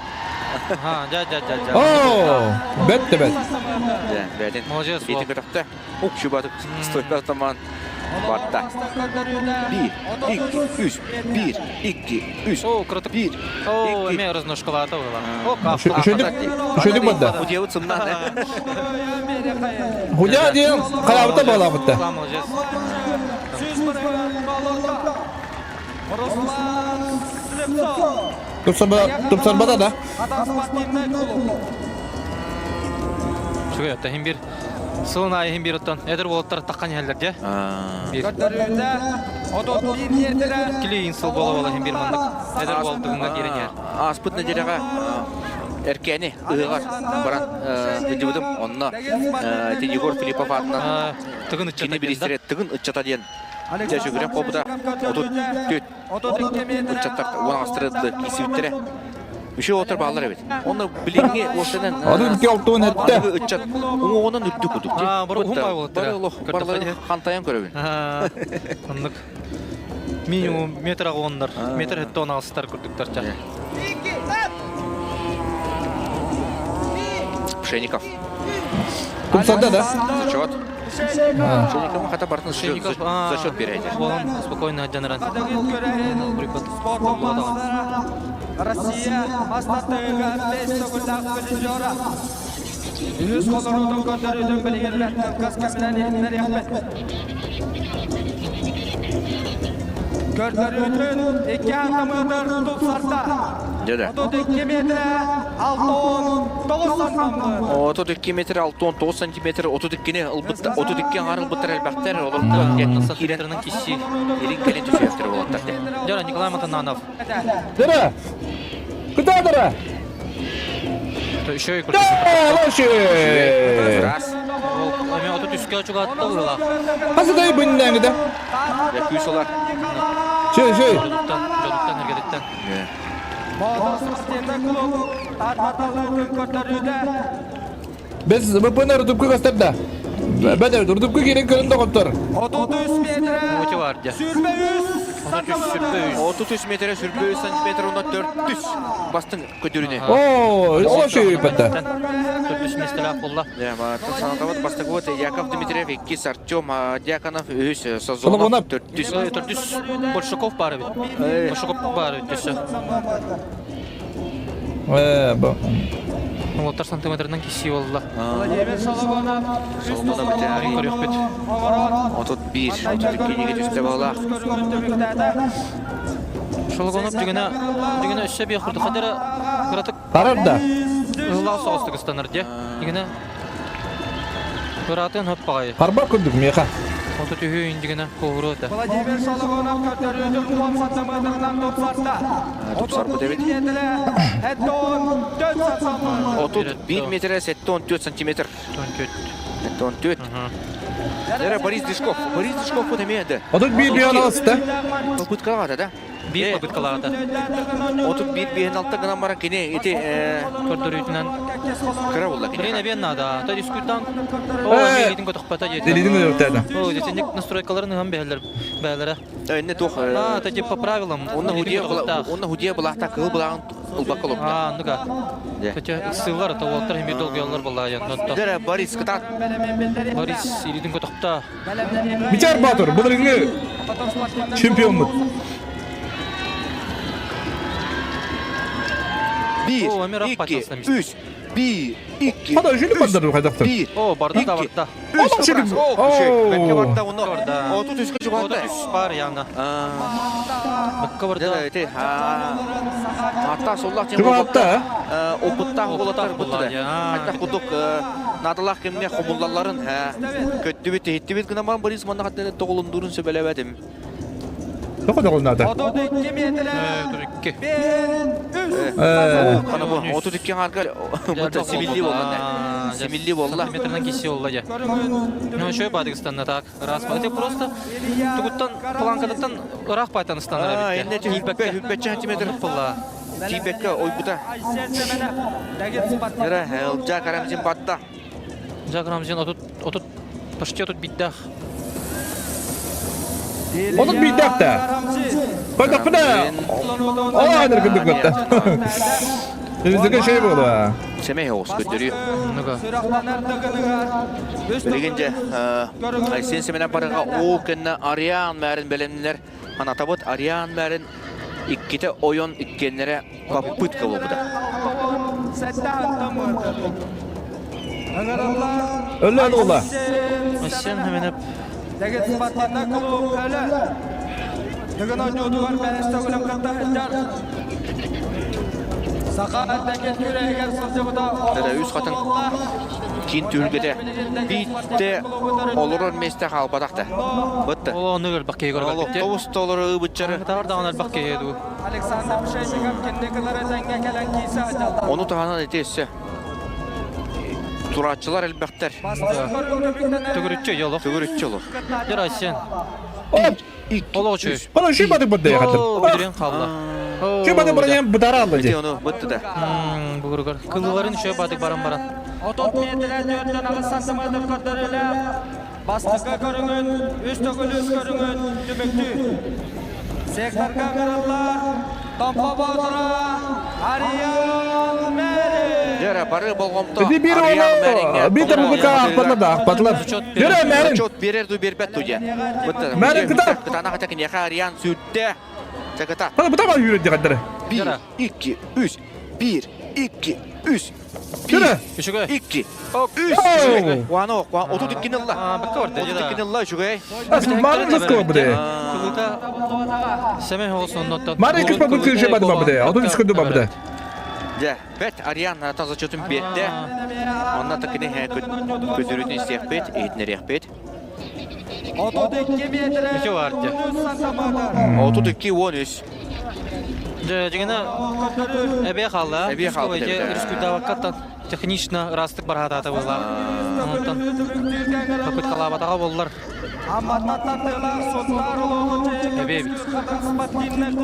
[SPEAKER 4] Ха, жа жа жа жа.
[SPEAKER 3] О, бет де бет.
[SPEAKER 20] Бәден.
[SPEAKER 4] Молодец.
[SPEAKER 20] Итин көтөхтө. Ук шубатып стойка таман батта. Бир, икки, үс, бир, икки, үс.
[SPEAKER 4] О, круто.
[SPEAKER 20] Бир.
[SPEAKER 4] О, эме разножкалата была. О,
[SPEAKER 3] Үшөйдүк батта.
[SPEAKER 20] Удиябыт сымнан.
[SPEAKER 3] Худя диэн карабыта балабытта.
[SPEAKER 4] Молодец.
[SPEAKER 1] Руслан Слепцов.
[SPEAKER 3] Тупсарбада да.
[SPEAKER 4] Чугай атта хим бир. Сылын айы хим бир оттон. Эдер болоттар таккан хәлләр де. Бир. Кили инсыл бола бола хим бир мандык. Эдер болоттугунга кирен
[SPEAKER 20] Аспыт неделяга эркени ыгар баран ыдыбыдым онно ити Егор Филиппов атынан
[SPEAKER 4] тыгын ыччата
[SPEAKER 20] кини биристере тыгын ыччата диэн жа кобута отут төт ыччаттар уон кисибиттере Үшө отыр балар эбит. Оны билиңге ошенен
[SPEAKER 3] Аны үтке алтуын этте.
[SPEAKER 20] Ыччат уңугунан үттү кудук.
[SPEAKER 4] А, бар ухун бай болот.
[SPEAKER 20] Барлары хантаян көрөбүн.
[SPEAKER 4] Оннук. Минимум метр агоннар. Метр хетте он алыстар күрдүктөр ча.
[SPEAKER 20] Пшеников.
[SPEAKER 3] Тупсарда да?
[SPEAKER 20] Зачет. Пшеников хата бартын зачет береді.
[SPEAKER 4] Болон спокойно жаныран.
[SPEAKER 1] Россия мастаттыга бес төгүллээх призера. Үһүс холорутун көрдөрүүтүн билигин кас кэминэн иһиннэр яхпет. Көрдөрүүтүн икки атымыдыр тупсарда.
[SPEAKER 20] Деді.
[SPEAKER 1] 32 метр 69 сантиметр.
[SPEAKER 20] 32 метр 69 сантиметр 32-ни ылбытта 32 аңар ылбыттар элбэхтер олордо
[SPEAKER 4] Кирентернин киши
[SPEAKER 20] Ирин келин түшүөхтөр болоттар де.
[SPEAKER 4] Жара Николай Матананов.
[SPEAKER 3] Дера. Кытаатара!
[SPEAKER 4] Еще и
[SPEAKER 20] Раз.
[SPEAKER 4] Эми оту түскэ чугаатта быһылаах.
[SPEAKER 3] Хасы дай быннаңыда.
[SPEAKER 20] Я күүс олар.
[SPEAKER 3] Шей, шей.
[SPEAKER 4] Жодуттан, жодуттан, эргетиттен.
[SPEAKER 3] Без ВПН рудупку көстөрдө. Бәдер, рудупку кирен көрүн доҕоттор.
[SPEAKER 1] 33 метре.
[SPEAKER 4] Мути бар дьэ.
[SPEAKER 1] Сүрбэ үс.
[SPEAKER 20] 33 метре сүрбэ үс сантиметр онно 400 бастың көтөрүнэ.
[SPEAKER 3] О, ол шей патта.
[SPEAKER 4] 400 местелээх буолла.
[SPEAKER 20] Санатабыт бастакы вот Яков Дмитриев, иккис Артем Дьяконов, үһүс Сазонов, төрдүс.
[SPEAKER 4] Төрдүс Большаков баар эбит. Большаков баар эбит өссө.
[SPEAKER 3] Э, бу.
[SPEAKER 4] Уолаттар сантиметрынан киссии буолла.
[SPEAKER 1] Владимир Соломонов.
[SPEAKER 20] Соломонов битээри.
[SPEAKER 4] Көрүөхпүт.
[SPEAKER 20] 31, 32 неге түсте балалаах.
[SPEAKER 4] Шологонов дьүгэнэ дьүгэнэ өссө биэх курдук хадара кыратык
[SPEAKER 3] Тарар да.
[SPEAKER 4] Ыллаах соҕустук ыстанар дьэ. Дьүгэнэ Кыраатын хөп баҕайы.
[SPEAKER 3] Харбар курдук миэхэ.
[SPEAKER 4] Оту түһүү индигинэ куһуру этэ.
[SPEAKER 1] Владимир Соломонов көрдөрүүтүн 10 сантиметрынан тупсарда.
[SPEAKER 20] Тупсарбыт эбит. 31 метр 74 сантиметр.
[SPEAKER 4] 74.
[SPEAKER 20] 74. Эра Борис Дышков. Борис Дышков вот эмиэ да.
[SPEAKER 3] 31 биэн алыста.
[SPEAKER 20] Попыткалаата да.
[SPEAKER 4] Биир попыткалаата.
[SPEAKER 20] 31 биэн алта гынан баран кини ити
[SPEAKER 4] көрдөрүүтүнэн
[SPEAKER 20] кыра буолла кини.
[SPEAKER 4] Блин, эбиэн наада. То дискуттан О, илиитин көтөхпөтө диэтэ.
[SPEAKER 3] Илиитин көтөхтөтө.
[SPEAKER 4] О, десенник настройкаларын ыһан бэһэллэр бээлэрэ.
[SPEAKER 20] Энне туох
[SPEAKER 4] А, это типа по правилам.
[SPEAKER 20] Онно худия онно худия былаахта кыһыл былааҕын ылбакка олордо.
[SPEAKER 4] А, ну-ка. Хотя сыллар это уолаттар химир долгуяллар была я.
[SPEAKER 20] Дere Борис кытаат.
[SPEAKER 4] Борис илиитин көтөхтө.
[SPEAKER 3] Мичар Батыр, былырыҥҥы чемпиоммут.
[SPEAKER 20] Биир, икки, үс, биир, икки,
[SPEAKER 3] Хада үшүлү бардыр хайдахтыр.
[SPEAKER 20] биир,
[SPEAKER 4] О, барда да барда.
[SPEAKER 20] үс,
[SPEAKER 3] О, үшүлү.
[SPEAKER 20] О, үшү. Бэккэ барда ону. Отут үскэ чугаһатта.
[SPEAKER 4] 33 бар яңа. Бэккэ барда.
[SPEAKER 20] Ити, Атта соллах тем
[SPEAKER 3] Чугаһатта,
[SPEAKER 20] опыттаах уолаттар бутта. Хайдах кудук наадалаах кэмҥэ хомуллалларын көттүбүт, иһиттибит гынан баран Борис манна хаттан тоҕулундуурун сөбэлэбэтим.
[SPEAKER 3] Тоҕо тоҕулунаата?
[SPEAKER 1] 32 метр.
[SPEAKER 4] 32.
[SPEAKER 20] Ана бу 32 аңарга симилли болла. Симилли болла.
[SPEAKER 4] Сантиметрынан киси болла я. Ну еще Бадыгстанна так. Раз. Это просто тугуттан планкадаттан ыраах байтан ыстанар
[SPEAKER 20] эбит. Энне хүппе сантиметр
[SPEAKER 4] болла.
[SPEAKER 20] Тиибекке ойбута. Эра Жак Рамзин батта.
[SPEAKER 4] Жак Рамзин отут отут почти отут биддах.
[SPEAKER 3] Отут биддах да. Койдохпуна. О, айнар күндүк батта. Биздики шей буолла.
[SPEAKER 20] Сэмэй оҕус көрдөрүү. Билигин дьэ Айсен Семенов барыга уу кэннэ Ариан мээрин бэлэмнилэр. Анатабыт Ариан мээрин иккитэ ойон иккиэннэрэ попытка буолбута.
[SPEAKER 3] Өллөөн ула.
[SPEAKER 4] Айсен Семенов
[SPEAKER 1] Тыгын ойнуутугар бэһэс төгүлүн кытта сылдьар. Саха дэгит күрэһигэр сылдьыбыта
[SPEAKER 20] Дада үс хатын киин түһүлгэтэ биитте олорор миэстэ хаалбатах да. Бытты.
[SPEAKER 4] Ол ону элбэх киһи көрөр.
[SPEAKER 20] Тобус толору ыбытчары.
[SPEAKER 4] Таар даҕаны элбэх киһи дуу.
[SPEAKER 1] Александр Пшенников кэнникилere тэҥҥэ кэлэн киирсэ сылдьаллар.
[SPEAKER 20] Ону таһынан ити өссө турааччылар элбэхтэр.
[SPEAKER 4] Төгүрүччү олох.
[SPEAKER 20] Төгүрүччү олох.
[SPEAKER 4] Дьэ Айсен. Олох үчүгэй.
[SPEAKER 3] Бана үшүй бады барды яхатыр.
[SPEAKER 4] Бүдүрүн хаалла.
[SPEAKER 3] Үшүй бады барды бытара алла
[SPEAKER 20] Ити
[SPEAKER 3] же.
[SPEAKER 20] ону бытты да.
[SPEAKER 4] Бугуругар. Кылыларын үшөө бадык баран баран.
[SPEAKER 1] 30 метр 4 сантиметр көрдөрүлэ. Бастакы көрүҥүн, үс төгүл үс көрүҥүн түмүктүү. Секторга кыраллар, Томпо Боотура, Ариан Мэрин.
[SPEAKER 20] Дьэ бары болҕомто
[SPEAKER 3] Ити биир
[SPEAKER 20] Ариан
[SPEAKER 3] ону
[SPEAKER 20] Мэриҥҥэ
[SPEAKER 3] биир табыгыка ахпатлар да ахпатлар. Жүре Мэрин.
[SPEAKER 20] Зачет берер ду бербет ду дьэ. Бытты.
[SPEAKER 3] Мэрин кыта.
[SPEAKER 20] Кытаанах ата киниэхэ Ариан сүрдэ. Чакыта.
[SPEAKER 3] Хана быта бар жүрө дегендер.
[SPEAKER 20] Биир, икки, үс, биир, икки, үс,
[SPEAKER 3] Жүре.
[SPEAKER 20] биир, икки, үс. Үчүгэй. Уано, 32-ни ылла. 32-ни ылла үчүгэй.
[SPEAKER 3] Марын кыска бу
[SPEAKER 4] Кылыта Сэмэй оҕус оннуттан.
[SPEAKER 3] Марын кыска бу кышы бады бабы. Отут үс күндү бабы.
[SPEAKER 20] Дьэ, бэт Ариан атан зачетун биэрдэ. Онна такини көтөрүтүн истиэхпит, иһитинэриэхпит.
[SPEAKER 1] 32 метр.
[SPEAKER 4] Үчү бар дьэ.
[SPEAKER 1] 13 сантиметр.
[SPEAKER 20] 32 13.
[SPEAKER 4] Дьиҥинэ эбиэ хаалла.
[SPEAKER 20] Эбиэ хаалбыт эбит.
[SPEAKER 4] Рискуйдаабаккаттан технично ыраастык бараатаата буолла. Онтон попыткалаабатаҕа буоллар. Эбиэ эбит.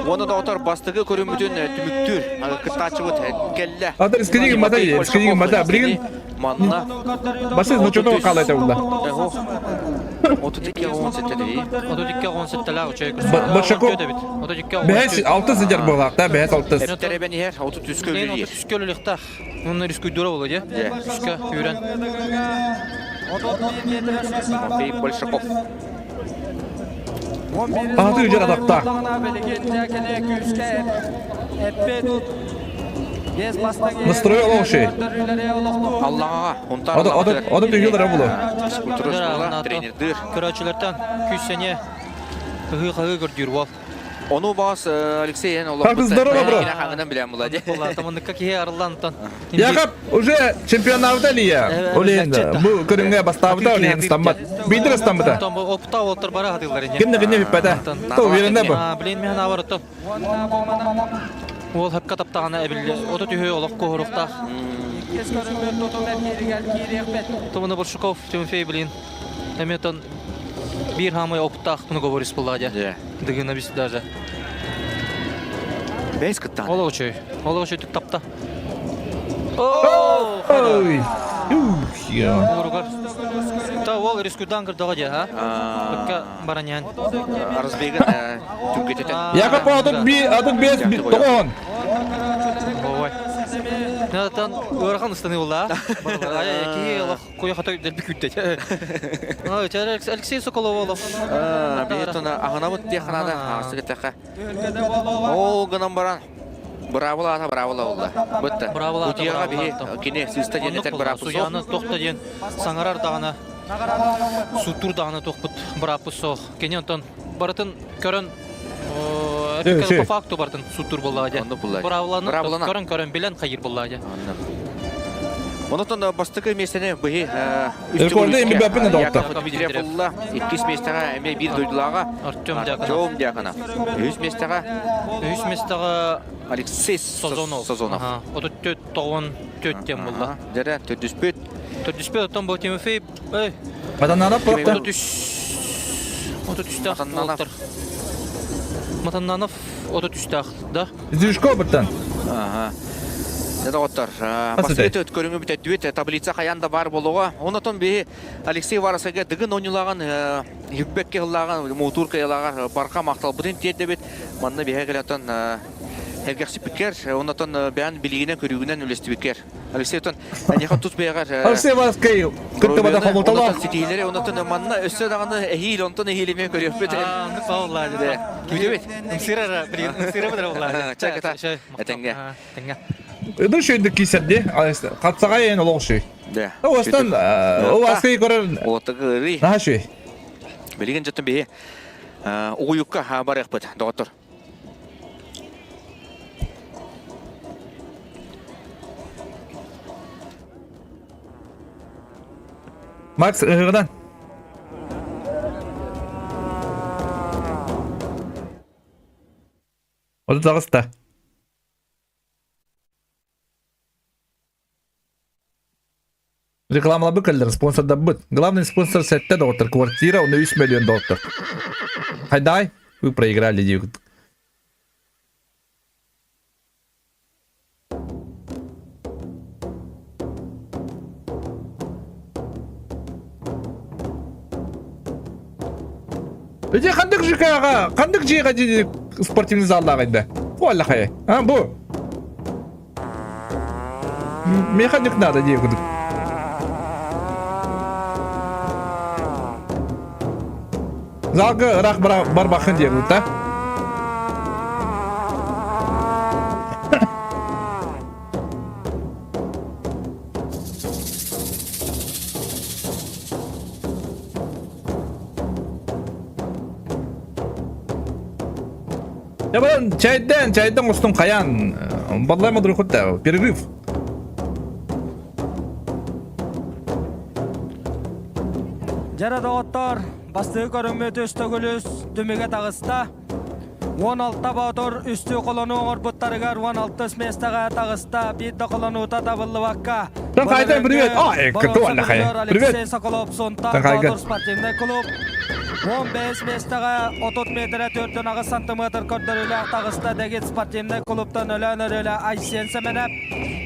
[SPEAKER 20] Уонна доҕоттор бастакы көрүммүтүн түмүктүүр кыттааччыбыт кэллэ.
[SPEAKER 3] Ата рискини гыммата, рискини гыммата. Билигин
[SPEAKER 20] Манна
[SPEAKER 3] Басы ночото хаалайта булла.
[SPEAKER 20] 32 17 дии.
[SPEAKER 4] 32 17-лээх үчүгэй көрсүбүт.
[SPEAKER 3] Большаков бэһэс алтыс сыдьар буолаахта, бэһэс алтыс.
[SPEAKER 20] Эптэребен иһэр, 33-кө үлэлиир.
[SPEAKER 4] 33-кө үлэлиэхтээх. Онно рискуйдуура буолуо дии. Үскэ үүрэн.
[SPEAKER 20] Матвей Большаков.
[SPEAKER 3] Аһаты үдьэр атахтаах. Настрой олох шей.
[SPEAKER 20] Аллаҕаҕа, Унтаар
[SPEAKER 3] Ода түйүлэрэ булу.
[SPEAKER 20] Физкультура школа тренердир.
[SPEAKER 4] Көрөөччүлэртэн күүс-сэниэ ыһыы-хаһыы көрдүүр уол.
[SPEAKER 20] Ону баас Алексей эн
[SPEAKER 3] Как здорово, бро.
[SPEAKER 20] Хаңынан билэн була ди.
[SPEAKER 4] Таманныкка киһи арыллан тон.
[SPEAKER 3] Якоб уже чемпионабыта Илья. Олен бу көрүҥҥэ бастаабыта Олен стаммат. Биирдэ стаммыта.
[SPEAKER 4] Опта олтор бара хатыллар ини.
[SPEAKER 3] Ким да кинне бүппэтэ. То уверенна бу.
[SPEAKER 4] Блин мен авар оттон. Уол хапка таптаҕына эбилли. Ото түһү олох куһуруктаах. Томана Буршуков, Тимофей блин. Эметон биир хаамай опыттаах многоборец буолла дьэ. Дыгына бис даже.
[SPEAKER 20] Бэс кыттан.
[SPEAKER 4] Олох үчүгэй. Олох үчүгэй тапта.
[SPEAKER 3] Ой. Ух, я.
[SPEAKER 4] Уругар. Та ол рискудан кырдага дьэ, ha? Быкка баранян.
[SPEAKER 20] Разбегын түргететен.
[SPEAKER 3] Якоб отут би отут бес тоҕон.
[SPEAKER 4] Ой. Натан ыарахан ыстаны буолла. Киһи олох куйахата дэлби күүттэ. Алексей Соколов олох.
[SPEAKER 20] Биһиттон аһынабыт диэх ханаада аасыгытаха. Ол гынан баран быраабыла аата быраабыла буолла. Бытта.
[SPEAKER 4] Быраабыла
[SPEAKER 20] Утуйаҕа биһи кини сыыста диэн этэр бырааппыт суох.
[SPEAKER 4] Суйааны тохто диэн саҥарар даҕаны сууттуур даҕаны туохпут бырааппыт суох. Кини онтон барытын көрөн по факту барытын сууттуур буоллаҕа дьэ. Быраабыланы көрөн-көрөн билэн хайыр буоллаҕа дьэ.
[SPEAKER 20] Онотон бастакы миэстэни быһи
[SPEAKER 3] Рекорды эми бэппин
[SPEAKER 20] Яков Дмитриев булла. Иккис миэстэҕэ эмиэ биир дойдулааҕа
[SPEAKER 4] Артем Дьяконов.
[SPEAKER 20] Артем Дьяконов. Үһүс миэстэҕэ
[SPEAKER 4] Үһүс миэстэҕэ
[SPEAKER 20] Алексей
[SPEAKER 4] Созонов.
[SPEAKER 20] Созонов.
[SPEAKER 4] 34 тоҕон төрт диэн булла.
[SPEAKER 20] Дьэрэ төрдүспүт.
[SPEAKER 4] Төрдүспүт оттон бу Тимофей эй
[SPEAKER 3] Матаннанов
[SPEAKER 4] 33 33-тээх уолаттар. Матаннанов 33-тээх, да?
[SPEAKER 3] Зюшко быттан.
[SPEAKER 20] Ага. Доҕоттор, бастакы көрүҥү бүтэрдибит. Таблица хайаан да баар буолуоҕа. Онотон биһи Алексей Варасайга Дыгын оонньуулааҕын Хүппэккэ ыллааҕын муҥутуур кыайалааҕар барҕа махталбытын тиэрдэбит. Манна биһиги кэлэн эргэхсиппиккэр, онотон бэйэн билигинэн көрүүгүнэн үлэстибиккэр. Алексей отон эйиэхэ тус бэйэҕэр
[SPEAKER 3] Алексей Варскай кыттыбата хомолтолоох.
[SPEAKER 20] ситиһиилэри онотон манна өссө даҕаны эһиил онтон эһиил эмиэ көрүөхпүт. Күүтэбит.
[SPEAKER 4] Ымсыыра билигин ымсыыра быдара буолла.
[SPEAKER 20] Чэ кыта. Этэҥҥэ.
[SPEAKER 4] Этэҥҥэ.
[SPEAKER 3] Ыды шөйдүк киисэрди. Хапсаҕай эн олох шөй.
[SPEAKER 20] Да.
[SPEAKER 3] Оостан оаскай көрөр.
[SPEAKER 20] Отыгырый.
[SPEAKER 3] Наһаа шөй.
[SPEAKER 20] Билигин жаттын биһи угуйукка барыахпыт, доҕоттор.
[SPEAKER 3] Макс ыһыгынан. Отут аҕыста. Рекламаларбыт кэллэр, спонсордарбыт. Главный спонсор сэттэ доҕоттор, квартира, онно 3 миллион доҕоттор. Хайдай, вы проиграли диэбит. Ити ханнык ЖК-ҕа, ханнык дьиэҕэ дьиэ спортивный заллаах айда? Бу аллахай. А, бу. Механик надо дии кудук. Залга ыраах барбахын диye да? Я баран чайдан, чайдан устун каян. Баллай мадыр перерыв.
[SPEAKER 1] Дьэрэ доҕоттор, бастыгы көрүммүт үс төгүлүс түмүгэ таҕыста. 16 боотур үстүү холонуу оҥорбуттарыгар 16 миэстэҕэ таҕыста, биир да холонуута табыллыбакка.
[SPEAKER 3] Танхайдан привет! А,
[SPEAKER 1] Боруонса
[SPEAKER 3] Привет!
[SPEAKER 1] Алексей Соколов Сунтар
[SPEAKER 3] Танхайга.
[SPEAKER 1] Боотур спортивнай клуб 15 миэстэҕэ 30 метрэ 4,8 сантиметр көрдөрүүлээх таҕыста Дэгит спортивнай клубтан Өлөөн Өрүөлэ Айсен Сэмэнэп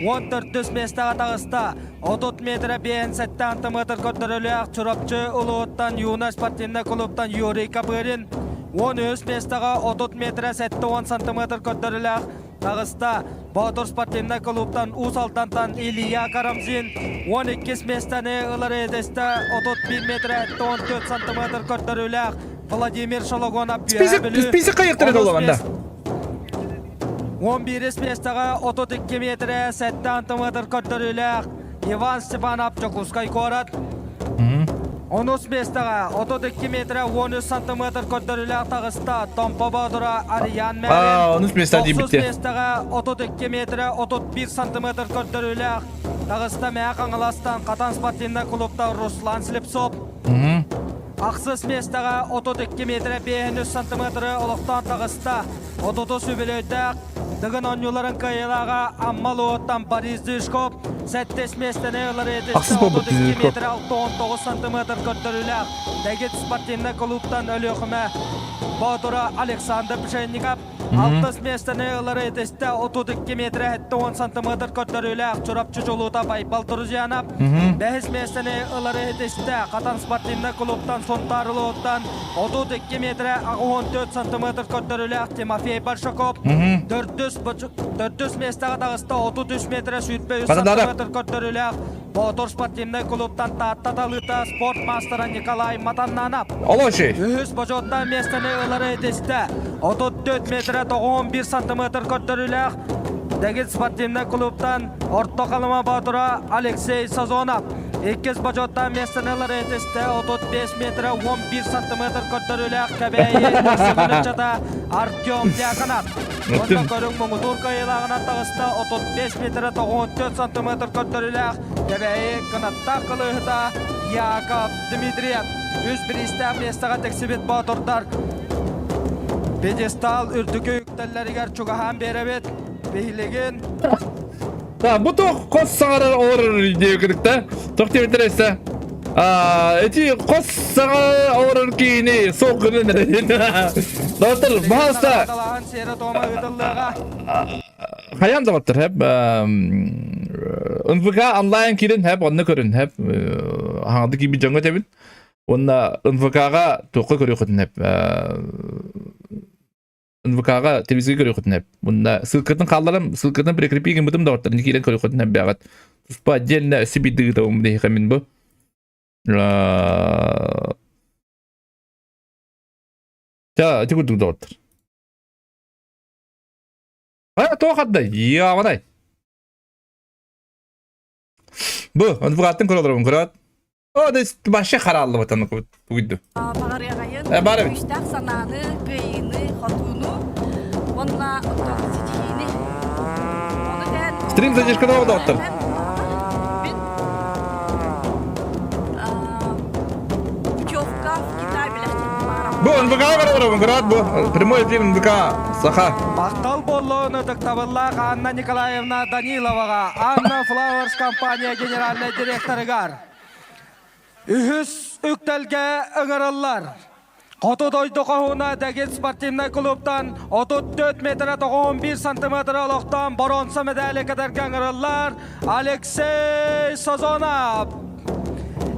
[SPEAKER 1] 14 миэстэҕэ таҕыста 30 метрэ 57 сантиметр көрдөрүүлээх Чурапчы улууһуттан Юна спортивнай клубтан Юрий Копырин 13 миэстэҕэ 30 метрэ 70 сантиметр көрдөрүүлээх таҕыста. Боотур спортивнай клубтан Уус Алдантан Илья Карамзин 12 миэстэни ылар эдесте 31 метрэ 74 сантиметр көрдөрүүлээх Владимир Шологонов Үөһээ Бүлүү
[SPEAKER 3] Список хайыктары долларында.
[SPEAKER 1] 11 миэстэҕэ 32 метрэ 7 сантиметр көрдөрүүлээх Иван Степанов Дьокуускай куорат. Онус миэстэҕэ 32 метрэ 13 сантиметр көрдөрүүлээх таҕыста Томпо Боотура Арыйаан Мээрин.
[SPEAKER 3] Аа, онус миэстэ
[SPEAKER 1] Тохсус
[SPEAKER 3] диэбиттэ.
[SPEAKER 1] миэстэҕэ 32 метрэ 31 сантиметр көрдөрүүлээх таҕыста Мэҥэ Хаҥаластан Хатан спортивнай клубтан Руслан Слепцов. Ахсыс миэстэҕэ 32 метрэ 53 сантиметры олохтоон таҕыста. Отутус үбүлүөйдээх Дыгын оонньууларын кыайыылааҕа Амма Луоттан Борис Дышков сэттис миэстэни ылар
[SPEAKER 3] Ахсыс буолбут
[SPEAKER 1] 32
[SPEAKER 3] Дышков.
[SPEAKER 1] метр 69 сантиметр көрдөрүүлээх Дэгит спортивнай клубтан Өлүөхүмэ Боотура Александр Пшенников алтыс миэстэни ылар этистэ 32 метр 70 сантиметр көрдөрүүлээх Чурапчы чулуута Байбал Друзьянов бэһис миэстэни ылар этистэ Хатан спортивнай клубтан Сунтаар улууһуттан 32 метрэ 84 сантиметр көрдөрүүлээх Тимофей Большаков төрдүс төрдүс миэстэҕэ таҕыста 33 метрэ 23 сантиметр көрдөрүүлээх Боотур спортивнай клубтан Таатта талыыта спорт маастара Николай Матаннанов.
[SPEAKER 3] Олоши.
[SPEAKER 1] Үһүс бочуоттаах миэстэни ылары итистэ. 34 метрэ 91 сантиметр көрдөрүүлээх Дэгит спортивнай клубтан Орто Халыма Боотура Алексей Сазонов. Иккис бочуоттаах миэстэни ылар этистэ 35 метрэ 11 сантиметр көрдөрүүлээх Кэбээйи ыччата Артем Дьяконов. Онно көрүҥ муҥутуур кыайыылааҕынан таҕыста 35 метрэ 94 сантиметр көрдөрүүлээх Кэбээйи кынаттаах кылыыһыта Яков Дмитриев. Үс бириистээх миэстэҕэ тиксибит боотурдар пьедестал үрдүкү үктэллэригэр чугаһаан биэрэбит. Биһилигин
[SPEAKER 3] Да, бу туох хос саҥарар олорор диэбиккит да? Туох диэбиттэр эссе? А, эти хос саҥа олорор киһини суох гынан Доктор, пожалуйста. Хайан доҕоттор, хэп НВК онлайн киирин хэп онно көрүн хэп хаҥады киирбит дьоҥҥо этэбин. Уонна НВК-га туохха көрүөххүтүн хэп НВК-ҕа телевизорга көрүөххүтүн сөп. Мунна ссылкатын хаалларам, ссылкатын прикрепи гыммытым доҕоттор, киирэн көрүөххүтүн сөп бэҕэт. Туспа отдельно өссө биирдэ ыытабын биһиэхэ мин бу. Ча, ити курдук доҕоттор. А, туох аддай? Яабанай. Бу, НВК-ттан көрө олоробун, көрөөт. О, да вообще харааллыбатан уйду.
[SPEAKER 5] Баҕарыаҕайын
[SPEAKER 3] Э, бар эбит.
[SPEAKER 5] күүстээх санааны, кыайыыны, хотууну уонна ситиһиини. Ону тээн
[SPEAKER 3] Стрим задержка доҕоттор.
[SPEAKER 5] Мин путевка в Китай бэлэхтиэхпин баҕарабын.
[SPEAKER 3] Бу НВК барабын, көрөөт бу. Прямой эфир НВК Саха.
[SPEAKER 1] Махтал буоллун ытыктабыллаах Анна Николаевна Даниловаҕа, Анна Flowers компания генеральнай директорыгар. Үһүс үктэлгэ ыҥырыллар. Хоту дойду хоһууна Дэгит спортивнай клубтан 34 метрэ 91 сантиметр олохтоон боруонса медали кэтэргэ ыҥырыллар Алексей Сазонов.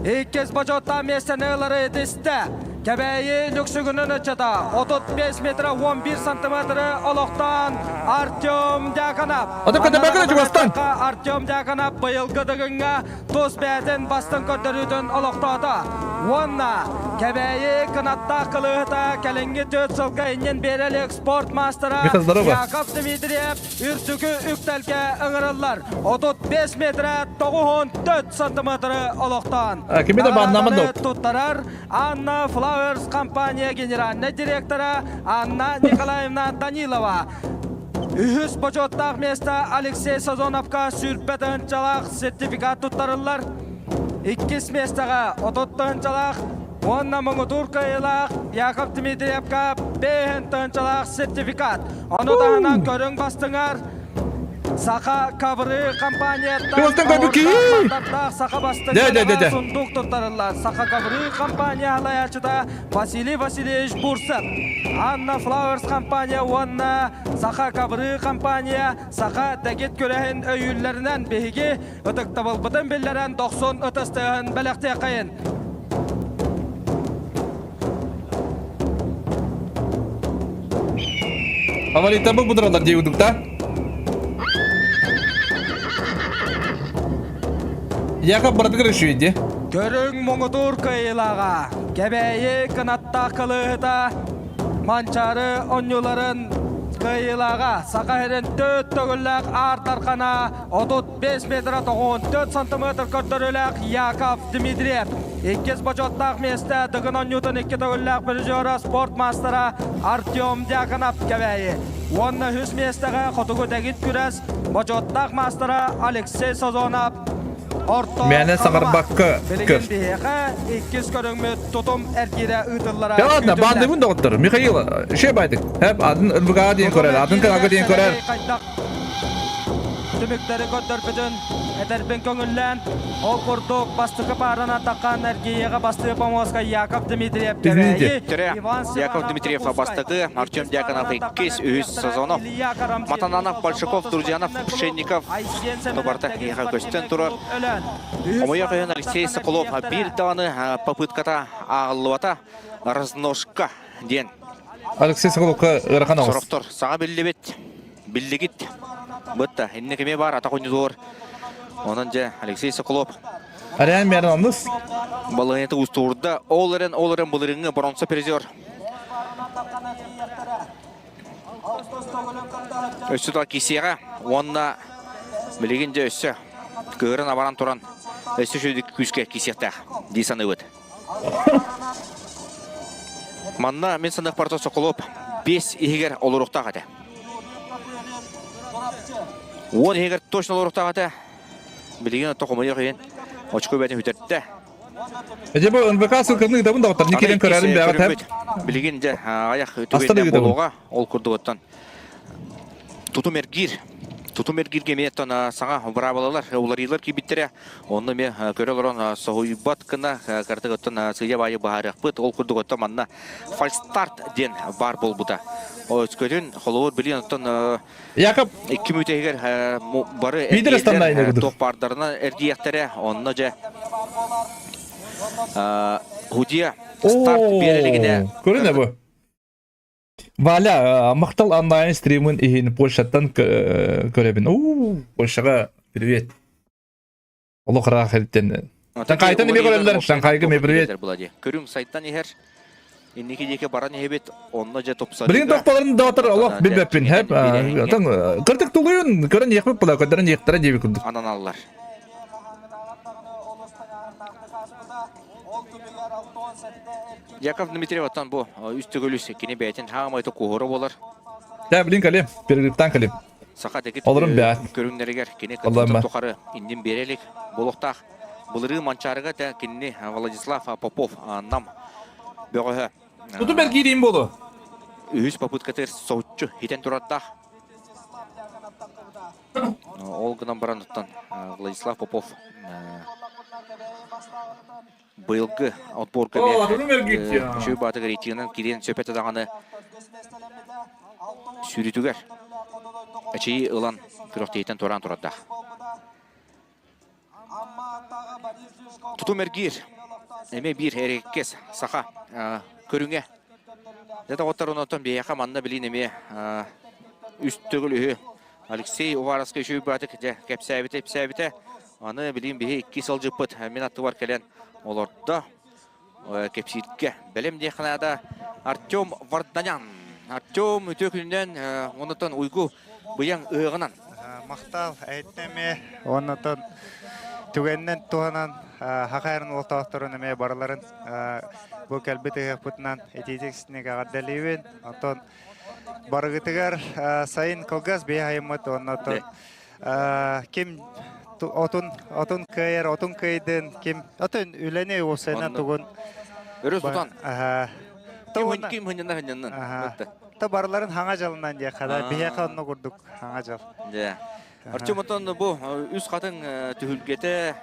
[SPEAKER 1] Иккис бочуоттаах миэстэни ылары итистэ. Кэбээйи Лүксүгүнүн ыччата 35 метрэ 11 сантиметры олохтоон Артем Дьяконов.
[SPEAKER 3] Аты көтөбөкүнэ чугастан.
[SPEAKER 1] Артем Дьяконов быйылгы Дыгыҥҥа тус бэйэтин бастыҥ көрдөрүүтүн олохтоото. Уонна Кэбээйи кынаттаах кылыыһыта кэлиҥҥи түөрт сылга иннин биэрэ илик спорт маастара Яков Дмитриев үрдүкү үктэлгэ ыҥырыллар. 35 метрэ 94 сантиметры олохтоон.
[SPEAKER 3] Кими да бааннааман
[SPEAKER 1] туттарар Анна Flowers компания генеральнай директора Анна Николаевна Данилова. Үһүс бочуоттаах миэстэ Алексей Сазоновка сүүрбэ тыһыынчалаах сертификат туттарыллар. Иккис миэстэҕэ 30 тыһыынчалаах уонна муҥутуур кыайыылаах Яков Дмитриевка 5 тыһыынчалаах сертификат. Ону таһынан көрүҥ бастыҥар Саха ковры компанияттан оҥордоох саха бастыҥ сундук туттарыллар. Саха ковры компания салайааччыта Василий Васильевич Бурцев. Анна Flowers компания уонна Саха ковры компания Саха дэгит күрэһин өйүүллэринэн биһиги ытыктабылбытын биллэрэн дохсун ытыс тыаһын бэлэхтиэххэйин.
[SPEAKER 3] Фавориттар бу будуралар дии удукта. Яков бардыгар үшүйді.
[SPEAKER 1] Көрүҥ муҥутуур кыайыылааҕа, Кэбээйи кынаттаах кылыыһыта Манчаары онньуларын кыайыылааҕа Саха сирин төрт төгүллээх Аар Дархана 35 метра 94 сантиметр көрдөрүүлээх Яков Дмитриев. Иккис бочуоттаах миэстэ Дыгын оонньуутун икки төгүллээх призера спорт маастара Артем Дьяконов Кэбээйи. Уонна үһүс миэстэҕэ Хотугу дэгит күрэс бочуоттаах маастара Алексей Сазонов Орто
[SPEAKER 3] Мээнэ саҥарбакка
[SPEAKER 1] Билигин биһиэхэ иккис көрүҥмүт тутум эргиирэ ыытыллара
[SPEAKER 3] Да ладно, баандыбын доҕоттор. Михаил, шө байтык. Хэп, атын НВК диэн көрөр, атын каналга диэн көрөр.
[SPEAKER 1] Түмүктэри көрдөрбүтүн этэрбин көҥүллээн, ол курдук бастакы паарынан таххан эргийиэҕэ бастыыр помоска Яков Дмитриев Кэбээйи, Иван
[SPEAKER 20] Яков Дмитриев бастакы, Артем Дьяконов иккис, үһүс Сазонов, Матананов, Большаков, Друзьянов, Пшенников тобарта киһиэхэ көстөн турар. Хомойуох иһин Алексей Соколов биир даҕаны попытката ааҕыллыбата разножка диэн.
[SPEAKER 3] Алексей Соколовка ыарахан оҕус.
[SPEAKER 20] Сорохтор саҥа биллибит, биллигит. Бытта, инники кими бар, атах ойнутуор. Онон дьэ, Алексей Соколов
[SPEAKER 3] Ариан мэрин оннус.
[SPEAKER 20] Балыһыната устуурда. Ол эрэн, ол эрэн былырыҥҥы боронсо призер. Өссө да кисиэҕэ уонна билигин дьэ өссө кыырын абаран туран өссө сүдүк күүскэ кисиэхтээх дии саныыбыт. Манна мин саныахпар Соколов 5 иһигэр олоруохтаах этэ. 10 иһигэр точно олоруохтаах этэ. Билигин ото хомойуох иһин очко бэйэтин сүтэрдэ.
[SPEAKER 3] Эдьэ бу НВК ссылкатын ыытабын доҕоттор, не кэлэн көрөрүм бэҕэ тэп.
[SPEAKER 20] Билигин дьэ аҕыйах түгэннэн буолуоҕа ол курдугуттан тутум эргиир. Тутум эргииргэ эмиэ саҥа быраабылалар, уларыйыылар киирбиттэрэ. Онно эмиэ көрө олорон соһуйбат гына картыгыттан сыыйа баайы быһаарыахпыт. Ол курдук оттон манна фальстарт диэн баар буолбута. Өскөтүн холобур билигин оттон
[SPEAKER 3] Якоб
[SPEAKER 20] икки мүтэһигэр бары эргийэллэр туох баардарынан эргийэхтэрэ. Онно дьэ Худия старт биэрэлигинэ
[SPEAKER 3] Көрүнэ бу. Валя, махтал онлайн стримын иһин Польшаттан көрөбүн. Уу, Польшаға привет. Олох ыраах эртен. Шанхайтан эмиэ көрөллөр. Шанхайга эмиэ привет.
[SPEAKER 20] Көрүҥ сайттан иһэр. Инники диэки баран иһэбит, онно дьэ тупсарыыга.
[SPEAKER 3] Билигин тохтолорун доҕоттор олох билбэппин. Хэп, кырдык тулуйун, көрөн иэхпит була, көрдөрөн иэхтэрэ диэби курдук.
[SPEAKER 20] Ананаллар. Яков Дмитриев оттон бу үс төгүл үс кини бэйэтин хаамайта куһура болар.
[SPEAKER 3] Да, блин, калим, перерывтан калим.
[SPEAKER 20] Саха дэгит
[SPEAKER 3] Олорун бэт.
[SPEAKER 20] көрүҥнэригэр кини кыттыытын тухары иннин биэрэ илик буолуохтаах. Былырыы Манчаарыга да кинини Владислав Попов Нам бөҕөһө
[SPEAKER 3] Туту бэргиириин болу.
[SPEAKER 20] Үһүс попыткатыгар соһуччу хитэн турардаах. Ол гынан баран оттон Владислав Попов быйылгы отборга эмиэ үчүгэй баатыгар рейтингынан кириэн сөп этэ даҕаны сүүрүүтүгэр эчийии ылан күрэхтэһииттэн туораан турардаах. Тутум эргиир эмиэ биир эриккэс саха көрүҥэ. Дьэ доҕоттор онтон биһиэхэ манна билин эмиэ үс төгүл үһү Алексей Уваровскай үчүгэй баатык дьэ кэпсээбитэ ипсээбитэ. Аны билин биһи икки сылдьыппыт мин аттыбар кэлэн олордо. Кэпсииргэ бэлэм диэххэ наада Артем Варданян. Артем үтүө күнүнэн оннуттан уйгу быйаҥ ыһыаҕынан.
[SPEAKER 6] Махтал эйттэн эмиэ оннуттан түгэнинэн туһанан хахайрын олохтоохторун эмиэ барыларын бу кэлбит ыһыахпытынан итиитик ситиник эҕэрдэлиибин. Онтон барыгытыгар сайын кылгас биэ айыммыт оннуттан ким отун отун кыайар отун кыайдын ким отун үлэни уопсайынан тугун
[SPEAKER 20] өрө тутан. Ким ким хынньанар хынньаннан.
[SPEAKER 6] Та барыларын хаҥа дьалынан диэххэ да, биһиэхэ онно курдук хаҥа дьал.
[SPEAKER 20] Дьэ. Артем отон бу үс хатыҥ түһүлгэтэ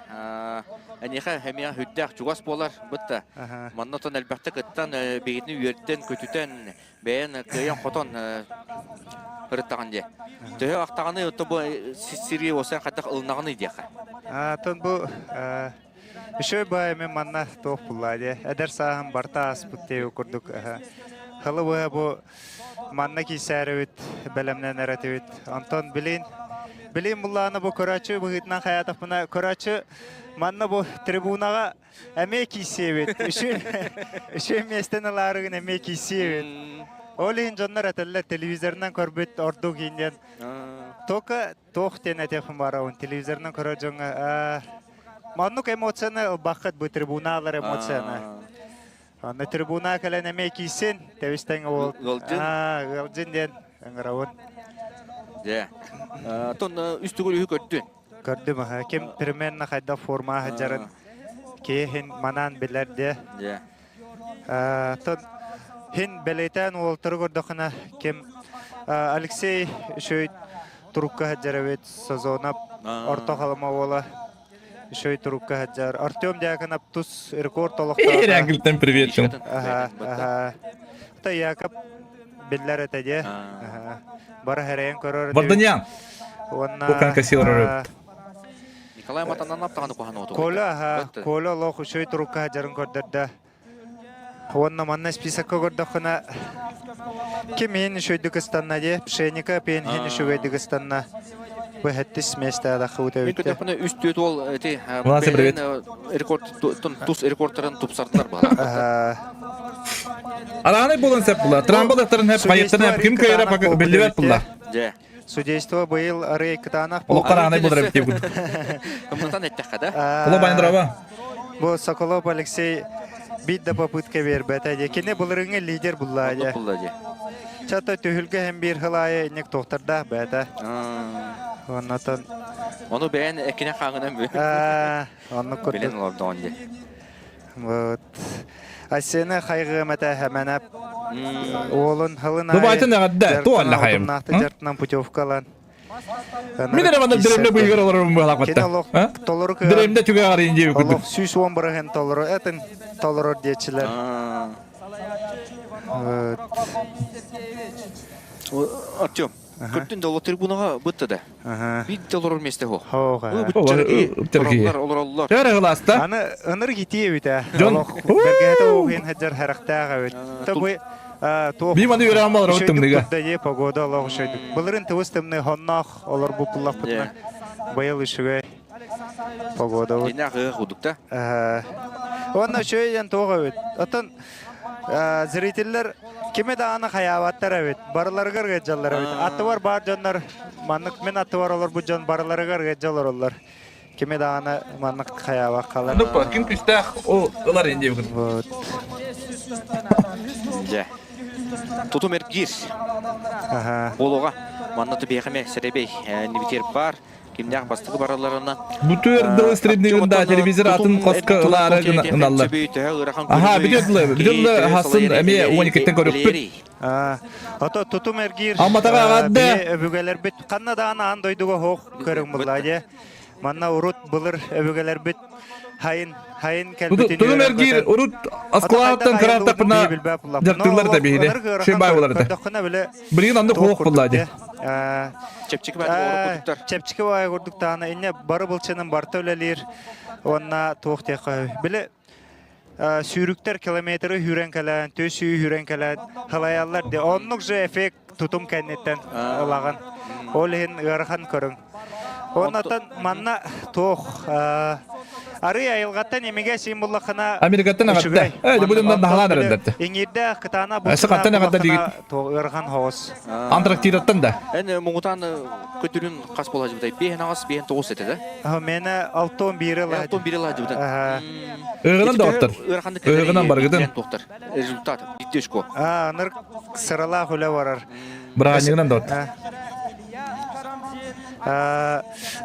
[SPEAKER 20] эниэхэ эмиэ үрдээх чугас буолар бытта. Манна отон элбэхтэ кыттан бигитини үөрдэн, көтүтэн, бэйэн кыайан хотон ырыттаҕын диэ. Төһө ахтаҕыный отто бу сири осан хаттах ылынаҕыный диэхэ.
[SPEAKER 6] Атын бу Үчүгэй баай мен манна туох буллаа диэ. Эдэр сааһым барта ааспыт диэби курдук хылы быһа бу манна киисээрибит, бэлэмнэнэр этибит. Онтон билин билин буллааны бу көрөөччү быһыытынан хайаатахпына көрөөччү манна бу трибунаҕа эмиэ киисиэбит. Үчүгэй миэстэни ылаарыгын эмиэ киисиэбит. Ол иһин дьоннор этэллэр телевизорынан көрбүт ордук иин диэн. Только туох диэн этиэхпин баарабын телевизорынан көрөр дьоҥҥо маннык эмоцияны ылбаккыт бу трибуналар эмоцияны Онно трибуна кэлэн эмиэ киирсин, тэбис-тэҥ уол.
[SPEAKER 20] Ыалдьын.
[SPEAKER 6] Ыалдьын диэн ыҥырабын.
[SPEAKER 20] Дьэ. Тон үс төгүл үһү көрдүн.
[SPEAKER 6] Көрдүм аха. Ким примерно хайдах форма сылдьарын киһин манаан билэр диэ.
[SPEAKER 20] Дьэ.
[SPEAKER 6] Тон хин бэлиэтээн уолтары көрдөххүнэ ким Алексей үчүгэй турукка сылдьар эбит Сазонов орто халыма уола үчүгэй турукка сылдьар Артем Дьяконов тус рекорд олохтоото.
[SPEAKER 3] Эрангелтэн привет чун.
[SPEAKER 6] Та Яков биллэр этэ дии. Бары хэрэйэн көрөр.
[SPEAKER 3] Варданян.
[SPEAKER 6] Уонна
[SPEAKER 3] Кукан кассир
[SPEAKER 20] Николай Матананап даҕаны куһаҕан уоту.
[SPEAKER 6] Коля, аха, Коля олох үчүгэй турукка сылдьарын көрдөрдө. Уонна манна списокка көрдөххүнэ ким иһин үчүгэйдик ыстанна дии, Пшеника пиэн иһин үчүгэйдик ыстанна. Бу хэттис миэстэҕэ
[SPEAKER 20] Мин көрдөхпүнэ үс түөрт уол эти
[SPEAKER 3] Власия, привет.
[SPEAKER 20] рекорд тус рекордтарын тупсардылар баҕалаах.
[SPEAKER 3] Араанай буолан сөп була. Трамбалыктарын хеп хайыттан хеп ким кыайара биллибэт була.
[SPEAKER 20] Дьэ.
[SPEAKER 6] Судейство быйыл арый кытаанах
[SPEAKER 3] Олоххо араанай буолар эбит диэбит.
[SPEAKER 20] Кымнатан эттэххэ да.
[SPEAKER 3] Уло Байндрова.
[SPEAKER 6] Бу Соколов Алексей биир да попытка биэрбэтэ дии. Кини былырыҥҥы лидер булла дии.
[SPEAKER 20] Булла дии.
[SPEAKER 6] Чата түһүлгэ һэм биир хыл аайы инник туохтардаах бэйэтэ. Оннотон
[SPEAKER 20] Ону бэйэн эккинэ хааңынан бү.
[SPEAKER 6] Оннук курдук.
[SPEAKER 20] Билен олордоҕун дии.
[SPEAKER 6] Вот. Асена хайгыам этэ хэмэнэп уолун хылын
[SPEAKER 3] Дубайтын эҕэрдэ, ту алла хайым.
[SPEAKER 6] Жартынан путевка ылан.
[SPEAKER 3] Мин эрэ манна дөрөмдө быйыгар олорорум быһалаах батта.
[SPEAKER 6] Толору
[SPEAKER 3] Дөрөмдө түгэ арыйын диэби курдук.
[SPEAKER 6] Олох 110 бырыһын толору этин толорор диэчилэр.
[SPEAKER 20] Артем, Көрдүн да, трибунаға бытты да. Биир да олорор месте хо.
[SPEAKER 3] Олороллор,
[SPEAKER 20] олороллор.
[SPEAKER 3] Төре кылааста.
[SPEAKER 6] Аны ыныр китие эбит
[SPEAKER 3] Дьон
[SPEAKER 6] Олох бэргэһэтэ оҕуһун хаджар харахтаах эбит. Тобы
[SPEAKER 3] Би маны үөрэ амалар
[SPEAKER 6] Үчөйдүк
[SPEAKER 3] тымныга.
[SPEAKER 6] турда е погода олох үчөйдүк. Былырын тыбыс тымны хонноох олор бу пуллахпытына. Быйыл үчүгэй погода.
[SPEAKER 20] Кинах ыах удукта.
[SPEAKER 6] Уонна үчүгэй диэн туох эбит. Оттон зрителлэр кими даҕаны хайаабаттар эбит, барыларыгар ыалдьаллар эбит. Аттыбар баар дьоннор маннык мин аттыбар олорбут дьон барыларыгар ыалдьа олороллор. Кими даҕаны маннык хайаабаккалар.
[SPEAKER 3] Ну, ким күстээх ол ылар инде бүгүн.
[SPEAKER 6] Вот.
[SPEAKER 20] Дьэ. Тутум эргиир. Буолуоҕа. Манна тубиэхэме сэрэбэй нибитер бар. Кимнээх бастакы баралларынан
[SPEAKER 3] Бутуер дылы стримнигин да телевизор атын хоско ылаары гыналлар. Аха, бүтүөр дылы, бүтүөр дылы хасын эмиэ 12-тен көрүкпүт.
[SPEAKER 6] Ото тутум эргиир
[SPEAKER 3] Амматаҕа аҕадда.
[SPEAKER 6] өбүгэлэрбит ханна даҕаны аан дойдуга хоох көрүҥ булла дьэ. Манна урут былыр өбүгэлэрбит хайын хайын кэлбитин
[SPEAKER 3] Тутум эргиир урут оскуолаттан кырааттапына дьартыылар да биһиги. Шибай болар да. Билигин оннук хуох булла дии.
[SPEAKER 20] Чэпчэки баайы курдуктар.
[SPEAKER 6] Чэпчэки баайы курдуктаана инне бары былчынын барта үлэлиир уонна туох диэххэ били сүүрүктэр километры хүрэн кэлэн, төс сүү хүрэн кэлэн халайаллар де. Оннук же эффект тутум кэнниттэн ылагын. Ол иһин ыарахан көрүҥ. Оннотон манна туох арый айылҕаттан эмигэ син буллахына
[SPEAKER 3] Америкаттан аҕатта. Э, бу дымдан наһалаан эрэллэртэ.
[SPEAKER 6] Иҥиирдээх кытаана
[SPEAKER 3] Сахаттан аҕатта диигит.
[SPEAKER 6] Ыарахан хоҕус.
[SPEAKER 3] Антарктидаттан да.
[SPEAKER 20] Эн муҥутаан көтүрүн хас буолаажыбытай? Биэһин аҕас, биэһин тоҕус этэ да?
[SPEAKER 6] Мена алтон биири ылаажыбыт.
[SPEAKER 20] Алтон биири ылаажыбыт.
[SPEAKER 3] Ыгынан да оттор. Ыгынан баргытын.
[SPEAKER 20] Результат. Биттешко.
[SPEAKER 6] А, ныр сыралаах үлэ барар.
[SPEAKER 3] Бырааһынньыгынан да оттор.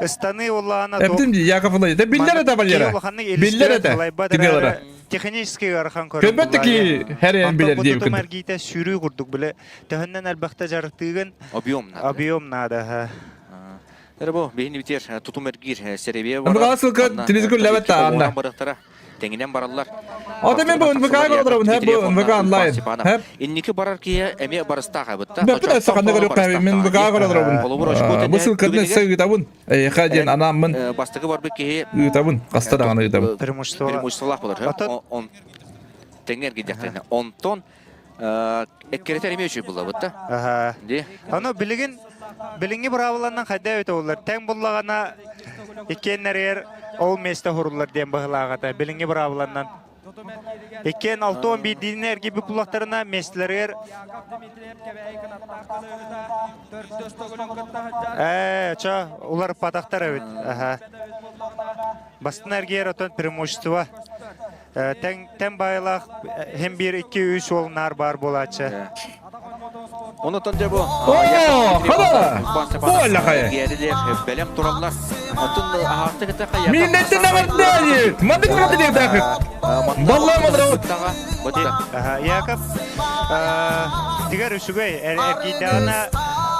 [SPEAKER 6] Ыстаны улаана
[SPEAKER 3] Эптим Яков Ылай. Биллер это Валера. Биллер это. Кимелара.
[SPEAKER 6] Технически ыарахан көрүҥ
[SPEAKER 3] Көбөт ки хәрен билер диye
[SPEAKER 6] Тутум эргиитэ сүүрүү курдук биле. Төһөннөн элбэхтэ жарыктыыгын.
[SPEAKER 20] Объем надо.
[SPEAKER 6] Объем надо.
[SPEAKER 20] Эрэ бу биһини битер тутум эргиир серебе
[SPEAKER 3] бар. ссылка телевизор ләбәт та анда.
[SPEAKER 20] Барыктара тэҥинэн бараллар.
[SPEAKER 3] Ата мен бу НВК көрдөрөбүн, һэ бу НВК онлайн. Һэ.
[SPEAKER 20] Инники барар киһи эмиэ барыстаах эбит та.
[SPEAKER 3] Бэппит саханы көрүөххэ мен НВК көрдөрөбүн. Бу ссылканы сыгытабын. Эйха диэн анааммын.
[SPEAKER 20] Бастакы барбыт киһи
[SPEAKER 3] ыытабын, хаста даҕаны ыытабын.
[SPEAKER 20] Преимуществолаах болар. Он тэҥҥэ эргийдэхтэринэ. Онтон эккирэтэр эмиэ үчүгэй буллабыт да.
[SPEAKER 6] Аха. Аны билигин билиҥҥи быраабыланан хайда эбит оллар. Тэҥ буллаҕына иккиэннэригэр ол миэстэ хуруллар диэн быһылааҕата. Билиҥҥи быраабыланан. Иккиэн алтон биирдиини эргийбит буллахтарына миэстэлэригэр Ээ, чо, уларыппатахтар эбит. Аха. Бастын эргийэр отон преимущество. Тэҥ тэҥ баайылаах һин биир икки үс уол наар баар буолааччы.
[SPEAKER 20] Онутан дьэ бу
[SPEAKER 3] Оо, хала! Буолла хайа.
[SPEAKER 20] Бэлэм тураллар. Атын аһаатты кытта хайа.
[SPEAKER 3] Миллеттен эҕэрдээйит! Маннык эҕэрдэлиэхтээххит! Баллаам олорабыт.
[SPEAKER 6] Яков дигэр үчүгэй эргийдэҕинэ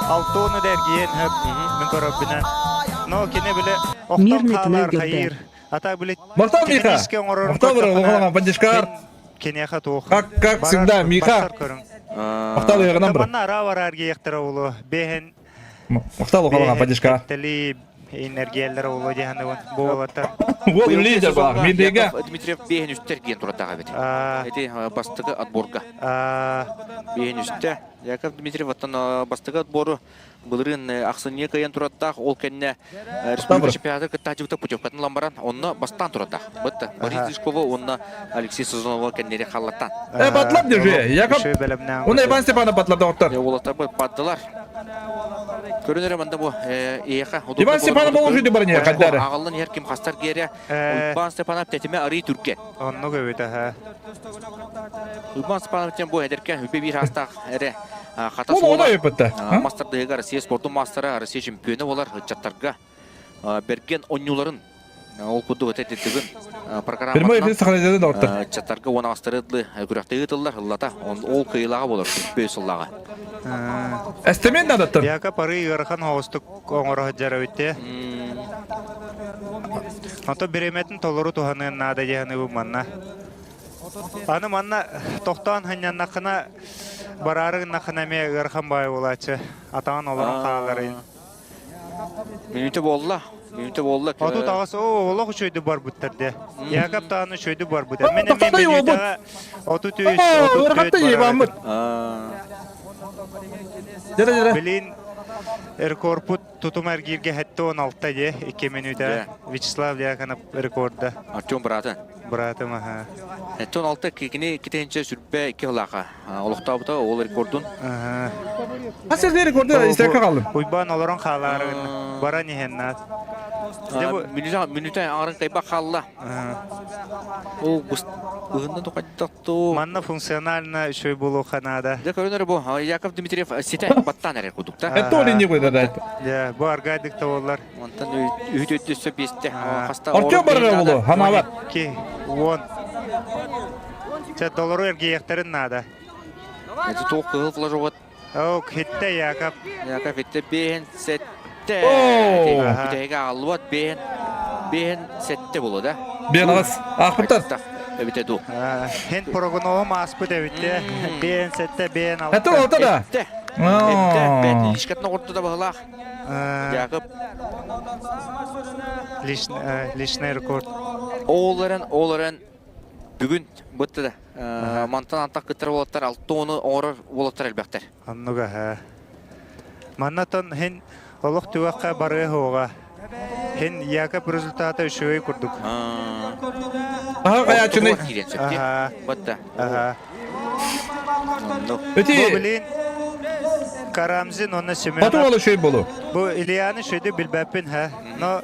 [SPEAKER 6] алтуону да эргийэн хөп мин көрөрбүнэн. Но кини биле охтон хаалар хайыр Ата били
[SPEAKER 3] Махтал Миха. Махтал бро, поддержка.
[SPEAKER 6] Киниэхэ туох.
[SPEAKER 3] Как как всегда, Миха. Махтал ыйыгынан бро.
[SPEAKER 6] Манна ара барар гиэхтэрэ улу. Бэһин.
[SPEAKER 3] Махтал ухалаҕа поддержка.
[SPEAKER 6] Тели энергияллара улу диһаныбын буолата.
[SPEAKER 3] Уол лидер бар, Миндеге.
[SPEAKER 20] Дмитриев бэһин үстер диэн туратаҕа эбит. Эти бастакы отборга. Бэһин үстэ. Яков Дмитриев оттон бастакы отбору Былырыын ахсынньы кыайан тураттаах, ол кэннэ республика чемпионаты кыттааччыбыта путевкатын ылан баран, онно бастаан тураттаах. Бытта Борис Дышкова уонна Алексей Сазонова кэннери халлаттан.
[SPEAKER 3] Э, батлап держи, Яков. Уна Иван Степанов батлап доҕоттор.
[SPEAKER 20] Уолаттар баттылар. Көрүнөрө манда бу эйэхэ.
[SPEAKER 3] Иван Степанов болужуйду барыня каддары.
[SPEAKER 20] Аҕаллан иһэр ким хастар гиэрэ. Иван Степанов тэтимэ арый түргэн.
[SPEAKER 6] Оннук эбит аха.
[SPEAKER 20] Иван Степанов тем бу эдерке үбе бир астаах эре хата
[SPEAKER 3] Ол оҕо өйөппүттэ.
[SPEAKER 20] Мастардыыга Россия спордун маастара, Россия чемпиона болар ыччаттарга берген оонньууларын ол курдук өтө тыгын
[SPEAKER 3] Прямой эфир сахалайдады доҕоттор.
[SPEAKER 20] Ыччаттарга уон аҕастары күрэхтэһии ыытыллар ыллата ол кыайыылааҕа болар бөй сыллааҕа.
[SPEAKER 3] Эстемен надаттан.
[SPEAKER 6] Яка пары ыарахан оҕустук оҥоро сылдьар эбит Онто бириэмэтин толору туһаныан наада диэханыыбын манна. Аны манна тохтоон ханньаннаххына бараары гыннаххына эмиэ ыарахан баай буолааччы. Атаҕын олорон хааларын.
[SPEAKER 20] Мүнүүтэ буолла. Мүнүүтэ буолла.
[SPEAKER 6] Отут аҕыс оо олох үчүгэйдик барбыттар дии. Якоб даҕаны үчүгэйдик барбыта. Мин эмиэ мүнүүтэҕэ 33, 34 барар. Билин рекордпут тутум эргииргэ 76 дии 2 мүнүүтэ. Вячеслав Дьяконов рекорда.
[SPEAKER 20] Артем быраатын.
[SPEAKER 6] Быраатым аха.
[SPEAKER 20] 16 кини китинче сүрбэ икки хылааха олохтообута ол рекордун.
[SPEAKER 3] Хас сирде рекорду истэккэ хааллым.
[SPEAKER 6] Уйбаан олорон хаалаарыгын баран иһэн наат.
[SPEAKER 20] Мүнүүтэ аҥарын кайбах хаалла. Ол быһынна тухайдахту.
[SPEAKER 6] Манна функционально үчүгэй буолуохха наада.
[SPEAKER 20] Дьэ көрөнөр бу Яков Дмитриев ситэ баттаан эрэр кудук да.
[SPEAKER 3] Это не выдадает.
[SPEAKER 6] Дьэ, бу аргайдык да боллар.
[SPEAKER 20] Онтон үһүт өттүсө биэстэ. Хаста
[SPEAKER 3] Артем барара болу, ханаабат.
[SPEAKER 6] Ки, уон. Чэ, толору эргийэхтэрин наада.
[SPEAKER 20] Это туох кыһыл флажогот.
[SPEAKER 6] Оо, хитте Яков.
[SPEAKER 20] Яков хитте бэһин сетте. Бүтэһигэ аҕаллыбат бэһин бэһин сетте болу да.
[SPEAKER 3] Бен аҕыс. Аахпыттар.
[SPEAKER 20] Эбите ду.
[SPEAKER 6] Хин прогноһум ааспыт эбитте. Бэһин сетте, бэһин алта.
[SPEAKER 3] Это алта да.
[SPEAKER 20] Этте. Этте. Бэт лишкатын оҕурту да баһылаах. Яков.
[SPEAKER 6] Личный рекорд.
[SPEAKER 20] Ол эрэн, ол эрэн бүгүн бытты да. Мантан антах кыттар уолаттар алты ону оҥорор уолаттар элбэхтэр.
[SPEAKER 6] Оннуга ха. Маннатан хин олох түгэххэ барыа суоҕа. Хин Яков результата үчүгэй курдук.
[SPEAKER 3] Аха каячыны.
[SPEAKER 6] Аха.
[SPEAKER 20] Батта.
[SPEAKER 6] Аха.
[SPEAKER 3] Эти
[SPEAKER 6] Бу билин Карамзин онно Семенов.
[SPEAKER 3] Бату ол үчүгэй болу.
[SPEAKER 6] Бу Ильяны шөйдү билбэппин ха. Но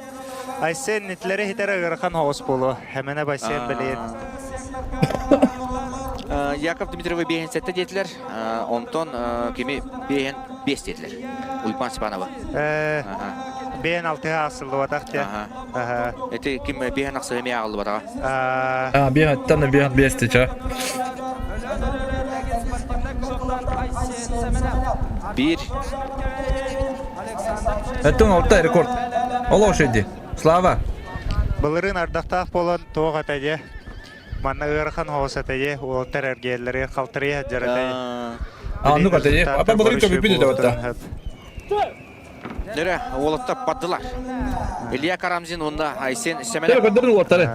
[SPEAKER 6] Айсен нитлери хитер ыарахан хоҕус буолуо. Хэмэнэ Айсен билиэн.
[SPEAKER 20] Яков Дмитриевы биэһин сэттэ диэтилэр. Онтон кими биэһин биэс диэтилэр. Уйбан Степанова.
[SPEAKER 6] Бэйэн алтыһа аахсыллыбатах те.
[SPEAKER 20] Эти ким биһэн ахсыһы эмиэ ааҕыллыбатаҕа.
[SPEAKER 3] А, биһаттан биһан биэсти ча.
[SPEAKER 20] Биир.
[SPEAKER 3] Эттен алта рекорд. Олох шеди. Слава.
[SPEAKER 6] Былырыын ардахтаах буолан туох этэ дьэ. Манна ыарахан хоҕус этэ дьэ. Уолаттар эргиэллэри халтарыйа сылдьар этэ.
[SPEAKER 3] А, ну ката Апа былырыын көбүппүт этэ батта.
[SPEAKER 20] Нөрө уолаттар бардылар. Илья Карамзин уонна Айсен Семенов.
[SPEAKER 3] Көрдөрүн уолаттары.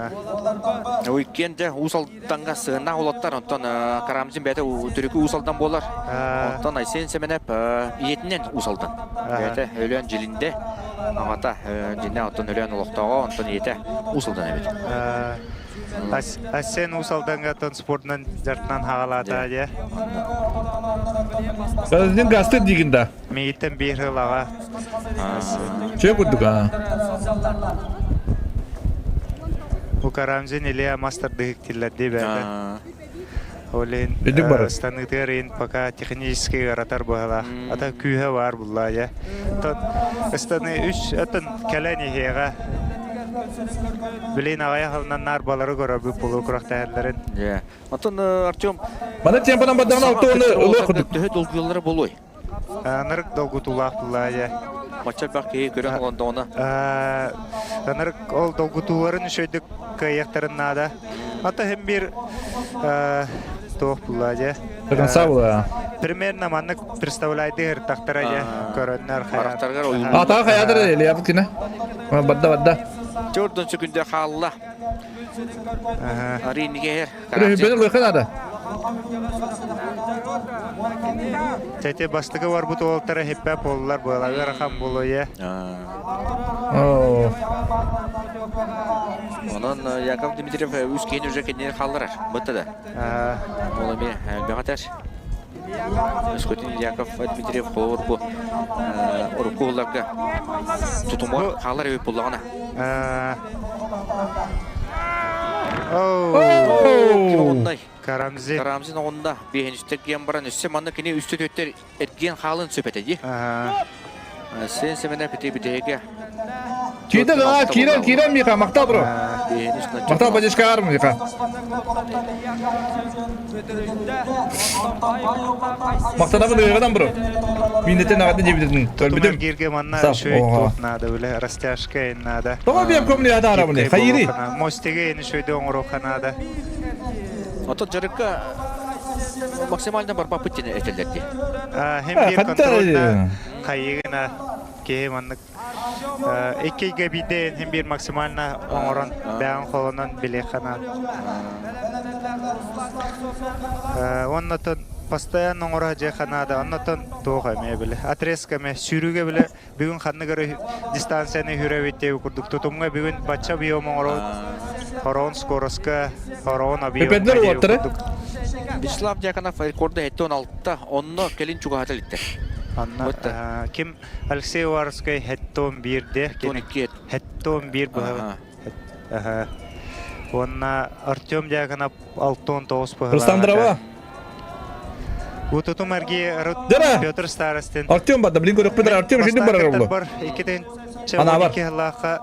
[SPEAKER 20] Уикенд Уус Алданга сыһыннаах уолаттар, онтон Карамзин бэйэтэ түрүкү Уус Алдан буолар. Онтон Айсен Семенов ийэтинэн Уус Алдан. Бэйэтэ Өлөөн Дьилиндэ аҕата дьиннэ оттон Өлөөн олохтооҕо, онтон ийэтэ Уус Алдан эбит.
[SPEAKER 6] Айсен Уус Алданга спортунан дьарыктанан хаҕалаата дьэ.
[SPEAKER 3] Карамзин гасты дигин да.
[SPEAKER 6] Миигиттэн биир сыл аҕа.
[SPEAKER 3] Чэ курдук аа.
[SPEAKER 6] Бу Карамзин Илья мас тардыһык тиллэрдии бэйэтэ. Ол иһин
[SPEAKER 3] Үрдүк барар.
[SPEAKER 6] станыытыгар иһин пока технически ыаратар быһалаах. Ата күүһэ баар буллаа дьэ. Тот ыстаны үс атын кэлэн иһиэҕэ. Билин аҕыйах сылынан наар балары көрөрбүт булуу күрэхтэһэллэрин.
[SPEAKER 20] Оттон Артем
[SPEAKER 3] Мана темпанан бардағына алты оны ылыах курдук.
[SPEAKER 20] Төһө долгуйаллара буолуой?
[SPEAKER 6] Ынырык долгутуулаах буллаа дьэ.
[SPEAKER 20] Мачча элбэх киһи көрөн олондоҕуна.
[SPEAKER 6] Ынырык ол долгутууларын үчүгэйдик кыайыахтарын наада. Ата хим бир туох буллаа дьэ.
[SPEAKER 3] До конца була.
[SPEAKER 6] Примерно маннык представляйды ыртахтара дьэ көрөннөр
[SPEAKER 20] Харахтаргар
[SPEAKER 3] Атаға хаятыр Илья Путкина. Бадда бадда.
[SPEAKER 20] Төрдөн сөкүндө хаалла. Аринигер.
[SPEAKER 3] Бені лыхы надо.
[SPEAKER 6] Тете бастыгы барбыт уолтара хиппэ поллар буолар ыарахан буолуо
[SPEAKER 20] Онон Яков Дмитриев үс киһини уже кэннигэр хаалларар. Бытта да. Ол эмиэ элбэҕэтэр. Өскөтүн Яков Дмитриев холобур бу урукку уларга тутумар хаалар эбит буллаҕына.
[SPEAKER 6] Карамзин.
[SPEAKER 20] Карамзин оҕунда биэһинчиттэр киэн баран өссө манна кини үстэ төттөр эргиэн хаалын сөп этэ дии. Сен Семенов ити бүтэһигэ.
[SPEAKER 3] Киирдэ да, киирэн, киирэн Миха, махтал бро. Махтал поддержка Миха. Махтанабын ыйыгынан бро. Миннетен ағатын жебідін.
[SPEAKER 6] Көрбүтүм. Кирге манна шөй туох надо биле, растяжка ин надо.
[SPEAKER 3] Тоҕо биэм көмүнү ата арабыны, хайыри.
[SPEAKER 6] Мостиге ини шөйдө оҥоруохха наада.
[SPEAKER 20] Ото жарыкка максимально барбаппыт диэн этэллэр дии.
[SPEAKER 6] Хем биир контрольна хайыгына киһи маннык иккигэ биирдэ хем биир максимально оҥорон бэйэҥ холонон билиэххэ Оннотон постоянно оҥоро дьиэхэ наада. Оннотон туох эмиэ биле. Отрезка эмиэ сүүрүүгэ биле бүгүн ханнык эрэ дистанцияны хүрэ диэби курдук тутумҥа бүгүн бачча объем оҥоробут. Хороон скоростка, хороон объем курдук.
[SPEAKER 20] Вячеслав Дьяконов рекорда 76, онно кэлин чугаһата иликтэр.
[SPEAKER 6] Анна ким Алексей Уваровскай хеттон биирде. Хеттон биир быһа. Уонна Артем Дьяконов 69 быһылаах.
[SPEAKER 3] Руслан
[SPEAKER 6] Утутум эргии Петр Старостин.
[SPEAKER 3] Артем бада, блин, көрөкпүтэр Артем жинди барар болду.
[SPEAKER 6] Бар, иккитин
[SPEAKER 3] Ана бар.
[SPEAKER 6] хыллаахха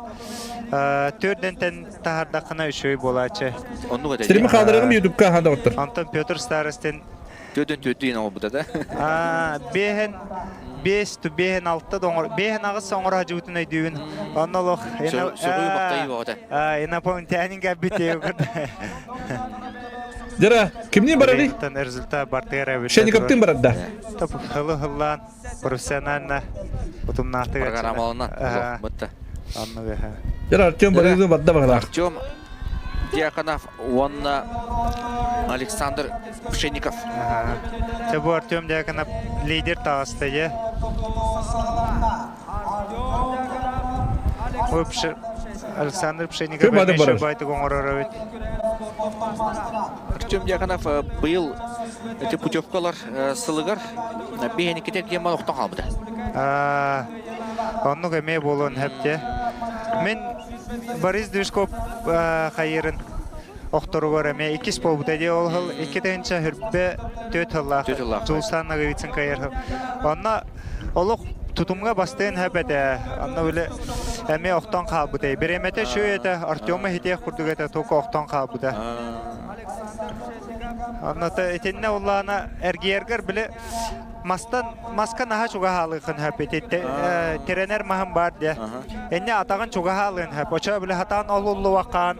[SPEAKER 6] төрдентен таһардаххына үчүгэй буолааччы.
[SPEAKER 20] Оннук этэ.
[SPEAKER 3] Стримы хаалдарыгым ютубка ханда оттор.
[SPEAKER 6] Антон Петр Старостин
[SPEAKER 20] Төрдөн төрдү ин оҕобута да.
[SPEAKER 6] Бэһэн бес ту бэһэн алта доҥор бэһэн аҕыс оҥоро хадьыбытын өйдүүбүн. Онно олох
[SPEAKER 20] Сөҕүү махтайыы бөҕөтө.
[SPEAKER 6] Инопланетянин кэлбит
[SPEAKER 3] Дьара, кимниин барарый?
[SPEAKER 6] Результат бартыгар эбит.
[SPEAKER 3] Шенниковтыын барарда.
[SPEAKER 6] Топ хылы хыллаан профессионально утумнаахтык
[SPEAKER 20] Программалана. Бытта.
[SPEAKER 6] Оннук
[SPEAKER 3] Дьара Артем барыгы барда баҕалаах.
[SPEAKER 20] Артем Дьяконов уонна Александр Пшенников.
[SPEAKER 6] Чэ бу Артем Дьяконов лидер таҕыста дьэ. Александр Пшенников эмиэ байтык оҥорор эбит.
[SPEAKER 20] Артем Дьяконов быйыл эти путевкалар сылыгар биһиникитэ диэн охтон хаалбыта.
[SPEAKER 6] Оннук эмиэ буолуон сөп Мин Борис Движков хайырын охторугар эмиэ иккис буолбута дии ол сыл икки тыһыынча хүрбэ төрт сыллаах Тулсан Ноговицын кайыр. Онно олох Тутумга бастыан хөп этэ. Анна үлэ эмиэ охтон хаалбыта. Бириэмэтэ үчүгэй этэ. Артема хитиэх курдук этэ, только охтон хаалбыта. Онно итиннэ улаана эргийэргэр били мастан маска наһаа чугаһаалыахын хөп ити тирэнэр маһым баар дии. Энне атаҕын чугаһаалыан хөп. Очо били хатаан ол уллубаккаан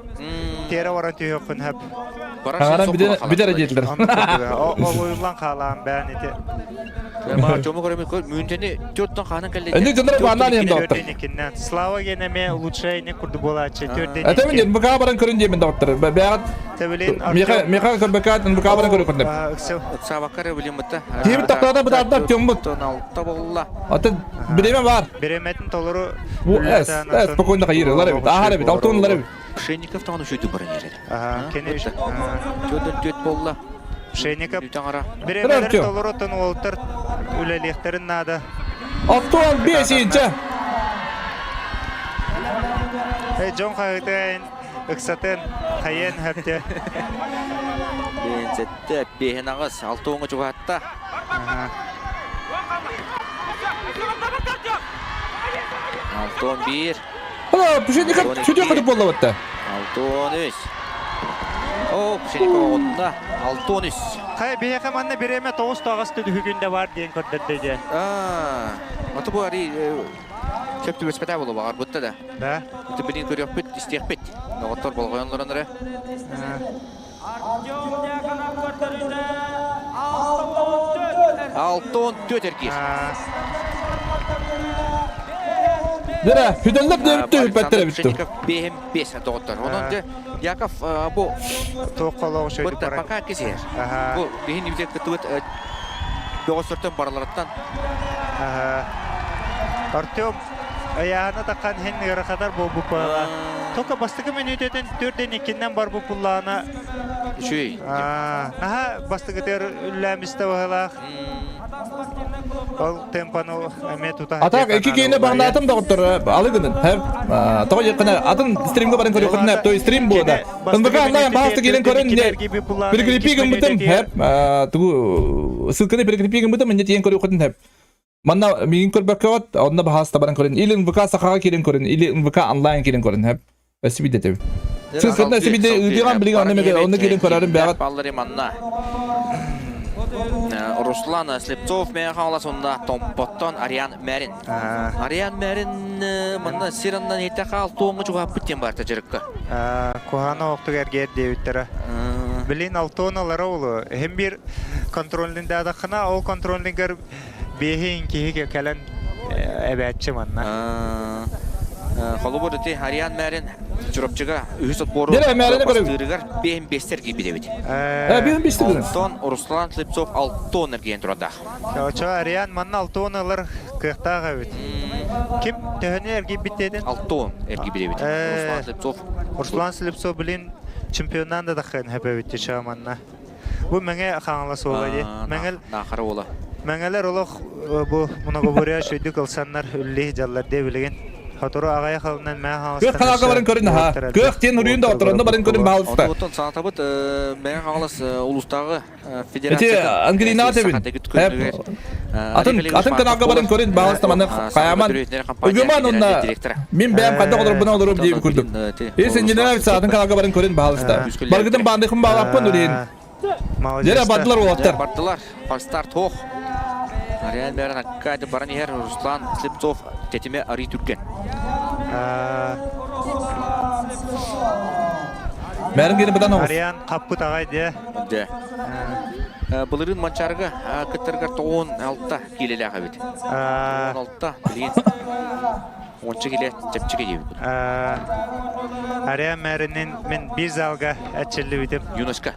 [SPEAKER 6] тиэрэ баран түһүөххүн хөп.
[SPEAKER 3] Агаран бүтэр диэтилэр.
[SPEAKER 6] Ол уйуллан хаалаан бээн ити.
[SPEAKER 20] Чому көрөмүн көр мүнтэни төрттөн хаанан кэллэ.
[SPEAKER 3] Энди дьоннор бааннаан иһэн доҕоттор.
[SPEAKER 6] Слава генеме улучшение курдук буолааччы.
[SPEAKER 3] Это мен НБК баран көрүн диэмин доҕоттор. Бэҕэт Миха Миха НБК НБК баран көрүн көрдüm.
[SPEAKER 20] Ыксабакка билим бытта.
[SPEAKER 3] Киһибит тохтоото бытаардар тёммут.
[SPEAKER 20] Алта болла.
[SPEAKER 3] Атын биреме бар.
[SPEAKER 6] Биремэтин толору
[SPEAKER 3] Бу эс, эс спокойно хайыр, ылар эбит, ахар эбит, алтын ылар эбит.
[SPEAKER 20] Пшенников тағын үшөйді баран ереді.
[SPEAKER 6] Кene
[SPEAKER 20] Төрдөн төт болла.
[SPEAKER 6] Пшенников биремелер толору тон уолтар үлэлиэхтэрин наада.
[SPEAKER 3] Оттон бесинче.
[SPEAKER 6] Эй, дьон хаһытын, ыксатын, хайыан хөптө.
[SPEAKER 20] Бэйэнсэтте, бэйэн аҕыс, алтуоҥа чугаһатта. Алтон биир.
[SPEAKER 3] Пшенников сүтүө көтүп буолла батта.
[SPEAKER 20] Алтон үс. О, Пшенников оҕунна. Алтон үс.
[SPEAKER 6] Хай, биһиэхэ манна бириэмэ тоҕус тоҕус түһүгүндэ бар диэн көрдөрдө дьэ.
[SPEAKER 20] Аа, аты бу ари сөп түбэспэтэ буолу баҕарбытта да.
[SPEAKER 6] Да.
[SPEAKER 20] Ити билин көрүөхпүт, истиэхпит. Доҕоттор болҕойонлорон эрэ. Алтон төт эргиир.
[SPEAKER 3] Дөрө, хүдэллэр диэбит түһүппэттэр эбит ту.
[SPEAKER 20] Бэһим бес доҕоттор. Онон дьэ Яков бу
[SPEAKER 6] Туох
[SPEAKER 20] пока кисиһэр. Бу биһин үтэ кыттыбыт бөҕөстөртөн барыларыттан.
[SPEAKER 6] Артем Ыйаана таххан иһин ыарахатар буолбуппа. Только бастакы мүнүүтэтин төрдөн иккиннэн барбыт буллаана.
[SPEAKER 20] Үчүгэй.
[SPEAKER 6] Наһаа бастакытыгар үллээмистэ баһылаах. Ол темпаны эмиэ тута
[SPEAKER 3] А так, икки киһини баҕнаатым доҕоттор, алы гынын. Тоҕо диэххинэ, атын стримга баран көрүөххүтүнэ, то стрим буода. НБК онлайн баҕаста киирэн көрөн, прикрепи гыммытым, тугу ссылканы прикрепи гыммытым, инне тиийэн көрүөххүтүн хэп. Манна миигин көрбөккөҕүт, онно баһааста баран көрүн. Или НВК сахаҕа киирэн көрүн, или НВК онлайн киирэн көрүн. Хэп. Өссө биирдэ этэбин. Сыскытна өссө биирдэ ыытыаҕам билигин онно эмиэ онно киирэн көрөрүм бэҕэт.
[SPEAKER 20] Баллары манна. Руслан Слепцов мэ хаалас онна Томпоттон Ариан Мэрин. Ариан Мэрин манна сир аннан ете хаал туоҥҥа чугаһаппыт диэн барта дьарыкка.
[SPEAKER 6] Куһаана оохтук эргээр диэбиттэрэ. Билин алтуоналара олу. Хем бир контрольный даадаххына ол контрольныйгар Биэһин киһи кэлэн эбээччи манна.
[SPEAKER 20] Холобур ити Ариан Мэрин Чурапчыга үһүс отбору бастыырыгар биэһин биэстэр киирбит эбит.
[SPEAKER 3] Биэһин биэстэр
[SPEAKER 20] Онтон Руслан Слепцов алтон эргийэн турардаах.
[SPEAKER 6] Чо Ариан манна алтон ылар кыахтаах эбит. Ким төһөнү эргийбит диэтин?
[SPEAKER 20] Алтон эргийбит эбит. Руслан Слепцов.
[SPEAKER 6] Руслан Слепцов билин чемпионнан да таххын хэпэбит ча манна. Бу Мэҥэ Хаҥалас уола дии. Мэҥэл
[SPEAKER 20] Наахара уола.
[SPEAKER 6] Мэҥэлэр олох бу многоборье шүйдүк ылсаннар үллии дьаллар дии билигин. Сотору аҕыйах ылынан Мэҥэ
[SPEAKER 3] Кыах
[SPEAKER 6] Хаҥаластан
[SPEAKER 3] ханаага барын көрүн аха. Кыах диэн уруйун да оторонно барын көрүн баалыста.
[SPEAKER 20] Онтон санатабыт Мэҥэ Хаҥалас улуустааҕы
[SPEAKER 3] Эти Ангелина тебин. Атын атын каналга барын көрүн баалыста маны хаяман. Ыгыман онна мин бэйэм хайдах олорбуна олорум диэби курдук. Если не нравится, атын каналга барын көрүн баалыста. Баргытын баандыхын баалаппын урин. Дere бардылар уолаттар.
[SPEAKER 20] Бардылар. Фальстарт хох. Ариан бәрін аккайды баран иһэр Руслан Слепцов тетиме арый түрген.
[SPEAKER 3] Бәрін келіп бұдан оғыз.
[SPEAKER 6] Ариан қаппыт ағай де.
[SPEAKER 20] Де. Былырын Манчарга кыттаргар 96 килелээх эбит. 16 билигин онча киле чэпчэки диэбит.
[SPEAKER 6] Ариан мэринин мен бир залга әччиллибитим.
[SPEAKER 20] ЮНЕСКО.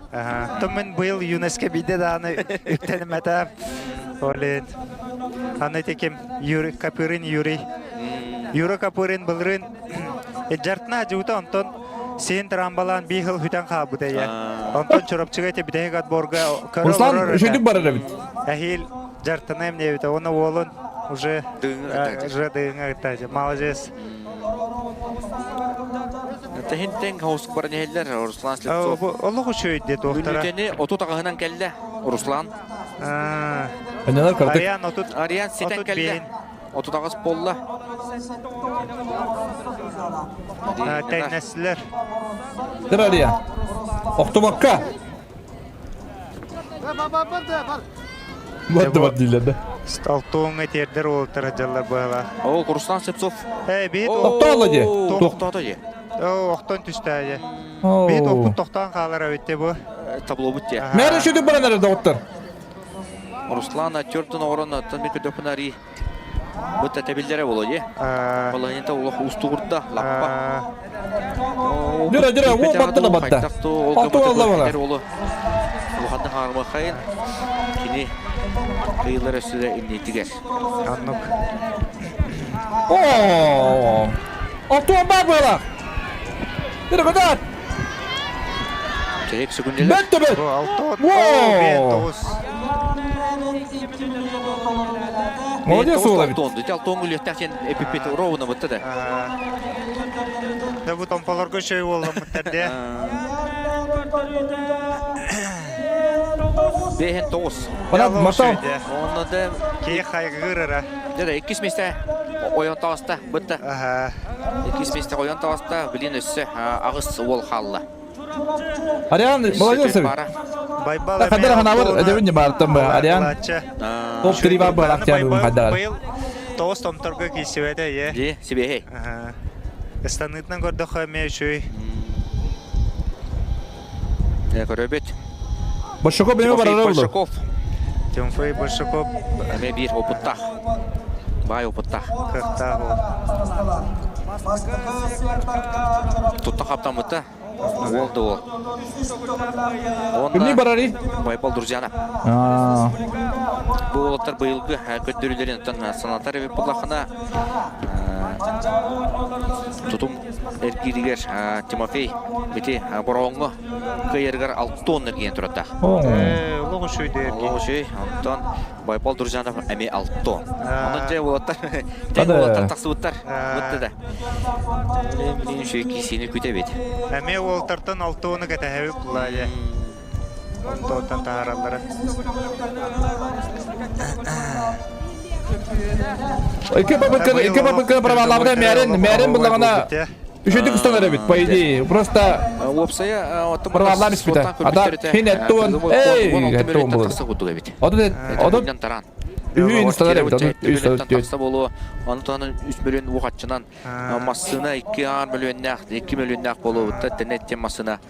[SPEAKER 6] Том мен быйыл ЮНЕСКО биде дааны үктенимэтэ. Олин. Аны теким Юрий Капырин Юрий. Юра Капырин былырын жартына жута онтон сен трамбалаан бии хыл хүтэн хаалбыта ийэ. Онтон Чурапчыга ити бүтэһик отборга көрө
[SPEAKER 3] Руслан
[SPEAKER 6] олорор
[SPEAKER 3] үчүгдүк барар эбит.
[SPEAKER 6] Эһиил жартыныам диэбитэ. Уонна уолун уже уже дыгыҥа ыттаачы. Молодец.
[SPEAKER 20] Тэһинтэн хауск баран иһэллэр Руслан Слепцов.
[SPEAKER 6] Олох үчүгэй диэ туохтара.
[SPEAKER 20] Мүнүүтэни отут аҕыһынан кэллэ Руслан.
[SPEAKER 3] Анялар кырдык.
[SPEAKER 6] Ариан отут
[SPEAKER 20] Ариан ситэн кэллэ. 38 буолла.
[SPEAKER 6] Тэҥнэстилэр.
[SPEAKER 3] Дырария. Охтубакка. Барды бар дииллэр да.
[SPEAKER 6] Алтуоҥҥа тиэрдэр уолаттар сылдьаллар быһалаах.
[SPEAKER 20] Ол Руслан Слепцов.
[SPEAKER 6] Э, биит
[SPEAKER 3] Тохтооло дии.
[SPEAKER 20] Тохтоото дии.
[SPEAKER 6] Охтон түстээ дии. Биит оппут тохтоон хаалар эбит бу.
[SPEAKER 20] Таблобут дии.
[SPEAKER 3] Мэр үшүдүк баран эрэр доҕоттор.
[SPEAKER 20] Руслан төрдүн оҕорон оттон bir көдөпүн ари бытта тэбиллэрэ боло дии. Полонета улах устугурда лаппа.
[SPEAKER 3] Дыра дыра уу батта да батта. Алту алла бала.
[SPEAKER 20] Улаханны хаармахайын кини кыйылар өссүдэ иннитигэр.
[SPEAKER 6] Аннук.
[SPEAKER 3] Оо! Алту бар буолар. Дыра кодат.
[SPEAKER 20] Чэйик секунделер.
[SPEAKER 3] Бөттө бөт.
[SPEAKER 6] Алтон.
[SPEAKER 3] Воу! Молодец уол эбит.
[SPEAKER 20] Алтон. Алтон үлүөхтээх диэн эпиппит ровно бытта да.
[SPEAKER 6] Да бу томполорго шөй буолламмыттар де.
[SPEAKER 20] Бэһэн тоҕус.
[SPEAKER 3] Онон махтал.
[SPEAKER 20] Онно да
[SPEAKER 6] Киһи хайгыыр
[SPEAKER 20] Дьэ, иккис миэстэ ойон таҕыста, бытта. Иккис миэстэ ойон таҕыста, билин өссө аҕыс уол хаалла.
[SPEAKER 3] Ариан, молодец эбит.
[SPEAKER 6] Байбал
[SPEAKER 3] Хадара ханабар эдебин ньыбаартан бу Ариан. Топ 3 бар быһалаах тиэн хайдар.
[SPEAKER 6] Быйыл тоҕус томторго киирсибэтэ е.
[SPEAKER 20] Дии, сибиэһэй.
[SPEAKER 6] Ыстаныытынан көрдөххө эмиэ үчүгэй.
[SPEAKER 20] Көрөбүт.
[SPEAKER 3] Большаков эмиэ барара булду.
[SPEAKER 20] Большаков.
[SPEAKER 6] Тимофей Большаков.
[SPEAKER 20] Эмиэ биир опыттаах. Баай опыттаах.
[SPEAKER 6] Кыахтаах ол.
[SPEAKER 20] Тутта хаптаммыта. Уол да уол.
[SPEAKER 3] Кимни барарый?
[SPEAKER 20] Байбал Друзьяна. Бу уолаттар быйылгы көрдөрүүлэрин оттон санатар эбит буллахына тутум эргииригэр Тимофей бити Бороҕоҥҥо кыайарыгар алтон эргийэн турардаах.
[SPEAKER 6] Олох үчүгэй эргий.
[SPEAKER 20] Олох үчүгэй. Онтон Байбал Друзьянов эмиэ алтон. Онон дьэ уолаттар тэҥ уолаттар тахсыбыттар. Бытты да. Билин үчүгэй киисини күтэбит.
[SPEAKER 6] Эмиэ уолтартан алтону кэтэһэбит буллаа Алтоттан таһаараллара.
[SPEAKER 3] Икки попытка, икки попытка проваллаабыта мээрин, мээрин буллаҕына үчүгдүк устанар эбит, по идее. Просто
[SPEAKER 20] Уопсайа
[SPEAKER 3] проваллаан испитэ. Ата хин эттуон, эй, эттуон булар. Отут, отут, үһү устанар эбит, отут үс, отут түөрт.
[SPEAKER 20] Тахса буолуо, ону туһанан үс мөлүөн уохаччынан массыына икки аар мөлүөннээх, икки мөлүөннээх буолуобутта, тэнэт диэн массыына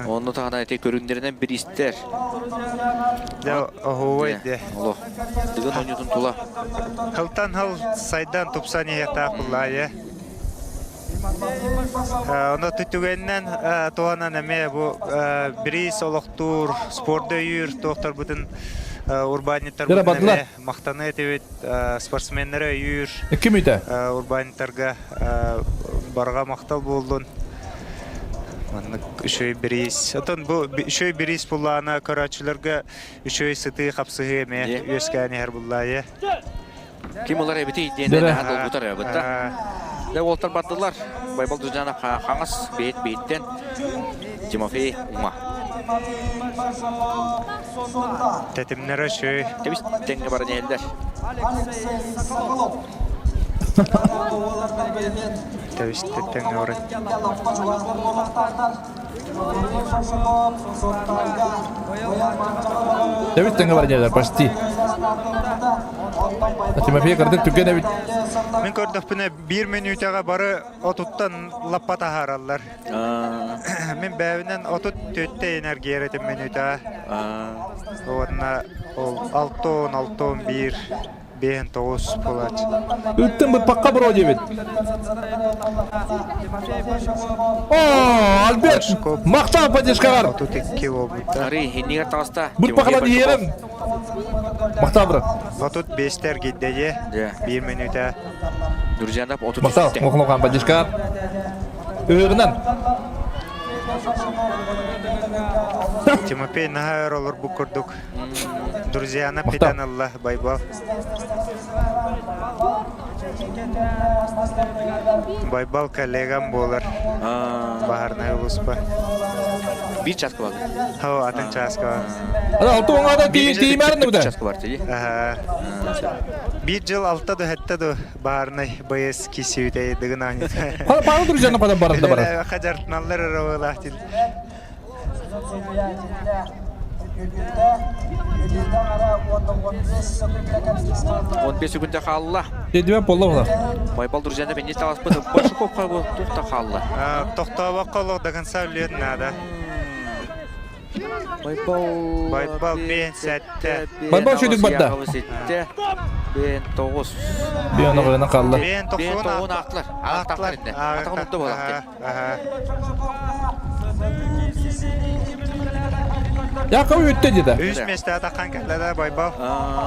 [SPEAKER 20] Онну таһынан ити көрүҥнэринэн бириистэр.
[SPEAKER 6] Дьэ, оһуобай дэ.
[SPEAKER 20] Олох. Дыгын оонньуутун тула.
[SPEAKER 6] Хылтан хыл сайдан тупсан иһиэхтээх буллаа Ону түгэнинэн туһанан эмиэ бу бириис олохтуур, спорду өйүүр туохтарбытын урбаанньыттарбытын эмиэ махтана этибит спортсменнары өйүүр
[SPEAKER 3] Ким үтэ?
[SPEAKER 6] урбаанньыттарга барҕа махтал буоллун. Маннык үчүгэй бириис. Отон бу үчүгэй бириис буллаана көрөөччүлэргэ үчүгэй сытыы хапсыһыы эмиэ үөскээн иһэр буллаайы.
[SPEAKER 20] Ким ылар эбитий диэн наһаа долгутар эбитта. Дэ уолтар бардылар. Байбал Дужанов хаҥас бэйт бэйттэн Тимофей уҥа.
[SPEAKER 6] Тэтимнэрэ үчүгэй.
[SPEAKER 20] Тэбис тэҥҥэ баран иһэллэр.
[SPEAKER 6] Тэбис тэҥҥэ баран.
[SPEAKER 3] Тэбис тэҥҥэ баран иһэллэр, почти. Тимофей кырдык түргэн эбит.
[SPEAKER 6] Мин көрдөхпүнэ биир мүнүүтэҕэ бары отуттан лаппа таһаараллар. Мин бэйэбинэн отут түөттэ энергия этим мүнүүтэҕэ. Уонна ол алтон алтон биир биэһин тоҕус буолааччы.
[SPEAKER 3] Ыттын быппакка бро диэбит. О, Альберт, махтал поддержкаҕар.
[SPEAKER 6] 32 буолбута.
[SPEAKER 20] Арый иннигэр таҕыста.
[SPEAKER 3] Быппакалар иһэрим. Махтал брат.
[SPEAKER 6] Отут биэстэр гиддэйэ. Биир мүнүүтэ.
[SPEAKER 20] Друзьянов отут
[SPEAKER 3] Махтал, мохлохан поддержка. Ыһыгынан.
[SPEAKER 6] Тимофей наһаа өр олорбут курдук. Друзьяна питан ылла Байбал. Байбал коллегам буолар. Баһарнай улуспа.
[SPEAKER 20] Биир чааска бар.
[SPEAKER 6] Хо, атын чааска бар.
[SPEAKER 3] Ана алты оңада тиимәрін үдә.
[SPEAKER 20] Чааска бар тиги.
[SPEAKER 6] Биир жыл алта ду хетте ду баарнай байыс кисүүтэй дыгын аанит.
[SPEAKER 3] Хана пану друзьяны падан барында бар.
[SPEAKER 6] Хажартыналлар ырабылаах тил.
[SPEAKER 20] Он бес күнде хаалла.
[SPEAKER 3] Дедиме болла була.
[SPEAKER 20] Байбал друзьяны бенни таласпыт Большаковка бу тухта хаалла.
[SPEAKER 6] Тохтообокко олох до конца үлүөн наада.
[SPEAKER 20] Байбал
[SPEAKER 6] Байбал бен сәтте.
[SPEAKER 3] Байбал шүдүк барда.
[SPEAKER 20] Сетте. Бен тоғыз.
[SPEAKER 3] Бен оғына қалды.
[SPEAKER 6] Бен
[SPEAKER 20] Бен тоғын ақтылар. Ақтылар инде. Атағын ұтты болады.
[SPEAKER 3] Яков өтті деді.
[SPEAKER 6] Үс месте атаққан кәллі да Байбал.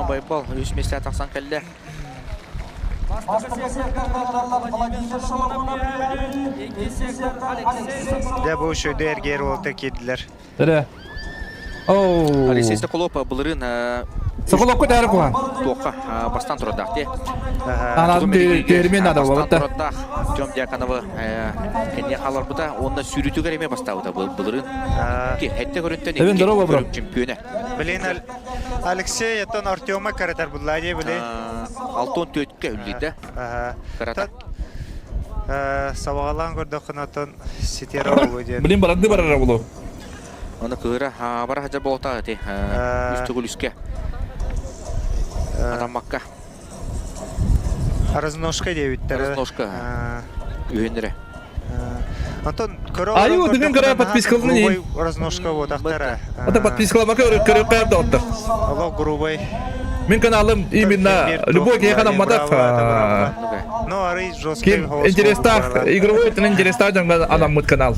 [SPEAKER 20] Байбал үс месте атақсан кәллі.
[SPEAKER 6] Дә бу шөйдө эргер олта кидилер.
[SPEAKER 3] Дәрі. Оу.
[SPEAKER 20] Алексей Соколов былырын
[SPEAKER 3] Соколовка дәрі қуған.
[SPEAKER 20] Тоққа бастан тұрадақ те.
[SPEAKER 3] Ана термен ада болыпты.
[SPEAKER 20] Тұрадақ. Тем Дьяконовы кенне қалар бұта, онда сүйрету кереме бастауыда былырын. Хәтте көрінтен
[SPEAKER 3] Эвен здорово, бро.
[SPEAKER 20] чемпионы.
[SPEAKER 6] Блин, Алексей еттон Артема каратар булла дей биле.
[SPEAKER 20] Алтон төтке үллейді. Карата.
[SPEAKER 6] Сабағалан көрдөккүнатон ситера болу диэн.
[SPEAKER 3] Блин, баранды барара болу.
[SPEAKER 20] Оны кыыра бара хажар болота ти. Үстүгүл үске. Адаммакка.
[SPEAKER 6] Разножка диэбиттер.
[SPEAKER 20] Разножка. Үйенере.
[SPEAKER 6] Антон көрө
[SPEAKER 3] Аю, бүгүн көрө подпискалны не?
[SPEAKER 6] Разножка вот ахтара.
[SPEAKER 3] Ата подпискаламака көрө көрө кайда оттар.
[SPEAKER 6] Аллах грубый.
[SPEAKER 3] Мен каналым именно любой кехана матах.
[SPEAKER 6] Ну, ары жесткий
[SPEAKER 3] Ким интерестах, игровой тын интерестах жаңга адам канал.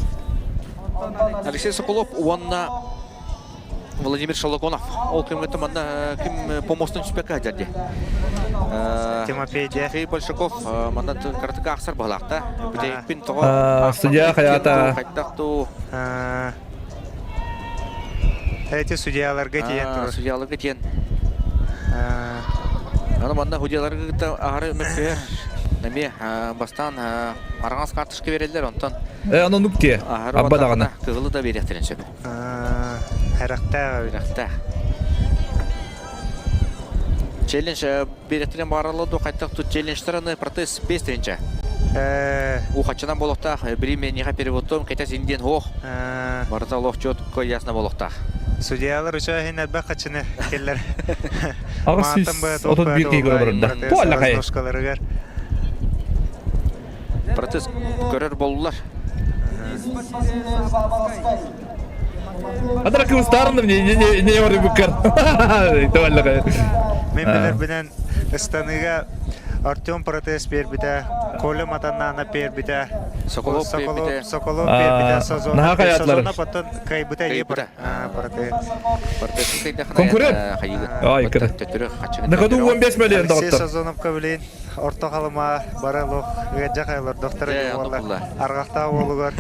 [SPEAKER 20] Алексей Соколов, уанна Владимир Шалоконов. Ол ким өтті манда ким помостын түспекке ажарды.
[SPEAKER 6] Тимофей
[SPEAKER 20] Тимофей Большаков манда картыга ақсар бағлақта. Бүтейппин тоға.
[SPEAKER 3] Судья хаята.
[SPEAKER 20] Қайттақту.
[SPEAKER 6] Эти судьяларга тиен турur.
[SPEAKER 20] Судьяларга тиен. Аны манда судьяларга ары мөккер. Неме бастан араңыз карточка берелер, онтон.
[SPEAKER 3] Э, аны нукте. Абба даганы.
[SPEAKER 20] Кыгылы да беректерин сөп.
[SPEAKER 6] Характа.
[SPEAKER 20] Характа. Челлендж беректерин баралы до кайттак тут челленджтараны протест бестеринче. Ухачынан болохтах, бири неха переводтом, кайта синден хох. Барда лох четко ясно болохтах.
[SPEAKER 6] Судьялар үчө хин элбэх качыны келлер.
[SPEAKER 3] Ағыз сүйіз отот бир кей көрі барында. Бу алла қай.
[SPEAKER 20] Протест көрөр болулар.
[SPEAKER 3] Адра кымыстарынdım не не не бар бүккер. Ту алла қай.
[SPEAKER 6] Мен билер бинен ыстаныга Артем протест бербите, Коля Матанана бербите,
[SPEAKER 20] Соколов бербите.
[SPEAKER 6] Соколов бербите, Сазонов.
[SPEAKER 3] Наха каятлары.
[SPEAKER 6] Сазонов потом кайбыта епр. Протест.
[SPEAKER 3] Конкурент. Ай, кір. Накаду 15 миллион
[SPEAKER 6] Алексей
[SPEAKER 3] доктор.
[SPEAKER 6] Сазоновка билин орто халыма бара лох ыгаджа кайлар доктор болла. Аргакта болугар.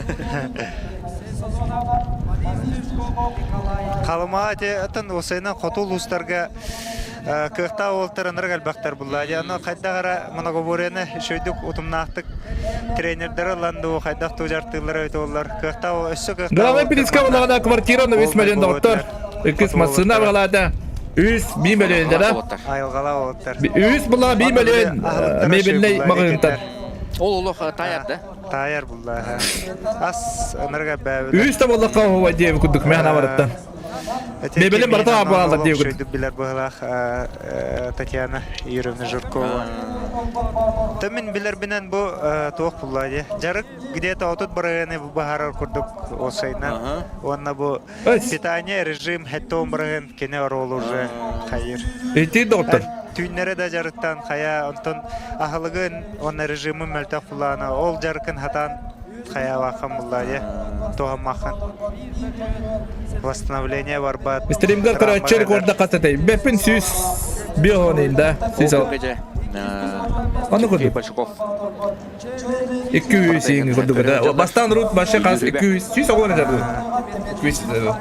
[SPEAKER 6] Халыма те атын осайна хотул устарга кыхта олтар ынырык элбэхтэр булла. Аны хайдах многоборьены шөйдүк утумнаахтык тренердер ыланду хайдах тужартыылар өтө Кыхта өссө кыхта
[SPEAKER 3] Главный переска булагана квартира на 5 миллион доктор. Икс машина балада. 3 миллион да.
[SPEAKER 6] Айылгала олтар.
[SPEAKER 3] 3 була 1 миллион мебельный магазинтан.
[SPEAKER 20] Ол олох таяр да.
[SPEAKER 6] Таяр булла. Ас ынырык бәбі.
[SPEAKER 3] 3 та боллакка хуа диэб кудук мен авараттан. Мебелин барата абалар диэб кудук.
[SPEAKER 6] Шөйдүк билер быһылаах Татьяна Юрьевна Жиркова. Тымын билер бинен бу туох булла ди. Жарык где-то отут барыганы бахарар курдук осайна. Онна бу питание режим хеттон барыгын кене орол уже хайыр.
[SPEAKER 3] Эти доктор.
[SPEAKER 6] Түүннере да жарыктан хая онтон ахылыгын онна режимин мөлтөх буллаана ол жарыкын хатан хая вахан булла ди. Туһаммахан. Восстановление барбат.
[SPEAKER 3] Стримгар карачер корда кататай. Бепин сүз бионинда. Сүз ал. Аны көрдүк.
[SPEAKER 20] Большаков.
[SPEAKER 3] 200 сиңи көрдүк да. Бастан рут башы каз 200 сүз огон жарды. 200.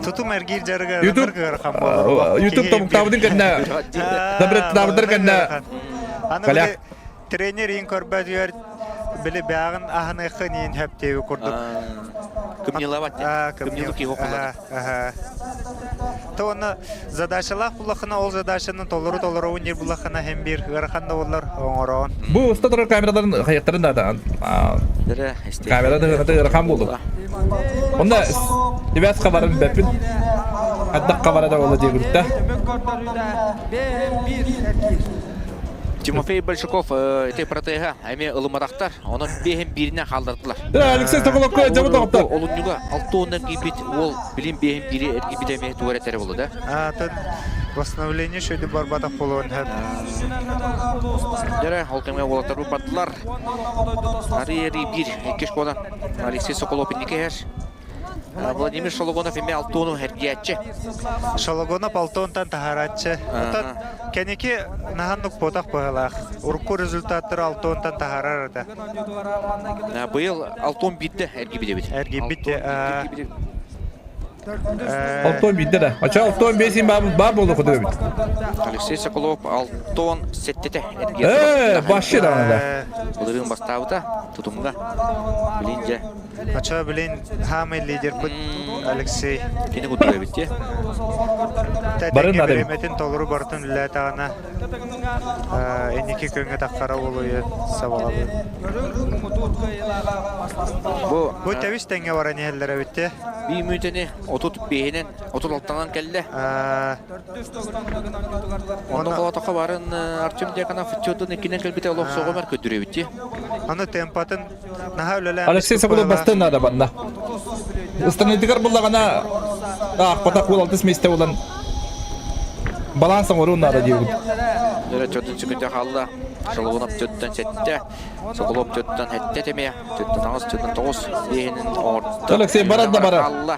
[SPEAKER 6] Тутум эргир жарыга
[SPEAKER 3] YouTube YouTube тобуктабыдын кэннэ. Добрет табыдыр кэннэ.
[SPEAKER 6] Аны
[SPEAKER 3] Коляк.
[SPEAKER 6] били тренер иин көрбөтүгэр били бэҕин аһыныаххын иин хөптиэби курдук.
[SPEAKER 20] Кымньылабат. Кымньылы киһи окуллар.
[SPEAKER 6] То онно задачалаах буллахына ол задачаны толору толоруун диир буллахына һэм биир ыарахан да боллар оҥороон.
[SPEAKER 3] Бу уста турар камераларын хайыктарын да камера да ыарахан буолу. Онно ибэс хабарын бэппин. Ардах хабара да буола диэбитта.
[SPEAKER 20] Тимофей Большаков ити протеһа эмиэ ылымматахтар. Онон биэһин бииринэн хааллардылар.
[SPEAKER 3] Алексей Соколовка дьабы тоҕоттор.
[SPEAKER 20] Олунньуга алта уонна эргийбит уол билин биэһин биири эргийбитэ эмиэ тугар этэрэ буолла да.
[SPEAKER 6] Атын восстановление шөйдү барбатах буолуон сөп.
[SPEAKER 20] Дьэрэ, ол кэмҥэ уолаттар бардылар. Ари-ари биир икки школа Алексей Соколов инники иһэр. Владимир Шологонов эмиэ алтуону эргийээччи.
[SPEAKER 6] Шологонов алтуонтан таһаарааччы. Оттон кэники наһаннык буотах быһалаах. Урукку результаттары алтуонтан таһаарар этэ.
[SPEAKER 20] Быйыл алтуон биирдэ эргийбит эбит.
[SPEAKER 6] Эргийбит.
[SPEAKER 3] Алтон биирдэ да. Ача алтон бесин баар буолуох курдук эбит.
[SPEAKER 20] Алексей Соколов алтон сэттэтэ эргийэ
[SPEAKER 3] Э, башы даҕаны да.
[SPEAKER 20] Былырыын бастаабыта тутумга. Билин дьэ.
[SPEAKER 6] Ача билин хаамай лидербыт Алексей.
[SPEAKER 20] Кини курдук эбит дии.
[SPEAKER 3] Барын надо.
[SPEAKER 6] Бириэмэтин толору барытын үлэлээтэҕинэ инники күҥҥэ таххара буолуйа сабаҕалыыр.
[SPEAKER 20] Бу
[SPEAKER 6] Бу тэбис тэҥҥэ баран иһэллэр эбит дии.
[SPEAKER 20] Биир мүнүүтэни 35-инэн 36-нан кэллэ. Онно холоотоххо барын Артем Дьяконов чуотун иккинэн кэлбитэ олох соҕумар көрдөрөбүт дии.
[SPEAKER 6] Аны темпатын наһаа үлэлээн
[SPEAKER 3] Алексей Соколов бастыын наада банна. Ыстаныытыгар буллаҕына аахпатах уол алтыс миэстэ булан баланс оҥоруун наада диэбит.
[SPEAKER 20] Дөрө чотун сүкүтэ хаалла. Шологунов чөттөн сэттэ, Соколов чөттөн сэттэ тэмиэ, чөттөн аҕыс, чөттөн тоҕус биэһинин оҥордо.
[SPEAKER 3] Алексей барар да барар.
[SPEAKER 20] Хаалла.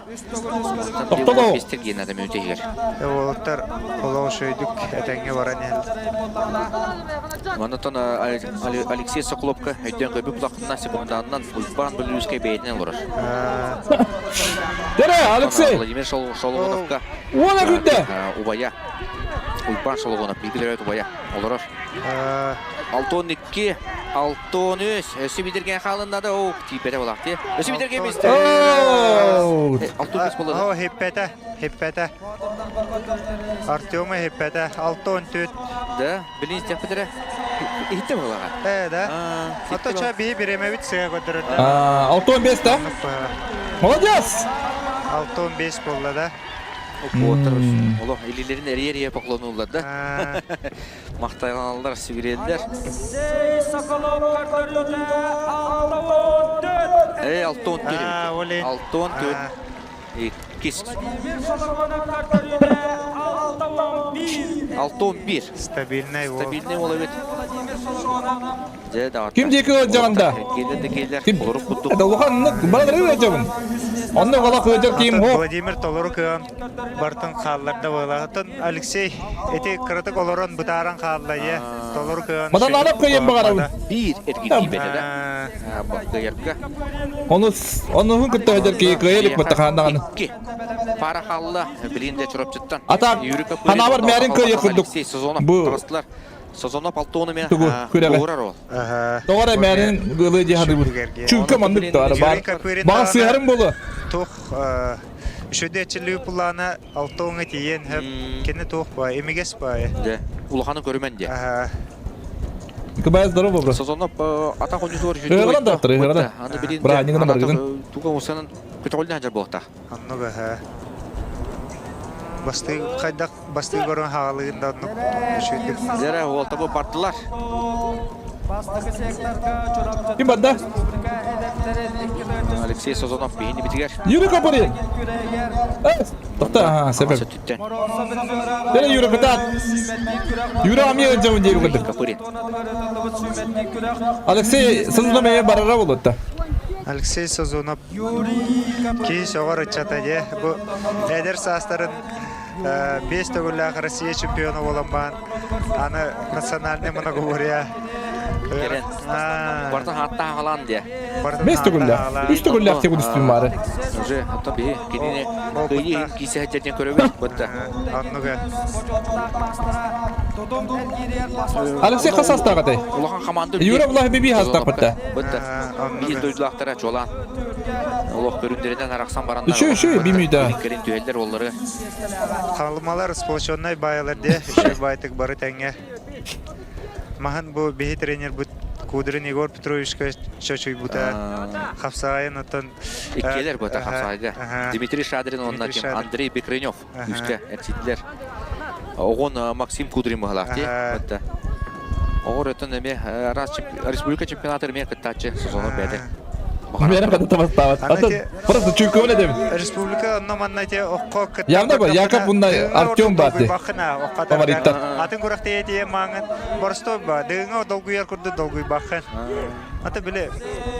[SPEAKER 3] Тохтолоо.
[SPEAKER 20] Бистер гиэнэ мүнүүтэ иһигэр.
[SPEAKER 6] Уолаттар олох үчүгэйдик этэҥҥэ баран иһэллэр.
[SPEAKER 20] Маннатан Алексей Соколовка өйдөөн көрбүт булахтына секунданынан Уйбаан Бүлүүскэй бэйэтинэн олорор.
[SPEAKER 3] Дөрө, Алексей!
[SPEAKER 20] Владимир Шологоновка
[SPEAKER 3] Уола күндэ!
[SPEAKER 20] убайа Уйбаан Шологонов бииргэ убайа олорор. Алтон 2, Алтон 3, өссө бидерген хаалынна да, оу, тиийбэтэ булаахти. Өссө бидерген мисте. Алтон 3 болду.
[SPEAKER 6] О, хиппетэ, хиппетэ. Артема хиппетэ, Алтон 4.
[SPEAKER 20] Да, билин истэхпитэрэ. Иһиттэ буолаҕа.
[SPEAKER 6] Э, да. Ото ча би биремебит сыа көрдөрөр.
[SPEAKER 3] Алтон 5 да? Молодец!
[SPEAKER 6] Алтон 5 болла да.
[SPEAKER 20] Уоттар олох илилерин эрийэ-эрийэ поклонууллар да. Махтаналлар, сүгүрүйэллэр. Э, Алтон төрт. Алтон төрт. Иккис. Алтон бир.
[SPEAKER 6] Стабильный уол.
[SPEAKER 20] Стабильный уол эбит.
[SPEAKER 3] Ким диэки ыалдьаҕын да? Ким? Это улаханнык баралары ыалдьабын. Онно олох ыалдьар киим хоп.
[SPEAKER 6] Владимир толору кыан бартын хаалларда буолла. Оттон Алексей ити кыратык олорон бытааран хаалла е. Толору кыан.
[SPEAKER 3] Мадан алап кыйын баҕарабын.
[SPEAKER 20] Биир эргитиибэтэ да. Кыайарга.
[SPEAKER 3] Ону онуһун кытта ыалдьар киһи кыайа илик баттахааннаҕаны.
[SPEAKER 20] Икки. Пара хаалла. Билин де Чурапчыттан.
[SPEAKER 3] Ата ханаабар мээрин кыайа курдук. Бу
[SPEAKER 20] Созонов алтуону мен
[SPEAKER 3] Тугу күрэҕи.
[SPEAKER 20] туурар ол.
[SPEAKER 3] Тоҕо эрэ мээрин ылыы дии саныыбын. Чүҥкэ маннык да баар. Баҕа сыыһарым буолуо.
[SPEAKER 6] Туох үчүгэй эрчиллии плана алтуоҥҥа тиийэн хөп кини туох баай имигэс баай.
[SPEAKER 20] Дьэ, улаханы көрүмэн диэ.
[SPEAKER 3] Кыбай здорово, бро.
[SPEAKER 20] Созонов атах ойнутугар
[SPEAKER 3] Ыһыгынан да аттар, ыһыгынан. Браанньыгынан баргытын.
[SPEAKER 20] Туга усанан көтөҕүллэн сылдьар буолуохтаах.
[SPEAKER 6] Оннук аһа. Бастыы хайдах бастыы көрөн хаалыын да оннук үчүгэй.
[SPEAKER 20] Дьэрэ уолтабы бардылар.
[SPEAKER 3] Ким барда?
[SPEAKER 20] Алексей Созонов биһини битигэр.
[SPEAKER 3] Юрий Копырин! Тоқта, себеп. Дere Юра кытаат. Юра амия дьабын диэби кырдык.
[SPEAKER 20] Копырин.
[SPEAKER 3] Алексей Созонов эмиэ барара болуотта.
[SPEAKER 6] Алексей Созонов киһи сөҕөр ыччата дьэ бу эдэр саастарын биэс төгүллээх Россия чемпиона буолан баан аны национальный многоборье.
[SPEAKER 20] Кэлэн. Бартан хааттаах аҕалаан диye.
[SPEAKER 3] Бес төгүллээх. Үс төгүллээх тегүл үстүн баары.
[SPEAKER 20] Уже оттон биһи кинини кыйыы киисэ сылдьар көрөбүт бытта.
[SPEAKER 6] Оннуга.
[SPEAKER 3] Алексей хас саастаах этэй?
[SPEAKER 20] Улахан команда
[SPEAKER 3] Юра Влах биби хастаах бытта.
[SPEAKER 20] Бытта. Биир дойдулаахтара чуолаан. Олох көрүндэринэн арахсан бараннар.
[SPEAKER 3] Үшүй үшүй бимүйда.
[SPEAKER 20] Кэлин түһэллэр оллары.
[SPEAKER 6] Халымалар сплоченный баайлар де, үшүй байтык бары тэҥҥэ. Маһын бу биһи тренербит Кудрин Егор Петровичка чочуйбута. Хапсаайын оттон
[SPEAKER 20] Иккиэлэр буота хапсаайга. Дмитрий Шадрин уонна ким Андрей Бекренев үскэ эрчийдилэр. Оҕон Максим Кудрин быһалаах дии. Оҕор өтөн эмиэ республика чемпионатыгар эмиэ кыттааччы Созонов бэйэтэ.
[SPEAKER 3] Миэнэ хата табастаабат. Атын просто чуйкуон эдем.
[SPEAKER 6] Республика онно манна те окко кыттар.
[SPEAKER 3] Явно ба Яков мунна Артем бааты. Фавориттар.
[SPEAKER 6] Атын күрэхтэйэ тиэ мааңын боростой ба дыгыңа долгуйар курдук долгуйбаххын. Ата биле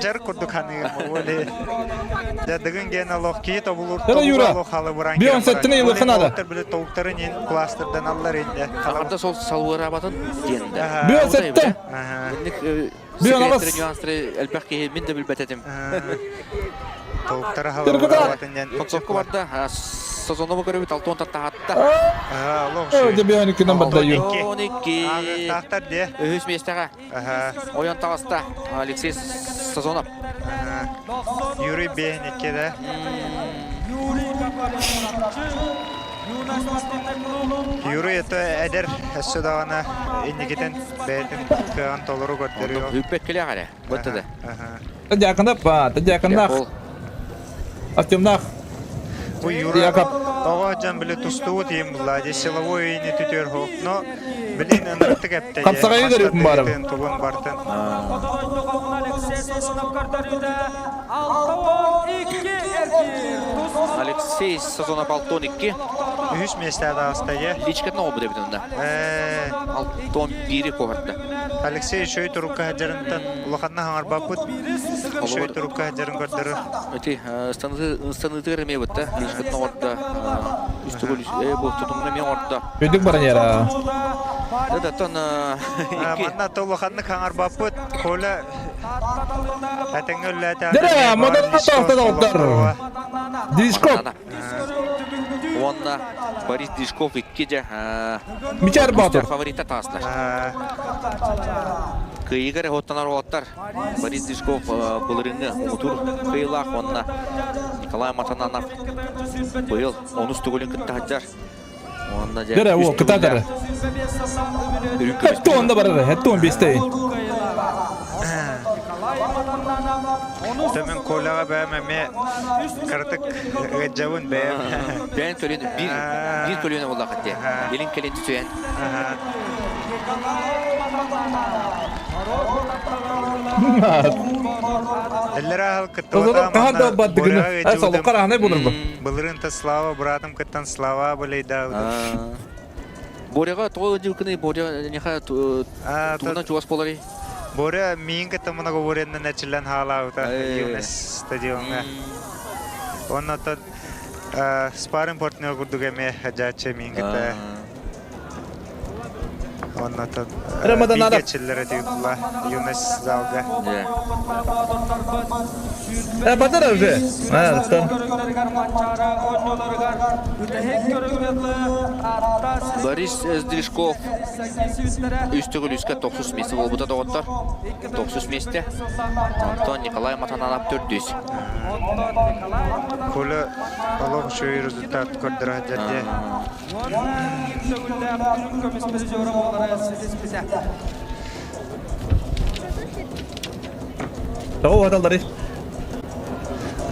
[SPEAKER 6] жар курдук ханыыр оле. Да дыгын ген олох кии тобулур
[SPEAKER 3] Эра Юра.
[SPEAKER 6] олох халы буран.
[SPEAKER 3] Бион сеттине йылыхын ада.
[SPEAKER 6] Биле толуктарын ен кластердан аллар инде.
[SPEAKER 20] Аларда сол салуырабатын диэн да.
[SPEAKER 3] Бион сетте. Бион аҕыс.
[SPEAKER 20] Нюанстары элбэх киһи мин да билбэт этим.
[SPEAKER 6] Толуктары
[SPEAKER 3] Тыргыта.
[SPEAKER 6] халабырабатын диэн.
[SPEAKER 20] Концовка барда. Созонова көрөбүт алтон таттаһатта.
[SPEAKER 3] Дьэ бион иккинэн барда ю.
[SPEAKER 20] 12.
[SPEAKER 6] Тахтар де.
[SPEAKER 20] Үһүс миэстэҕэ. Ойон таҕыста Алексей Сазонов.
[SPEAKER 6] Юрий Бехникке да. Юрий это эдэр өссө даҕаны инникитин бэйэтин кыаҕын толору көрдөрүө.
[SPEAKER 20] Үппэккэлээх эрэ. Бытта да.
[SPEAKER 3] Дьаакынап, дьаакыннаах. Артемнаах.
[SPEAKER 6] Бу Юра тоҕо дьон били тустубут иим булла дии силовой ини түтүөр хоп но билин ынырыктык эпте
[SPEAKER 3] Хапсаҕайы көрүм барым.
[SPEAKER 6] тугун бартын.
[SPEAKER 20] Алексей Сазонов Алтон 2.
[SPEAKER 6] Үһүс миэстэ ааста е.
[SPEAKER 20] Личкатын оҕо бу дебитин Алтон бири куһарда.
[SPEAKER 6] Алексей үчүгэй турукка сылдьарынтан улаханна хаҥарбаппыт. Үчүгэй турукка сылдьарын көрдөрөр.
[SPEAKER 20] Ити станытыгар эмиэ бытта. Личкатын оҕордо. Үс төгүл бу тутумна эмиэ оҕордо.
[SPEAKER 3] Өйдүк баран яра.
[SPEAKER 20] Да тон
[SPEAKER 6] Манна улаханнык хаҥарбаппыт. Коля этэҥҥэ үллээтэ.
[SPEAKER 3] Дэрэ, модон тоқтар. Дископ.
[SPEAKER 20] Уонна Борис Дишков икки дьэ
[SPEAKER 3] Мичар Боотур.
[SPEAKER 20] фаворита таастар. Кыйыгар оттонор уолаттар Борис Дишков былырыҥҥы муҥутуур кыйылаах уонна Николай Матананов быйыл онус төгүлүн кытта сылдьар. Уонна дьэ
[SPEAKER 3] Дэрэ, уол, кытаатары. Хэтти онда барар, хэтти он бесте.
[SPEAKER 6] Төмөн Коляҕа бэйэм эмиэ кыратык ыалдьабын бэйэм.
[SPEAKER 20] Бэйэн көлүөн биир биир көлүөнэ буоллаххыт дии. Илин кэлин түсүһэн.
[SPEAKER 6] Эллэр аһыл
[SPEAKER 3] Озорор хаһан да бардыгыны. Ай солуккар аһанай булурбу.
[SPEAKER 6] Былырыын та Слава братым кыттан Слава былейдаабыт.
[SPEAKER 20] Боряга тоҕо ыдьылкыный Боря неха тугунан чугас буоларый?
[SPEAKER 6] Боря миин кытта мунаго Боряннан эрчиллэн хаалаабыта Юность стадиоҥҥа. Оннотон спарринг партнер курдук эмиэ дьааччы миин кытта. Оннотон
[SPEAKER 3] Рамаданара.
[SPEAKER 6] бииргэ эрчиллэр этибит Юность залга.
[SPEAKER 3] Бадара уже. А,
[SPEAKER 20] Борис Сдвижков үс төгүл үскэ тохсус миэстэ буолбута доҕоттор. Тохсус миэстэ. Онтон Николай Матананов төрдүс.
[SPEAKER 6] Коля олох үчүгэй результат көрдөрө сылдьар дии.
[SPEAKER 3] Тоҕо уһаталларый?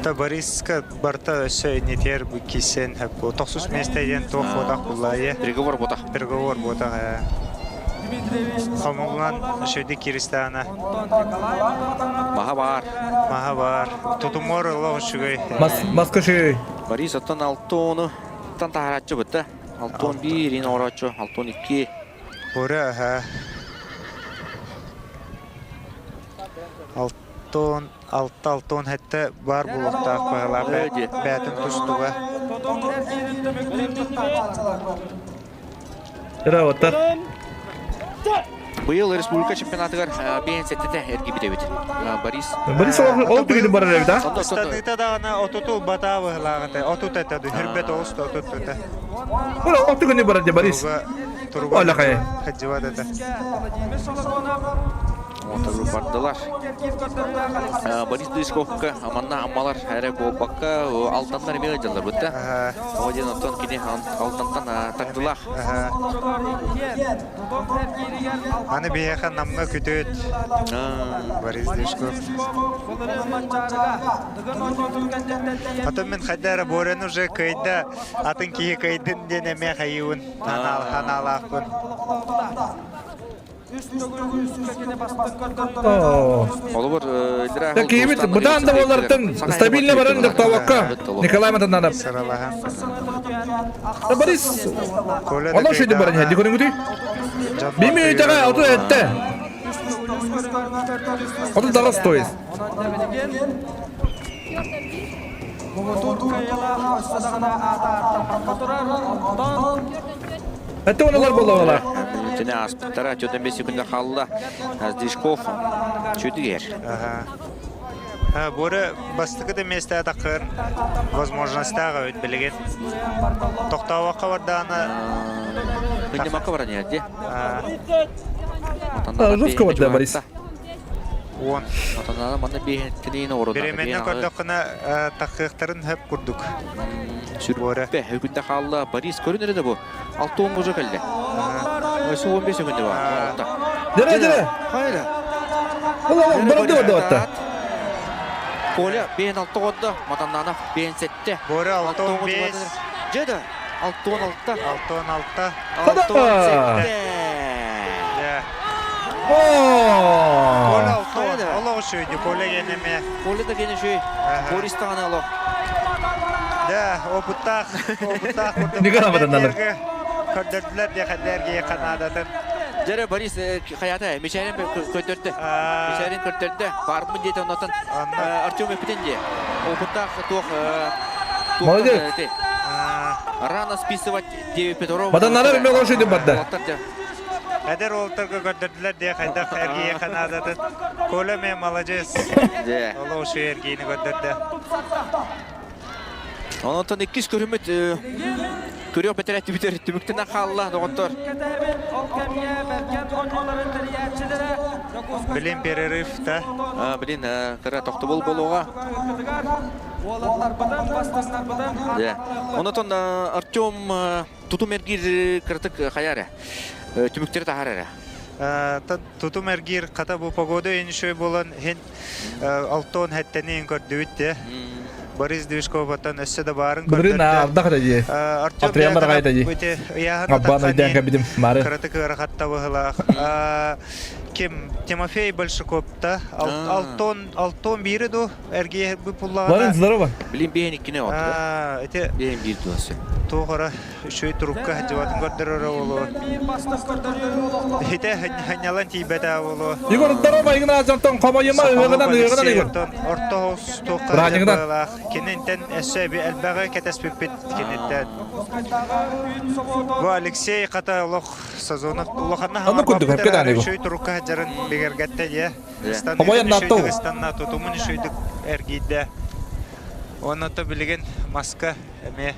[SPEAKER 6] Та Бориска барта өссө иннитиэр кисэн тохсус миэстэ диэн туох буотах буллаайы.
[SPEAKER 20] Переговор буотах.
[SPEAKER 6] Переговор буотах. Хомуллан үчүгэй киристаана.
[SPEAKER 20] Маха бар.
[SPEAKER 6] Маха бар. Тутумор олох үчүгэй.
[SPEAKER 3] Маска үчүгэй.
[SPEAKER 20] Борис оттон алтону тан таһарааччы бытта. Алтон биир, ин ороочу, алтон икки.
[SPEAKER 6] Ура, аха. Алтон, алта алтон хэтте бар булуктаах быһалаах бээтин тустуга.
[SPEAKER 3] Ыра оттар.
[SPEAKER 20] Быйыл республика чемпионатыгар биэн сэттэтэ эргийбит эбит. Борис.
[SPEAKER 3] Борис ол түгүнү барар эбит а?
[SPEAKER 6] Ыстаныыта даҕаны отуту ылбатаа быһылааҕыта. Отут этэ, хүрбэт оҕус да отут этэ.
[SPEAKER 3] Ол түгүнү барар де Борис.
[SPEAKER 6] Туруга
[SPEAKER 3] Олахай.
[SPEAKER 6] Хаджыбат этэ.
[SPEAKER 20] Отуру бардылар. Борис Дышковка манна аммалар эрэ буолбакка алтаннар эмиэ ыдьаллар бытта. Ол диэн оттон кини алтантан тардылах.
[SPEAKER 6] Аны биһиэхэ Намҥа күтүөт Борис Дышков. Атын мин хайда эрэ Борян уже кыайда, атын киһи кыайдын диэн эмиэ хайыыбын, ханаалаахпын.
[SPEAKER 20] Холобур,
[SPEAKER 3] Киһибит бытаан да буоллартан стабильно баран дьохтообокко Николай Матананов. Борис, онон шүйді баран иһэ, дикөрүҥүтүй? Бими өйтэҕэ оту этте. Оту дагас стоит. Это он олар болла
[SPEAKER 20] Мүнүтүнэ ааспыттара, чөтөн 5 секунда хаалла. Дишков чүдүгэр.
[SPEAKER 6] Боря бастакы да миэстэ таххыр возможностьтаах эбит билигин. Тохтообокко бардаана
[SPEAKER 20] Кынньамакка баран иһэр дии.
[SPEAKER 3] Жестко барда Борис.
[SPEAKER 6] Уон.
[SPEAKER 20] Атанана манна биэһэттиниин оҕорунна.
[SPEAKER 6] Бириэмэннэ көрдөххүнэ таххыахтарын хөп курдук.
[SPEAKER 20] Сүрбэ үкүндэ хаалла. Борис көрүн эрэ да бу. 6 уже кэллэ. Өсө 15 секунда бар. Алта.
[SPEAKER 3] Дere дere.
[SPEAKER 20] Хайда.
[SPEAKER 3] Ола барды барды батта.
[SPEAKER 20] Коля бен алты годда, Матаннанов бен сетте.
[SPEAKER 6] Боря 6-15.
[SPEAKER 20] Жеда. 6-16.
[SPEAKER 6] 6-16.
[SPEAKER 20] 6-17.
[SPEAKER 6] Коля алты олох үчүгэй Коля генеме.
[SPEAKER 20] Коля да гене үчүгэй. Борис даҕаны олох.
[SPEAKER 6] Да, опыттаах, опыттаах курдук.
[SPEAKER 3] Николай Матаннанов.
[SPEAKER 6] Көрдөрдүлэр диэхэллэргэ Канадатын.
[SPEAKER 20] Дьэрэ Борис хаята Мичээрин көрдөрдө. Мичээрин көрдөрдө. Барбын диэтэ оннотон Артем эпитин дии. Опыттаах туох
[SPEAKER 3] Молодец.
[SPEAKER 20] Рано списывать Девять Петров.
[SPEAKER 3] Матаннанов эмиэ олох барда.
[SPEAKER 6] Эдэр уолтарга көрдөрдүлэр диэ хайдах эргийэ Канадатын. Коля мен маладьыас. Олох үчүгэй эргийини көрдөрдө.
[SPEAKER 20] Онтон иккис көрүммүт көрүөх бэтэрэ түбүтэр түмүктэнэн хаалла доҕоттор.
[SPEAKER 6] Блин, перерыв да.
[SPEAKER 20] Блин, кыра тохтобул болуоҕа. Онотон Артем тутум эргиир кыратык хайа эрэ түмүктэри таһаар эрэ.
[SPEAKER 6] Тутум эргиир хата бу погода ин буолан хин алтон хэттэнин көрдүбүт де. Борис Движковаттан өссө да баарын
[SPEAKER 3] көрдөрдө. Ардах да дии. Артем баргайда дии. Аббан өйден кабидим мары.
[SPEAKER 6] Кыратык ыарахатта быһылаах. Ким Тимофей Большаковта алтон алтон бири ду эргие пуллаҕына.
[SPEAKER 3] Лорен, здорово.
[SPEAKER 20] Блин, биһин иккини отты.
[SPEAKER 6] Ити
[SPEAKER 20] биһин биир туасы.
[SPEAKER 6] Туохара үчүгэй турукка сылдьыбатын көрдөрөрө буолуо. Ите ханньалан тиийбэтэ буолуо.
[SPEAKER 3] Егор, здорово, Игнатьевтан хомойума ыһыгынан ыһыгынан Егор.
[SPEAKER 6] Орто хос туохха быһылаах. Кининтэн өссө элбэҕи кэтэспиппит киниттэн. Бу Алексей хата олох Сазонов улаханна
[SPEAKER 3] Аны курдук хөпкө даҕаны
[SPEAKER 6] үчүгэй турукка сылдьарын бигэргэттэ дьэ.
[SPEAKER 3] Хомойон нааттау.
[SPEAKER 6] Ыстанна тутумун үчүгэйдик эргийдэ. Уонна то билигин маска эмиэ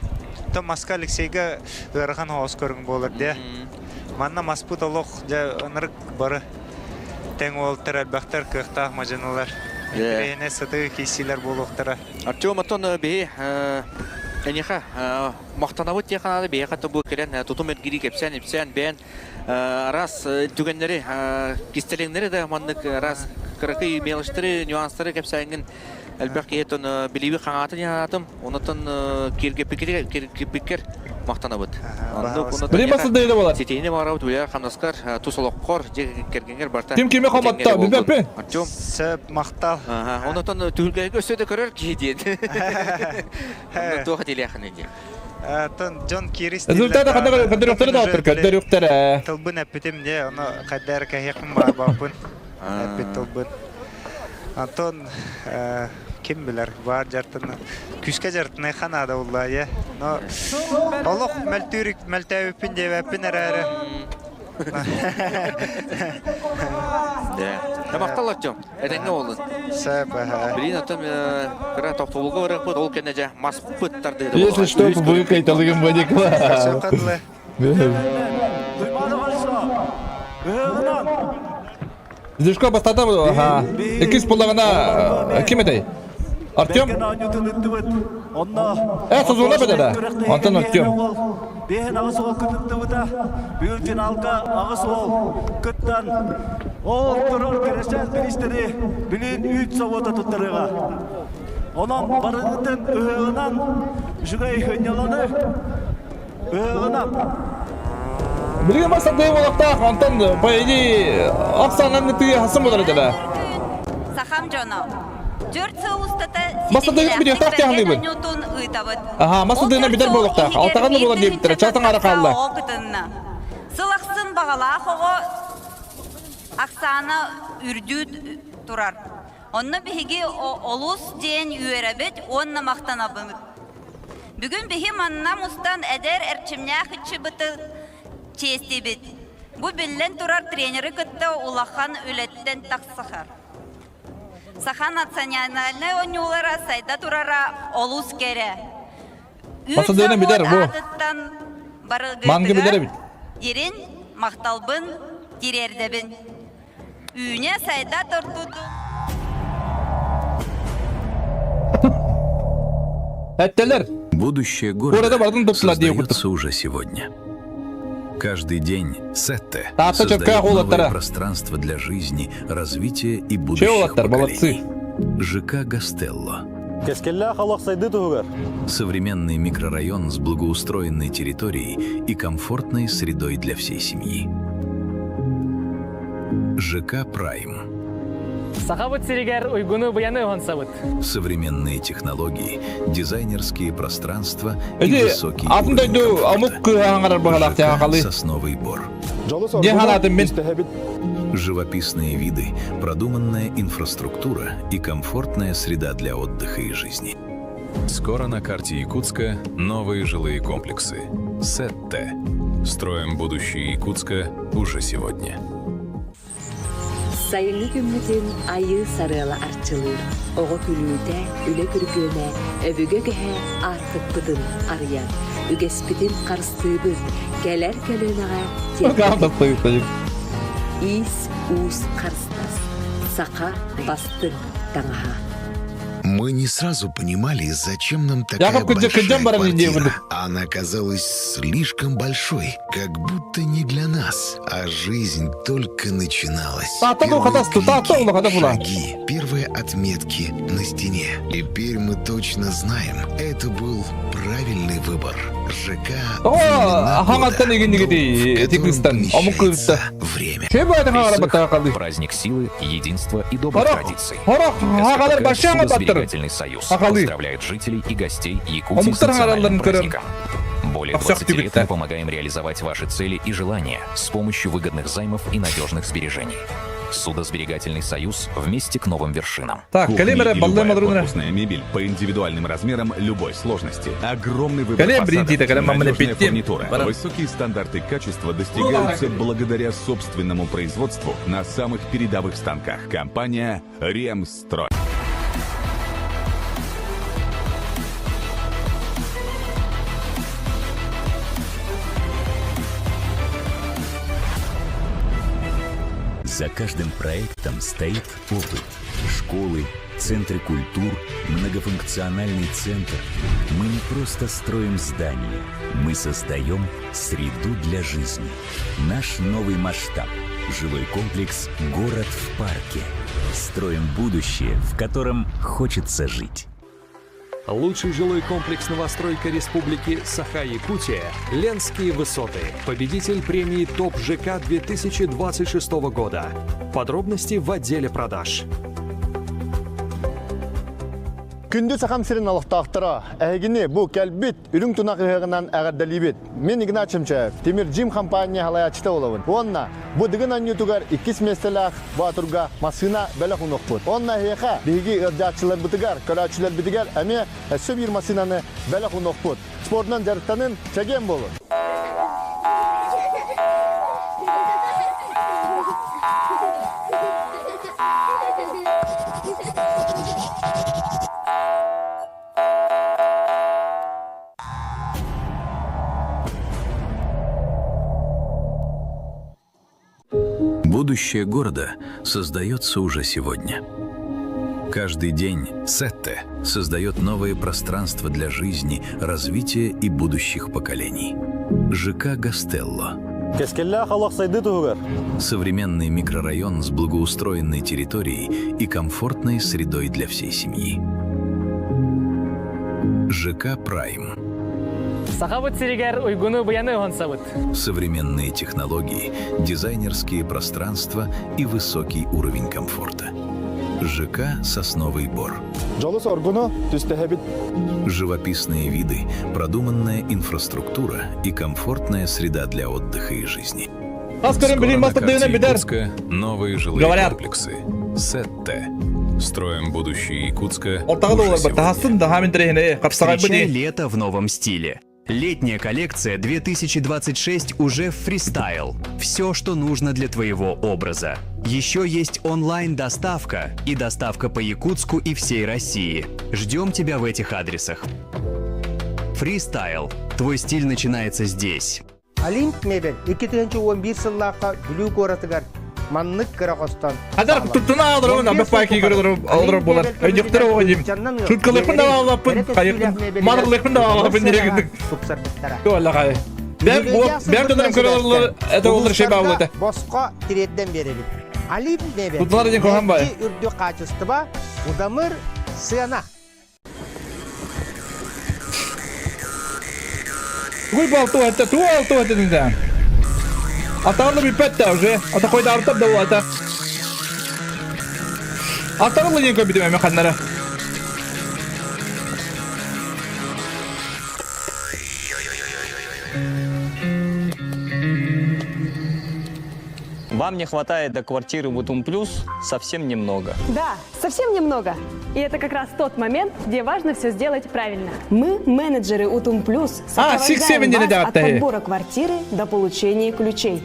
[SPEAKER 6] то маска Алексейга ыарахан оҕус көрүҥ буолар дьэ. Манна маспыт олох дьэ ынырык бары тэҥ уолтар элбэхтэр кыахтаах мадьынылар. Интэриэһинэй сытыы киирсиилэр буолуохтара.
[SPEAKER 20] Артем оттон биһи эниха махтанабыт диэн ханаада биһиэхэ тобу кэлэн тутум эргирии кэпсээн ипсээн бэйэн араас түгэннэри кистэлэҥнэри да маннык араас кыракый мелочтары нюанстары кэпсээҥҥин элбэх киһи оттон билииби хаҥаатын ханаатым онотон киэргэппиккэр махтанабыт.
[SPEAKER 3] Билим сылдайда болар.
[SPEAKER 20] Ситиһини баҕарабыт үлэ хамнаскар тус олоххор дьиэ кэргэҥҥэр барта.
[SPEAKER 3] Ким кими хомотто билбэппин.
[SPEAKER 20] Артем.
[SPEAKER 6] Сөп махтал.
[SPEAKER 20] Онотон түһүлгэгэ өссө да көрөр киһи диэн. Туох этилиэххиний диэн.
[SPEAKER 6] Тон дьон киирис
[SPEAKER 3] Результаты ханна көрдөрүөхтэрэ да көрдөрүөхтэрэ.
[SPEAKER 6] Тылбын эппитим дьэ, ону хайда эрэ кэһиэхпин баҕарбаппын. Эппит тылбын. Антон ким билэр, баар дьартын күүскэ дьартыныахха наада буолла дьэ. Но олох мөлтүүр мөлтөөбүппүн диэбэппин эрээри.
[SPEAKER 20] Махтал Артем. Этэҥҥэ буоллун.
[SPEAKER 6] Сөп.
[SPEAKER 20] Билин оттон кыра тохтобулга барыахпыт, ол кэннэ дьэ маспыт тардыыта
[SPEAKER 3] Если что, выкайталыгым Вадикла. Зюшко бастата аха. Иккис буллаҕына ким этэй? Артем? Э, Созула бедера. Антон Артем.
[SPEAKER 1] Бэһин аҕыс уол кытыттыбыта. Бүгүн финалга аҕыс уол кыттан ол турар кэрэсээн бириистэри билин үүт собуота туттарыаҕа. Онон барыгытын ыһыаҕынан үчүгэй хынньаланы ыһыаҕынан
[SPEAKER 3] Билигин бастатыы буолуохтаах, онтон по идее ахсаанан тыа хасым болар этэ
[SPEAKER 5] Сахам дьоно Төрт сыл устата
[SPEAKER 3] Мас
[SPEAKER 5] ситиһиилээхтик
[SPEAKER 3] бүтүөхтээх
[SPEAKER 5] бэргэн
[SPEAKER 3] тиһаныыбын.
[SPEAKER 5] оонньуутун ыытабыт.
[SPEAKER 3] Аха, мас
[SPEAKER 5] Ол
[SPEAKER 3] тыына
[SPEAKER 5] төрт
[SPEAKER 3] бүтэр
[SPEAKER 5] сыл
[SPEAKER 3] буолуохтаах.
[SPEAKER 5] иһигэр
[SPEAKER 3] Алтаҕан да
[SPEAKER 5] биир
[SPEAKER 3] буолан диэбиттэрэ.
[SPEAKER 5] тыһыынча
[SPEAKER 3] Чаас аҥаара
[SPEAKER 5] тахса
[SPEAKER 3] хаалла.
[SPEAKER 5] оҕо кытынна. Сыл ахсын баҕалаах оҕо ахсаана үрдүү турар. Онно биһиги олус диэн үөрэбит уонна махтанабыт. Бүгүн биһи манна мустан эдэр эрчимнээх ыччыбыты чиэстиибит. Бу биллэн турар тренери кытта улахан үлэттэн тахсыхар. Саха национальнай оонньуулара сайда турара олус кэрэ. Үүт
[SPEAKER 3] Басадыына
[SPEAKER 5] собуот
[SPEAKER 3] бүтэр бу.
[SPEAKER 5] аатыттан
[SPEAKER 3] Манга
[SPEAKER 5] барылгытыгар
[SPEAKER 3] бүтэр эбит.
[SPEAKER 5] дирин махталбын тириэрдэбин. Үүнэ сайда турдутун
[SPEAKER 3] Эттелер.
[SPEAKER 9] Будущее
[SPEAKER 3] Города
[SPEAKER 9] города
[SPEAKER 3] бардын туттулар дии курдук.
[SPEAKER 9] создается уже сегодня. Каждый день Сетте
[SPEAKER 3] Таатта
[SPEAKER 9] создает
[SPEAKER 3] чөккөөх
[SPEAKER 9] новое
[SPEAKER 3] уолаттара.
[SPEAKER 9] пространство для жизни, развития и
[SPEAKER 3] Че
[SPEAKER 9] будущих
[SPEAKER 3] уолаттар, молодцы.
[SPEAKER 9] поколений. ЖК Гастелло.
[SPEAKER 13] Кэскиллээх олох сайды туһугар.
[SPEAKER 9] Современный микрорайон с благоустроенной территорией и комфортной средой для всей семьи. ЖК Прайм.
[SPEAKER 10] Сахабыт сиригэр уйгуну быйаны уһансабыт.
[SPEAKER 9] Современные технологии, дизайнерские пространства и
[SPEAKER 3] Эти
[SPEAKER 9] высокий
[SPEAKER 3] атын
[SPEAKER 9] уровень
[SPEAKER 3] дойду омук кыһаҥарар быһалаах
[SPEAKER 9] ЖК
[SPEAKER 3] тяхалы.
[SPEAKER 9] «Сосновый бор».
[SPEAKER 3] Дьэ ханаатын мин.
[SPEAKER 9] Живописные виды, продуманная инфраструктура и комфортная среда для отдыха и жизни.
[SPEAKER 8] Скоро на карте Якутска новые жилые комплексы. Сетте. Строим будущее Якутска уже сегодня.
[SPEAKER 17] Сайыҥҥы күммүтүн айыы сарыала арчылыыр, оҕо күлүүтэ, үлэ күргүөмэ, өбүгэ үгэһэ аартыкпытын арыйар, үгэспитин харыстыыбыт, кэлэр көлүөнэҕэ тиэрдэбит. Иис-уус харыстас, саха бастыҥ таҥаһа.
[SPEAKER 23] Мы не сразу понимали, зачем нам такая
[SPEAKER 3] Яков
[SPEAKER 23] большая
[SPEAKER 3] кырдьан баран
[SPEAKER 23] квартира. Она оказалась слишком большой, как будто не для нас, а жизнь только начиналась.
[SPEAKER 3] Таатта
[SPEAKER 23] Первые
[SPEAKER 3] хатасту, таатта
[SPEAKER 23] крики,
[SPEAKER 3] улахата була.
[SPEAKER 23] шаги, первые отметки на стене. Теперь мы точно знаем, это был правильный выбор. ЖК
[SPEAKER 3] О,
[SPEAKER 23] «Времена
[SPEAKER 3] хаҥаттан
[SPEAKER 23] года»,
[SPEAKER 3] игиннигити
[SPEAKER 23] дом, в
[SPEAKER 3] эти
[SPEAKER 23] котором
[SPEAKER 3] кыстан омук кыыста.
[SPEAKER 23] помещается время.
[SPEAKER 3] Че бу это
[SPEAKER 14] Исых – праздник силы, единства и добрых
[SPEAKER 3] Хорох,
[SPEAKER 14] традиций.
[SPEAKER 3] хорох, хагалар
[SPEAKER 14] СКПК
[SPEAKER 3] башаҥа баттыр.
[SPEAKER 14] «Судосберегательный союз»
[SPEAKER 3] Хахалы.
[SPEAKER 14] поздравляет жителей и гостей Якутии с
[SPEAKER 3] Омуктар
[SPEAKER 14] национальным
[SPEAKER 3] хагаларын көрөр.
[SPEAKER 14] праздником. Более
[SPEAKER 3] Ахсах
[SPEAKER 14] 20 лет
[SPEAKER 3] түгүттэ.
[SPEAKER 14] мы помогаем реализовать ваши цели и желания с помощью выгодных займов и надежных сбережений. Судосберегательный союз вместе к новым вершинам.
[SPEAKER 3] Так,
[SPEAKER 8] Кухни
[SPEAKER 3] кэлим эрэ
[SPEAKER 8] и
[SPEAKER 3] баллы
[SPEAKER 8] любая
[SPEAKER 3] малрунара.
[SPEAKER 8] корпусная мебель по индивидуальным размерам любой сложности. Огромный выбор
[SPEAKER 3] Кэлем
[SPEAKER 8] фасадов,
[SPEAKER 3] бринтита, кэлем маманы
[SPEAKER 8] надежная
[SPEAKER 3] питтим.
[SPEAKER 8] фурнитура,
[SPEAKER 3] Баран.
[SPEAKER 8] высокие стандарты качества достигаются благодаря собственному производству на самых передовых станках. Компания «Ремстрой».
[SPEAKER 24] За каждым проектом стоит опыт. Школы, центры культур, многофункциональный центр. Мы не просто строим здания, мы создаем среду для жизни. Наш новый масштаб – жилой комплекс «Город в парке». Строим будущее, в котором хочется жить.
[SPEAKER 19] Лучший жилой комплекс новостройка Республики Саха-Якутия «Ленские высоты». Победитель премии «Топ ЖК» 2026 года. Подробности в отделе продаж.
[SPEAKER 13] Күндү Сахам сирин олохтоохторо, эһигини бу кэлбит үрүҥ тунах ыһыаҕынан эҕэрдэлиибит. Мин Игнат Чемчаев, Тимир Джим компания халаячыта олабын. Уонна бу Дыгын оонньуутугар иккис миэстэлээх Боотурга массыына бэлэх уунуохпут. Уонна эһиэхэ биһиги ыалдьааччыларбытыгар, көрөөччүлэрбитигэр эмиэ өссө биир массыынаны бэлэх уунуохпут. Спордунан дьарыктанын, чэгиэн буолун!
[SPEAKER 9] Будущее города создается уже сегодня. Каждый день Сетте создает новые пространства для жизни, развития и будущих поколений. ЖК «Гастелло». Современный микрорайон с благоустроенной территорией и комфортной средой для всей семьи. ЖК «Прайм».
[SPEAKER 10] Сахабыт сиригэр уйгуну быяны уһансабыт.
[SPEAKER 9] Современные технологии, дизайнерские пространства и высокий уровень комфорта. ЖК «Сосновый бор». Живописные виды, продуманная инфраструктура и комфортная среда для отдыха и жизни.
[SPEAKER 3] Скоро
[SPEAKER 9] на карте Якутска новые жилые
[SPEAKER 3] Говорят.
[SPEAKER 9] комплексы. Сетте. Строим будущее Якутска
[SPEAKER 3] Ортаҕа
[SPEAKER 9] уже
[SPEAKER 3] да таһасын да хаамин тирэһине хапсаҕай
[SPEAKER 11] Встречай лето в новом стиле. Летняя коллекция 2026 уже в фристайл. Все, что нужно для твоего образа. Еще есть онлайн-доставка и доставка по Якутску и всей России. Ждем тебя в этих адресах. Фристайл. Твой стиль начинается здесь.
[SPEAKER 15] Олимп мебель 2011 сыллаахха Бүлүү куоратыгар маннык кыра хостон
[SPEAKER 3] Адар туттуна алдырабын, абы пайки көрөр алдырып болар. Өйдөхтөр оҕойым. Шуткалыппын да алаппын, хайыппын, марлыппын да алаппын дирегиндик.
[SPEAKER 15] Тупсарбыттара.
[SPEAKER 3] Туаллахай. Бәм бәм тонарым көрөр это олар шей баулы это.
[SPEAKER 15] Боско тириэрдэн биэрэбит. Олимп мебель
[SPEAKER 3] Туттулар ден кохан бай.
[SPEAKER 15] үрдүк хаачыстыба, удамыр сыана.
[SPEAKER 3] Тугуй балту это, ту алту это ден. Атарлы бүппәттә уже. Ата койда артап да ата. Атарлы ден көбүтүм эме ханнара.
[SPEAKER 16] Вам не хватает до квартиры Бутум Плюс совсем немного.
[SPEAKER 7] Да, совсем немного. И это как раз тот момент, где важно все сделать правильно. Мы, менеджеры Утум Плюс,
[SPEAKER 3] А,
[SPEAKER 7] сопровождаем
[SPEAKER 3] 6-7
[SPEAKER 7] вас от
[SPEAKER 3] не
[SPEAKER 7] подбора квартиры до получения ключей.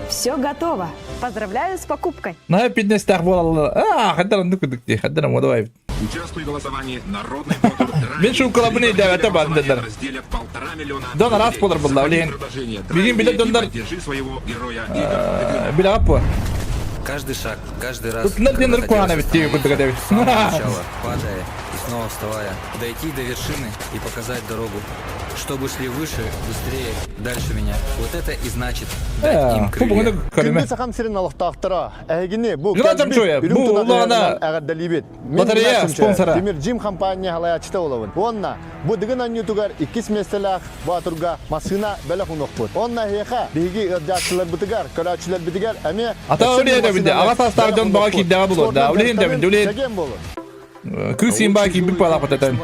[SPEAKER 7] Все готово. Поздравляю с покупкой.
[SPEAKER 3] На пятнадцать буолаллар. А, хаддар оннук кудук дии, хаддар давай.
[SPEAKER 18] Участвуй в голосовании «Народный
[SPEAKER 3] Мен шумкалабын өйдөөбөтө баандылар.
[SPEAKER 18] разделе полтора миллиона.
[SPEAKER 3] Дон араас буолар булла, билигин. Билигин билер доннор
[SPEAKER 18] Поддержи своего героя.
[SPEAKER 3] билэҕэ буо.
[SPEAKER 25] Каждый шаг, каждый раз,
[SPEAKER 3] Туттунар
[SPEAKER 25] когда
[SPEAKER 3] диэн
[SPEAKER 25] хотелось
[SPEAKER 3] куһаана биттиги курдук этэбит.
[SPEAKER 25] с самого начала, падая и снова вставая, дойти до вершины и показать дорогу. Чтобы шли выше, быстрее, дальше меня. Вот это и значит дать им крылья.
[SPEAKER 13] Күндү Сахам сирин олохтоохторо, эһигини бу
[SPEAKER 3] Жила Чамчоя,
[SPEAKER 13] үрүҥ
[SPEAKER 3] бу
[SPEAKER 13] тунах
[SPEAKER 3] улаана
[SPEAKER 13] ыһыаҕынан эҕэрдэлиибит. Мин
[SPEAKER 3] лотерея
[SPEAKER 13] Игнат Чамчоев,
[SPEAKER 3] спонсора.
[SPEAKER 13] Тимир Джим компания халаячыта олобун. Уонна бу дыгын анньутугар иккис миэстэлээх Боотурга массыына бэлэх унуохпут. Онна эһиэхэ биһиги ыалдьааччыларбытыгар, көрөөччүлэрбитигэр эмиэ
[SPEAKER 3] Ата
[SPEAKER 13] өссө
[SPEAKER 3] үлэһит
[SPEAKER 13] массыына
[SPEAKER 3] эбит. Аҕа саастаах дьон баҕа
[SPEAKER 13] бэлэх
[SPEAKER 3] киирдэҕэ булуо. Да, үлэһин
[SPEAKER 13] Спордун
[SPEAKER 3] дэбин, үлэһин.
[SPEAKER 13] чэгиэн буолун.
[SPEAKER 3] Кыыс имба киирбит буолаахпытатан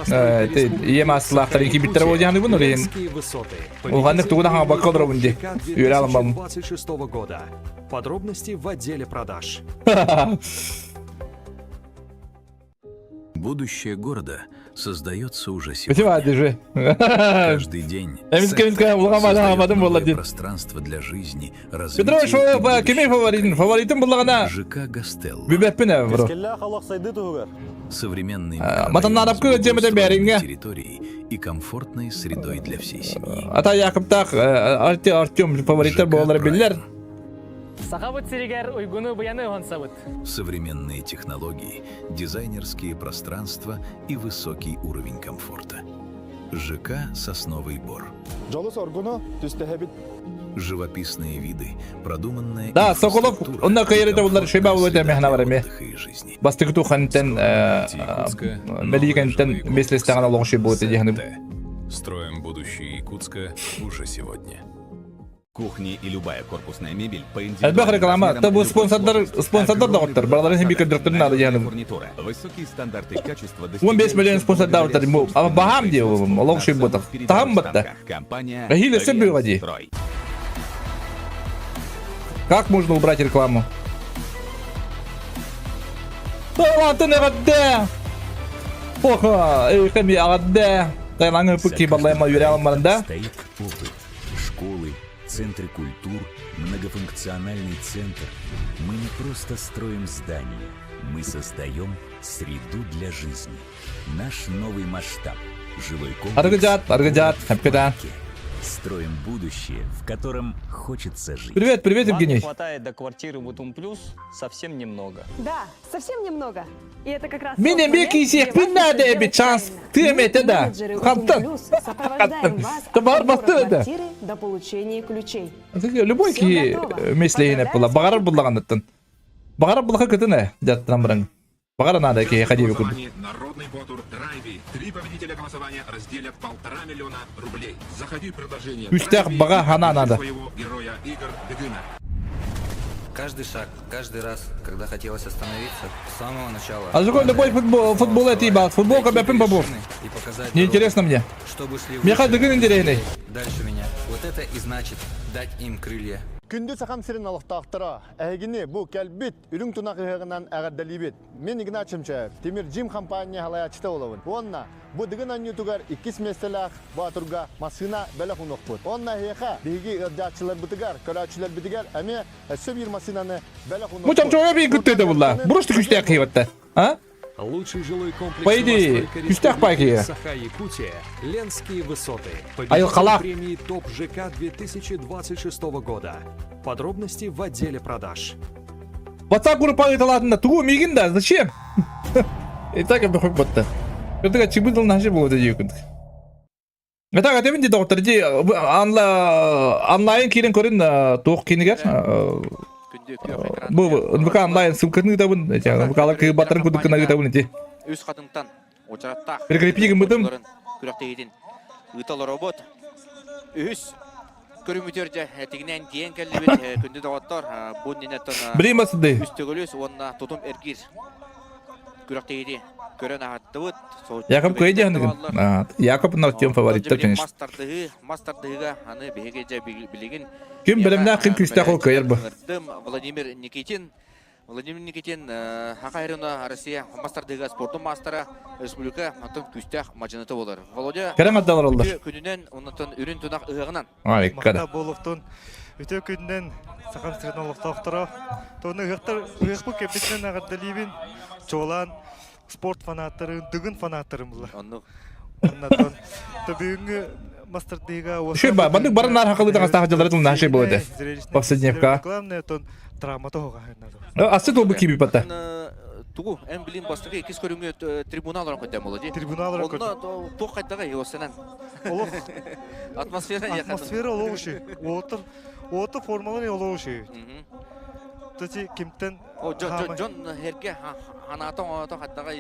[SPEAKER 3] ийэм аслаахтарын киирбиттэрэ буолдьааныбын үлэһин.
[SPEAKER 19] Ленские высоты.
[SPEAKER 3] Улаханнык тугу да хаҥабакка олоробун дии. Үөрэ алыммам.
[SPEAKER 19] 2026 года. Подробности в отделе продаж.
[SPEAKER 9] Будущее города создается уже
[SPEAKER 3] Спасибо,
[SPEAKER 9] сегодня.
[SPEAKER 3] держи.
[SPEAKER 9] Каждый день
[SPEAKER 3] Эмис
[SPEAKER 9] Сетте
[SPEAKER 3] кемис улахан
[SPEAKER 9] создает
[SPEAKER 3] бадым
[SPEAKER 9] новые
[SPEAKER 3] буолла дии.
[SPEAKER 9] пространство для жизни,
[SPEAKER 3] Петрович,
[SPEAKER 9] развития и
[SPEAKER 3] кими фаворитин? Фаворитин буллагана
[SPEAKER 9] ЖК Гастелло.
[SPEAKER 3] бүбэппин бро.
[SPEAKER 9] Современный
[SPEAKER 3] Матаннарапкы жемеден бәринге.
[SPEAKER 9] территорией и комфортной средой для всей семьи.
[SPEAKER 3] Ата Якыптаах Артем фавориттер буолар биллер.
[SPEAKER 10] Сахабыт сиригэр уйгуну быяны уһансабыт.
[SPEAKER 9] Современные технологии, дизайнерские пространства и высокий уровень комфорта. ЖК «Сосновый бор».
[SPEAKER 13] Дьолу соргуну түстэһэбит.
[SPEAKER 9] Живописные виды, продуманная
[SPEAKER 3] Да, Соколов, онна кайрыта буллар шеба булат мехна бар эме. Бастыгы тухантен мелигентен меслестаган олоң шей болот дияны.
[SPEAKER 8] Строим будущее Якутска уже сегодня.
[SPEAKER 26] Кухни и любая корпусная мебель по
[SPEAKER 3] Элбэх реклама, та бу спонсордар спонсордар да оттар. Балаларын хим бикер надо дияны.
[SPEAKER 26] фурнитура. Высокие стандарты качества
[SPEAKER 3] 15 миллион спонсордар оттар. Ама бахам ди олоң шей болот. Тахам батта.
[SPEAKER 26] Компания
[SPEAKER 3] Рахиле все было ди.
[SPEAKER 26] «Строй».
[SPEAKER 3] Как можно убрать рекламу? Талантын эгадде! Оха, эйхэми агадде! Тайлаңы пүкки баллайма юре алмарында.
[SPEAKER 24] Стоит опыт. Школы, центры культур, многофункциональный центр. Мы не просто строим здания. Мы создаем среду для жизни. Наш новый масштаб. Жилой комплекс.
[SPEAKER 3] Аргыжат, аргыжат, хапкада.
[SPEAKER 24] Строим будущее, в котором хочется жить.
[SPEAKER 3] Привет, привет,
[SPEAKER 16] Вам не
[SPEAKER 3] Евгений.
[SPEAKER 16] хватает до квартиры в Утум Плюс совсем немного.
[SPEAKER 7] Да, совсем немного. И это как раз
[SPEAKER 3] Мин
[SPEAKER 7] тот
[SPEAKER 3] эмиэ
[SPEAKER 7] момент, где
[SPEAKER 3] киисиэхпин
[SPEAKER 7] важно
[SPEAKER 3] наада
[SPEAKER 7] всё
[SPEAKER 3] эбит
[SPEAKER 7] сделать
[SPEAKER 3] шанс.
[SPEAKER 7] правильно.
[SPEAKER 3] Ты
[SPEAKER 7] Мы,
[SPEAKER 3] эмиэтэ да.
[SPEAKER 7] менеджеры Утум
[SPEAKER 3] Хантан.
[SPEAKER 7] Плюс, сопровождаем вас от
[SPEAKER 3] Табар
[SPEAKER 7] подбора
[SPEAKER 3] бастыа да.
[SPEAKER 7] квартиры до получения ключей.
[SPEAKER 3] Любой
[SPEAKER 7] Всё
[SPEAKER 3] киһи
[SPEAKER 7] готово.
[SPEAKER 3] мислэһин
[SPEAKER 7] Поздравляем
[SPEAKER 3] эппила.
[SPEAKER 7] с
[SPEAKER 3] Баҕарар
[SPEAKER 7] покупкой!
[SPEAKER 3] буллаҕаныттан. Баҕарар буллаха кытын ээ, дьаттан баран. Баҕара наада киһиэхэ диэби курдук.
[SPEAKER 18] Голосование «Народный ботур Драйви». Три победителя голосования разделят 1,5 миллиона рублей. Заходи в приложение
[SPEAKER 3] Үстээх
[SPEAKER 18] Драйви
[SPEAKER 3] баҕа
[SPEAKER 18] и
[SPEAKER 3] ханаа
[SPEAKER 18] включи
[SPEAKER 3] наада.
[SPEAKER 18] своего героя Игорь Дыгына.
[SPEAKER 25] Каждый шаг, каждый раз, когда хотелось остановиться, с самого начала.
[SPEAKER 3] А за любой футбол, футбол это ебал. Футбол
[SPEAKER 25] Дойти
[SPEAKER 3] как
[SPEAKER 25] до
[SPEAKER 3] бы бабу.
[SPEAKER 25] вершины и показать
[SPEAKER 3] Не интересно
[SPEAKER 25] дорогу,
[SPEAKER 3] мне.
[SPEAKER 25] Чтобы шли
[SPEAKER 3] Меха
[SPEAKER 25] выше,
[SPEAKER 3] Дыгын интересный.
[SPEAKER 25] дальше меня. Вот это и значит дать им крылья.
[SPEAKER 13] Күндү Сахам сирин олохтоохторо, эһигини бу кэлбит үрүҥ тунах ыһыаҕынан эҕэрдэлиибит. Мин Игнат Чемчаев, Тимир Джим компания салайааччыта буолабын. Уонна бу Дыгын оонньуутугар иккис миэстэлээх Боотурга массыына бэлэх уунуохпут. Уонна эһиэхэ биһиги ыалдьааччыларбытыгар, көрөөччүлэрбитигэр эмиэ өссө биир массыынаны бэлэх
[SPEAKER 3] Бу
[SPEAKER 13] уунуохпут.
[SPEAKER 3] чомчоҕо биир кыттыыта булла. Бурушты күстээх киһибатта. А?
[SPEAKER 19] Лучший жилой комплекс
[SPEAKER 3] По идее,
[SPEAKER 19] новостройка
[SPEAKER 3] күстээх
[SPEAKER 19] Республики
[SPEAKER 3] пакия.
[SPEAKER 19] Саха-Якутия «Ленские высоты». Победитель
[SPEAKER 3] Айылхалаах.
[SPEAKER 19] премии ТОП ЖК 2026 года. Подробности в отделе продаж.
[SPEAKER 3] WhatsApp группа ыыталаатында тугу миигин да зачем? И так это хоть Это чыбы дыл наше было дии күндүк. Это этэбин ди доктор ди онлайн киирэн көрүн туох кинигер бу НВК онлайн ссылкатын ыытабын НВК кыыбаттарын курдук гына ыытабын ити.
[SPEAKER 20] Үс хатынтан учараттаах
[SPEAKER 3] Прикрепи гыммытым.
[SPEAKER 20] күрэхтэһиитин ыытал робот. Үһүс көрүмүтүөр дьэ тигинэн тиэн кэллибит күндү доҕоттор бу иннинэ
[SPEAKER 3] Брима сыды.
[SPEAKER 20] үс төгүлүс уонна тутум эргиир күрэхтэһиити көрөн аһаттыбыт.
[SPEAKER 3] Якоб Куэдианыгын. Якоб на тем фавориттар, конечно.
[SPEAKER 20] Мас тардыһыы, мас тардыһыыга аны биһиги дьэ билигин
[SPEAKER 3] Ким бэлэмнээх ким күүстээх ол кыайар бу.
[SPEAKER 20] Владимир Никитин Владимир Никитин Хаха Ирина Россия мас тардыһыыга спортун маастара республика онтон күүстээх мадьыныта болар. Володя
[SPEAKER 3] Кэрэ маддалар оллар.
[SPEAKER 20] күнүнэн онтон үрүн тунах ыһыаҕынан.
[SPEAKER 3] Ай, кара.
[SPEAKER 2] Болуктун үтө күнүнэн Сахам сирин олохтоохторо. Тону ыһыахтар ыһыахпыт кэппитинэн эҕэрдэлиибин. Чуолаан спорт фанаттарын, дыгын фанаттарын була.
[SPEAKER 20] Оннук.
[SPEAKER 2] Оннотон бүгүҥҥү мастардыыга
[SPEAKER 3] Ши ба, бандык барын нар хакылы таңастаах жылдары тыл наши было де. Повседневка.
[SPEAKER 2] Главное, тон травма тоҕо
[SPEAKER 3] Асы толбу киби пата.
[SPEAKER 20] Тугу, эн билин бастакы иккис көрүҥҥэ трибунал орон көтөн боло ди.
[SPEAKER 2] Трибунал орон
[SPEAKER 20] Онно туох хайдаҕа иосенен.
[SPEAKER 2] Олох
[SPEAKER 20] атмосфера
[SPEAKER 2] Атмосфера олох уши. Уотыр уоту формалар олох уши. Тати кимтен
[SPEAKER 20] О, дьон дьон herге ханаата оҥото хаттаҕа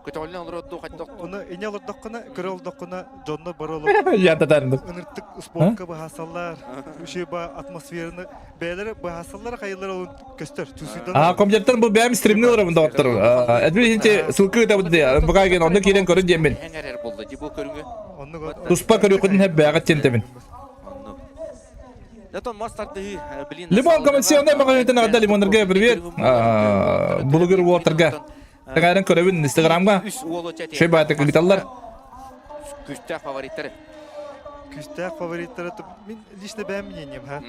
[SPEAKER 20] көтөҕүллэн олорор хаттах
[SPEAKER 2] Оны ине олордоххуна, көрө олордоххуна дьоннор бары олор.
[SPEAKER 3] Я татарындым.
[SPEAKER 2] Ыныртык спортка быһаасаллар, үчүгэй ба атмосфераны бэйэлэрэ быһаасаллар хайылар олун көстөр. Тусуйдан.
[SPEAKER 3] А компьютер бу бэйэм стримни олоробун доҕоттор. Эдвин хинти ссылка ыытабыт дии. Бука ген онно киирэн көрүн диэммин.
[SPEAKER 20] Эҥэрэр болду ди бу көрүҥү.
[SPEAKER 3] Туспа көрүөххүтүн хэп бэйэҕит тиэнтэбин. Лимон комиссионный магазинтан аҕада лимоннарга привет. Булугур уотарга. Тэҥээрин көрөбүн Инстаграмга. Шөй баатык ыыталлар.
[SPEAKER 20] Күстээх фавориттары.
[SPEAKER 2] Күстээх фавориттары мин лично бэйэм мнением ха.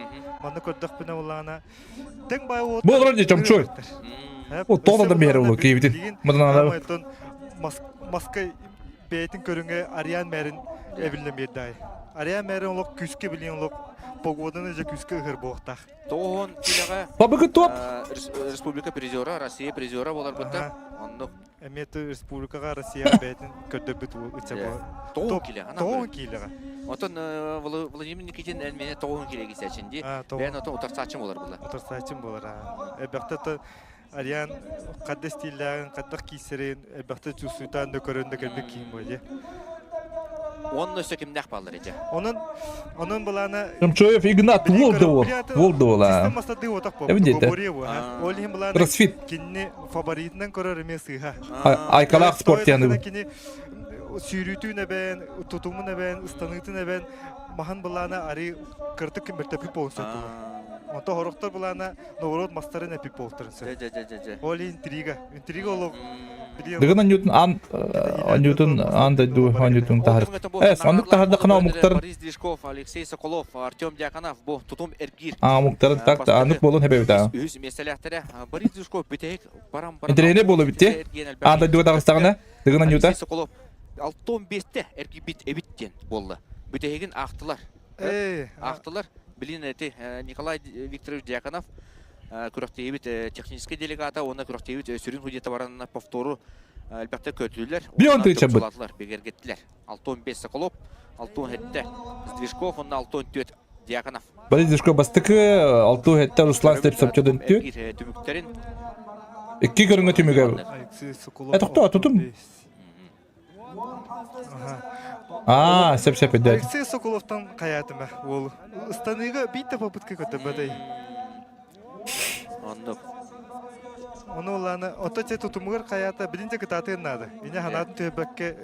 [SPEAKER 2] Манна көрдөхпүнэ улаана тэҥ бай уот.
[SPEAKER 3] Бу олорор дии чомчуй. О тоҕо да биһэр улуу киһибитин. Мыдананар.
[SPEAKER 2] Маска бэйэтин көрүҥэ Ариан мэрин эбиллэн биэрдэ. Ариан мэрин олох күүскэ билин олох погоданы же күүскэ ыһыр буолуохтаах.
[SPEAKER 20] 90 килоҕа
[SPEAKER 3] Бабыгы топ.
[SPEAKER 20] республика призера, Россия призера болар бытта. Оннук.
[SPEAKER 2] Эмиэ республикаҕа Россияҕа бэйэтин көрдөрбүт ыча бу.
[SPEAKER 20] 90 кило.
[SPEAKER 2] 90 килоҕа.
[SPEAKER 20] Отон Владимир Никитин эн мени 90 кило кисээчин ди. Бэйэн отон утарсаачым болар була.
[SPEAKER 2] Утарсаачым болар. Эбэхтэ Ариан хадда стиллээҕин, хайдах киисэрин, элбэхтэ чувствуйтаан да көрөн да кэлбит киһим буолуо.
[SPEAKER 20] Онно өссө кимнээх бааллар ичэ?
[SPEAKER 2] Онон онон былаана
[SPEAKER 3] Чомчоев Игнат Волдовол. Волдовола. Эбин диэтэ.
[SPEAKER 2] Ол иһин былаана
[SPEAKER 3] Кроссфит.
[SPEAKER 2] кинини фаворитынан көрөр эмиэ сыыһа.
[SPEAKER 3] Айкалаах спорт диэн.
[SPEAKER 2] Кини сүүрүүтүн эбэн, тутумун эбэн, ыстаныытын эбэн маһын былаана ари кыртык күмбэртэппит буолун сөп буолар. Онто хорохтор былаана Новгород мастарын эпик буолтарын сөп.
[SPEAKER 20] Дьэ, дьэ, дьэ, дьэ.
[SPEAKER 2] Ол интрига. Интрига олох.
[SPEAKER 3] Дыгын Ньютон аан Ньютон аан дойду Ньютон таһар. Эс, оннук таһардахына омуктар
[SPEAKER 20] Борис Движков, Алексей Соколов, Артем Дьяконов бу тутум эргиир.
[SPEAKER 3] Аа, омуктарын так аннык буолун хэбэбит аа.
[SPEAKER 20] Үһүс миэстэлээхтэрэ Борис Движков бүтэһик баран баран
[SPEAKER 3] Интэриэһинэй буолу битти. Аан дойдуга таҕыстаҕына Дыгын Ньюта.
[SPEAKER 20] Алексей Соколов 65-те эргийбит эбит диэн буолла. Бүтэһигин аахтылар. Аахтылар. Билин эти Николай Викторович Дьяконов күрэхтэһиибит техническэй делегата уонна күрэхтэһиибит сүрүн судьята баранна повтору элбэхтэ көтүллэр.
[SPEAKER 3] Бион тыычабыт.
[SPEAKER 20] Бигэргэттилэр. 65 Соколов, 67 Сдвижков уонна 64 Дьяконов.
[SPEAKER 3] Борис Сдвижков бастакы, 67 Руслан Степсов 4.
[SPEAKER 20] Түмүктэрин.
[SPEAKER 3] Икки көрүҥэ түмүгэ. Э, тутум. Аа, сөп-сөп өйдөөтүм.
[SPEAKER 2] Алексей Соколовтан хайаатым уол. Ыстаныыга биир да попытка көтөрбөтөй.
[SPEAKER 20] Оннук.
[SPEAKER 2] Ону улааны ото те тутумугар хайаата билин де кытаатыан наада. Ине ханаатын түһэрбэккэ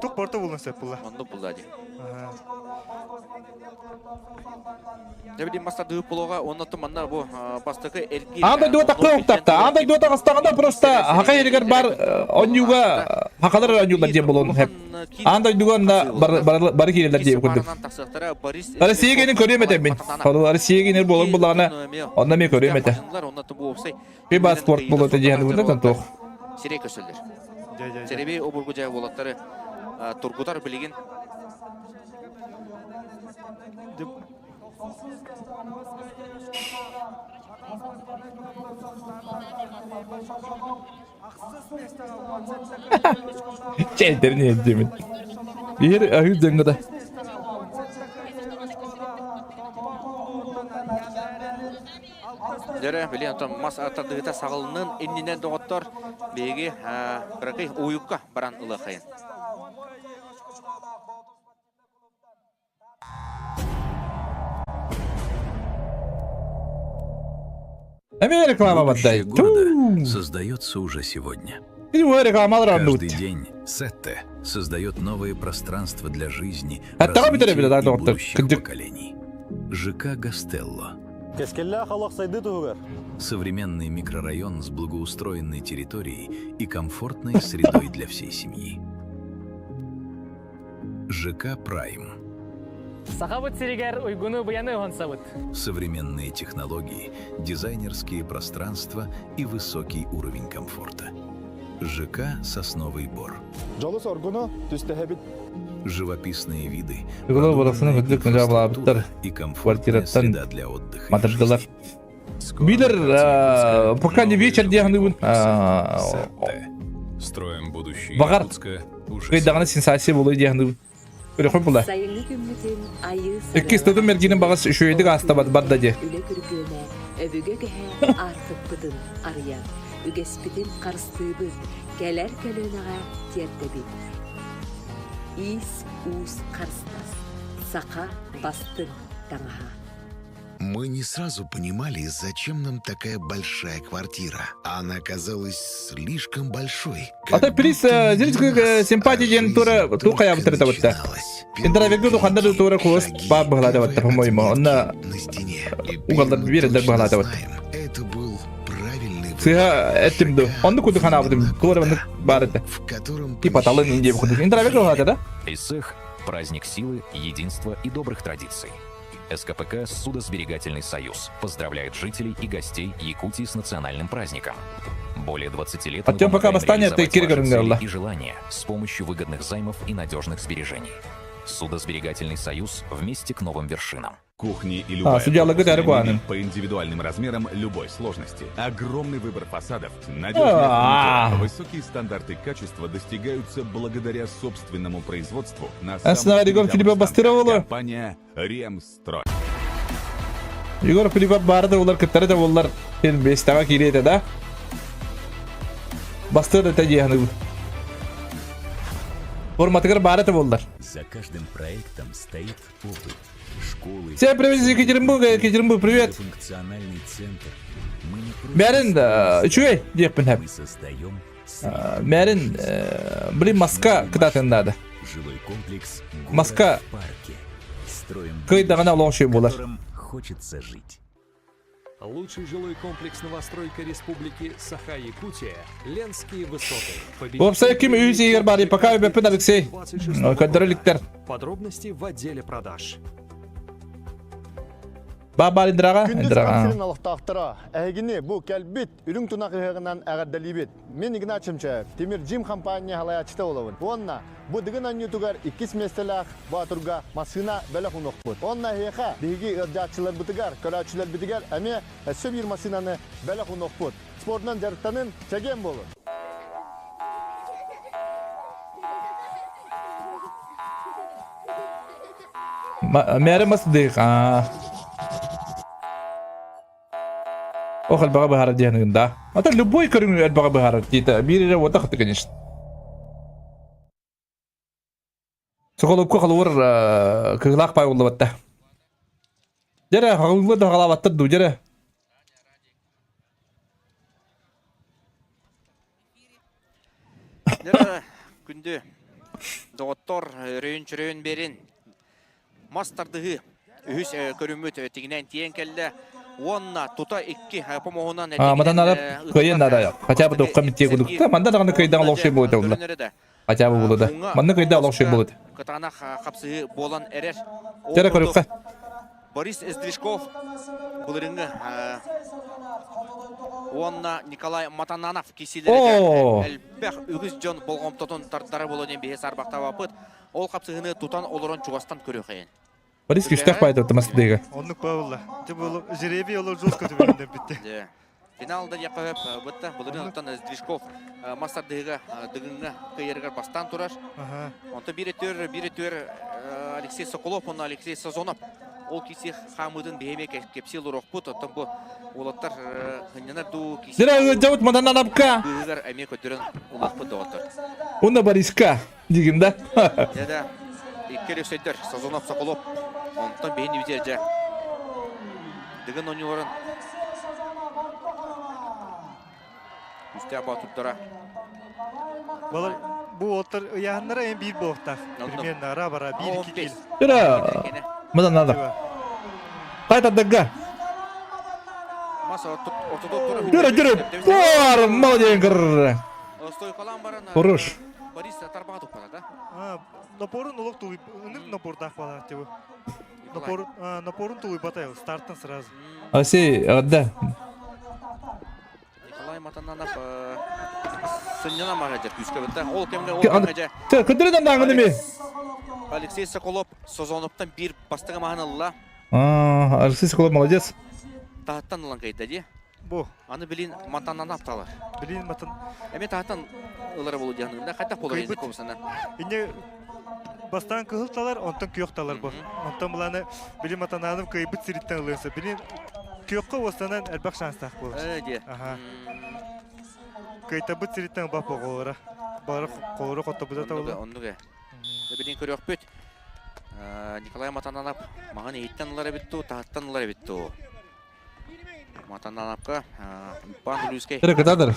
[SPEAKER 2] тук порто булун сөп була.
[SPEAKER 20] Оннук була ди. Дебилин мастардыы полога онно манна бу бастакы эргиир
[SPEAKER 3] Аан дойдуга тахха уктахта. Аан дойдуга таҕыстаҕына просто хака yerигэр бар онньууга хакалар оонньуулар диэн буолуон сөп. Аан дойдуга онно бары киирэллэр диэн курдук. Россия генин көрүөм этэ мин. Россия генер буолар буллаҕына онно мен көрүөм этэ. Фиба спорт буолуо диэн бу туох.
[SPEAKER 20] Сирей көсөллөр. Сереби обургу жай болаттары тургутар билигин
[SPEAKER 3] Чэйдэрин иһэрдиэмин. Биир аһыы дьаҥҥа да.
[SPEAKER 20] Дөрө, били онтон мас тардыыта саҕалынын иннинэн доҕоттор биһиги кыракый уйукка баран ылыахайын.
[SPEAKER 3] Эмиэ реклама
[SPEAKER 9] Будущее
[SPEAKER 3] бардай.
[SPEAKER 9] города создается уже сегодня.
[SPEAKER 3] Реклама
[SPEAKER 9] Каждый день Сетте создает новые пространства для жизни,
[SPEAKER 3] Аттаҕа бүтэр
[SPEAKER 9] развития
[SPEAKER 3] эбит,
[SPEAKER 9] и
[SPEAKER 3] доҕоттор.
[SPEAKER 9] будущих
[SPEAKER 3] Кырдьык.
[SPEAKER 9] поколений. ЖК Гастелло.
[SPEAKER 13] Кэскиллээх олох сайдыы туһугар.
[SPEAKER 9] Современный микрорайон с благоустроенной территорией и комфортной средой для всей семьи. ЖК Прайм.
[SPEAKER 10] Сахабыт сиригэр уйгуну быйаны уһансабыт.
[SPEAKER 9] Современные технологии, дизайнерские пространства и высокий уровень комфорта. ЖК «Сосновый бор».
[SPEAKER 13] Дьолу-соргуну түстэһэбит.
[SPEAKER 9] Живописные виды,
[SPEAKER 3] Ыгылы барахсаны
[SPEAKER 9] продуманная
[SPEAKER 3] үрдүк ньаабалаабыттар
[SPEAKER 9] инфраструктура и комфортная
[SPEAKER 3] квартираттан
[SPEAKER 9] среда для отдыха и
[SPEAKER 3] матырдылар.
[SPEAKER 9] жизни.
[SPEAKER 3] Билер, пока не вечер диэхныбын.
[SPEAKER 8] Строим будущее
[SPEAKER 3] Баҕар,
[SPEAKER 8] Якутска уже
[SPEAKER 3] кыйдаҕына сенсация буолуо диэхныбын. Көрөхөн була.
[SPEAKER 17] Сайыҥҥы күммүтүн айыы
[SPEAKER 3] Иккис тутум эргинин баҕас үчүгэйдик аастабат барда дии.
[SPEAKER 17] Үлэ күргүөмэ, өбүгэ көһө аартыкпытын арыйар, үгэспитин харыстыыбыт, кэлэр көлүөнэҕэ тиэрдэбит. Иис-уус харыстас, саха бастыҥ таҥаһа.
[SPEAKER 23] Мы не сразу понимали, зачем нам такая большая квартира. Она оказалась слишком большой.
[SPEAKER 3] Ата приз зрительская симпатия диэн тура ту хайабыттар табытта. Интервью туханда тура куос баар быһалаата батта, по-моему. Онна угалдар биэрэллэр быһалаата батта.
[SPEAKER 23] Это был правильный
[SPEAKER 3] Сыһа эттим ду. Онну куду ханаабытым. Туора маннык баар этэ. Типа талын индия кудук. Интервью быһалаата да?
[SPEAKER 14] Исэх – праздник силы, единства и добрых традиций. СКПК «Судосберегательный союз» поздравляет жителей и гостей Якутии с национальным праздником. Более 20 лет мы
[SPEAKER 3] Артем пока
[SPEAKER 14] помогаем
[SPEAKER 3] бастания ты
[SPEAKER 14] реализовать ваши
[SPEAKER 3] киргернгерла.
[SPEAKER 14] цели и желания с помощью выгодных займов и надежных сбережений. Судосберегательный союз вместе к новым вершинам.
[SPEAKER 26] Кухни и любая
[SPEAKER 3] судьялыгы
[SPEAKER 26] корпусная
[SPEAKER 3] дәрі
[SPEAKER 26] мебель по индивидуальным размерам любой сложности. Огромный выбор фасадов, надежная
[SPEAKER 3] А.
[SPEAKER 26] фурнитура, высокие стандарты качества достигаются благодаря собственному производству на
[SPEAKER 3] А
[SPEAKER 26] самых
[SPEAKER 3] Егор
[SPEAKER 26] передовых
[SPEAKER 3] Филиппов
[SPEAKER 26] станках.
[SPEAKER 3] бастырывала.
[SPEAKER 26] Компания «Ремстрой».
[SPEAKER 3] Егор Филиппов баары да олар кыттары да боллар. Сен бестаға киирете да. Бастыр да диэханы. Форматыгар баары да боллар.
[SPEAKER 24] За каждым проектом стоит опыт. Школы,
[SPEAKER 3] Всем привет из Екатеринбурга, Екатеринбург, привет.
[SPEAKER 24] функциональный центр. Мы не просто
[SPEAKER 3] Мәрин, үчүгэй диэхпин хэп.
[SPEAKER 24] мы создаем
[SPEAKER 3] Мәрин, блин, Москва кытатын надо.
[SPEAKER 24] жилой комплекс «Город
[SPEAKER 3] Москва
[SPEAKER 24] в парке». Строим
[SPEAKER 3] кыйдаҕына олох үчүгэй буолар.
[SPEAKER 24] в котором хочется жить.
[SPEAKER 19] Лучший жилой комплекс новостройка Республики Саха-Якутия «Ленские высоты».
[SPEAKER 3] Уопсай ким үс иһигэр баарый пока өбөппүн Алексей. Көрдөрө иликтэр.
[SPEAKER 19] Подробности в отделе продаж.
[SPEAKER 3] Баабаар Индраҕа,
[SPEAKER 13] Күндү
[SPEAKER 3] Индраҕа.
[SPEAKER 13] Сахам сирин олохтоохторо, эһигини бу кэлбит үрүҥ тунах ыһыаҕынан эҕэрдэлиибит. Мин Игнат Чемчаев, Тимир Джим компания салайааччыта буолабын. Уонна бу Дыгын оонньуутугар иккис миэстэлээх Боотурга массыына бэлэх уунуохпут. Уонна эһиэхэ, биһиги ыалдьааччыларбытыгар, көрөөччүлэрбитигэр эмиэ өссө биир массыынаны бэлэх уунуохпут. Спордунан дьарыктанын, чэгиэн буолун!
[SPEAKER 3] Мээрэ мас дыых. Ох, элбэҕи быһаарар диэн да. А то любой көрүҥ элбэҕи быһаарар диэтэ. Биир эрэ уотах конечно. Соколовка холобур кыһылаах пай уллабатта. Дьэрэ, хаҕылла да хаҕалаабаттар дуу, дьэрэ.
[SPEAKER 20] Дьэрэ, күндү доҕоттор, өрөйүн-чөрөйүн берин. Мас тардыһыы үһүс көрүммүт тигинэн тиийэн кэллэ. Уонна тута икки помоһунан
[SPEAKER 3] Мантан ары кыайан наада. Хотя бы тоққа митте кудукта. Манда даҕаны кыайдаҕа олох шей буолута улла. Хотя бы булуда. Манна кыайда олох шей буолута.
[SPEAKER 20] Кытаанах хапсыһыы буолан эрэр.
[SPEAKER 3] Тере көрүккэ.
[SPEAKER 20] Борис Сдвижков былырыҥҥы уонна Николай Матананов кисилэрэ элбэх үгүс дьон болҕомтотун тардара буолуо диэн биһи саарбахтаабаппыт. Ол хапсыһыыны тутан олорон чугастан көрүөххэйин.
[SPEAKER 3] Борис күстээх баайда Тымас Дыга.
[SPEAKER 2] Оннук баалла. Дьэ бу жеребий олор жестко түбүннэр битте.
[SPEAKER 20] Финалда диэххэ сөп бытта. Былырыын оттон Сдвижков мас тардыһыга Дыгыҥҥа кыайарыгар бастаан турар. Онтон биир өттүгэр биир өттүгэр Алексей Соколов уонна Алексей Сазонов ол киси хаамыытын биһиэме кэпсии олоруохпут. Оттон бу уолаттар хынньанар дуу киси
[SPEAKER 3] Дьэ ыалдьабыт манан анапка.
[SPEAKER 20] быыһыгар эмиэ көрдөрөн ылыахпыт доҕоттор.
[SPEAKER 3] Уонна Бориска дигин да.
[SPEAKER 20] Дьэ да икки өрүсөйдөр Сазонов Соколов онтон биһини бүтэр дьэ Дыгын оонньууларын күүстээх боотурдара.
[SPEAKER 2] Балар бу уолаттар ыйааһыннара эн биир буолуохтаах. Примерно ара-бара биир икки киил.
[SPEAKER 3] Ира, мынан надо. Қайтардыгга.
[SPEAKER 20] Мас ортото
[SPEAKER 3] Жүр, жүр. Бар, молодец, кыр.
[SPEAKER 20] Стойкалаан баран
[SPEAKER 3] Хорош.
[SPEAKER 20] Борис тарбаға туппата да.
[SPEAKER 2] Напорун олох тулуй, ыныр напордаах балар тибу. Напор, напорун тулуйбата старттан сразу.
[SPEAKER 3] Алексей, да.
[SPEAKER 20] Николай Матананов сынньана маһадыр күүскэ бытта. Ол кэмҥэ ол кэмҥэ дьэ.
[SPEAKER 3] Көтөрүнэн даҕаны ми.
[SPEAKER 20] Алексей Соколов Созоновтан биир бастакы маһын ылла.
[SPEAKER 3] Алексей Соколов молодец.
[SPEAKER 20] Таһыттан ылан кыйда дии.
[SPEAKER 2] Бу.
[SPEAKER 20] Аны билин Матананов талар.
[SPEAKER 2] Билин Матан.
[SPEAKER 20] Эми таһыттан ылара болу диэн да хайдах болар язык комсана.
[SPEAKER 2] Инне бастаан кыһыл талар, онтон күөх талар бу. Онтон буланы билин Матананов кыйбыт сириттен ылыанса. Билин күөхкө уостанан элбэх шанстаах буолар.
[SPEAKER 20] Э дии.
[SPEAKER 2] Аха. Кыйтабыт сириттен бап оҕолоро. Бары холору хоттобута табылы.
[SPEAKER 20] Оннуга. Билин көрүөхпүт. Николай Матананов маһын иһиттен ылар эбит туу, таһыттан ылар эбит туу. Матананапка Уйбаан Бүлүүскэй.
[SPEAKER 3] Эрэ кытаатар.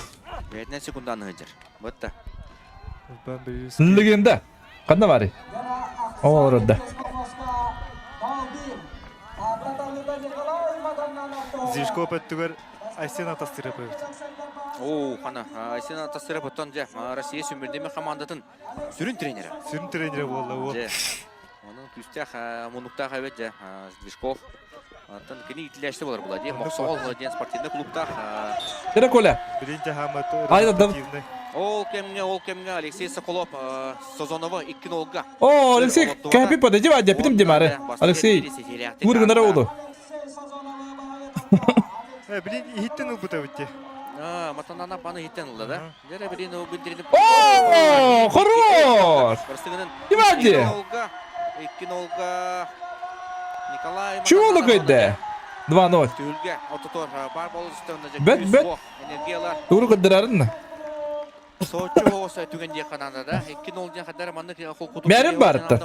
[SPEAKER 20] Бэйэтинэн секунданы сылдьар. Бытта.
[SPEAKER 2] Уйбаан Бүлүүскэй.
[SPEAKER 3] Легенда. Ханна баарый? Ол олордо.
[SPEAKER 2] Зишко өттүгэр Айсен Атастыров эбит.
[SPEAKER 20] Оо, хана. Айсен Атастыров оттон дьэ Россия сүмүрдеме командатын сүрүн тренері.
[SPEAKER 2] Сүрүн тренері буолла ол.
[SPEAKER 20] Дьэ. Оның күүстээх муннуктаах эбит дьэ Сдвижков. Оттон кини иитиллээччи буолар була дии. Мохсоҕол диэн спортивный клубтаах.
[SPEAKER 3] Кэрэ Коля.
[SPEAKER 2] Билинче хамат
[SPEAKER 3] Айда да.
[SPEAKER 20] Ол кэмҥэ, ол кэмҥэ Алексей Соколов Созонова икки нолга.
[SPEAKER 3] О, Алексей, кэпи подойди, Вадя, питим Димары. Алексей, Ургынара олу.
[SPEAKER 2] Э, билин иһиттен ылбыта битти.
[SPEAKER 20] А, Матанана паны иһиттен ылла да. Дere билин ол билдирин.
[SPEAKER 3] О, хорош! Димади!
[SPEAKER 20] Икки нолга Николай
[SPEAKER 3] Чего лукайда? 2-0.
[SPEAKER 20] Түһүлгэ ортотор бар болу үстөнө
[SPEAKER 3] Бэт, бэт.
[SPEAKER 20] Энергиялар.
[SPEAKER 3] Тугу көрдөрөрүн?
[SPEAKER 20] Сочу хоос түгэн диэх канада да. 2-0 диэн хаддар маннык холкутук.
[SPEAKER 3] Мэрим барытта.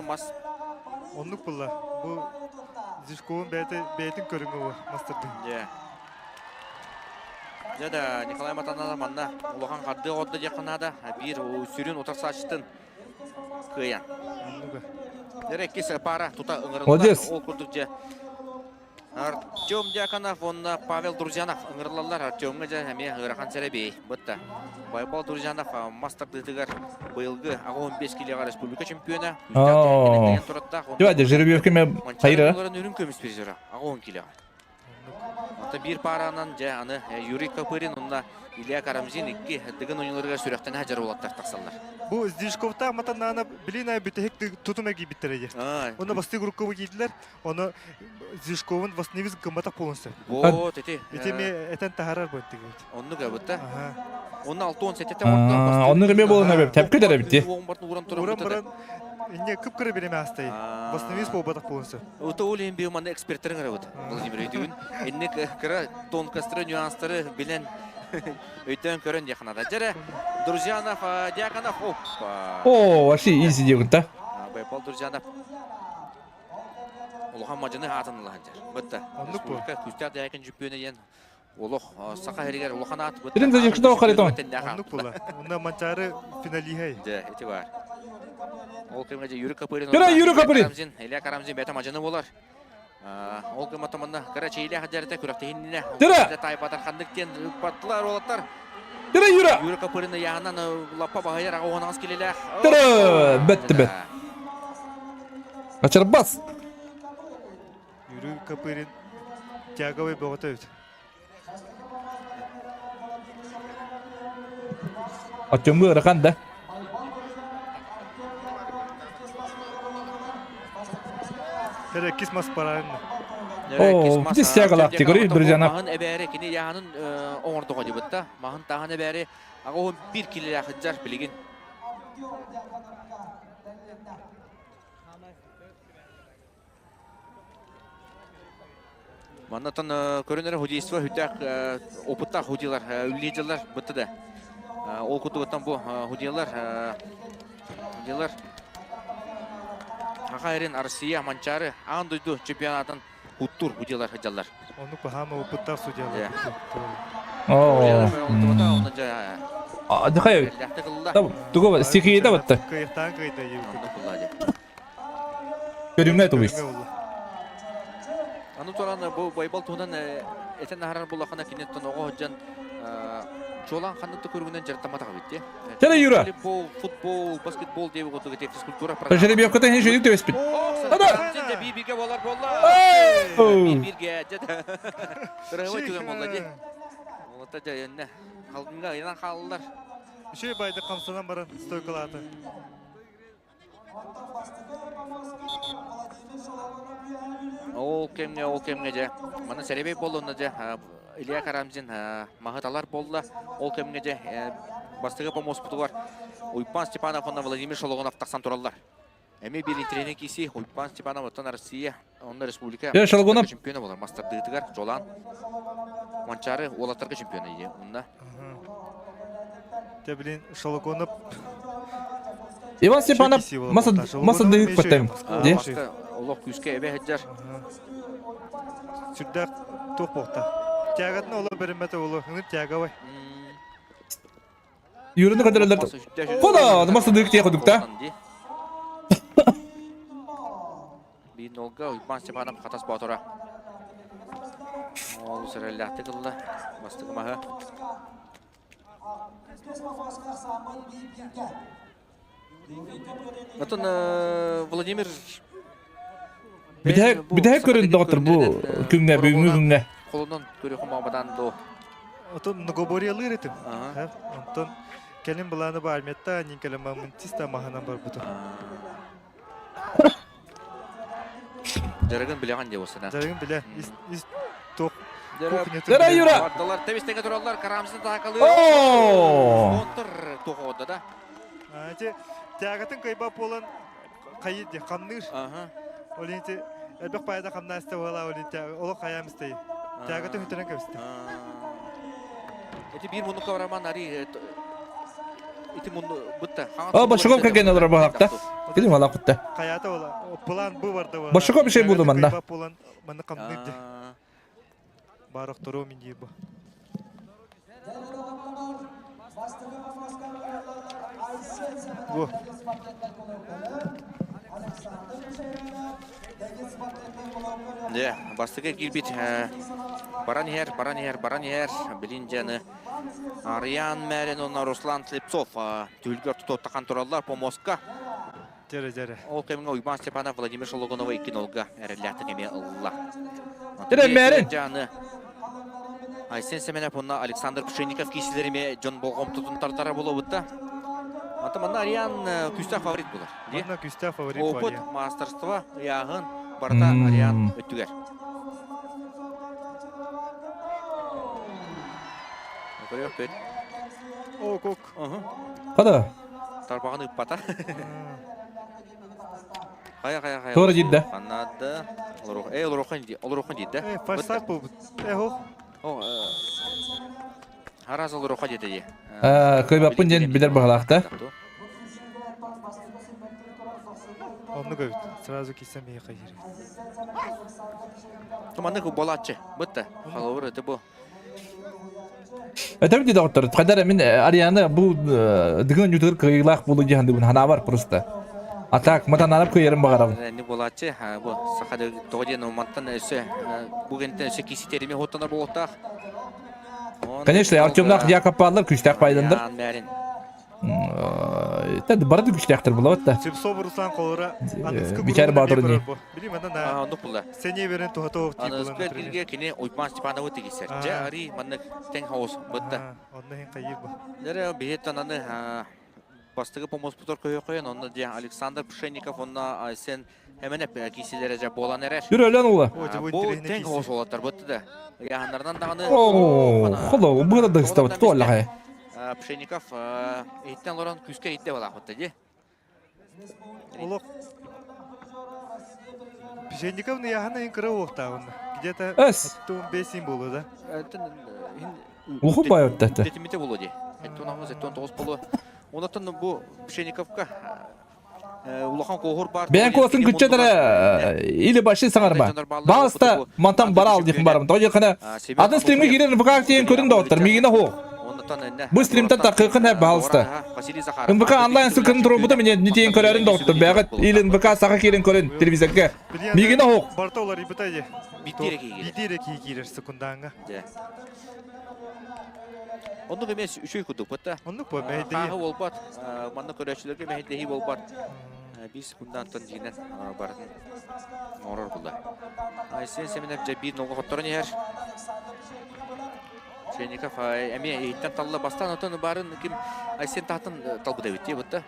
[SPEAKER 2] Оннук булла. Бу Зишковун бэйэтэ бэйэтин көрүҥү бу мастарды.
[SPEAKER 20] Дьэ. Дьэ да Николай Матанана манна улахан хардыы оҕордо диэх канада. Биир сүрүн утарсааччытын кыайан. Дьэ иккис пара тута ыҥырылла.
[SPEAKER 3] Молодец.
[SPEAKER 20] Ол курдук дьэ. Артем Дьяконов уонна Павел Друзьянов ыҥырыллаллар. Артемҥа дьэ эмиэ ыарахан сэрэбиэй бытта. Байбал Друзьянов мас тардыытыгар быйылгы 85 килиэҕэ республика чемпиона.
[SPEAKER 3] Оо. Дьэ, жеребьевка ме хайра.
[SPEAKER 20] Үрүҥ көмүс призера 80 килиэҕэ. Онто биир пааранан дьэ аны Юрий Копырин уонна Илья Карамзин икки Дыгын оонньууларыгар сүрэхтэнэ сылдьар уолаттар тахсаллар.
[SPEAKER 2] Бу Сдвижковтаах матаннаана билин ай бүтэһик тутум эгийбиттэрэ диир. Онно бастыы группа киирдилэр. Ону Сдвижковун восстановить гымматах буолуон сөп.
[SPEAKER 20] Вот ити.
[SPEAKER 2] Ити ми этен таһарар бу
[SPEAKER 20] Оннук эбит да. Онно 67
[SPEAKER 3] Оннук эмиэ буолан эбит. Тэпкэ да эбит дии.
[SPEAKER 2] Уран баран инне кып-кыра биреме астай. Восстановить буолбатах буолуон сөп.
[SPEAKER 20] Ута ол иһин биһи манна эксперттэрин ырабыт. Владимир өйдүүн. Инник кыра тонкостары, нюанстары билэн өйдөөн көрөн диэхэ наада. Дьэрэ, Друзьянов, Дьяконов, опа.
[SPEAKER 3] О, вообще изи диэбит да.
[SPEAKER 20] Байпал Друзьянов улахан мадьыны аатын ылаһан дьэр. Бытта. Республика күүстээх дьаакын чемпиона диэн олох саха сиригэр улахан аат бытта.
[SPEAKER 3] Ирин зажигшно харитон.
[SPEAKER 2] Оннук була. Онна Манчаары финалиһай.
[SPEAKER 20] Дьэ, ити бар. Ол кэмҥэ дьэ Юрий Копырин.
[SPEAKER 3] Юра, Юрий Копырин.
[SPEAKER 20] Илья Карамзин бэйэтэ мадьыны буолар. Ол гымма томанна кыра чэйлээх дьарыта күрэхтэһиннэ.
[SPEAKER 3] Юра!
[SPEAKER 20] Тайбатар ханнык диэн баттылар уолаттар.
[SPEAKER 3] Юра, Юра!
[SPEAKER 20] Юрий Копырин ыйааһынан лаппа баһыйар аҕа уонаҕас килилээх.
[SPEAKER 3] Юра! Бэтти бэт. Ачарбас!
[SPEAKER 2] Юрий Копырин тяговый бөҕөтө эбит.
[SPEAKER 3] Оччоҥҥу ыарахан да?
[SPEAKER 2] Иккис мас барарын.
[SPEAKER 3] Оо, ити стягалаах тигри, друзья.
[SPEAKER 20] Маһын эбээри кини яһанын оҥордоҕо дьыбытта. Маһын таһын эбээри аҕа бир килилээх ыджар билигин. Маннатан көрүнэрэ худейство хүтээх опыттаах худилар үллиидьалар бытты да. Ол кутугуттан бу худилар худилар Аха эрин Россия Манчары аан дойду чемпионатын хуттур худилар хыдьаллар.
[SPEAKER 2] Оннук баһаама опыттаах судьялар.
[SPEAKER 3] Оо. Дыхай. Тугу стихийда батта.
[SPEAKER 2] Кыйыктаан кыйда
[SPEAKER 3] Көрүҥҥэ тубуйс.
[SPEAKER 20] Аны туран бу Байбал туһунан этэн аһарар буллахына киниттэн оҕо сылдьан чуолаан ханнык да көрүҥүнэн дьарыктамматах эбит дии.
[SPEAKER 3] Чэ Юра.
[SPEAKER 20] Волейбол, футбол, баскетбол диэбит курдук ити физкультура
[SPEAKER 3] Жеребьевката иһин шөйүк түбэспит.
[SPEAKER 20] Ада! Биир-бииргэ буолар буолла. Биир-бииргэ. Кырыһыбай түгэн буолла дии. Олота дьэ эннэ. Халгынга ыйанан хааллар.
[SPEAKER 2] Үчүгэй байды хамсанан баран стойкалаата.
[SPEAKER 20] Ол кэмҥэ, ол кэмҥэ дьэ, маны сэрэбэй буоллунна дьэ, Илья Карамзин маһыталар буолла. Ол кэмҥэ дьэ, бастакы помоспутугар Уйбан Степанов уонна Владимир Шологонов тахсан тураллар. Эмиэ биир интириэһинэй киси Уйбан Степанов оттон Россия, онно республика
[SPEAKER 3] Шологонов
[SPEAKER 20] чемпиона буолар. Мастардыытыгар Жолан Манчары уолаттарга чемпиона ие. Онно
[SPEAKER 2] Дьэ билин Шологонов
[SPEAKER 3] Иван Степанов мас ардыһык Де?
[SPEAKER 20] Олох күүскэ эбэ сылдьар.
[SPEAKER 2] Сүрдээх туох буолта. Тягатын оло бериммете оло. Ыныр тяговай.
[SPEAKER 3] Юраны көтөрөллөр. Хода, мас ардыһык тиэ кудукта.
[SPEAKER 20] Биир нолга Уйбаан Степанов Хатас Боотура. Олус эрэллээхтик ылла. Бастакы маһы. Отон Владимир
[SPEAKER 3] Бүтэһик бүтэһик көрүн доҕоттор бу күҥҥэ бүгүҥҥү күҥҥэ.
[SPEAKER 20] Холунан көрүөхүм маамадан до.
[SPEAKER 2] Отон многоборьелыыр этим. Онтон кэлин былааны бу армията анин кэлэн мамынтиста маһынан барбытым.
[SPEAKER 20] Дьарыгын билэҕин дии буолсана.
[SPEAKER 2] Дьарыгын билэ. Ис ис туох
[SPEAKER 3] Дара Юра!
[SPEAKER 20] Бардылар тэбис-тэҥэ тураллар, Карамзин таакалыы.
[SPEAKER 3] Оо!
[SPEAKER 20] Контр туох да.
[SPEAKER 2] Ити тягатын кыйба буолан хайы ди хамныыр. Ол ити элбэх пайда хамнаасты буола ол ити олох хайаам истей. Тягатын хүтэрэн кэбисти.
[SPEAKER 20] Ити биир муннукка бараман ари ити мунну бытта.
[SPEAKER 3] О, Башаков кэргэн олорор баһаакта. Килим ала кутта.
[SPEAKER 2] Хаята ола. План бу барда.
[SPEAKER 3] Башаков bir şey buldu манна.
[SPEAKER 2] Буолан манна хамныыр ди. Бар охтороо мин дии бу. Бу.
[SPEAKER 20] Дьэ. Дьэ, бастакы киирбит баран иһэр, баран иһэр, баран иһэр. Билин дьаны Ариан Мэрин уонна Руслан Слепцов түһүлгэр тутуоттахан тураллар помостка.
[SPEAKER 2] Дьэрэ, дьэрэ.
[SPEAKER 20] Ол кэмҥэ Уйбаан Степанов Владимир Шологонова икки нолга эрэллээхтик эмиэ ылла.
[SPEAKER 3] Дьэрэ, Мэрин!
[SPEAKER 20] Дьаны Айсен Семенов уонна Александр Пшенников киисилэр эмиэ дьон болҕомтотун тартара буолбутта. Ата манна Ариан күүстээх фаворит буолар.
[SPEAKER 2] Манна күүстээх фаворит
[SPEAKER 20] Опыт, мастерство, ыйааһын барыта Ариан өттүгэр. Көрүөхпүт.
[SPEAKER 2] О, кок.
[SPEAKER 3] Хада.
[SPEAKER 20] Тарбаҕын ыппата. Хайа, хайа, хайа.
[SPEAKER 3] Туора дьидда.
[SPEAKER 20] Ханнаада. Олорух. Э, олорухан ди. Олорухан дидда.
[SPEAKER 2] Э, форсайт буолбут. Э, хо.
[SPEAKER 20] О, Араас олоруха диэтэ дии.
[SPEAKER 3] Кыйбаппын диэн билэр баһылаахта.
[SPEAKER 2] Оннук эбит. Сразу киссем миэхэ киирэр.
[SPEAKER 20] Маннык буолааччы. Бытта. Холобур, это бу.
[SPEAKER 3] Это види доктор. Хайдар мин Ариана бу дыгын ньутур кыйылаах булу дьаһандыбын ханаабар просто. А так матанаанап кыйарым баҕарабын.
[SPEAKER 20] Не буолааччы. Бу саха тоҕо диэн мантан өссө бу гентен өссө киситерими хоттонор буолуохтаах.
[SPEAKER 3] Конечно, Артемнаах Яков бааллар, күүстээх пайдандар. Тад бары да күүстээхтэр булабат да.
[SPEAKER 2] Сипсов Руслан Колора
[SPEAKER 3] Бичар Баатыр не.
[SPEAKER 2] Билим ана
[SPEAKER 20] Оннук була.
[SPEAKER 2] Сене берен тухатоох тип
[SPEAKER 20] Аныскы эргилге кини Уйбан Степановы тигисер. Дьэ ари маннык тең хаос бытта.
[SPEAKER 2] Онно хин кайыр бу.
[SPEAKER 20] Дәрэ биһиттан аны бастыгы помоспутар көйөкөйөн онно дьэ Александр Пшенников онно Айсен Эмэнэп киисилэрэ дьэ буолан эрэр.
[SPEAKER 3] Жүр өлөн ула.
[SPEAKER 20] Бу тэҥ оҕус уолаттар бытты да. Ыйааһыннарынан даҕаны
[SPEAKER 3] Оо, холо, быһа да ыстабыт туоллаҕай.
[SPEAKER 20] Пшенников иһиттэн олорон күүскэ иһиттэ балаахпытта дии.
[SPEAKER 2] Олох Пшенников ыйааһын ыйын кыра уохтааҕын. Где-то
[SPEAKER 3] Эс.
[SPEAKER 2] 15 буолуо да.
[SPEAKER 3] Уху байотта.
[SPEAKER 20] Тетимите болу ди. 18, 79 болу. Онотон бу Пшенниковка улахан куоһур баар.
[SPEAKER 3] Бэйэн куотун күччэтэрэ или баши саҥарба. Баалыста мантан бараал диэхин барабын. Тоҕо диэххинэ атын стримҥэ киирэн НВК тиийэн көрүн доҕоттор. Миигинэ суох. Бу стримтэн таххыаххын һэ баалыста. НВК онлайн ссылкатын туруорбута мине не тиийэн көрөрүн доҕоттор. Бэҕэт или НВК саха киирэн көрүн телевизорга. Миигинэ суох.
[SPEAKER 2] Барта уларыйбыта дии. Биитиэрэ киһи киирэр секундааҥҥа.
[SPEAKER 20] Оннук эмиэ үчүгэй курдук бытта.
[SPEAKER 2] Оннук бу мэһэйдэһии.
[SPEAKER 20] Хааһы буолбат. Манна көрөөччүлэргэ мэһэйдэһии буолбат. Биир секундаан дьиҥинэн барытын оҥорор булла. Айсен Семенов дьэ биир нолго хотторон иһэр. Чайников эмиэ иһиттэн талла бастаан отон баарын ким Айсен таһтан талбыт эбит дии бытта.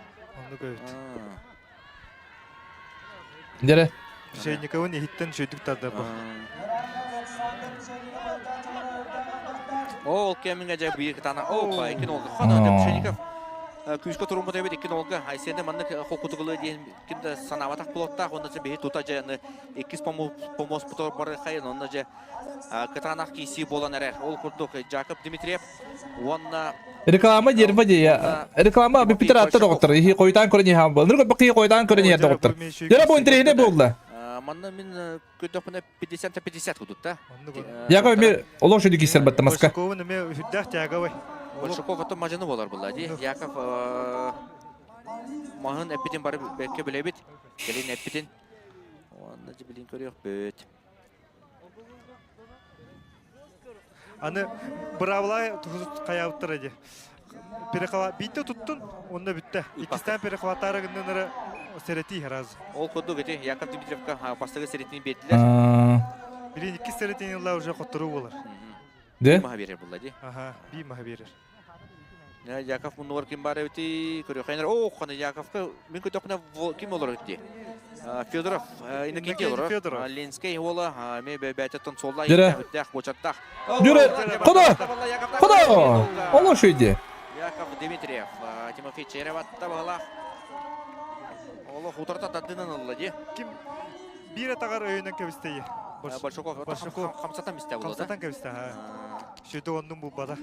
[SPEAKER 2] Оннук эбит.
[SPEAKER 3] Дьэрэ.
[SPEAKER 2] Чайниковын иһиттэн үчүгдүк тардар бу.
[SPEAKER 20] Ол кэмҥэ дьэ биир кытаана опа икки нолга хана Пшеников күүскэ туруммут эбит икки нолга Айсенде маннык хокутугулы диэн ким да санаабатах булуоттаах онно дьэ биһи тута дьэ аны иккис помоспутор бары хайын онно дьэ кытаанах киисии буолан эрэр ол курдук Жакоб Дмитриев уонна
[SPEAKER 3] Реклама нерва дии. Реклама бүппүтэр атта доҕоттор. Иһи хойутаан көрөн иһаан буол. Ныргы бакы хойутаан көрөн иһэр доҕоттор. Дьэ бу интэриэһинэй буолла.
[SPEAKER 20] Манна мин көрдөхпүнэ 50 50 кудут да.
[SPEAKER 3] Яков эмиэ олох шүдү киссер батта маска.
[SPEAKER 2] Большаковын эмиэ үрдээх тяговый.
[SPEAKER 20] Большаков ото мажыны болар була ди. Яков маһын эппитин бары бэккэ билэбит. Кэлин эппитин. Уонна билин көрүөхпүт.
[SPEAKER 2] Аны быраабылай хайаабыттара дии. Перехват биитте туттун, онно бүттэ. Иккистээн перехваттаары гыннынары сэрэтии сразу.
[SPEAKER 20] Ол курдук ити Яков Дмитриевка бастакы сэрэтиини биэрдилэр.
[SPEAKER 2] Билин иккис сэрэтиини ылла уже хотторуу буолар.
[SPEAKER 3] Де?
[SPEAKER 20] Маһа биэрэр буолла дии.
[SPEAKER 2] Аха, бии маһа биэрэр.
[SPEAKER 20] Яков муннугар ким баар эбитий? Көрүөххэ Оо, хана Яковка мин көтөхпүнэ ким олорор дии? Федоров, Иннокентий олорор.
[SPEAKER 2] Федоров.
[SPEAKER 20] Ленскэй уола, эми бэбэтэттэн суолла
[SPEAKER 3] Дьөрө.
[SPEAKER 20] үрдээх бочаттаах.
[SPEAKER 3] Дьөрө, хода! Хода! Олох шүйде.
[SPEAKER 20] Яков Дмитриев, Тимофей Череватта баһылаах. Олох утарта тардынан ылла дии.
[SPEAKER 2] Ким биир атаҕар өйүнэн кэбистэйи.
[SPEAKER 20] Большаков,
[SPEAKER 2] Большаков.
[SPEAKER 20] хамсатан истэ буолла.
[SPEAKER 2] Хамсатан кэбистэ, ха. Сүтэ оннун булбата.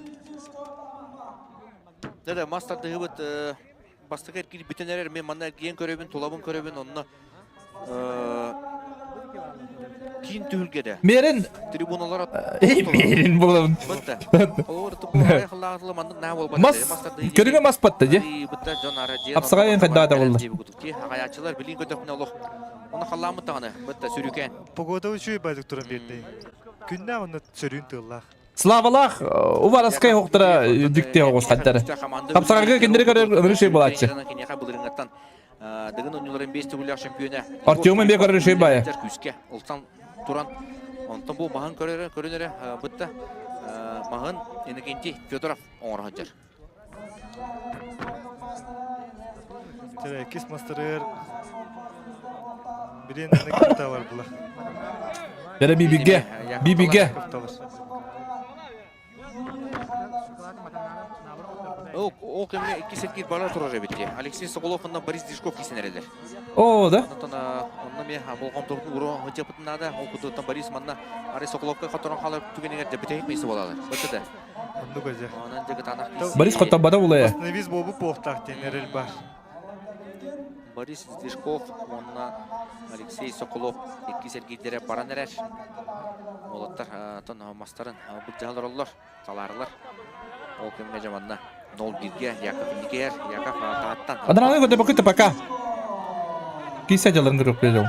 [SPEAKER 20] Да, мас тардыһыбыт бастакы эргиир бүтэн эрэр. Мен манна эргийэн көрөбүн, тулабын көрөбүн, онно киин түһүлгэдэ.
[SPEAKER 3] Мерин
[SPEAKER 20] Трибуналар
[SPEAKER 3] Мерин булабын. Мас көрүҥэ мас батта дии. Апсаҕайын хайдаата булла.
[SPEAKER 20] Аҕайааччылар билин көтөхпүнэ олох. Оны халламыт даҕаны бытта сүрүкэн.
[SPEAKER 2] Погода үчүгэй байдык туран биэрдэ. Күннээх онно сөрүүн тыаллаах.
[SPEAKER 3] Славалаах Уваровскай хоқтара дикте оҕус хаттары. Хапсаҕарга кинилэри көрөр ынырык шей булааччы.
[SPEAKER 20] Киниэхэ былырыҥҥаттан Дыгын оонньууларын 5 төгүллээх чемпиона.
[SPEAKER 3] Артем эмиэ көрөр шей баайа.
[SPEAKER 20] Күүскэ ылсан туран онтон бу маһын көрөрө көрүнөрө бытта маһын Иннокентий Федоров оҥоро сылдьар.
[SPEAKER 2] Чэ, иккис мастарыгар билин аны кытталар була.
[SPEAKER 3] Бere бибиге, бибиге.
[SPEAKER 20] Ол кэмҥэ икки сэргиир бара турар эбит дии. Алексей Соколов уонна Борис Дижков кисэн эрэллэр.
[SPEAKER 3] О, да?
[SPEAKER 20] Онтон онно эмиэ болҕомтобутун ууру сылдьыахпытын наада. Ол курдуктан Борис манна арай Соколовка хоторон хаалар түгэнигэр дьэ бүтэһик миэстэ буолалар. Бытта да.
[SPEAKER 2] Оннук өзө.
[SPEAKER 20] Онон дьэ кытаанах киирсии.
[SPEAKER 3] Борис хотторбото булая.
[SPEAKER 2] Остановись буолбут буолуохтаах диэн эрэл баар.
[SPEAKER 20] Борис Сдвижков уонна Алексей Соколов икки сэргиирдэрэ баран эрэр. Уолаттар тон мастарын былдьаһа олороллор, салаарылар. Ол кэмҥэ дьэ манна 0-1-гэ Яков инникиһэр. Яков таһаттан.
[SPEAKER 3] Аданааны көтө пока. Кисе жаларын көрөк жол.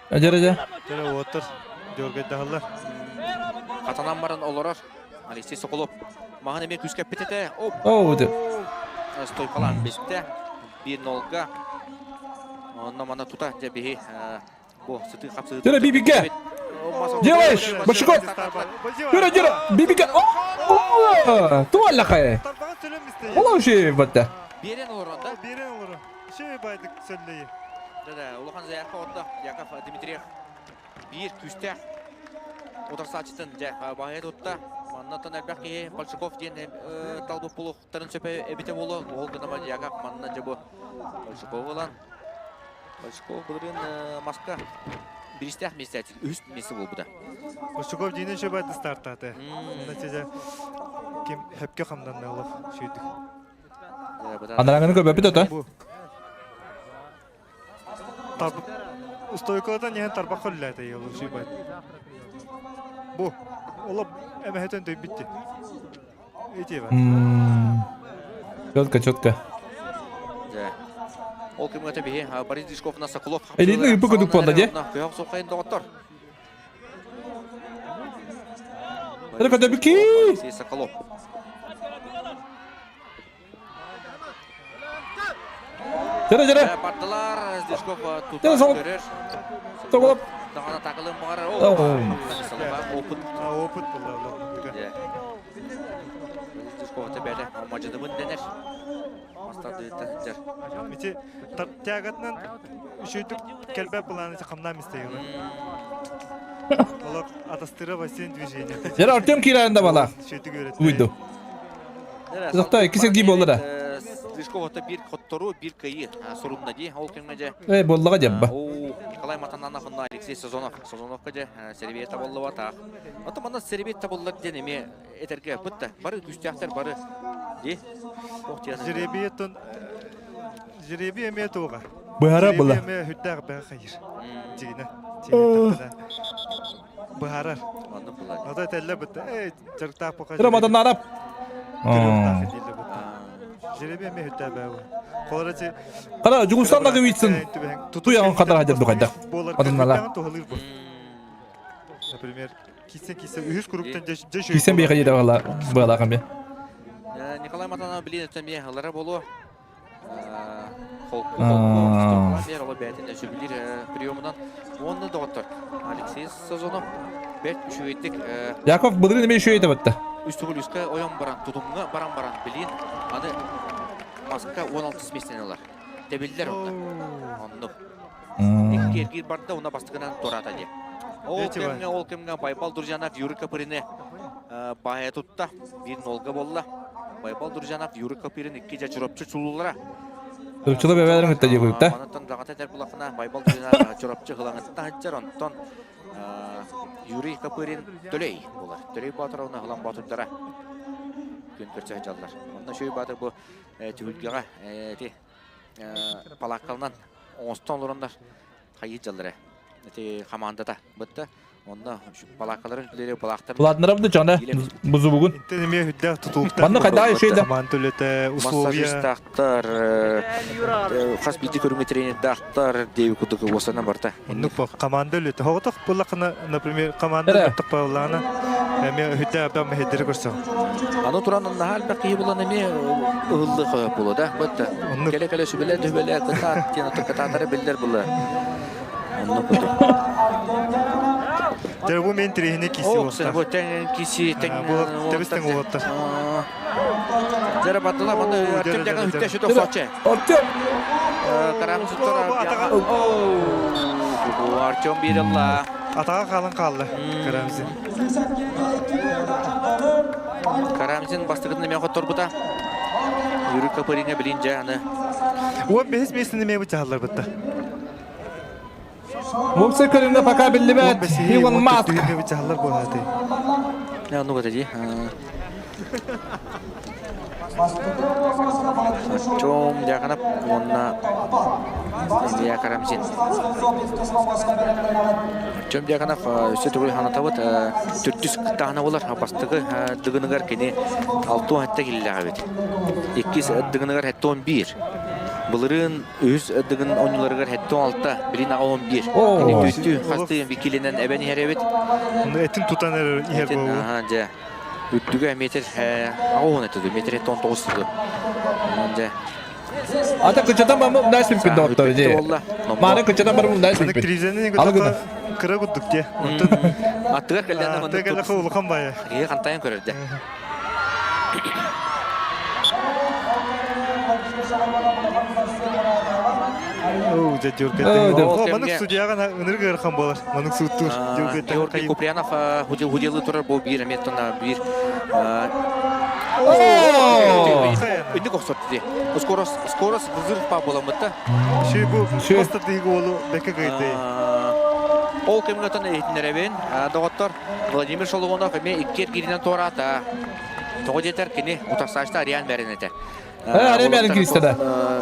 [SPEAKER 3] Ажар ажа.
[SPEAKER 2] Жара уоттар дөргөйдаһаллар.
[SPEAKER 20] Хатанан баран олорор. Алексей Соколов маһын эмиэ күүскэ эппит Оп.
[SPEAKER 3] Оо,
[SPEAKER 20] Стойкалаан бистэ. 1-0-га. Онно мана тута дьэ биһи бу сытыы хапсыы.
[SPEAKER 3] Жара бибиге. Делаешь, Большаков. Жара, жара, бибиге. О, туаллахай. Ола уже батта.
[SPEAKER 20] Берен олорон, да?
[SPEAKER 2] Берен олорон. Шей байдык сөйлейі.
[SPEAKER 20] Да-да, улахан заявка отто Яков Дмитриев биир күүстээх утарсааччытын дьэ баһыйа тутта. Маннаттан элбэх киһи Большаков диэн талбыт булуохтарын сөп эбитэ буолуо. Ол гынан Яков манна дьэ бу Большаков ылан Большаков былырыын маска биристээх миэстэ үһүс миэстэ буолбута.
[SPEAKER 2] Большаков диинен шөбайды стартааты. Онна ким хөпкө хамнанна олох сүйдүк.
[SPEAKER 3] Анараңаны көрбөппүт ото.
[SPEAKER 2] Стойкадан иһэн тарбах хөллөөтэ йолу сүйбайт. Бу олоп эмэһэтен дөйбүтти. Ити бар.
[SPEAKER 3] Четко, четко.
[SPEAKER 20] Ол кэмҥэ биһи Борис Дишков на Соколов.
[SPEAKER 3] Элитный ыпы көдүк буолла дии.
[SPEAKER 20] Көһөх соқайын доҕоттор.
[SPEAKER 3] Это көдөбүки.
[SPEAKER 20] Алексей Соколов.
[SPEAKER 3] Жара, жара.
[SPEAKER 20] Бардылар, Дишков тута көрөр.
[SPEAKER 3] Соколов.
[SPEAKER 20] Даҕана такылын баҕарар. Опыт.
[SPEAKER 2] Опыт булла.
[SPEAKER 20] Дишков тэбэлэ. Мажыныбын дэнэр. Мастардыыттан сылдьар.
[SPEAKER 2] Ити тягатынан үчүйтүк кэлбэт былааны хамнаам истэйилэр. Олох атастыра бассейн движение.
[SPEAKER 3] Жара Артем киирэрин да бала. Уйду. Зақта икки сергей болла да.
[SPEAKER 20] Слишков ото биир хоттору, биир кыйы сурунна ди. Ол кэмҥэ дьэ.
[SPEAKER 3] Э, боллаға дьабба.
[SPEAKER 20] Николай Матананов уонна Алексей Сазонов. Сазоновка дьэ серебие табыллыба таах. Ото манна серебие табыллар диэн эмиэ этэргэ бытта. Бары күүстээхтэр бары. Ди.
[SPEAKER 2] Жеребие тон жеребие эмиэ туоҕа.
[SPEAKER 3] Быһара была.
[SPEAKER 2] Жеребие эмиэ хүрдээх бэҕэ хайыр. Дьигинэ. Дьигинэ Быһарар. Ото этэллэ бытта. Эй, дьарыктаах пока.
[SPEAKER 3] Тыра Матананов.
[SPEAKER 2] Жеребие эмиэ хүрдээх бэҕэ. Холора чи
[SPEAKER 3] Қара, Жүгүстан да кыбыйтсын. Туяғын қадар хадыр духайда. Матаннала.
[SPEAKER 2] Например, кисен кисен үһүс куруктан дьэ
[SPEAKER 3] Кисен бейхе жете бала бала камбе.
[SPEAKER 20] Николай Матанов билин өттөн бие ылара болу. Холку холку бер оло бәтин өсөбүлир приемунан уонна доҕоттор Алексей Сазонов бэрт үчүгэйдик
[SPEAKER 3] Яков былырын эме үшөйте батта.
[SPEAKER 20] Үс төгүл үскэ ойон баран тутумҥа баран баран билин аны маска 16 местени ылар. Тэбиллэр онно. Оннук. Икки эргиир барда, уна бастыкынан туораата дии. Ол кэмҥэ, ол кэмҥэ Байбал Друзьянов Юрий Копырины баайа тутта. Биир нолга буолла. Байбал Друзьянов Юрий Копырин икки дьэ Чурапчы чулуулара.
[SPEAKER 3] Чурапчыла бэбэлэрин кытта дии куйукта.
[SPEAKER 20] Манаттан даҕата этэр булахына Байбал Друзьянов Чурапчы хылаҥытта сылдьар, онтон Юрий Копырин Төлөй буолар. Төлөй Боотуровна Хылаҥ Боотурдара күн көрсө сылдьаллар. Онно Шөй Баатыр бу түһүлгэҕэ ити палааккалынан оҥостон олороннор хайыы дьаллара. Ити хамаандата бытта. Онно балааккаларын үлэлиир балаактар.
[SPEAKER 3] Ладнарам да чана бузубугун.
[SPEAKER 2] Интен эмиэ үрдээх тутулуктаах.
[SPEAKER 3] Манна хайдаа ишейда.
[SPEAKER 2] Команда үлэтэ, условия.
[SPEAKER 20] Массажистаахтар, хас биирдии көрүҥҥэ тренердаахтар диэби курдук уосанан барта.
[SPEAKER 2] Оннук бу команда үлэтэ. Хоҕотох буллахына, например, команда мөлтөх буоллаҕына, эмиэ үрдээх абдам мэһэйдэри көрсөҕүн.
[SPEAKER 20] Аны туран наһаа элбэх киһи булан эмиэ ыһыллыы хойоп буолуо да. Бытта кэлэ-кэлэ сүбэлээ түбэлээ кытаат диэн кытаатара биллэр була. Оннук курдук.
[SPEAKER 2] Дьэ бу мен тириһини киси уоттар.
[SPEAKER 20] Бу тэҥ киси тэҥ
[SPEAKER 2] тэбис тэҥ уоттар.
[SPEAKER 20] Дьэрэ баттала манна Артем дьаҥа үттэ сүтэ охсооччу.
[SPEAKER 3] Артем!
[SPEAKER 20] Карам суттара. Артем бииралла.
[SPEAKER 2] Атаға қалын қалды Карамзин.
[SPEAKER 20] Карамзин бастыгын неме хотторбута. Юрий Копырина билин дьэ аны.
[SPEAKER 2] Уон бэһис миэстэни эмиэ бычааллар бытта.
[SPEAKER 3] Мупсы көрүҥэ пока биллибэт. Илон Маск.
[SPEAKER 2] Бычааллар буолааты.
[SPEAKER 20] Ну вот иди. Артем Дьяконов уонна Илья Карамзин. Артем Дьяконов өссө төгүл ханатабыт төрдүс кыттаһына болар бастакы дыгыныгар кини 67 киллээх эбит. Иккис дыгыныгар 71. Былырыын үһүс дыгын оонньууларыгар 76, билин 11. Кини түстүү хастыы бикилинэн эбэн иһэр эбит.
[SPEAKER 2] Этин тутан иһэр буолуо.
[SPEAKER 20] Дьэ. Үрдүгэ метр 80 этэ метр 19 туту. Дьэ.
[SPEAKER 3] Ата кычатан бармын дай сүппүт доҕоттор дии. Мааны кычатан бармын дай сүппүт.
[SPEAKER 2] Алы кыра курдук дии.
[SPEAKER 20] Аттыгар кэллээн
[SPEAKER 2] Аттыгар кэллэхэ улахан баайа.
[SPEAKER 20] Киһи хантайан көрөр дэ.
[SPEAKER 2] Оо, дьэ Дьуркэ. Маннык судьяҕа ынырык ыарахан буолар. Маннык сууттуур.
[SPEAKER 20] Георгий Куприянов худелы турар бу биир эмиэ биир Инник охсор дии. Скорость скорость взрыв па буоламмытта.
[SPEAKER 2] Ши бу просто дыгы уолу бэкэ гыйды.
[SPEAKER 20] Ол кэмҥэ отон иһитиннэрэбин. Доҕоттор, Владимир Шологонов эмиэ икки эргииринэн туораата. Тоҕо диэтэр кини утарсаачта Ариан Мэрин этэ.
[SPEAKER 3] Ариан Мэрин киристэ да.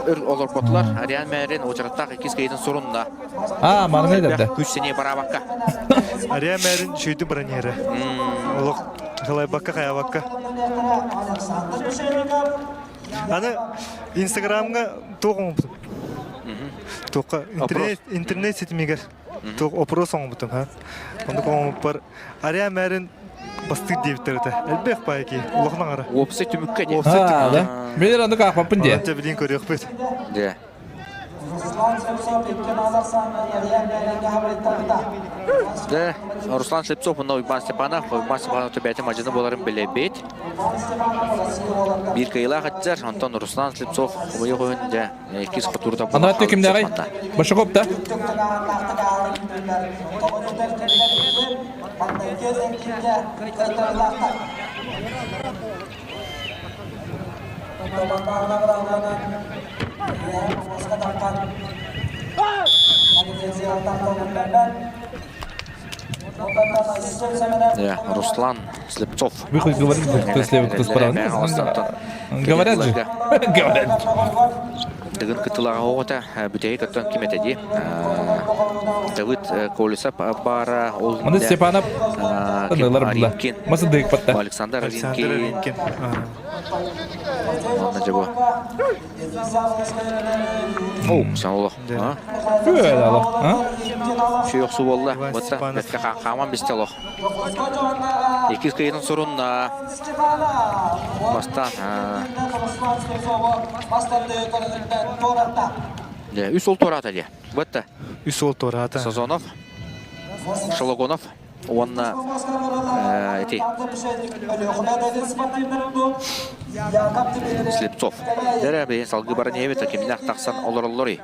[SPEAKER 20] Өр олорботулар. Ариан Мэрин уочараттаах иккис кыйытын сурунна.
[SPEAKER 3] А, манна да.
[SPEAKER 20] Күс сине барабакка.
[SPEAKER 2] Ариан Мэрин шүйді бронеры. Олох халайбакка хаябакка. Аны Инстаграмга туох оҥорбутум? Туохха интернет интернет ситимигэр туох опрос оҥорбутум ха. Оннук оҥорбуппар Ария мэрин бастыыр диэбиттэр этэ. Элбэх баайы киһи, улахан аҥара.
[SPEAKER 20] Уопсай түмүккэ диэн.
[SPEAKER 2] Уопсай түмүккэ.
[SPEAKER 3] Мен оннук аахпаппын диэ.
[SPEAKER 2] Онон билин көрүөхпүт.
[SPEAKER 20] Дьэ. Дэ, Руслан Слепцов уонна Уйбаан Степанов, Уйбаан Степанов төбөтө мадьыны буоларын билэбит. Биир кыайыылаах аттар, онтон Руслан Слепцов хомойуох үһүн дьэ иккис хотуурда
[SPEAKER 3] Ана кимнээҕий? Башаков да?
[SPEAKER 20] Руслан Слепцов.
[SPEAKER 3] Вы хоть говорите, кто слева, кто справа. Говорят же. Говорят.
[SPEAKER 20] Дыгын кытылаҕа оҕото бүтэһик оттон ким этэ дии Давыд Колесов баара ол
[SPEAKER 3] Маны Степанов ылар була. Масы дык патта.
[SPEAKER 20] Александр Ринкин. Онна жабо. О, сан олох.
[SPEAKER 3] Үөл ало.
[SPEAKER 20] Шүйөх су болла. Бытта бетке хааман бисте олох. Иккис кыйын сурунна. Бастан. Үс ол туораата дии. Бытта.
[SPEAKER 2] Үс ол туораата.
[SPEAKER 20] Сазонов. Шологонов. Уонна эти Слепцов. Дәрә бейін салгы барын ебет, кимнәк тақсан олороллори.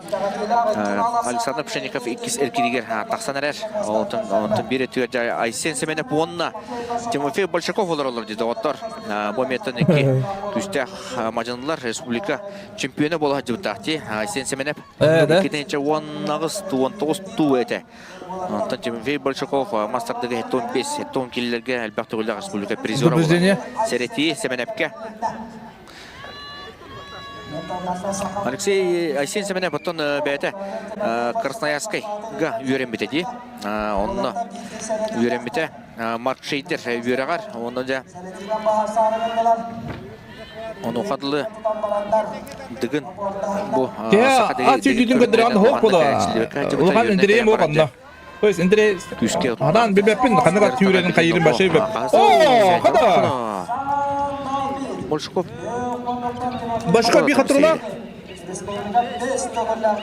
[SPEAKER 20] Александр Пшенников иккис эркиригер тақсан эрер. Онтон бир өтүгер Айсен Семенов уонна Тимофей Большаков олороллор дейді оттор. Бу меттен икки күстәх мажынылар республика чемпионы бола жыбытахти. Айсен Семенов иккитинче 19 19 ту эте. Онтон Тимофей Большаков мастардыгы 15 10 киллерге элбэх төгүллээх республика призера
[SPEAKER 3] Предупреждение.
[SPEAKER 20] Сэрэти Семенепке. Алексей Айсен Семенев оттон бэйэтэ Красноярскайга үөрэммитэ дии. Онно Үөрэммитэ Марк Шейдер үөрэҕэр, онно дьэ Онуоха дылы Дыгын бу
[SPEAKER 3] Кэ ат сүүрдүүтүн көрдөрөҕүн хоох буола. Улахан интэриэм уох онно. То есть интерес Адан бибеппин ханнык ат сүүрэрин хайырын башай беп. О, хада.
[SPEAKER 20] Большаков.
[SPEAKER 3] Башка би хатырла.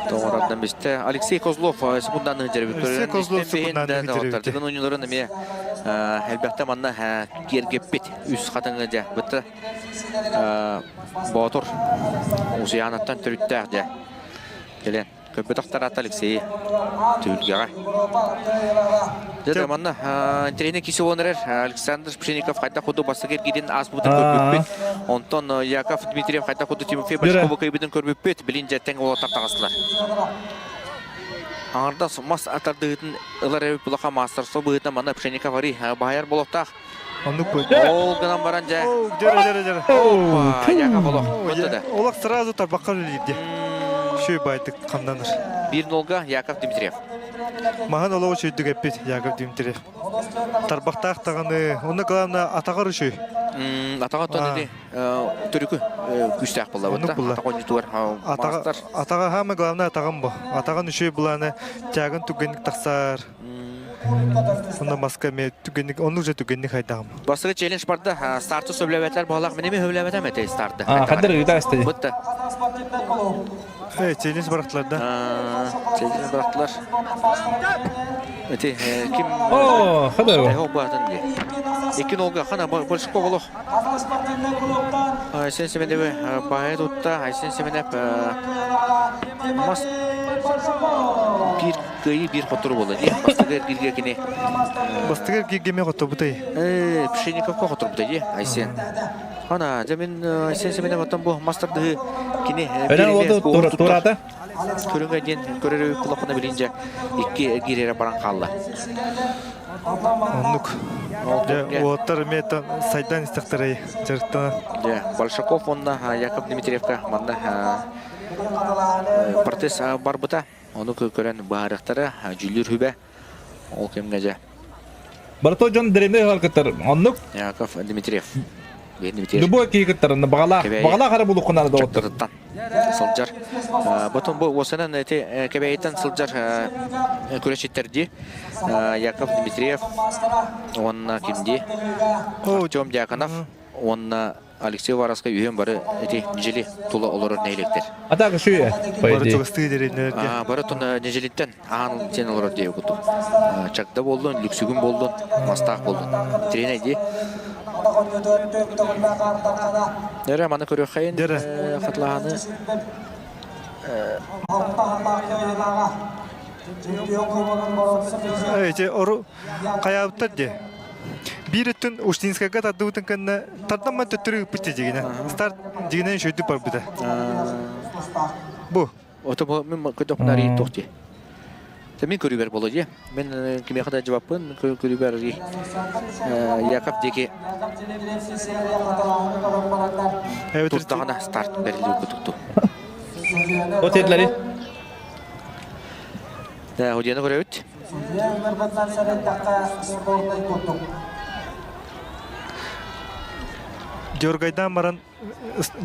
[SPEAKER 20] Тоҕоротон бистэ. Алексей Козлов секунданы жеребит.
[SPEAKER 2] Алексей Козлов секунданы жеребит.
[SPEAKER 20] Дыгын ойууларын эмиэ элбэхтэ манна киэргэппит үс хатыҥы дьэ бытта Боотур Усуйаанаттан төрүттээх дьэ кэлэн Көппөтөхтөр Алексей түһүлгэҕэ. Дьэ манна интэриэһинэй киси буолан эрэр Александр Пшеников хайдах курдук бастакы эргиирин ааспытын көрбүппүт. Онтон Яков Дмитриев хайдах курдук Тимофей Бочкову кыайбытын көрбүппүт. Билин дьэ тэҥ уолаттар таҕыстылар. Аҥардас мас тардыһыытын ылар эбит булаха маастарство быһыытынан манна Пшеников ари баһайар болуохтаах.
[SPEAKER 2] Оннук бу.
[SPEAKER 20] Ол гынан баран дьэ.
[SPEAKER 2] Дьөрө дьөрө дьөрө.
[SPEAKER 20] Опа, Яков олох. Бутта да.
[SPEAKER 2] Олох сразу тарбахха үлэлиирди. Шүй байтык хамнаныр.
[SPEAKER 20] Бир нолга Яков Дмитриев.
[SPEAKER 2] Маһын олоҕу үчүйдүк эппит Яков Дмитриев. Тарбахтаах даҕаны, онно главное атаҕар үчүй.
[SPEAKER 20] Атаҕа оттон ити төрүкү күүстээх буолла
[SPEAKER 2] Оннук буолла.
[SPEAKER 20] Атаҕа онньутугар
[SPEAKER 2] Атаҕа атаҕа хаама главное атаҕым бу. Атаҕын үчүй булааны тягын түгэнник тахсар. Онно маска эмиэ түгэнник, оннук же түгэнник хайдаҕым.
[SPEAKER 20] Бастакы челлендж барда. Старты сөбүлэбэтэр буоллах. Мен эми сөбүлэбэтем этэй старты.
[SPEAKER 3] Хаддар ыыта эстэди.
[SPEAKER 20] Бутта.
[SPEAKER 2] Э, челлендж бырахтылар да.
[SPEAKER 20] Челлендж бырахтылар. Эти ким
[SPEAKER 3] О, хадar.
[SPEAKER 20] Эхо баатын ди. Икки нолга хана больше олох. Айсен Семеневе баайы тутта, Айсен Семенев мас биир кыайыы биир хоттору буолла дии. Бастакы эргииргэ кини
[SPEAKER 2] Бастакы эргииргэ эмиэ хотторбутай.
[SPEAKER 20] Э, Пшенниковка хотторбутай дии Айсен. Ана, дьэ мин Айсен Семенев оттон бу мастардыһы кини
[SPEAKER 3] Өрен олду турата.
[SPEAKER 20] Көрүҥэ диэн көрөрү кулахына билинже икки эргиирэрэ баран хаалла.
[SPEAKER 2] Оннук. Дьэ, уолаттар эмиэ сайдан истэхтэрэй дьарыктана.
[SPEAKER 20] Дьэ, Большаков уонна Яков Дмитриевка манна протест барбыта. Ону көрөн быһаарыахтара дьүүллүүр сүбэ. Ол кэмҥэ дьэ.
[SPEAKER 3] Барыта дьон дэриэбинэ ыһар кыттар. Оннук.
[SPEAKER 20] Яков Дмитриев. Дмитриев.
[SPEAKER 3] Любой киһи кыттар. Бағалаах, бағалаах эрэ булуоххун доҕоттор.
[SPEAKER 20] Сылдьар. Потом бу уосанан эти Кэбээйиттэн сылдьар күрэсчиттэрди Яков Дмитриев уонна кимди Артем Дьяконов уонна Алексей Вараска үһүөн бары эти ньидьили тула олорор нэһилиэктэр.
[SPEAKER 3] А так шүйе, по
[SPEAKER 2] Бары
[SPEAKER 3] идее.
[SPEAKER 2] чугастыы дэриэбинэлэргэ.
[SPEAKER 20] Бары тон ньидьилиттэн аан сен олорор диэби курдук. Чагда буоллун, Лүксүгүн буоллун, Мастаах буоллун. Тренер дии. Нөрэ маны көрүөххэйин хатылаһаны
[SPEAKER 2] Эти ору хайаабыттар дии. Биир өттүн Уштинскайга тардыбытын кэннэ тардамман төттөрү ыыппыт дьигинэ. Старт дьигинэн үчүгэйдик барбыта. Бу.
[SPEAKER 20] Ото бу мин көтөхпүн арыйын туох дии. Мин көрүүбэр буолуо дии. Мин кимиэхэ да дьыбаппын көрүүбэр Яков диэки турдаҕына старт бэриллибит курдук.
[SPEAKER 3] Вот этлери.
[SPEAKER 20] Да, Худияны көрөбүт.
[SPEAKER 2] Дьоргайдаан баран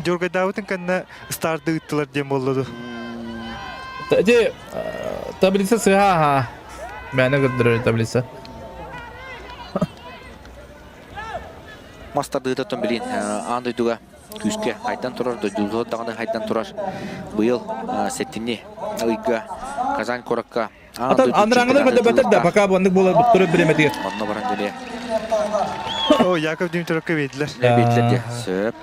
[SPEAKER 2] Дьоргайдаабытын кэннэ старды ыыттылар диэн буолла дуо?
[SPEAKER 3] Ити таблица сыһа аха. Мээнэ көрдөрөр таблица.
[SPEAKER 20] Мас тардыыта билин аан дойдуга күүскэ хайдан турар, дойдуга даҕаны хайдан турар. Быйыл сэтинни ыйга Казань куоракка
[SPEAKER 3] Атын андраңылар бөтөр да, пока бу буолар буттуру биремэтигэр.
[SPEAKER 20] Онно баран деле.
[SPEAKER 2] О, Яков Дмитриевка биэдилэр.
[SPEAKER 20] Биэдилэр де. Сөп.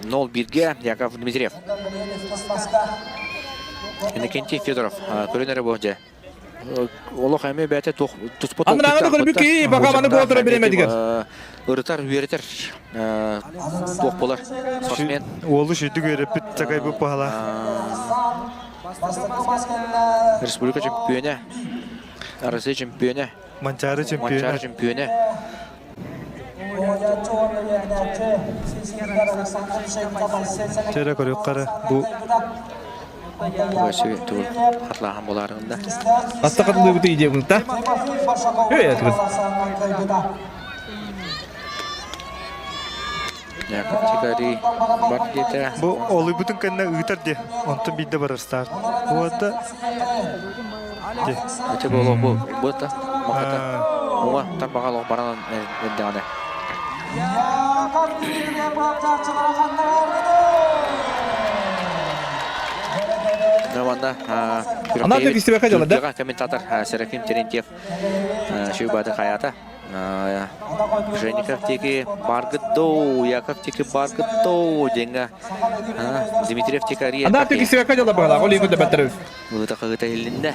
[SPEAKER 20] Нол бирге Яков Дмитриев. Иннокентий Федоров көрөн эрэ бу дьэ. Олох эми бэйэтэ туспа
[SPEAKER 3] Андраңы көрбүт ки, пока маны буола турар биремэтигэр.
[SPEAKER 20] Ырытар, үөрэтэр туох болар спортсмен.
[SPEAKER 2] Уолу шүйдүк үөрэппит чакайбыт баһала.
[SPEAKER 20] Республика чемпионе, Россия чемпионе,
[SPEAKER 2] Манчаары чемпионе.
[SPEAKER 20] Манчаары чемпионе.
[SPEAKER 2] Чэрэ көрүк қара бу.
[SPEAKER 20] Өсө тугул хатлаахан болаарында.
[SPEAKER 3] Аста катылыыбыты идеябын та. Эй, атыгын.
[SPEAKER 20] Яков Тикари бар диэтэ.
[SPEAKER 2] Бу олуйбутун кэннэ ыытар де. Онтон биирдэ барар старт. Буота. Де.
[SPEAKER 20] Ити боло бу буота махата. Уҥа тарбаҕа олох баран эрдэҕинэ. Манна
[SPEAKER 3] Ана да кистибэкэ дьала да.
[SPEAKER 20] Комментатор Серафим Терентьев шүйбаты хаята. Жеников теки баргыттоу, Яков теки баргыттоу деньга. Дмитриев теки Ария.
[SPEAKER 3] Ана теки кистибэкэ дьала бағала, ол иңгү да бәттәрү.
[SPEAKER 20] Ыыта кыгыта илинде.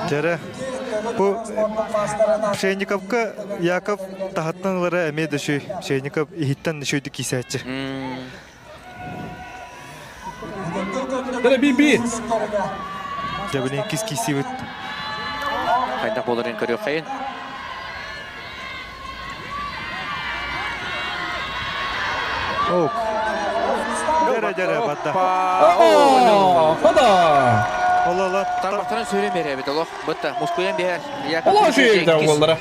[SPEAKER 2] Дьэрэ, бу Пшенниковка Яков таһаттан ылара эмиэ да үчүгэй. Пшенников иһиттэн үчүгэйдик киисээччи.
[SPEAKER 3] Дьэрэ би-би.
[SPEAKER 2] Дьэ, билин кис киисибит.
[SPEAKER 20] Хайдах буоларын көрүөххэйин.
[SPEAKER 2] Ок. Дьэрэ, дьэрэ, батта.
[SPEAKER 3] О, хода!
[SPEAKER 2] Ола-ола.
[SPEAKER 20] Тарбахтарын сүүрэн биэрээбит олох. Бытта, мускуйан биһэр.
[SPEAKER 3] Ола сүүрдэ уоллара.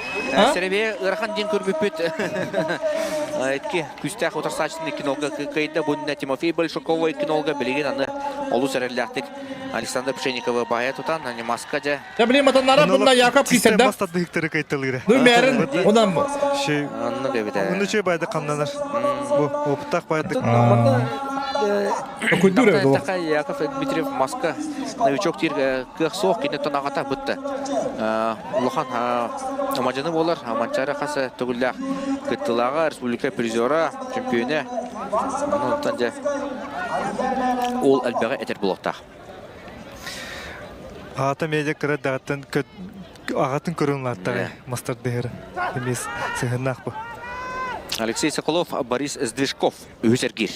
[SPEAKER 20] Сэрэбиэ ыарахан диэн көрбүппүт. Итки күстээх утарсааччытын икки нолга кыайда. Бу Тимофей Большакова икки нолга билигин аны олус эрэллээхтик Александр Пшениковы баайа тутан, маска дьэ
[SPEAKER 3] Я билим атаннара бунна Яков кисерде.
[SPEAKER 2] Бас тадыктары кайталыра.
[SPEAKER 3] Ну мэрин онан
[SPEAKER 2] Шей.
[SPEAKER 20] Анны кебите.
[SPEAKER 2] Уну чей байды камнанар. Бу опыттах байды.
[SPEAKER 3] Культура
[SPEAKER 20] бу. Яков Дмитриев маска новичок тир кыах суох кине тонагата бытты. Улахан амажаны болар, аманчары хаса төгүлләх кыттылага республика призера, чемпионы. Онтан же ол әлбәгә этер булактах.
[SPEAKER 2] Аата медиа кыра дагаттан ағатын көрін латтары мастер дehер. Эмес сыһыннах бу.
[SPEAKER 20] Алексей Соколов, Борис Сдвижков, үһүс эргир.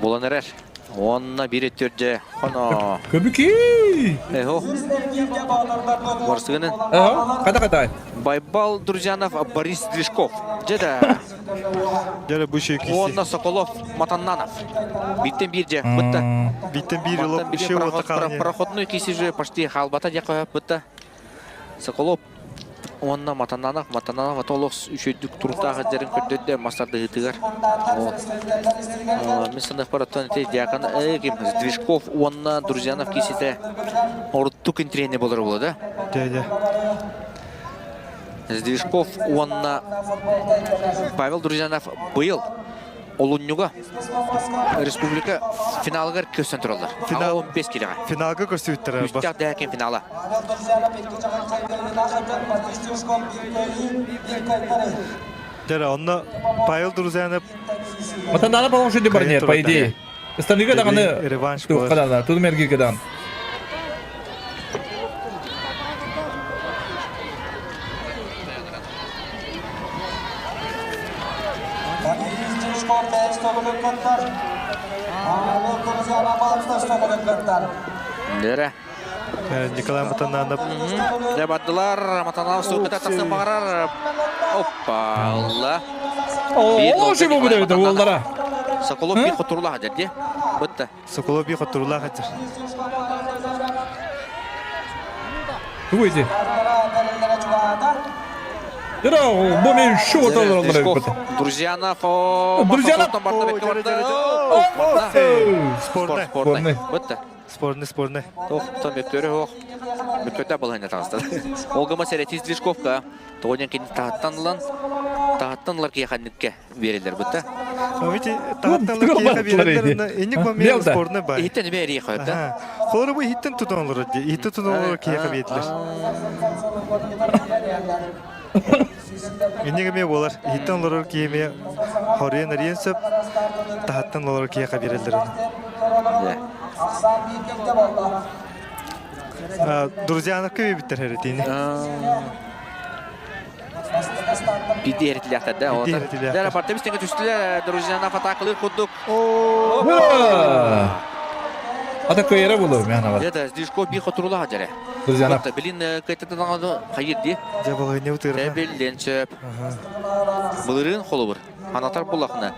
[SPEAKER 20] Булан эрэр. Онна бири түрде хоно.
[SPEAKER 3] Көбүки!
[SPEAKER 20] Эхо. Барсыгынын.
[SPEAKER 3] Ага, ката ката.
[SPEAKER 20] Байбал Друзьянов, Борис Движков. Жеда.
[SPEAKER 2] Жара бу шей киси.
[SPEAKER 20] Онна Соколов, Матаннанов. Биттен бир же, бытта.
[SPEAKER 2] Биттен бир лоп шей ота калны.
[SPEAKER 20] Проходной киси же почти халбата же коя бытта. Соколов Онна Матананов, Матананов атолох үшөйдүк туруктаах жерин көрдөдө мастарды ытыгар. Мен санах бараттан ите диакан ким Движков онна Друзьянов кисите ордук интрене болор боло да.
[SPEAKER 2] Дядя.
[SPEAKER 20] Сдвижков онна Павел Друзьянов быйыл олунньуга республика финалыгар көстөн тураллар.
[SPEAKER 2] Финал
[SPEAKER 20] 15 килега.
[SPEAKER 2] Финалга көрсөйттөр.
[SPEAKER 20] Үстәк дәкин финала.
[SPEAKER 2] Дәрі, онна Павел Друзьянов
[SPEAKER 3] Матаннана по-моему шуди барне, по идее. Станыга даганы
[SPEAKER 2] реванш
[SPEAKER 3] Тух кадан, туд мерги кадан.
[SPEAKER 20] Дәрі.
[SPEAKER 2] Николай Матананов.
[SPEAKER 20] Деп аттылар, Матананов суқыта тастан бағарар. Опа, Алла.
[SPEAKER 3] О, ши бу буде уоллара.
[SPEAKER 20] Соколов би хотурула хадер де. Бытты.
[SPEAKER 2] Соколов би хотурула хадер.
[SPEAKER 3] Тугуйти. Дара, бу мен шу оталар.
[SPEAKER 20] Друзьянов,
[SPEAKER 3] Друзьянов.
[SPEAKER 2] Спорный.
[SPEAKER 20] Спорный. Бытты.
[SPEAKER 2] Спорный, спорный.
[SPEAKER 20] Тох, том бөктөрү ох. Бөктөрдө балайна тагыста. Олгама серетиз Движковка. Тоғынан кейін тағаттан ылан, тағаттан ылар кияханникке берелер бұтта.
[SPEAKER 2] Видите, тағаттан ылар кияха берелер, эник момент спорный бай.
[SPEAKER 20] Иттен бери қойды.
[SPEAKER 2] Холору бу иттен тутан олар, иттен тутан олар кияха берелер. Инеге ме болар, иттен олар кияме хорен ариен сөп, тағаттан олар кияха берелер. Друзьянов кеби биттер херетини.
[SPEAKER 20] Биди эритилэхтэр да.
[SPEAKER 2] Биди эритилэхтэр.
[SPEAKER 20] Дара партабис теңге түстүлэр, Друзьянов атакылыр курдук.
[SPEAKER 3] Ата көйөрө болу мен ава.
[SPEAKER 20] Деді, Движков би хотурула хажары.
[SPEAKER 3] Друзьянов.
[SPEAKER 20] Билин кайтатан аңады хайыр ди.
[SPEAKER 2] Жабалы не утыр.
[SPEAKER 20] Тебелден чөп. Былырын холубур. Анатар буллахына.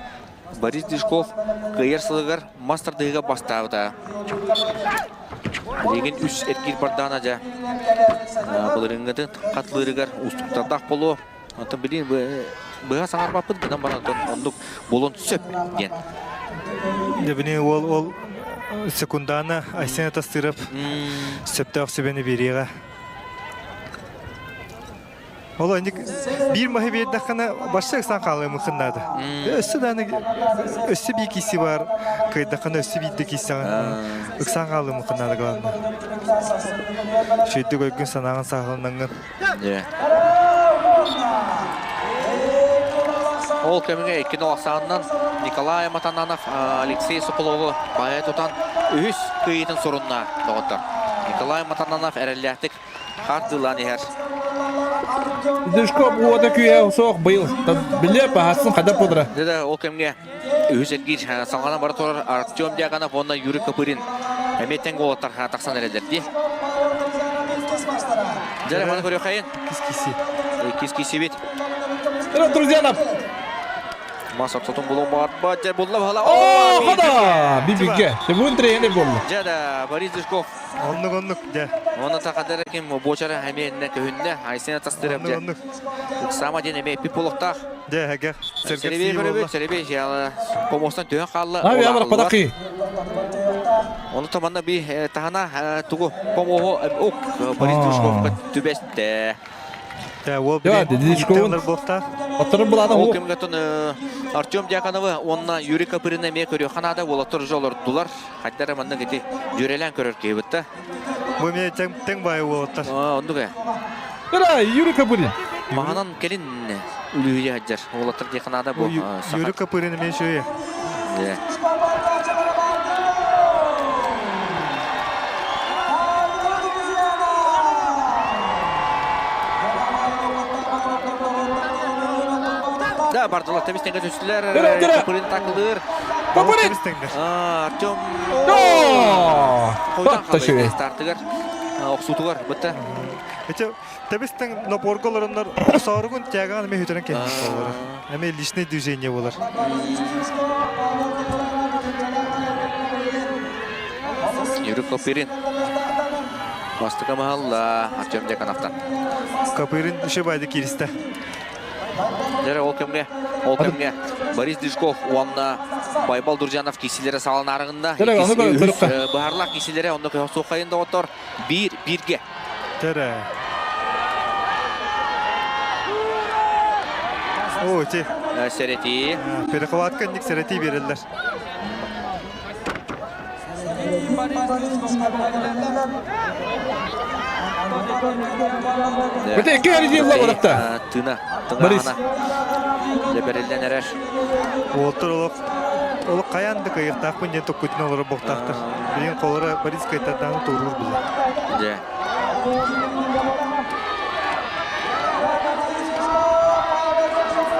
[SPEAKER 20] Борис Дижков кыайар сылыгар мас тардыһыыга бастаабыта. Билигин үс эргиир бардаана дьэ былырыыҥҥытын хатылыырыгар уустуктардаах буолуо. Онтон билигин быһа саҥарбаппыт гынан баран оннук буолуон сөп диэн.
[SPEAKER 2] Дьэ бини ол ол секундана Айсен Тастыров сөптөөх сүбэни биэриэҕэ. Ол инник биир маһы биэрдэххинэ башта ыксаан хаалыамыккын наада. Өссө дааны өссө биир киси бар, кыайдаххына өссө биирдэ киисэҕин ыксаан хаалыамыккын наада главное. Үчүгэйдик өйгүн санааҕын сааһыланаҥҥын.
[SPEAKER 20] Ол кэмҥэ 2-0 ахсаанынан Николай Матананов Алексей Соколову баайа тутан үһүс кыайыытын сурунна доҕоттор. Николай Матананов эрэллээхтик хардыылаан иһэр.
[SPEAKER 3] Дышков уота күйэ суох быйыл. Биле паһасын хада пудра.
[SPEAKER 20] Да, ол кэмҥэ үһүс эргиир салҕанан бара турар Артем Дьяконов уонна Юрий Копырин эмиэ тэҥ уолаттар тахсан эрэллэр дии. Дьэ, маны көрүөххэйин.
[SPEAKER 2] Кис-киси.
[SPEAKER 20] Кис-кисибит.
[SPEAKER 3] Друзья,
[SPEAKER 20] Мас ортотун булуон баҕарбат. Дьэ, булла баһала.
[SPEAKER 3] О, хода! Бибиге. Бүгүн тренер болду.
[SPEAKER 20] Дьэ, да, Борис Дышков
[SPEAKER 2] Оннук оннук дьэ.
[SPEAKER 20] Оны тахадара ким буочара эмиэ көһүннэ. Айсен Тастыров дьэ.
[SPEAKER 2] Оннук.
[SPEAKER 20] Ыксама диэн эмиэ эппит буолуохтаах.
[SPEAKER 2] Дьэ, эгэ.
[SPEAKER 20] Сэргэбий көрөбүт, сэргэбий помостан түһэн хаалла.
[SPEAKER 3] А, я падаки.
[SPEAKER 20] Оны таманна би тахана тугу помоһу ок Борис Дружковка түбэстэ.
[SPEAKER 3] Я, Дидичковун. Оттор булана
[SPEAKER 20] Ол кэмгэ Артем Дьяконовы уонна Юрий Копырина эмиэ көрүө ханаада уолаттар уже олордулар. Хайдара маннык ити дьүөрэлээн көрөр киһибит да.
[SPEAKER 2] Бу эмиэ тэҥ баайы уолаттар.
[SPEAKER 20] Оннук ээ.
[SPEAKER 3] Ыра, Юрий Копырин.
[SPEAKER 20] Маһанан кэлин үлүһүйэ сылдьар уолаттар диэххэ наада бу.
[SPEAKER 2] Юрий Копырин эмиэ үчүгэй.
[SPEAKER 20] Да, бардылар тэбис тэҥҥэ түстүлэр. Копырин такылыр.
[SPEAKER 3] Копырин!
[SPEAKER 20] Артем стартыгар охсуутугар бытта.
[SPEAKER 2] Эти тэбис тэҥ напорга олороннор охсооругун тяган эме хүтэрэн кэлбит болар. Эме личное движение болар.
[SPEAKER 20] Юрий Копырин. Бастыка махалла Артем Дьяконовтан.
[SPEAKER 2] Копырин еще байды киристе.
[SPEAKER 20] Дьэ ол кэмҥэ, ол кэмҥэ Борис Дижков уонна Байбал Дуржанов киисилэрэ саҕаланаарыгында быһаарылаах киисилэрэ онно көһө суоххайын доҕоттор биир бииргэ.
[SPEAKER 2] Тэрэ. О, ти.
[SPEAKER 20] Сэрэтии.
[SPEAKER 2] Перехватка ник сэрэтии береллер.
[SPEAKER 3] Бите икки эридиилла барытта.
[SPEAKER 20] Тына, тыҥаана. Дьэбэриллэн эрэр.
[SPEAKER 2] Уолтар олох олох хайаан да кыайыахтаахпын диэн токкутун олоро буохтаахтар. Билигин холоро Борис кайтардааны туоруур була.
[SPEAKER 20] Дьэ.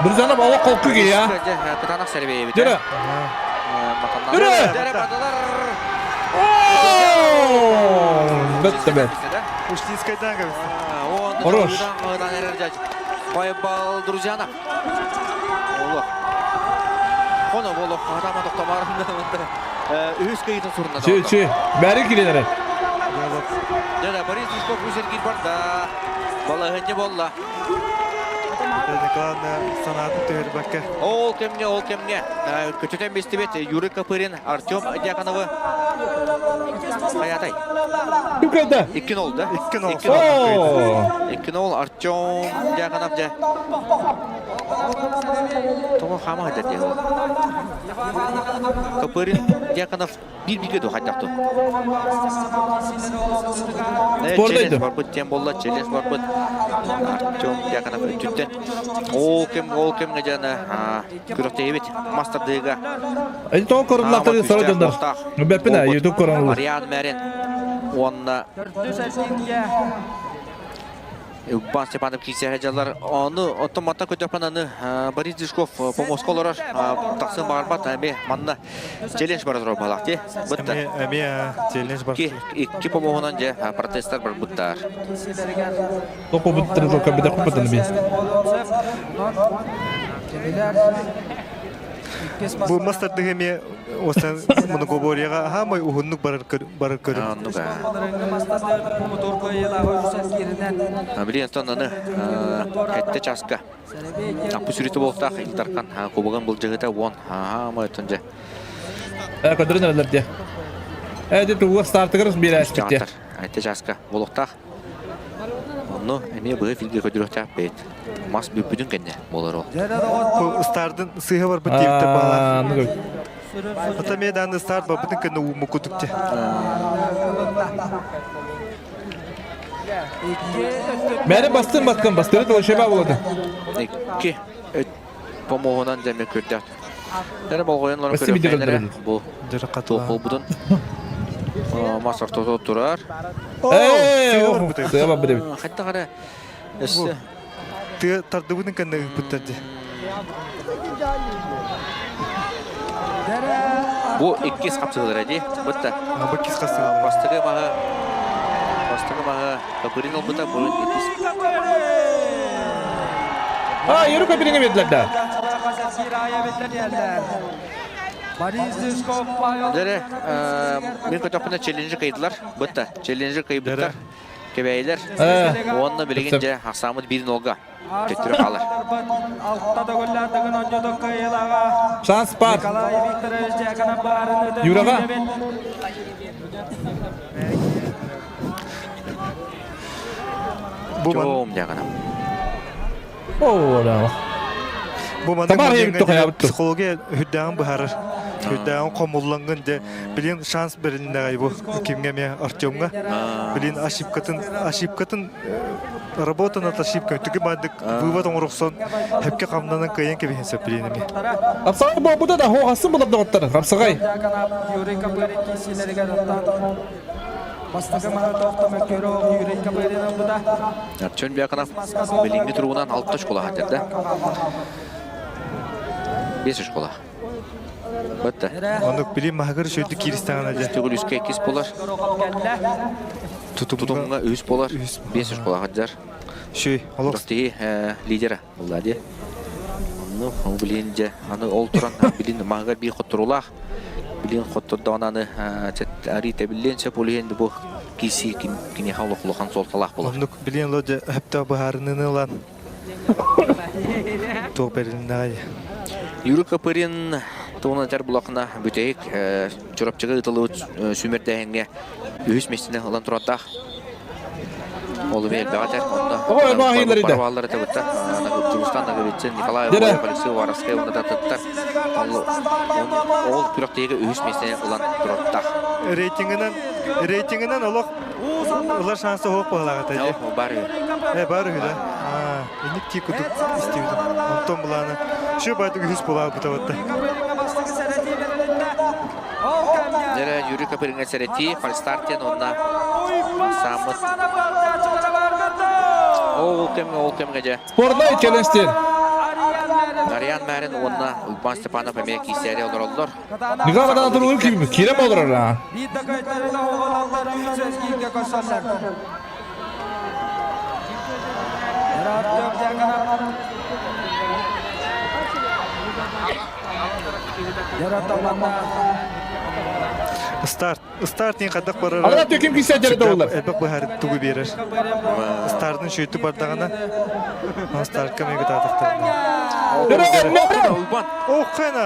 [SPEAKER 3] Бирзанов олох холку киһи
[SPEAKER 20] Дьэ, кытаанах сэрбэйэбит.
[SPEAKER 3] Дьэ. Дьэ. Бэтте бэт.
[SPEAKER 2] Уштинскайдан кэбистэ.
[SPEAKER 3] Хорош.
[SPEAKER 20] Байбал Друзьяна. Олох. Хоно болох хатама токтомарында үһүс кыйытын сурунна.
[SPEAKER 3] Чү чү. Бәрі киренere.
[SPEAKER 20] Дьэ, Борис Лужков үс эргиир барда. Балаһынньа болла.
[SPEAKER 2] Главное, санаатын түһэрбэккэ.
[SPEAKER 20] Ол кэмҥэ, ол кэмҥэ көтүтэн бистибит Юрий Копырин, Артем Дьяконовы хайатай?
[SPEAKER 3] Ким
[SPEAKER 20] 2-0 да?
[SPEAKER 2] 2-0.
[SPEAKER 20] 2-0 Артем Дьяконов дьэ. Тоҕо хаама сылдьар дии ол. Копырин Дьяконов биир бииргэ дуо хайдах дуо? Челлендж барбыт диэн буолла, челлендж барбыт. Артем Дьяконов өттүттэн. Ол кэм, ол кэмҥэ дьана күрэхтэһибит мастардыыга.
[SPEAKER 3] Эти тоҕо корунлахтары сора дьоннор. Бэппин а, YouTube корон.
[SPEAKER 20] Ариан Мэрин уонна Иван Степанов киирсэ сылдьаллар. Ону оттон мантан көтөхпөн аны Борис Дижков помоска олорор. Тахсын баҕарбат эмиэ манна челлендж бара турар баһылаах дии. Бытта.
[SPEAKER 2] Эмиэ челлендж бар.
[SPEAKER 20] Икки помоһунан дьэ протесттар барбыттар.
[SPEAKER 3] Току буттары тока бите купатын би.
[SPEAKER 2] Бу мас тардыһы эмиэ осан многоборьеҕа хаамай уһуннук барар барар көрүҥ.
[SPEAKER 20] Оннук Билин онтон аны хэтте часка Аппы сүрүтэ буолтаах Ил Дархан кубогын былдьаһыта уон хаамай оттон дьэ.
[SPEAKER 3] Көдөрүн эрэллэр дии. Э дии тугу стартыгар биэрээспит дии.
[SPEAKER 20] Айтта часка буолуохтаах. Онно эмиэ быһа филге көдүрүөхтээх бэйт. Мас бүппүтүн кэннэ буолар ол.
[SPEAKER 2] Бу стардын сыыһа барбыт диэбиттэр баалаах. Ата эмиэ дааны старт барбытын кэннэ ууммуккутук дии.
[SPEAKER 3] Бәрі бастын баскын бастыры толшеба болады.
[SPEAKER 20] Икки помоһунан дьэ көрдөөх. Эрэ болҕойон олорон көрүөххэ бу туох буолбутун. Мас ортото турар.
[SPEAKER 3] Сыа барбыт эбит.
[SPEAKER 20] Хайдах эрэ өссө
[SPEAKER 2] Тыа тардыбытын кэннэ ыыппыттар дии.
[SPEAKER 20] Бу иккис хапсыһыылара дии. Бытта.
[SPEAKER 2] Бу иккис хапсыһыылара.
[SPEAKER 20] Бастакы маһы бастакы маһы Копырин ылбыта, бу иккис.
[SPEAKER 3] А, Юрий Копырин бердилер да.
[SPEAKER 20] Дere, мен көтөхпүнэ челленджи кыйдылар. Бытта, челленджи кыйбыттар. Кэбээйилэр. Уонна билигин дьэ ахсааммыт биир нолга. Төттөрү хаалар.
[SPEAKER 3] Шанс бар. Юраға.
[SPEAKER 20] Чоом дьаҕана.
[SPEAKER 3] О, да.
[SPEAKER 2] Бу маннык психология үрдээҕин быһаарар. Үрдээҕин хомуллангын дьэ билин шанс берилиннэҕэй бу кимҥэ эмиэ Артемҥа. Билин ошибкатын ошибкатын работа над ошибкой түгү маннык вывод оҥорохсон хепке хамнанан кыайан кэбиһин сөп билин эмиэ.
[SPEAKER 3] Апсаҕай буолбута да хоҕасын булар доҕоттор. Хапсаҕай.
[SPEAKER 20] Артем Дьяконов билиҥҥи туругунан алта школа хатырда. Бес школа. Бытта.
[SPEAKER 2] Онук билим маһыгар шөйдү кииристэҕинэ дьэ.
[SPEAKER 20] Төгүл үскэ иккис болар. Тутумҥа үс болар. Бес школа хатжар.
[SPEAKER 2] Шүй, олох.
[SPEAKER 20] Тиһи лидера булла дии. Ну, билин дьэ, аны ол туран билин маһыгар биир хотторулаах Билин хоттордоҕуна аны арыы тэбиллиэн сөп, ол иһин бу киирсии киниэхэ олох улахан суолталаах буолар.
[SPEAKER 2] Оннук билин лодьа өптөөх быһаарыныыны ылан туох бэрилиннэҕэй.
[SPEAKER 20] Юрий Копырин туһунан этэр булахына бүтэһик Чурапчыга ыытыллыбыт сүүмэрдээһиҥҥэ үһүс миэстэни ылан турардаах. Ол эмиэ элбэҕи этэр. Онно барабааллар этэ бытта. Дьулустан Наговицын, Николай Обоев, Алексей Уваровскай уонна да атыттар. Ол күрэхтэһиигэ үһүс миэстэни ылан турардаах.
[SPEAKER 2] Рейтингинэн рейтингинэн олох ылар шанса суох быһалаах этэ дии.
[SPEAKER 20] Бар үһү.
[SPEAKER 2] Э бар үһү да. Инник тии кудук истибитим. Онтон булааны шү байтык үһүс булаабыта батта.
[SPEAKER 20] Дьэрэ Юрий Копыринга сэрэтии, фальстарт диэн уонна сааммыт. Ол кэмҥэ, ол кэмҥэ дьэ.
[SPEAKER 3] Спорнай челлендж
[SPEAKER 20] Ариан Мэрин уонна Уйбаан Степанов эмиэ киисээри олороллор.
[SPEAKER 3] Николай Бадан туругун ким кирем олорор а.
[SPEAKER 2] Старт. Старт диэн хайдах барара.
[SPEAKER 3] Ана төкүм кисе жерде болар.
[SPEAKER 2] Элбэх быһаар тугу биэрэр. Стартын шөйтү бардаҕына стартка мега таатахтарына.
[SPEAKER 20] Уйбан.
[SPEAKER 2] Оххена.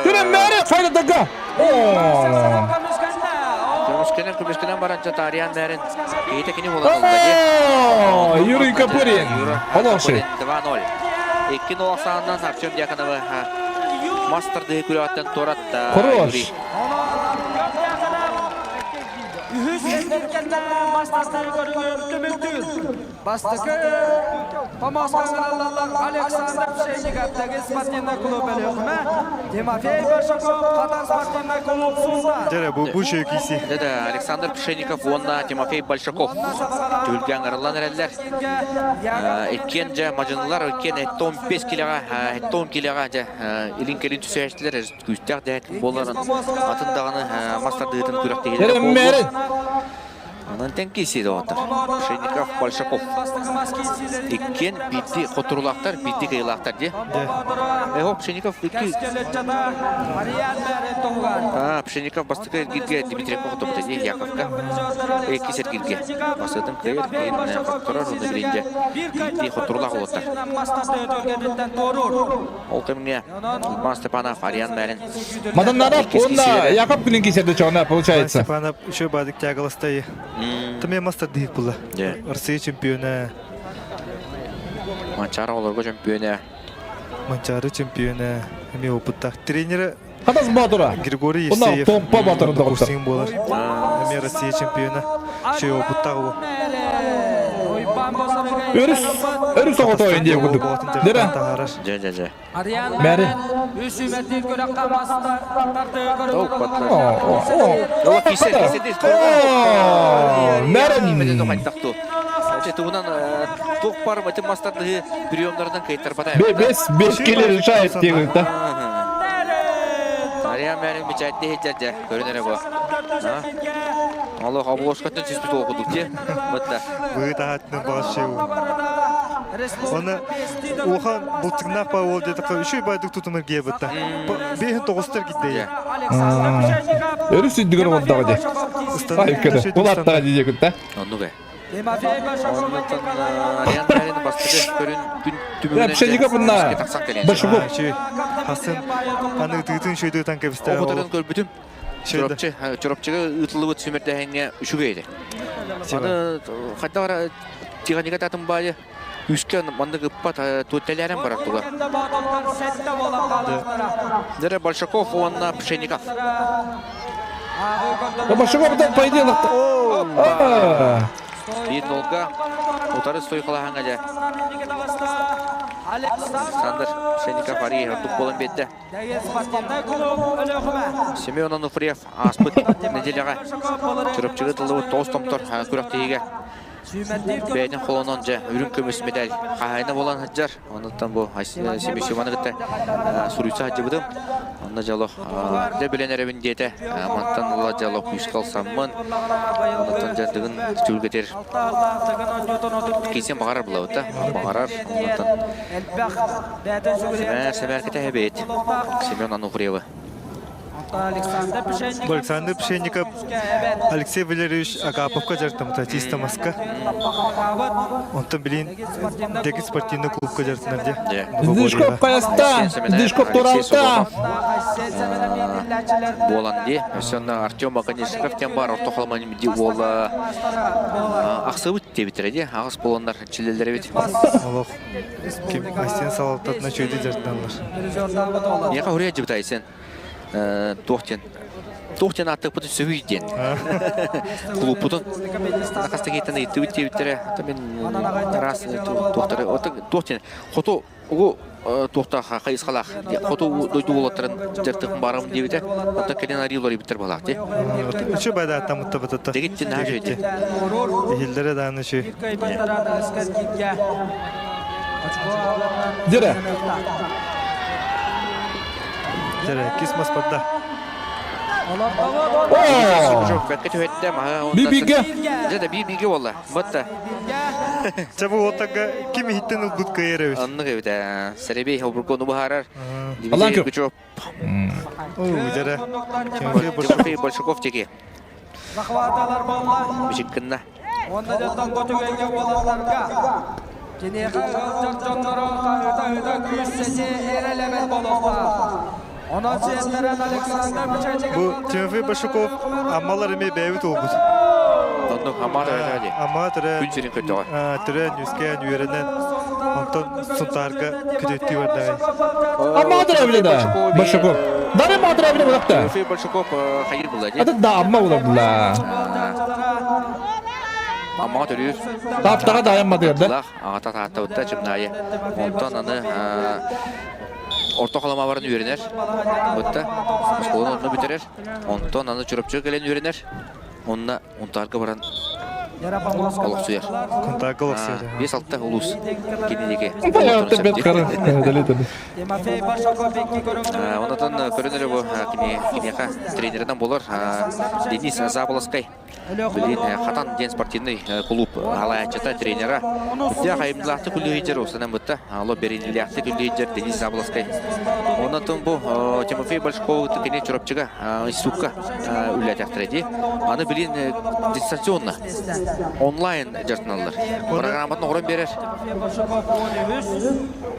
[SPEAKER 3] Түрен мәрі қайда дага.
[SPEAKER 20] Көмүскенен көмүскенен баран Ариан Мэрин кейте кини болан олды.
[SPEAKER 3] Юрий Копырин. Хороший.
[SPEAKER 20] 2-0. 2-0 сааннан Артем Дьяконовы мастер дыһы күрөттен туоратта.
[SPEAKER 3] Хорош.
[SPEAKER 1] Үһүс эстэркэннэ мастастары көрүҥүн түмүктүүр. Бастакы помоскаҥыраллаллар Александр Пшенников Дагы спортивный клуб Өлүөхүмэ, Тимофей Большаков Хатан спортивный клуб Сунтар.
[SPEAKER 2] Дьэ, бу бу шөй киси.
[SPEAKER 20] Да, Александр Пшенников уонна Тимофей Большаков түһүлгэ ыҥырыллан эрэллэр. Иккиэн дьэ мадьынылар, иккиэн 75 килоҕа, 70 килоҕа дьэ илин-кэлин түсээччилэр күүстээх дэһэт буоларын атын даҕаны мас тардыытын күрэхтэһиилэрэ буолбут. Онон тэн киирсии доҕоттор. Пшенников, Большаков. Иккиэн биирдии хотурулаахтар, биирдии кыайыылаахтар дии. Эһо Пшенников икки... А, Пшенников бастакы эргииргэ Дмитриевка хотуппута дии, Яковка. Иккис эргииргэ. Бастакытын кыайар, кыайын хотторор, онно билинде биирдии хотурулаах уолаттар. Ол кэмҥэ Иван Степанов, Ариан Мэрин.
[SPEAKER 3] Маданнаров уонна Яков күнүн кисерде чоҕуна получается.
[SPEAKER 2] Степанов еще бадык тягаластай. Таме мастер дихик була. Россия чемпиона.
[SPEAKER 20] Манчары олорго чемпиона.
[SPEAKER 2] Манчары чемпиона. Эми опыттаах. Тренері
[SPEAKER 3] Хатас Батура.
[SPEAKER 2] Григорий
[SPEAKER 3] Онна
[SPEAKER 2] Евсеев.
[SPEAKER 3] Томпа Батырын доҕоттор.
[SPEAKER 2] Курсин буолар. Эми Россия чемпиона. Еще опыттаах бу.
[SPEAKER 3] Өрүс өрүс оҕото ойын диye курдук. Дера.
[SPEAKER 20] Дьэ дьэ дьэ.
[SPEAKER 3] Бәрі.
[SPEAKER 20] Мэрин. Тугунан туох бар ытым мастардыһы приемдарынан кыйтарбата.
[SPEAKER 3] Бес бес келе решает диэн да.
[SPEAKER 20] Ария мэрин бичаатти хиджадя көрүнэрэ бу. Олох обложкаттан түспүт окудук те. Бытта.
[SPEAKER 2] Быытаатны башы. Оны ухан бултыгнах па ол деді үшүй байдык тутумар гие бытта. Бейхин тоғыстар гидде.
[SPEAKER 3] Өрүс үддүгөр болдоҕу де. Ай көдө. Ол аттаға дии күтта.
[SPEAKER 20] Онну бе. Ариан Мэрин бастыкы көрүн күн түмүгүнэн
[SPEAKER 3] Пшенников мына Большаков.
[SPEAKER 2] Хасын аны тыытын шөйдө танка бистер.
[SPEAKER 20] Оҕотарын көрбүтүм. Чурапчы, Чурапчыга ыытыллыбыт сүмэрдэһиҥҥэ үчүгэй этэ. Аны хайдах ара тихонига татын баайы үскэ маннык ыппат туттэлээрэн барар туга. Дere Большаков уонна Пшенников.
[SPEAKER 3] Большаков да поединок.
[SPEAKER 20] Биир нолга утары стойкалаһаҥа дьэ. Александр Пшенников арыйа ордук буолан биэрдэ. Семен Ануфриев ааспыт нэдиэлэҕэ Чурапчыга тыллыбыт тоҕус томтор күрэхтэһиигэ бэйэтин холонон дьэ үрүҥ көмүс медаль хаһаайына буолан сылдьар. Онуттан бу Семисюманы кытта суруйса сылдьыбытым. Онно дьолох дьэ билэн эрэбин диэтэ. Мантан ыла дьолох күүскэ ылсаммын. Онуттан дьэ дыгын түлгэтир киисен баҕарар булабыт да. Баҕарар. Онуттан Сэмээр, сэмээр кэтэһэбит. Семен Ануфриевы.
[SPEAKER 2] Александр Пшенников Алексей Валерьевич Агаповка дьарыктаммыта чисто маска. Онтон билин Дегит спортивный клубка дьарыктанар дии.
[SPEAKER 3] Дышков хайаста, Дышков туралта.
[SPEAKER 20] Буолан дии. Өссө Артем Аконечников тем бар орто халман ди уола ахсыбыт диэбиттэрэ дии. Аҕыс буоланнар чилэллэр эбит.
[SPEAKER 2] Олох Ким Айсен салалтатына чөйдө дьарыктаналлар.
[SPEAKER 20] Миэхэ хуруйа дьыбыт Айсен. Туох диэн туох диэн ааттыахпытын сөбүй диэн. Кулууппутун хаста киһиттэн ыйыттыбыт диэбиттэрэ. Ата мин араас туохтары туох диэн хоту угу туохтаах хайысхалаах хоту дойду уолаттарын дьарыктыахпын баарым диэбитэ. Онтон кэлин арыылар ыйбыттар буолаах дии.
[SPEAKER 2] Үчү байдааттаммытта бытата.
[SPEAKER 20] Дэгиттин наһаа үчүгэй.
[SPEAKER 2] Иһиллэрэ дааны үчү.
[SPEAKER 3] Дere.
[SPEAKER 2] Дere, кис маспарда.
[SPEAKER 3] Би-биге.
[SPEAKER 20] Дьэ да би-биге буолла. Батта.
[SPEAKER 2] Чэ бу уотага ким иһиттен ылбыт кыайар эбит.
[SPEAKER 20] Оннук эбит ээ. Сэрэбий обургуну быһаарар.
[SPEAKER 3] Алан
[SPEAKER 20] Күчөп.
[SPEAKER 2] Оо, дьэрэ.
[SPEAKER 20] Тимофей Большаков теки. Бичиккинна.
[SPEAKER 1] Уонна дьонтон көтүгэнгэ буолалларга киниэхэ ыалдьар дьонноро хаһыта-ыта күүс сэниэ эрэлэмэт буолуохтаах. Онон сиэннэрэн Александр Печатников
[SPEAKER 2] Бу Тимофей Большаков аммалар эмиэ бэйэбит уолбут.
[SPEAKER 20] Оннук Амма төрөөтөҕө дии.
[SPEAKER 2] Амма төрөөн.
[SPEAKER 20] Күн сирин көрдөҕө.
[SPEAKER 2] Төрөөн, үскээн, үөрэнэн, онтон Сунтаарга күтүөттүү бардаҕай.
[SPEAKER 3] Амма төрөөбүтэ да. Большаков. Дары Амма төрөөбүтэ булакта.
[SPEAKER 20] Тимофей Большаков хайыр була дии.
[SPEAKER 3] Аты да Амма була.
[SPEAKER 20] Аммаҕа төрүүр.
[SPEAKER 3] Таптаҕа да айамматыгар да.
[SPEAKER 20] Аҕата тааттабытта Чымнаайы. Онтон аны орто халама баран үөрэнэр. Бытта оскуоланы онно бүтэрэр. Онтон аны Чурапчыга кэлэн үөрэнэр. Онно Унтаарга баран олохсуйар.
[SPEAKER 2] Унтаарга олохсуйар.
[SPEAKER 20] 5-6 улуус кинилиги. Онотон көрөнөрө бу киниэхэ тренеринэн болор Денис Заболоскай. Билин Хатан диэн спортивный клуб халаяччыта, тренера. Үрдээх айымньылаахтык үлүһүйдэр осынан бытта. Алло беринилээхтик үлүһүйдэр Денис Заблоскай. Онон бу Тимофей Большков кини Чурапчыга институтка үлэлээтэхтэрэ дии. Аны билин дистанционно онлайн дьарыктаналлар. Программатын оҥорон биэрэр.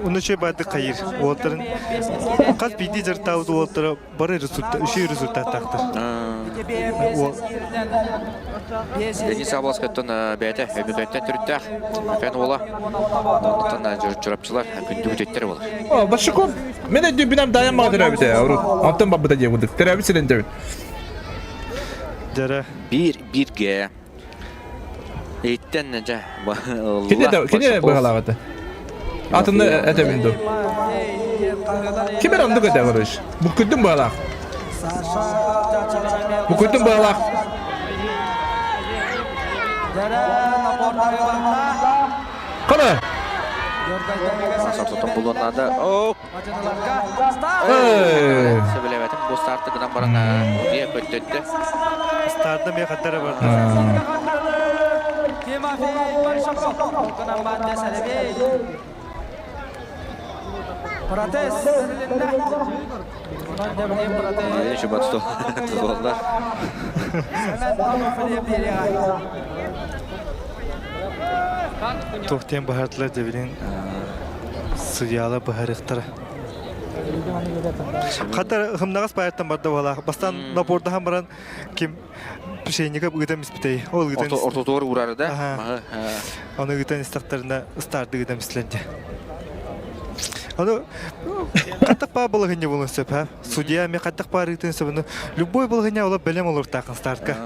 [SPEAKER 2] Уну чөй барды хайыр. Уолтарын хас биирдии дьарыктаабыт уолтара бары результат, үчүгэй результаттаахтар.
[SPEAKER 20] Денис Савловскайтан бэйэтэ Өймөкөөнтөн төрүттээх Өймөкөөн уола. Онтон чурапчылар күндү күтүттэр буолар.
[SPEAKER 3] О, Большаков, мен өйдүүбүнэм дайан маҕа төрөөбүтэ, урут. Онтон барбыта диye курдук. Төрөөбүт сирин дөбүт.
[SPEAKER 2] Дьара.
[SPEAKER 20] Биир бирге. Иттен дьэ
[SPEAKER 3] Кини кини быһалаах этэ. Атыны этэбин ду. Ким эрэ оннук этэ короче. Бу күндүм быһалаах. Бу күндүм быһалаах. Кана.
[SPEAKER 20] Сортотон булуон наада. О! Сөбүлээбэтим бу старты гынан баран утуйа көттөттө.
[SPEAKER 2] Старты мен хаттара барды.
[SPEAKER 1] Тимофей Большаков. Толкунан баатта Сәребей. Протез.
[SPEAKER 20] Еще батсто. Тузолда.
[SPEAKER 2] Туохтен баһардылар дебилин судьялар быһарыахтара. Хата хымнагас байаттан барда буолаах. Бастан напордахан баран ким пшенников ыытан испитей. Ол ыытан
[SPEAKER 20] Ортотугар урары да.
[SPEAKER 2] Аны ыытан истахтарына ыстаарды ыытан истилэнде. Аны хаттах баа балаһынньа булун сөп, ha? Судья ми хаттах баар ыытын сөп. Любой балаһынньа ола бэлэм олуртаахын стартка.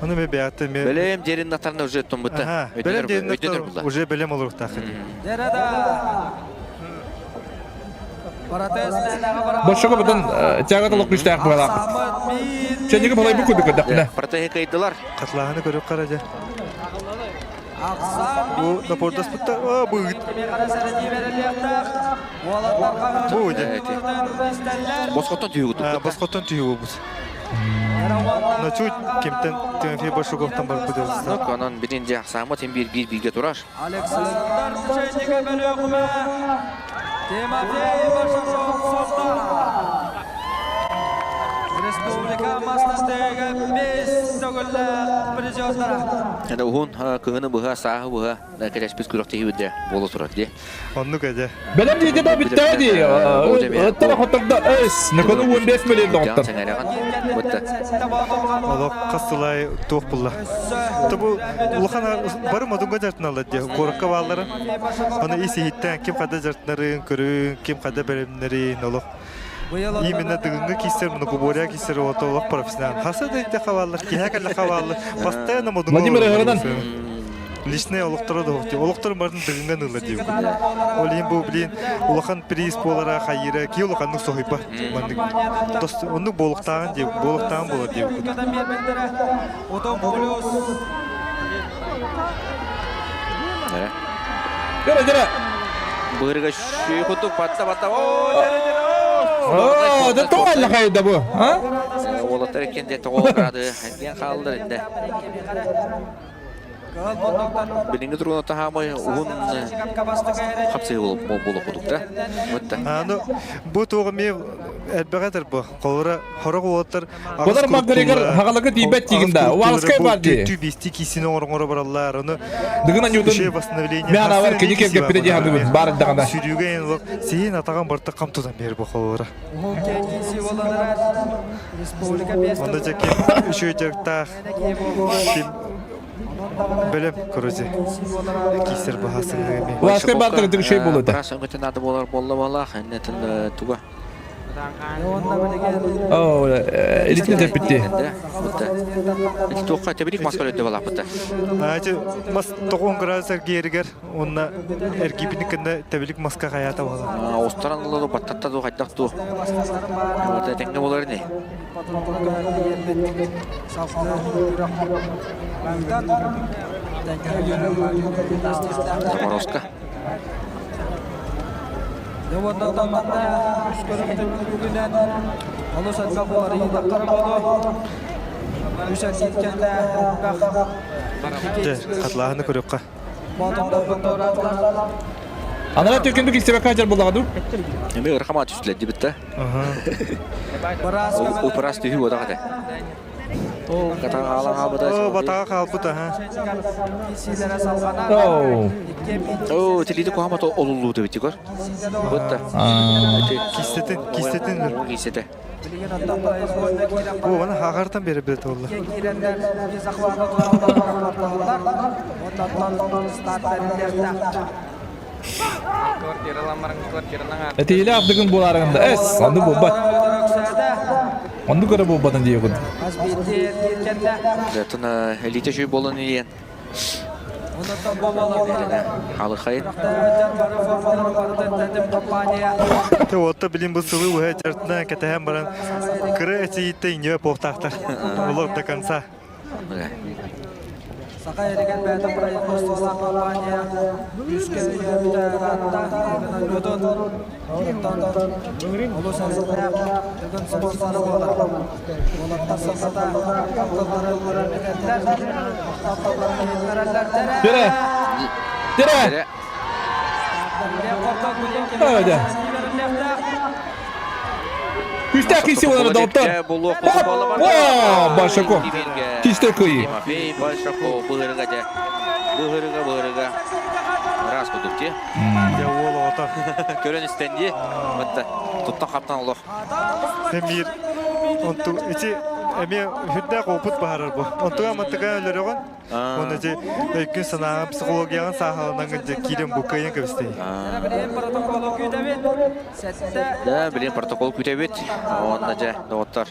[SPEAKER 2] Аны ме бэйэттэ ме
[SPEAKER 20] Бэлэм дерин натарна уже томбута.
[SPEAKER 2] Бэлэм дерин натарна уже бэлэм олуруктаахын.
[SPEAKER 3] Бошого бутан тяга толук күстээх буолаах. Чэньиги балай бу курдук көрдөхпүнэ.
[SPEAKER 20] Протеһи кыйдылар.
[SPEAKER 2] Хатлааһыны көрүп кара дьэ. Бу напордаспытта а бу Бу дьэ.
[SPEAKER 20] Босхоттон түһүгүт.
[SPEAKER 2] Босхоттон түһүгүт. Начуть кимтен Тимофей Большаковтан барбыт.
[SPEAKER 20] Онон битин дьэ ахсааммыт биир биир бииргэ турар.
[SPEAKER 1] Александр Пшенников бөлөҕүмэ Тимофей Большаков создал. Республика мастастыга бес төгүллээх призердара.
[SPEAKER 20] Это уһун кыһыны быһа, сааһы быһа кэлэспит күрэхтэһиибит буола турар дии.
[SPEAKER 2] Оннук эдэ.
[SPEAKER 3] Бэлэм диэти да бүттэ дии. Ыттара хоттордо эс. Нөкөнү 15 миллион доҕоттор.
[SPEAKER 2] Олох хас сылай туох булла. Тобу улахан бары модунга жартыналар дии. Куоракка бааллара. Аны ис иһиттэн ким хада жартынарын көрүн, ким хада бэлэмнэрин олох. Именно тыгыҥҥы киссер, многоборья киссер олото олох профессионал. Хаса да итте хаваллар, киһэ кэллэ хаваллар. Постоянно модунга
[SPEAKER 3] Владимир Ыһырынан.
[SPEAKER 2] Личный олохторо да охти. Олохторун барын тыгыҥҥа ылла диир. Ол иһин бу блин улахан приз буолара хайыра ки улаханнык соһуйба. Маннык оннук буолуктааҕын диир, буолуктааҕын буолар диир.
[SPEAKER 3] Дьара, дьара.
[SPEAKER 20] Быырыга сүйүкутук батта батта.
[SPEAKER 3] Оо, да тоҕо аллахайда бу, а?
[SPEAKER 20] Уолаттар иккиэн де тоҕо грады диэн хааллар инде. Билиҥҥи туругунан таһаамай уһун хапсыһыы буолуох курдук да.
[SPEAKER 2] Аны бу туоҕу эмиэ элбэҕэ этэр бу. Холобура хорох уолаттар
[SPEAKER 3] Болар Макгрегор хагалыгы тиийбэт тиигин да. Уалскай бар дии.
[SPEAKER 2] Тү бисти кисини оҥоро бараллар. Ону
[SPEAKER 3] Дыгын аньуутун мен авар кини кэргэппитэ дии саныыбын баар даҕана.
[SPEAKER 2] Сүрүүгэ эн сиһин атаҕын барта хам тутан биэр бу холобура. Онно дьэ ким үчүгэй дьарыктаах ким бэлэм короче киисер баһасыҥҥа
[SPEAKER 3] Уалскай баартыгы үчүгэй буолуо этэ.
[SPEAKER 20] Раз өҥөтүн наада буолар буолла буоллаах иннэтин туга
[SPEAKER 3] Оо, илитин тэппитти.
[SPEAKER 20] Ити туохха тэбирик мас көрөттө балааппыта.
[SPEAKER 2] Ати мас тоҕуон градус эргиэригэр уонна эргийбитин кэннэ тэбилик маска хайаата буолар.
[SPEAKER 20] Остаран ылла баттатта ду хайдах ду. Вот тэҥҥэ болар ини. Заморозка.
[SPEAKER 1] Үс эргиткэннэ
[SPEAKER 2] Дьэ, хатлааһыны көрүөххэ.
[SPEAKER 3] Анара төкүндү кистебекка дьар буллаҕа дуу?
[SPEAKER 20] Эми ырхама түстүлэр дибит да. Ол упрас түһүү бодах этэ.
[SPEAKER 2] О, батаға хаалбыт аха.
[SPEAKER 20] Оо, тилиити куһамат олуллуу дебит көр. Бутта.
[SPEAKER 2] Кистетин, кистетин.
[SPEAKER 20] Кистете.
[SPEAKER 2] Бу оны хағартан бері білет олла.
[SPEAKER 3] Этиилэ ардыгын буолаарыгында эс, онду буолбат. Онду көрө буолбатын диэҕин.
[SPEAKER 20] Затына элите шүй болон иен. Халыхайын.
[SPEAKER 2] Те отта билин бу сылы уһа жартына кэтэһэн баран кыра эчийитте инье похтаахтар. Олох до конца.
[SPEAKER 1] Саха эригэр бэйэтэ производстволаах компания күүскэ үлэлээбитэ ыраатта. Өлгөтөн онтон олус эрэйдээх дыгын спонсора буолар. Уолаттар сыллата тапталларын этэллэр, тапталларын иһитиннэрэллэр.
[SPEAKER 3] Тире! Тире! Öyle. Күүстээх киси олары доҕоттор. О, Большаков. Чистой кыйы.
[SPEAKER 20] Тимофей Большаков быһырыга дьэ. Быһырыга быһырыга. Раз кудук дии.
[SPEAKER 2] Дьэ уол оҕото.
[SPEAKER 20] Көрөн истэн дии. Мытта туттан хаптан олох.
[SPEAKER 2] Эмир онту ити эмиэ үрдээх опыт баһарар бу. Онтуга мантыга өлөрөҕүн. Оны ити өйгүн санааҕын психологияҕын сааһыланан дьэ киирэн бу кыайан кэбистэй.
[SPEAKER 20] Да, билин протокол күтэбит. Онна дьэ, доҕоттор.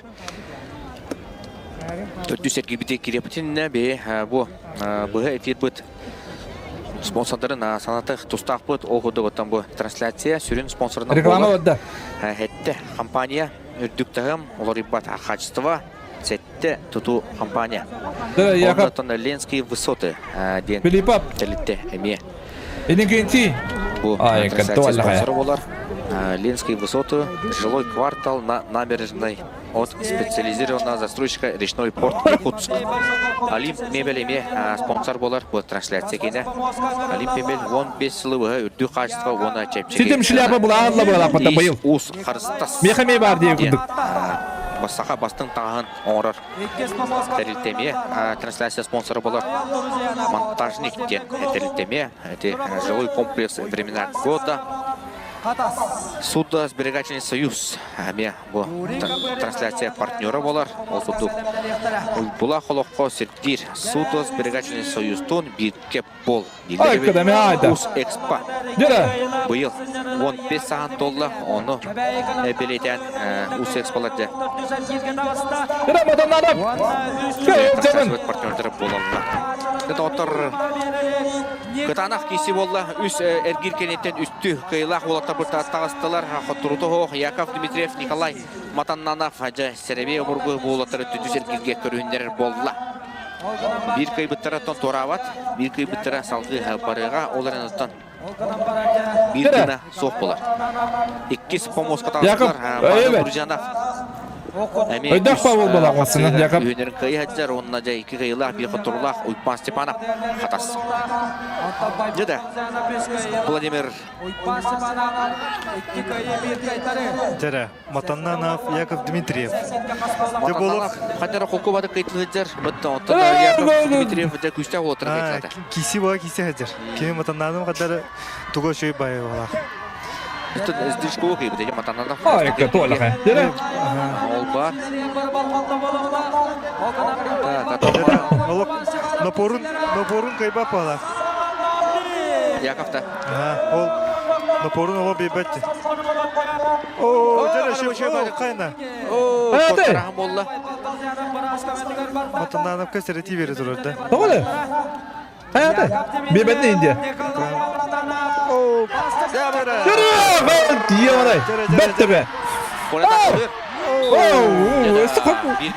[SPEAKER 20] Төрдүс эргибити кириэпитиннэ би бу быһа эфирбыт спонсордарын санатых тустаахпыт ол курдук бу трансляция сүрүн спонсорунан
[SPEAKER 3] Реклама барда.
[SPEAKER 20] Хетте компания үрдүк таһым олорыйбат качество Сетте тутуу компания. Оннотон Ленские высоты диэн тэрилтэ эмиэ.
[SPEAKER 3] Иннокентий.
[SPEAKER 20] Бу трансляция спонсоры болар. Ленские высоты, жилой квартал на набережной от специализированного застройщика речной порт Якутск. Олимп мебель эмиэ спонсор болар бу трансляция киинэ. Олимп мебель 15 сылы быһа үрдүк качество уонна чэпчэки.
[SPEAKER 3] Ситим шляпа была алла была быйыл.
[SPEAKER 20] Ус харыстас.
[SPEAKER 3] Миэхэ эмиэ баар диэн курдук.
[SPEAKER 20] Саха бастыҥ таҥаһын оҥорор тэрилтэ эмиэ трансляция спонсора болар. Монтажник диэн тэрилтэ эмиэ. Эти жилой комплекс времена года. Судосберегательный союз эмиэ бу трансляция партнера болар. Ол курдук Була холоххо сирдиир Судосберегательный союзтун бииргэ Пол Ус Экспо быйыл 15 сахан толла ону бэлиэтээн Ус Эксполар дьэ партнердара буолаллар. Доҕоттор кытаанах киси буолла үс эргиир кэнниттэн үстүү кыайыылаах уолаттар таҕыстылар хотторуута оһох Яков Дмитриев Николай Матаннанов дьэ сэрэбиэй обургу буолаттары түдүс эргииргэ көрүһүннэрэр буолла. Биир кыайбыттарыттан туораабат, биир кыайбыттара салгыы барыаҕа, ол эрэн оттон биир гына суох буолар. Иккис помоска таҕыстылар Павел Буржанов.
[SPEAKER 3] Өйдөөх Павел балаҕасынан Яков.
[SPEAKER 20] Үһүнэрин кыайы сылдьар уонна дьэ икки кыайыылаах, биир хотторуулаах Уйбаан Степанов Хатас. Дьэ да, Владимир
[SPEAKER 2] Дьэрэ, Матаннанов Яков Дмитриев.
[SPEAKER 20] Матаннанов ханнара холку бады кыйтылыдыр. Бытта оттон Яков Дмитриев дьэ күүстээх уолаттар кыйтылата.
[SPEAKER 2] Киси була киси хадыр. Кими Матаннанов кадары туга шөй байы була.
[SPEAKER 20] Бүтүн сдвижку кыйбыт Матаннанов.
[SPEAKER 3] Ай, католаха. Дьэрэ.
[SPEAKER 20] Ол бар.
[SPEAKER 2] Олох напорун напорун кайба пала.
[SPEAKER 20] Яков та.
[SPEAKER 2] Ол напорун оло бейбетти. О, дьэрэ шөй кайна.
[SPEAKER 20] О, Рахым болла.
[SPEAKER 2] Матаннановка сэрэтии бере турар да.
[SPEAKER 3] Тоҕо да? Хайата? Биэбэтин Индия. Тиийэ Бэт төбө.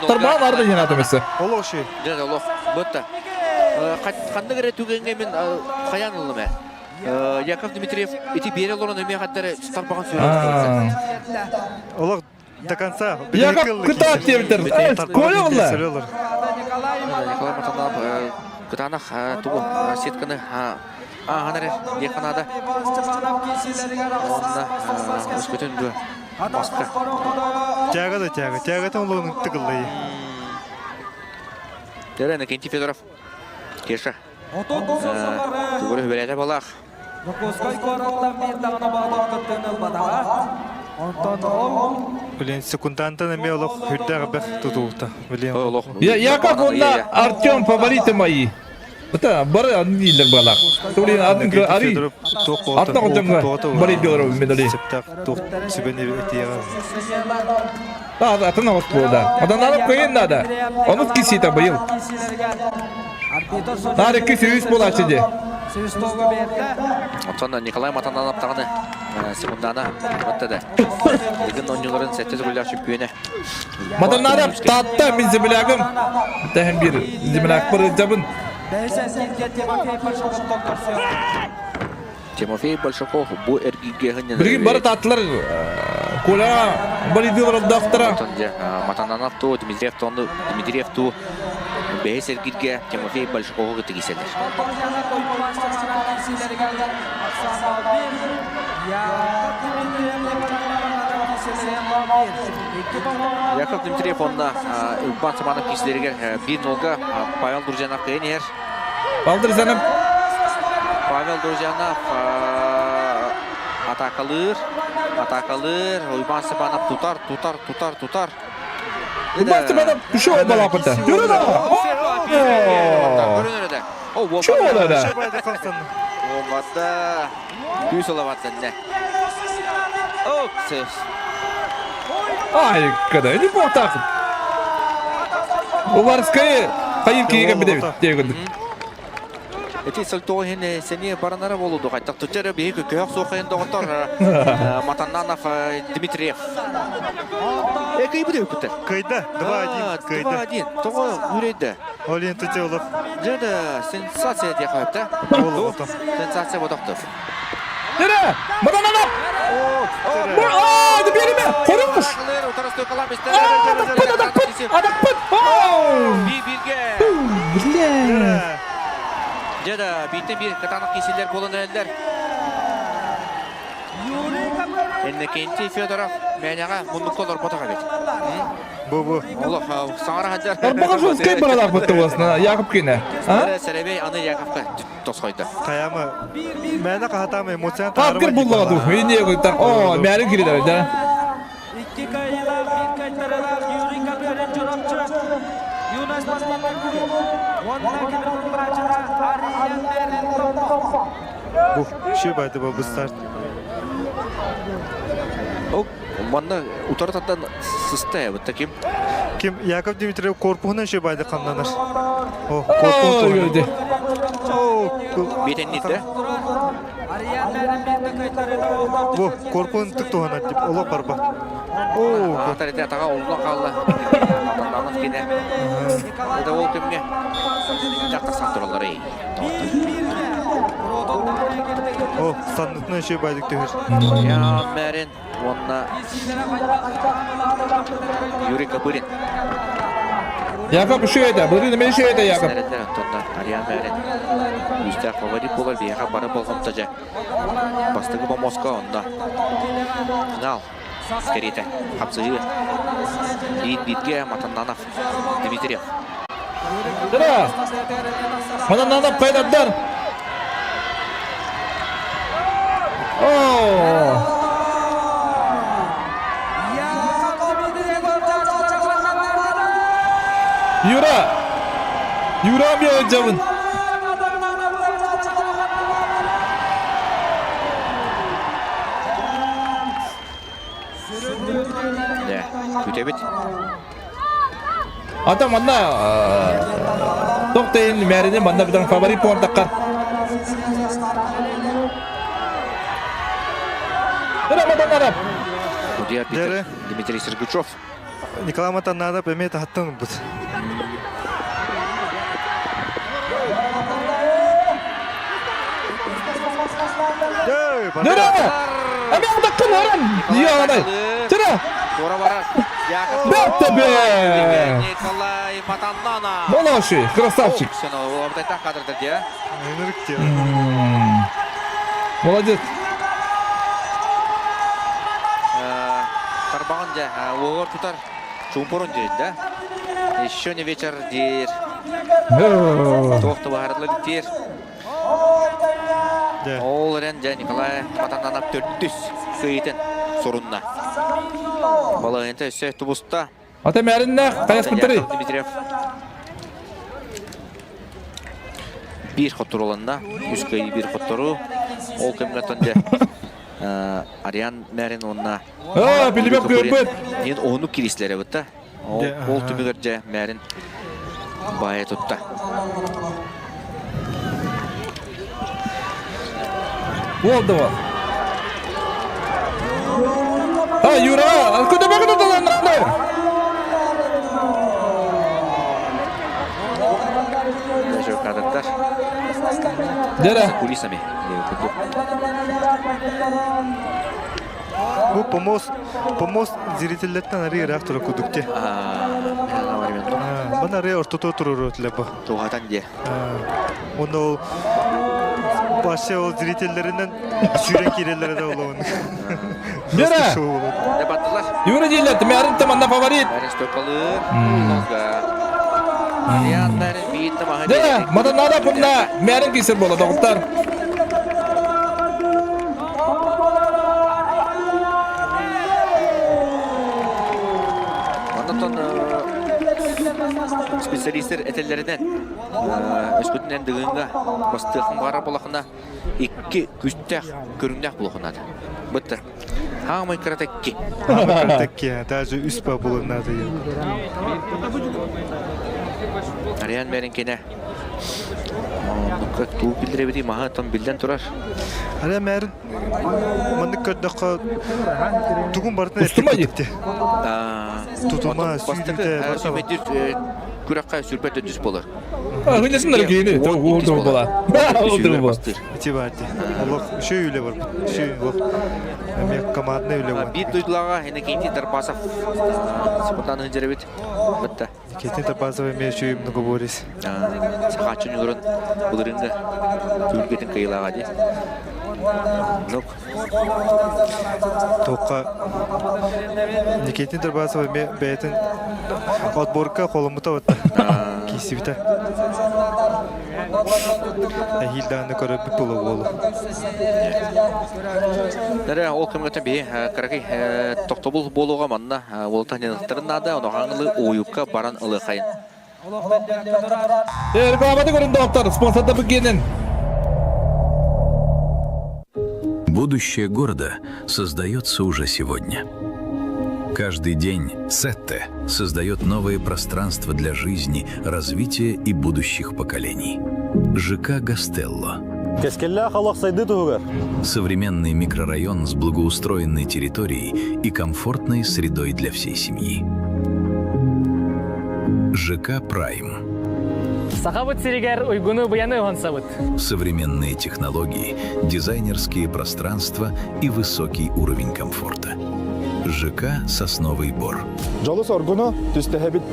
[SPEAKER 3] Тарбаан арда диэн атым өссө.
[SPEAKER 2] Олох ши.
[SPEAKER 20] Дьэ, олох. Бытта. Ханнык эрэ түгэҥҥэ мин хайаан ыллым ээ. Яков Дмитриев ити биэрэ олорон эмиэ хаттары тарбаҕын сүрэн
[SPEAKER 2] Олох до конца.
[SPEAKER 3] Яков кытаат диэбиттэр. Коля олла.
[SPEAKER 20] Кытаанах тугу сетканы ааһан эрэр диэххэ наада. Уонна өскөтүн бу маска.
[SPEAKER 2] Тяга да тяга. Тягатын улуунун тыгыллайы.
[SPEAKER 20] Дөрө Иннокентий Федоров. Кеша. Тугуру хүбэлээтэ балаах.
[SPEAKER 1] Дьокуускай куораттан биир даҕаны боотур кыттыыны ылбатаҕа. Онтон ол
[SPEAKER 2] Блин, секундантан эмиэ олох үрдээх бэх тутулта. Блин.
[SPEAKER 20] Олох.
[SPEAKER 3] Яков уонна Артем фавориты мои. Это бары атын дииллэр баалаах. Блин, атын ари. Артан хотоҥҥо бары белоров медали.
[SPEAKER 2] Туох сүбэни этиэҕэ.
[SPEAKER 3] Да, атын оҕус буолда. Аданарып кыйын надо. Онус кисита быйыл. Наар икки сүүс буолааччы дии.
[SPEAKER 20] Оттон Николай Матананов даҕаны секундана ытта да. Дыгын оонньууларын сэттэ төгүллээх чөмпүйүөнэ.
[SPEAKER 3] Матананов Таатта мин землягым. Тэһэн биир землякпар ыдьабын.
[SPEAKER 20] Тимофей Большаков бу эргииргэ сынньанар.
[SPEAKER 3] Билигин бары тааттылар Коля балидылар олдоохтора.
[SPEAKER 20] Матананов ту, Дмитриев ту, Дмитриев ту бэһис эргииргэ Тимофей Большакову кытта киирсэллэр. Яков Дмитриев онно Уйбаан Саманов киирсилэригэр 1-0-га Павел Друзьянов кыайан иһэр.
[SPEAKER 3] Павел Друзьянов.
[SPEAKER 20] Павел Друзьянов атакалыыр, атакалыыр, Уйбаан Степанов тутар, тутар, тутар, тутар.
[SPEAKER 3] Уйбаан Степанов еще балапыта. Чего да?
[SPEAKER 20] Оңғатта күүс олаватсанне. Ок, сөз.
[SPEAKER 3] Ай, когда не так. Уварская хайыр киһигэ бидэбит диэбит.
[SPEAKER 20] Эти сальто иһин сени баранара болуду хайтак тутер биһи көһөх суохайын доҕоттор Матаннанов Дмитриев. Э кыйбыды өкүтэ.
[SPEAKER 2] Кыйда, 2-1 кыйда.
[SPEAKER 20] 2-1. Тоҕо үрейді.
[SPEAKER 2] Олин тутер олох.
[SPEAKER 20] Дьэ сенсация диэхэ хөптө. Сенсация бодохтур.
[SPEAKER 3] Нere? Матананов! Aa, береме! Хорош! Адакпыт, адакпыт, адакпыт! Бля!
[SPEAKER 20] Дьэ да, бииртэн биир кытаанах киирсиилэр буолан эрэллэр. Иннокентий Федоров мээнэҕэ муннукка олорботох эбит.
[SPEAKER 2] Бу-бу.
[SPEAKER 20] Олох саҥара сылдьар.
[SPEAKER 3] Арбаҕа жесткай баралаахпыт туосна, Яков кине.
[SPEAKER 20] А? Сэрэбэй аны Яковка тосхойдо.
[SPEAKER 2] Хайама мээнэ хаһатаама эмоцияны
[SPEAKER 3] Таптыр буллаҕа дуу. Ине так. О, мээрин кирилэр да.
[SPEAKER 1] Икки кыайыылаах, биир кыайтарыылаах Юрий Копырин Чурапчы Юность спортивный клуб уонна кини тутааччыта Ариен Мерин Томпо.
[SPEAKER 2] Бу шибайды бу старт.
[SPEAKER 20] Манна утары тардан сыста вот таким.
[SPEAKER 2] Ким Яков Дмитриев корпуһунан шибайды хамнанар. О, корпуһун
[SPEAKER 20] О, Бетеннит да?
[SPEAKER 2] Бу корпуһун түк туһанар дип олох барба.
[SPEAKER 20] О, атар ете атаға олуна қалла. Матанданов кене. Это ол кимге? Жақтырсан тураллар ей.
[SPEAKER 2] О, саннытынан шибайды түһэр.
[SPEAKER 20] Я Мэрин, уонна Юрий Копырин.
[SPEAKER 3] Яков үшөйді, былырыын мен үшөйді Яков.
[SPEAKER 20] Антонна Ариан Мэрин. Үстээх фаворит буолар биһиэхэ бары болҕомто дьэ. Бастакы помоска онно. Финал. Кэриэтэ. Хапсыһыы. Биир бииргэ Матаннанов Дмитриев.
[SPEAKER 3] Да. Матаннанов кайдардар. О! Юра! Юра мен жабын.
[SPEAKER 20] Дьэ, күтэбит.
[SPEAKER 3] Ата манна тоқтайын мәріне манна бітан фаворит пуантаққа. Рамадан Араб.
[SPEAKER 20] Судья Питер Дмитрий Сергучев.
[SPEAKER 2] Николай Матаннанов эмиэ таһаттан ылбыт.
[SPEAKER 3] Нere? Эми алдаққын орын. Яғанай. Тірі.
[SPEAKER 20] Тура барар.
[SPEAKER 3] Бәтті бе.
[SPEAKER 20] Николай. Матаннана.
[SPEAKER 3] Молодцы, красавчик. Молодец.
[SPEAKER 20] Тарбаҕын дьэ, уоҕар тутар чуумпурун диир да. Еще не вечер диир. Туох да баһарылык диир. Ол эрэн дьэ Николай Матананов төрдүс кыйытын сурунна. Балаһыйата өссө тубуста.
[SPEAKER 3] Ата мээриннээх хайаспыттарый?
[SPEAKER 20] Дмитриев биир хотторуланна. Үс кыайыы биир хотторуу. Ол кэмҥэ дьэ Ариан Мэрин уонна
[SPEAKER 3] Аа, билибэт көрбөт.
[SPEAKER 20] Диэн оһунук кириислэрэ бытта. Ол түмүгэр дьэ Мэрин баайа тутта.
[SPEAKER 3] Уол да бар. А, Юра, откуда бегут это
[SPEAKER 20] Даже кадрдар.
[SPEAKER 3] Дere.
[SPEAKER 20] За кулисами.
[SPEAKER 2] Бу помост помост зрителлэртэн арыы ыраах турар курдук дии. Маны арыы ортото турар этилэр бу.
[SPEAKER 20] Туһатан дии.
[SPEAKER 2] Уонна ол вообще ол зрителлэринэн сүүрэн киирэллэрэ да олоҕун.
[SPEAKER 3] Дere.
[SPEAKER 20] Не баттылар.
[SPEAKER 3] Юра дииллэр, Мээрин таманна фаворит. Дere, матаннара пунна Мээрин кисер буола доҕуттар.
[SPEAKER 20] Онтон специалистер этэллэринэн өскөтүнэн дыгыҥҥа бастыахын баҕарар буолахына икки күстээх көрүҥнээх буолуохунаада. Быттар. Хаамай кырата икки.
[SPEAKER 2] Хаамай кырата икки, даже үс ба булуннаады.
[SPEAKER 20] Ариан Мэринкине Оннукка туу биллэрэбитий маһа тон биллэн турар.
[SPEAKER 2] Ариан Мэрин маннык көрдөххө тугун барытын
[SPEAKER 3] Устума
[SPEAKER 2] эппит Тутума, сүүрүүтэ
[SPEAKER 20] сүүмэйдир күрэххэ сүрбэт өдүс болар.
[SPEAKER 3] Хынньасын киини уурдур була. Уурдур була.
[SPEAKER 2] Ити бар ди. Олох үшүй үлэ бар. Үшүй олох. Эме командный үлэ бар.
[SPEAKER 20] Биир дойдулаҕа Иннокентий Тарбасов спортан ыһдьарыбит. Бытта.
[SPEAKER 2] Иннокентий Тарбасов эмиэ үчүгэй многоборец.
[SPEAKER 20] Сахааччы ньугурун былырыҥҥы түһүлгэтин кыйылааҕа дии. Нук.
[SPEAKER 2] Тоққа Никитин Тарбасов эмиэ бэйэтин отборка холоммута батта. Киисибитэ. Эһиил даҕаны көрөрбүт буола буолу.
[SPEAKER 20] Нэрэ ол кэмҥэ биһи кыракый тохтобул буолуоҕа манна уолтан дьаныктарын наада, оноҕаҥылы уйукка баран ылыахайын.
[SPEAKER 3] Рекламаты көрүн доктор, спонсорда бүгенин.
[SPEAKER 9] Будущее города создается уже сегодня. Каждый день Сетте создает новые пространства для жизни, развития и будущих поколений. ЖК «Гастелло». Современный микрорайон с благоустроенной территорией и комфортной средой для всей семьи. ЖК «Прайм».
[SPEAKER 10] Сахабыт сиригэр уйгуну быйаны уһансабыт.
[SPEAKER 9] Современные технологии, дизайнерские пространства и высокий уровень комфорта. ЖК «Сосновый бор».
[SPEAKER 13] Дьолу-соргуну түстэһэбит.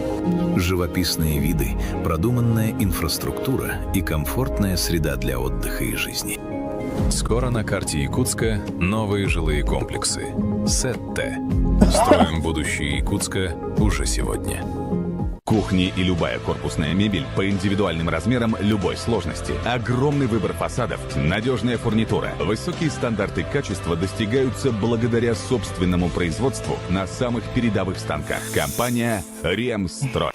[SPEAKER 9] Живописные виды, продуманная инфраструктура и комфортная среда для отдыха и жизни.
[SPEAKER 8] Скоро на карте Якутска новые жилые комплексы. Сетте. Строим будущее Якутска уже сегодня.
[SPEAKER 26] Кухни и любая корпусная мебель по индивидуальным размерам любой сложности. Огромный выбор фасадов, надежная фурнитура, высокие стандарты качества достигаются благодаря собственному производству на самых передовых станках. Компания «Ремстрой».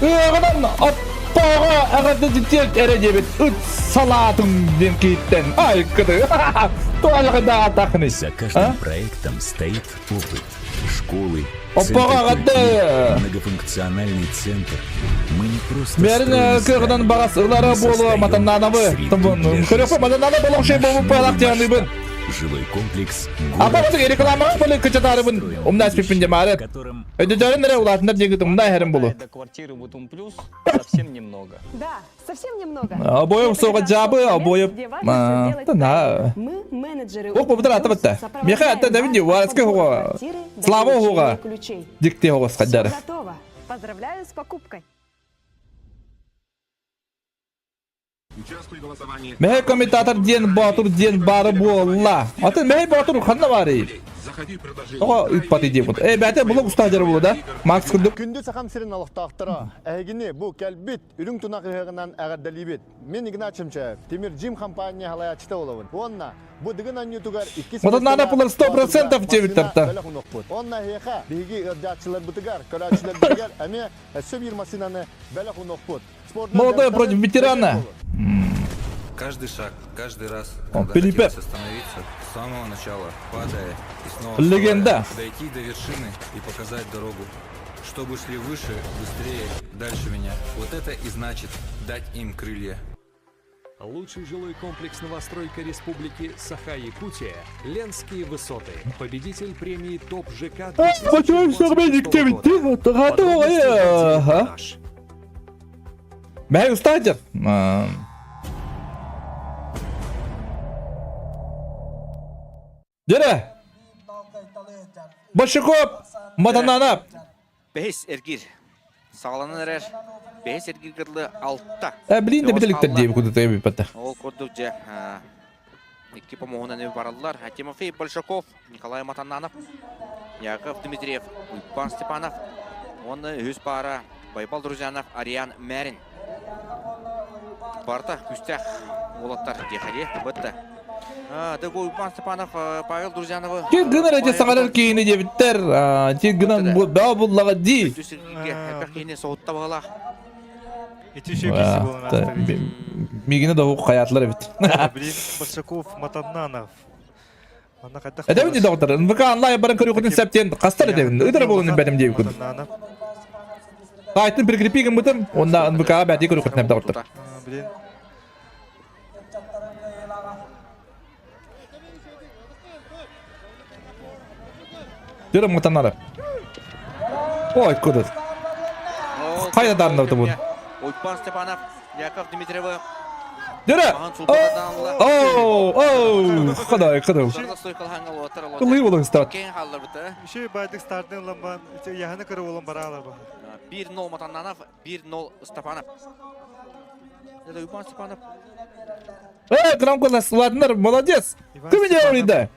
[SPEAKER 3] Ыаҕынан оппоҕо эҕэрдэ дьиктиэт эрэ диэбит ыт салаатын диэн кииттэн айкыды туалҕыда атахны
[SPEAKER 24] За каждым проектом стоит опыт. Школы,
[SPEAKER 3] Оппоҕо эҕэрдэ
[SPEAKER 24] многофункциональный центр. Мы не просто
[SPEAKER 3] Мэрин кыаҕынан баҕас ылара буолуо матаннаанабы. Көрөккө матаннаана болоқшай болу палақ тяаныбын.
[SPEAKER 24] Жилой комплекс
[SPEAKER 3] Апа рекламаға болы кычатарыбын умна спиппин демары. Өдөтөрүн эрэ улаатынар диэки умна эһэрин болу.
[SPEAKER 16] До квартиры Бутум Плюс совсем немного.
[SPEAKER 7] Да, совсем немного.
[SPEAKER 3] Обоев соға жабы, обоев... На.
[SPEAKER 7] Мы менеджеры
[SPEAKER 3] Ох, бабытар аты бітті. Меха аты дәбін де варысқа хоға. Слава хоға. Дикте хоға сқаддары.
[SPEAKER 7] Готово. Поздравляю с покупкой.
[SPEAKER 3] Мэхэ комментатор диэн Боотур диэн баары буолла. Атын Мэхэ Боотур ханна баарый? Тоҕо ыыппатый диэбит. Э, бэйэтэ блог устаадьар буолла да? Макс курдук.
[SPEAKER 13] Күндү Сахам сирин олохтоохторо, эһигини бу кэлбит үрүҥ тунах ыһыаҕынан эҕэрдэлиибит. Мин Игнат Чемчаев, Тимир Джим компания салайааччыта буолабын. Уонна бу Дыгын анньуутугар иккис
[SPEAKER 3] Отон наада булар 100% диэбиттэр
[SPEAKER 13] бэлэх унуохпут. Уонна эһиэхэ биһиги ыалдьааччыларбытыгар, көрөөччүлэрбитигэр эмиэ өссө биир массыынаны бэлэх унуохпут.
[SPEAKER 3] Молодой против ветерана.
[SPEAKER 25] Каждый шаг, каждый раз,
[SPEAKER 3] Он
[SPEAKER 25] когда
[SPEAKER 3] Пилипе.
[SPEAKER 25] хотелось остановиться, с самого начала, падая и снова
[SPEAKER 3] Легенда.
[SPEAKER 25] вставая, дойти до вершины и показать дорогу. Чтобы шли выше, быстрее, дальше меня. Вот это и значит дать им крылья.
[SPEAKER 19] Лучший жилой комплекс новостройка Республики Саха-Якутия «Ленские высоты». Победитель премии ТОП ЖК
[SPEAKER 3] 2026 года. Мэхэ устаадьар. Дere. Большаков Матананап.
[SPEAKER 20] Бэһис эргиир. Саҕаланан эрэр. Бэһис эргиир кырлы алта.
[SPEAKER 3] Э, блин, да битэликтер диэби кудута эби пата.
[SPEAKER 20] Ол курдук дьэ икки помоһунан эби бараллар. Тимофей Большаков, Николай Матананов, Яков Дмитриев, Уйбан Степанов, уонна үһүс паара Байбал Друзьянов, Ариан Мэрин. Барта күүстээх уолаттар диэхэри бытта. Дыгу Уйбан Степанов Павел Друзьяновы
[SPEAKER 3] Тик гынар эти саҕалар киһини диэбиттэр. Тик гынан баа буллаҕа дии.
[SPEAKER 20] Элбэх киһини соһутта баҕалаах.
[SPEAKER 2] Ити үчүгэй киһи буолан ааста
[SPEAKER 3] Мигини да хайаатылар эбит.
[SPEAKER 2] Блин, Большаков, Матаннанов. Манна хайдах
[SPEAKER 3] Этэбин дии доҕоттор. НВК онлайн баран көрүөхүтүн септен хастар этэбин. Ыдара буолун бэтим диэбит курдук. Сайтын прикрепи гыммытым, онда НВК-га бәти көрүөхүтүн доҕоттор.
[SPEAKER 2] Блин.
[SPEAKER 3] Дөрө мутанары. Ой, кудут. Хайда дарнабыты бу?
[SPEAKER 20] Уйбан Степанов, Яков Дмитриевы
[SPEAKER 3] Дөрө! Оу, оу, ходай, ходай. Кылый болың старт.
[SPEAKER 2] Еще байдык стартын ламбан, яханы кыры болон баралар ба.
[SPEAKER 20] 1-0 Матананов, 1-0 Степанов. Это Уйбан Степанов.
[SPEAKER 3] Э, громко Ладнер, молодец. Ты меня увидел.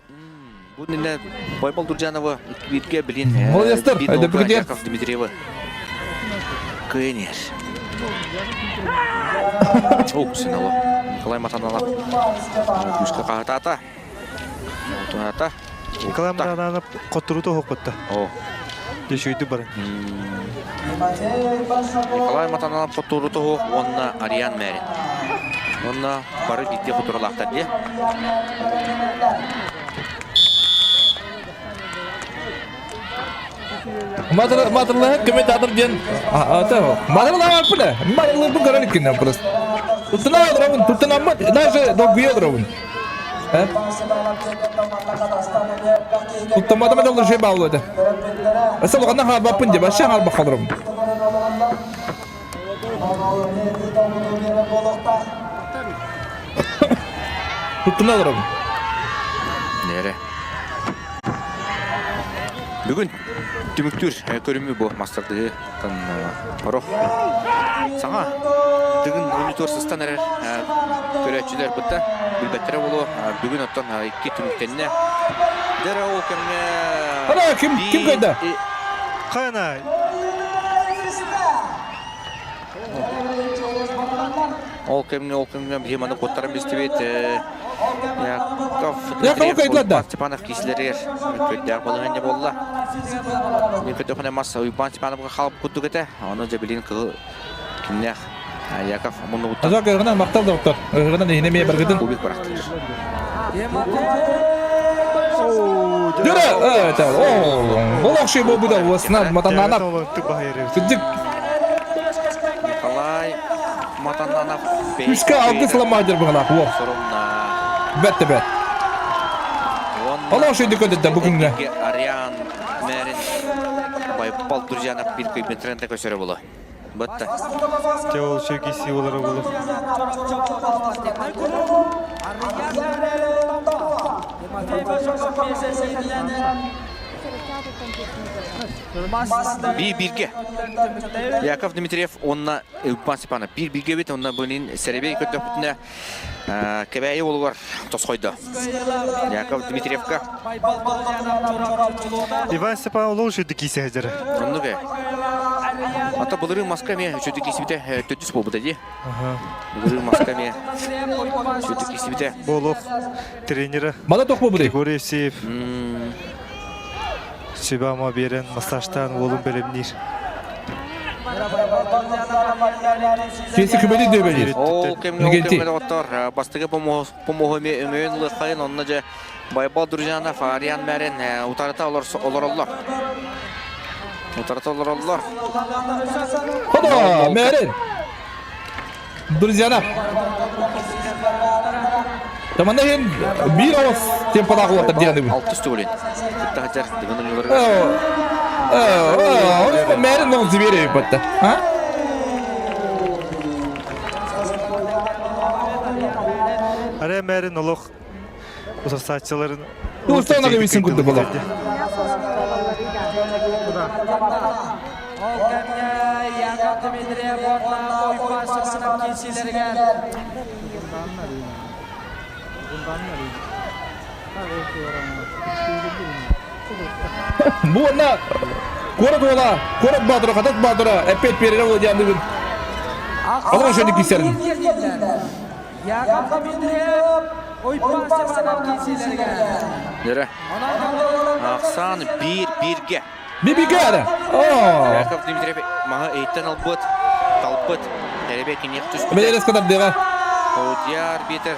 [SPEAKER 20] Бу иннинэ Байбал Дурджанова бииргэ билин
[SPEAKER 3] Молодецтар,
[SPEAKER 20] биир
[SPEAKER 3] это
[SPEAKER 20] нолга
[SPEAKER 3] где?
[SPEAKER 20] Яков Дмитриева кыайан Ох, синало. Николай Матаналап күүскэ хаһытаата. Туһата.
[SPEAKER 2] Николай Матаналап хотторута хоппутта.
[SPEAKER 20] О.
[SPEAKER 2] Дешүйді бары.
[SPEAKER 20] Николай Матаналап хотторута хоқ, онна Ариан Мэрин. Онна бары бииргэ хотуралаахтар дии.
[SPEAKER 3] Матырлаһыт комментатор диэн Матырлаһыт бile. Матырлаһыт бу көрөн иккиннен просто. Туттуна олоробун, туттунаммыт, даже долгуйа олоробун. Туттаматым да олор баалуу этэ. Өссө улаханна хаалбаппын диэ, вообще хаалбакка олоробун. Туттуна олоробун.
[SPEAKER 20] Нере. Бүгүн түмүктүүр көрүмү бу мастардыгы тан орох саҥа Дыгын монитор сыстан эрэр көрөөччүлэр бытта билбэттэрэ буолуо бүгүн оттон икки түмүктэннэ дьэ ол кэмҥэ
[SPEAKER 3] Ана ким ким кайда?
[SPEAKER 2] Хайана
[SPEAKER 20] Ол кэмҥэ, ол кэмҥэ биһи маны куттаран бистибит. Яков
[SPEAKER 3] Яков кайдылар
[SPEAKER 20] Степанов киисилэригэр көрдөөх балаһыанньа буолла. Мин көрдөхүнэ мас Уйбаан Степановка хаалып курдук этэ. Ону дьэ билин кыһыл кимнээх Яков муннугуттан.
[SPEAKER 3] Азак ыһыгынан махтал доктор. Ыһыгынан иһине мие баргытын.
[SPEAKER 20] Кубик бырахтыр.
[SPEAKER 3] Дөрө, это, о, ол охши бу буда уосна матананап. Сыдык.
[SPEAKER 20] Николай Матананов.
[SPEAKER 3] Үскә алгыс ламадер быгылак, во. Бәт бәт. Олох шөйдү көдөттө бу күҥҥэ.
[SPEAKER 20] Ариан Мэрин Байпал Друзьянов бир кыйбытрента көсөрө боло. Бытта.
[SPEAKER 2] Те ол шөкиси олары болу.
[SPEAKER 20] Би бирге. Яков Дмитриев онна Иван Степанов бир бирге бит онна бұнын сәребей көтөпүтүнэ Кэбээйи уолугар тосхойдо. Яков Дмитриевка.
[SPEAKER 2] Иван Степанов лучше дикийсе хәзер.
[SPEAKER 20] Оннук э. Ата былырыы маска эмиэ үчүгэй киисибитэ төдүс буолбута дии. Былырыы маска эмиэ үчүгэй киисибитэ.
[SPEAKER 2] Болох тренера.
[SPEAKER 3] Мана тох буолбутай?
[SPEAKER 2] Григорий Евсеев. Сүбэ-ама биэрэн массажтаан уолун бэлэмниир.
[SPEAKER 3] Киэси күбэли дөбэли.
[SPEAKER 20] Ол кэмҥэ ол кэмҥэ доҕоттор бастакы помоһу эмиэ өҥөйөн ылыаххайын онно дьэ Байбал Друзьянов Ариан Мэрин утарыта олороллор. Утарыта олороллор.
[SPEAKER 3] Хода, Мэрин! Друзьянов. Тамана иһин биир оҕус темпалаах уолаттар диэн
[SPEAKER 20] Алтыс төгүлүн. Кытта хатар дыгын ойууларга.
[SPEAKER 3] Мэрин ол зверь батта. А?
[SPEAKER 2] Аре мэрин олох утарсааччыларын
[SPEAKER 3] Устана кебисин курдук болор.
[SPEAKER 1] Ол кэмҥэ Яков Дмитриев уонна Уйбаан Степанов киирсиилэригэр
[SPEAKER 3] Бу уонна куорат уола, куорат баатыра, хатат баатыра, эппиэт биэрэрэ буолуо диэн Олох ошону киирсэрин.
[SPEAKER 1] Яков Дмитриев Уйбаан Степанов киирсиилэригэр
[SPEAKER 20] Дөрө. Ахсаан биир бииргэ.
[SPEAKER 3] Бибигара!
[SPEAKER 20] Яков Дмитриев маһы эйтен албыт, талбыт. Эребе киниэх түспүт.
[SPEAKER 3] Бэлэрес катардыга.
[SPEAKER 20] Одиар Битер.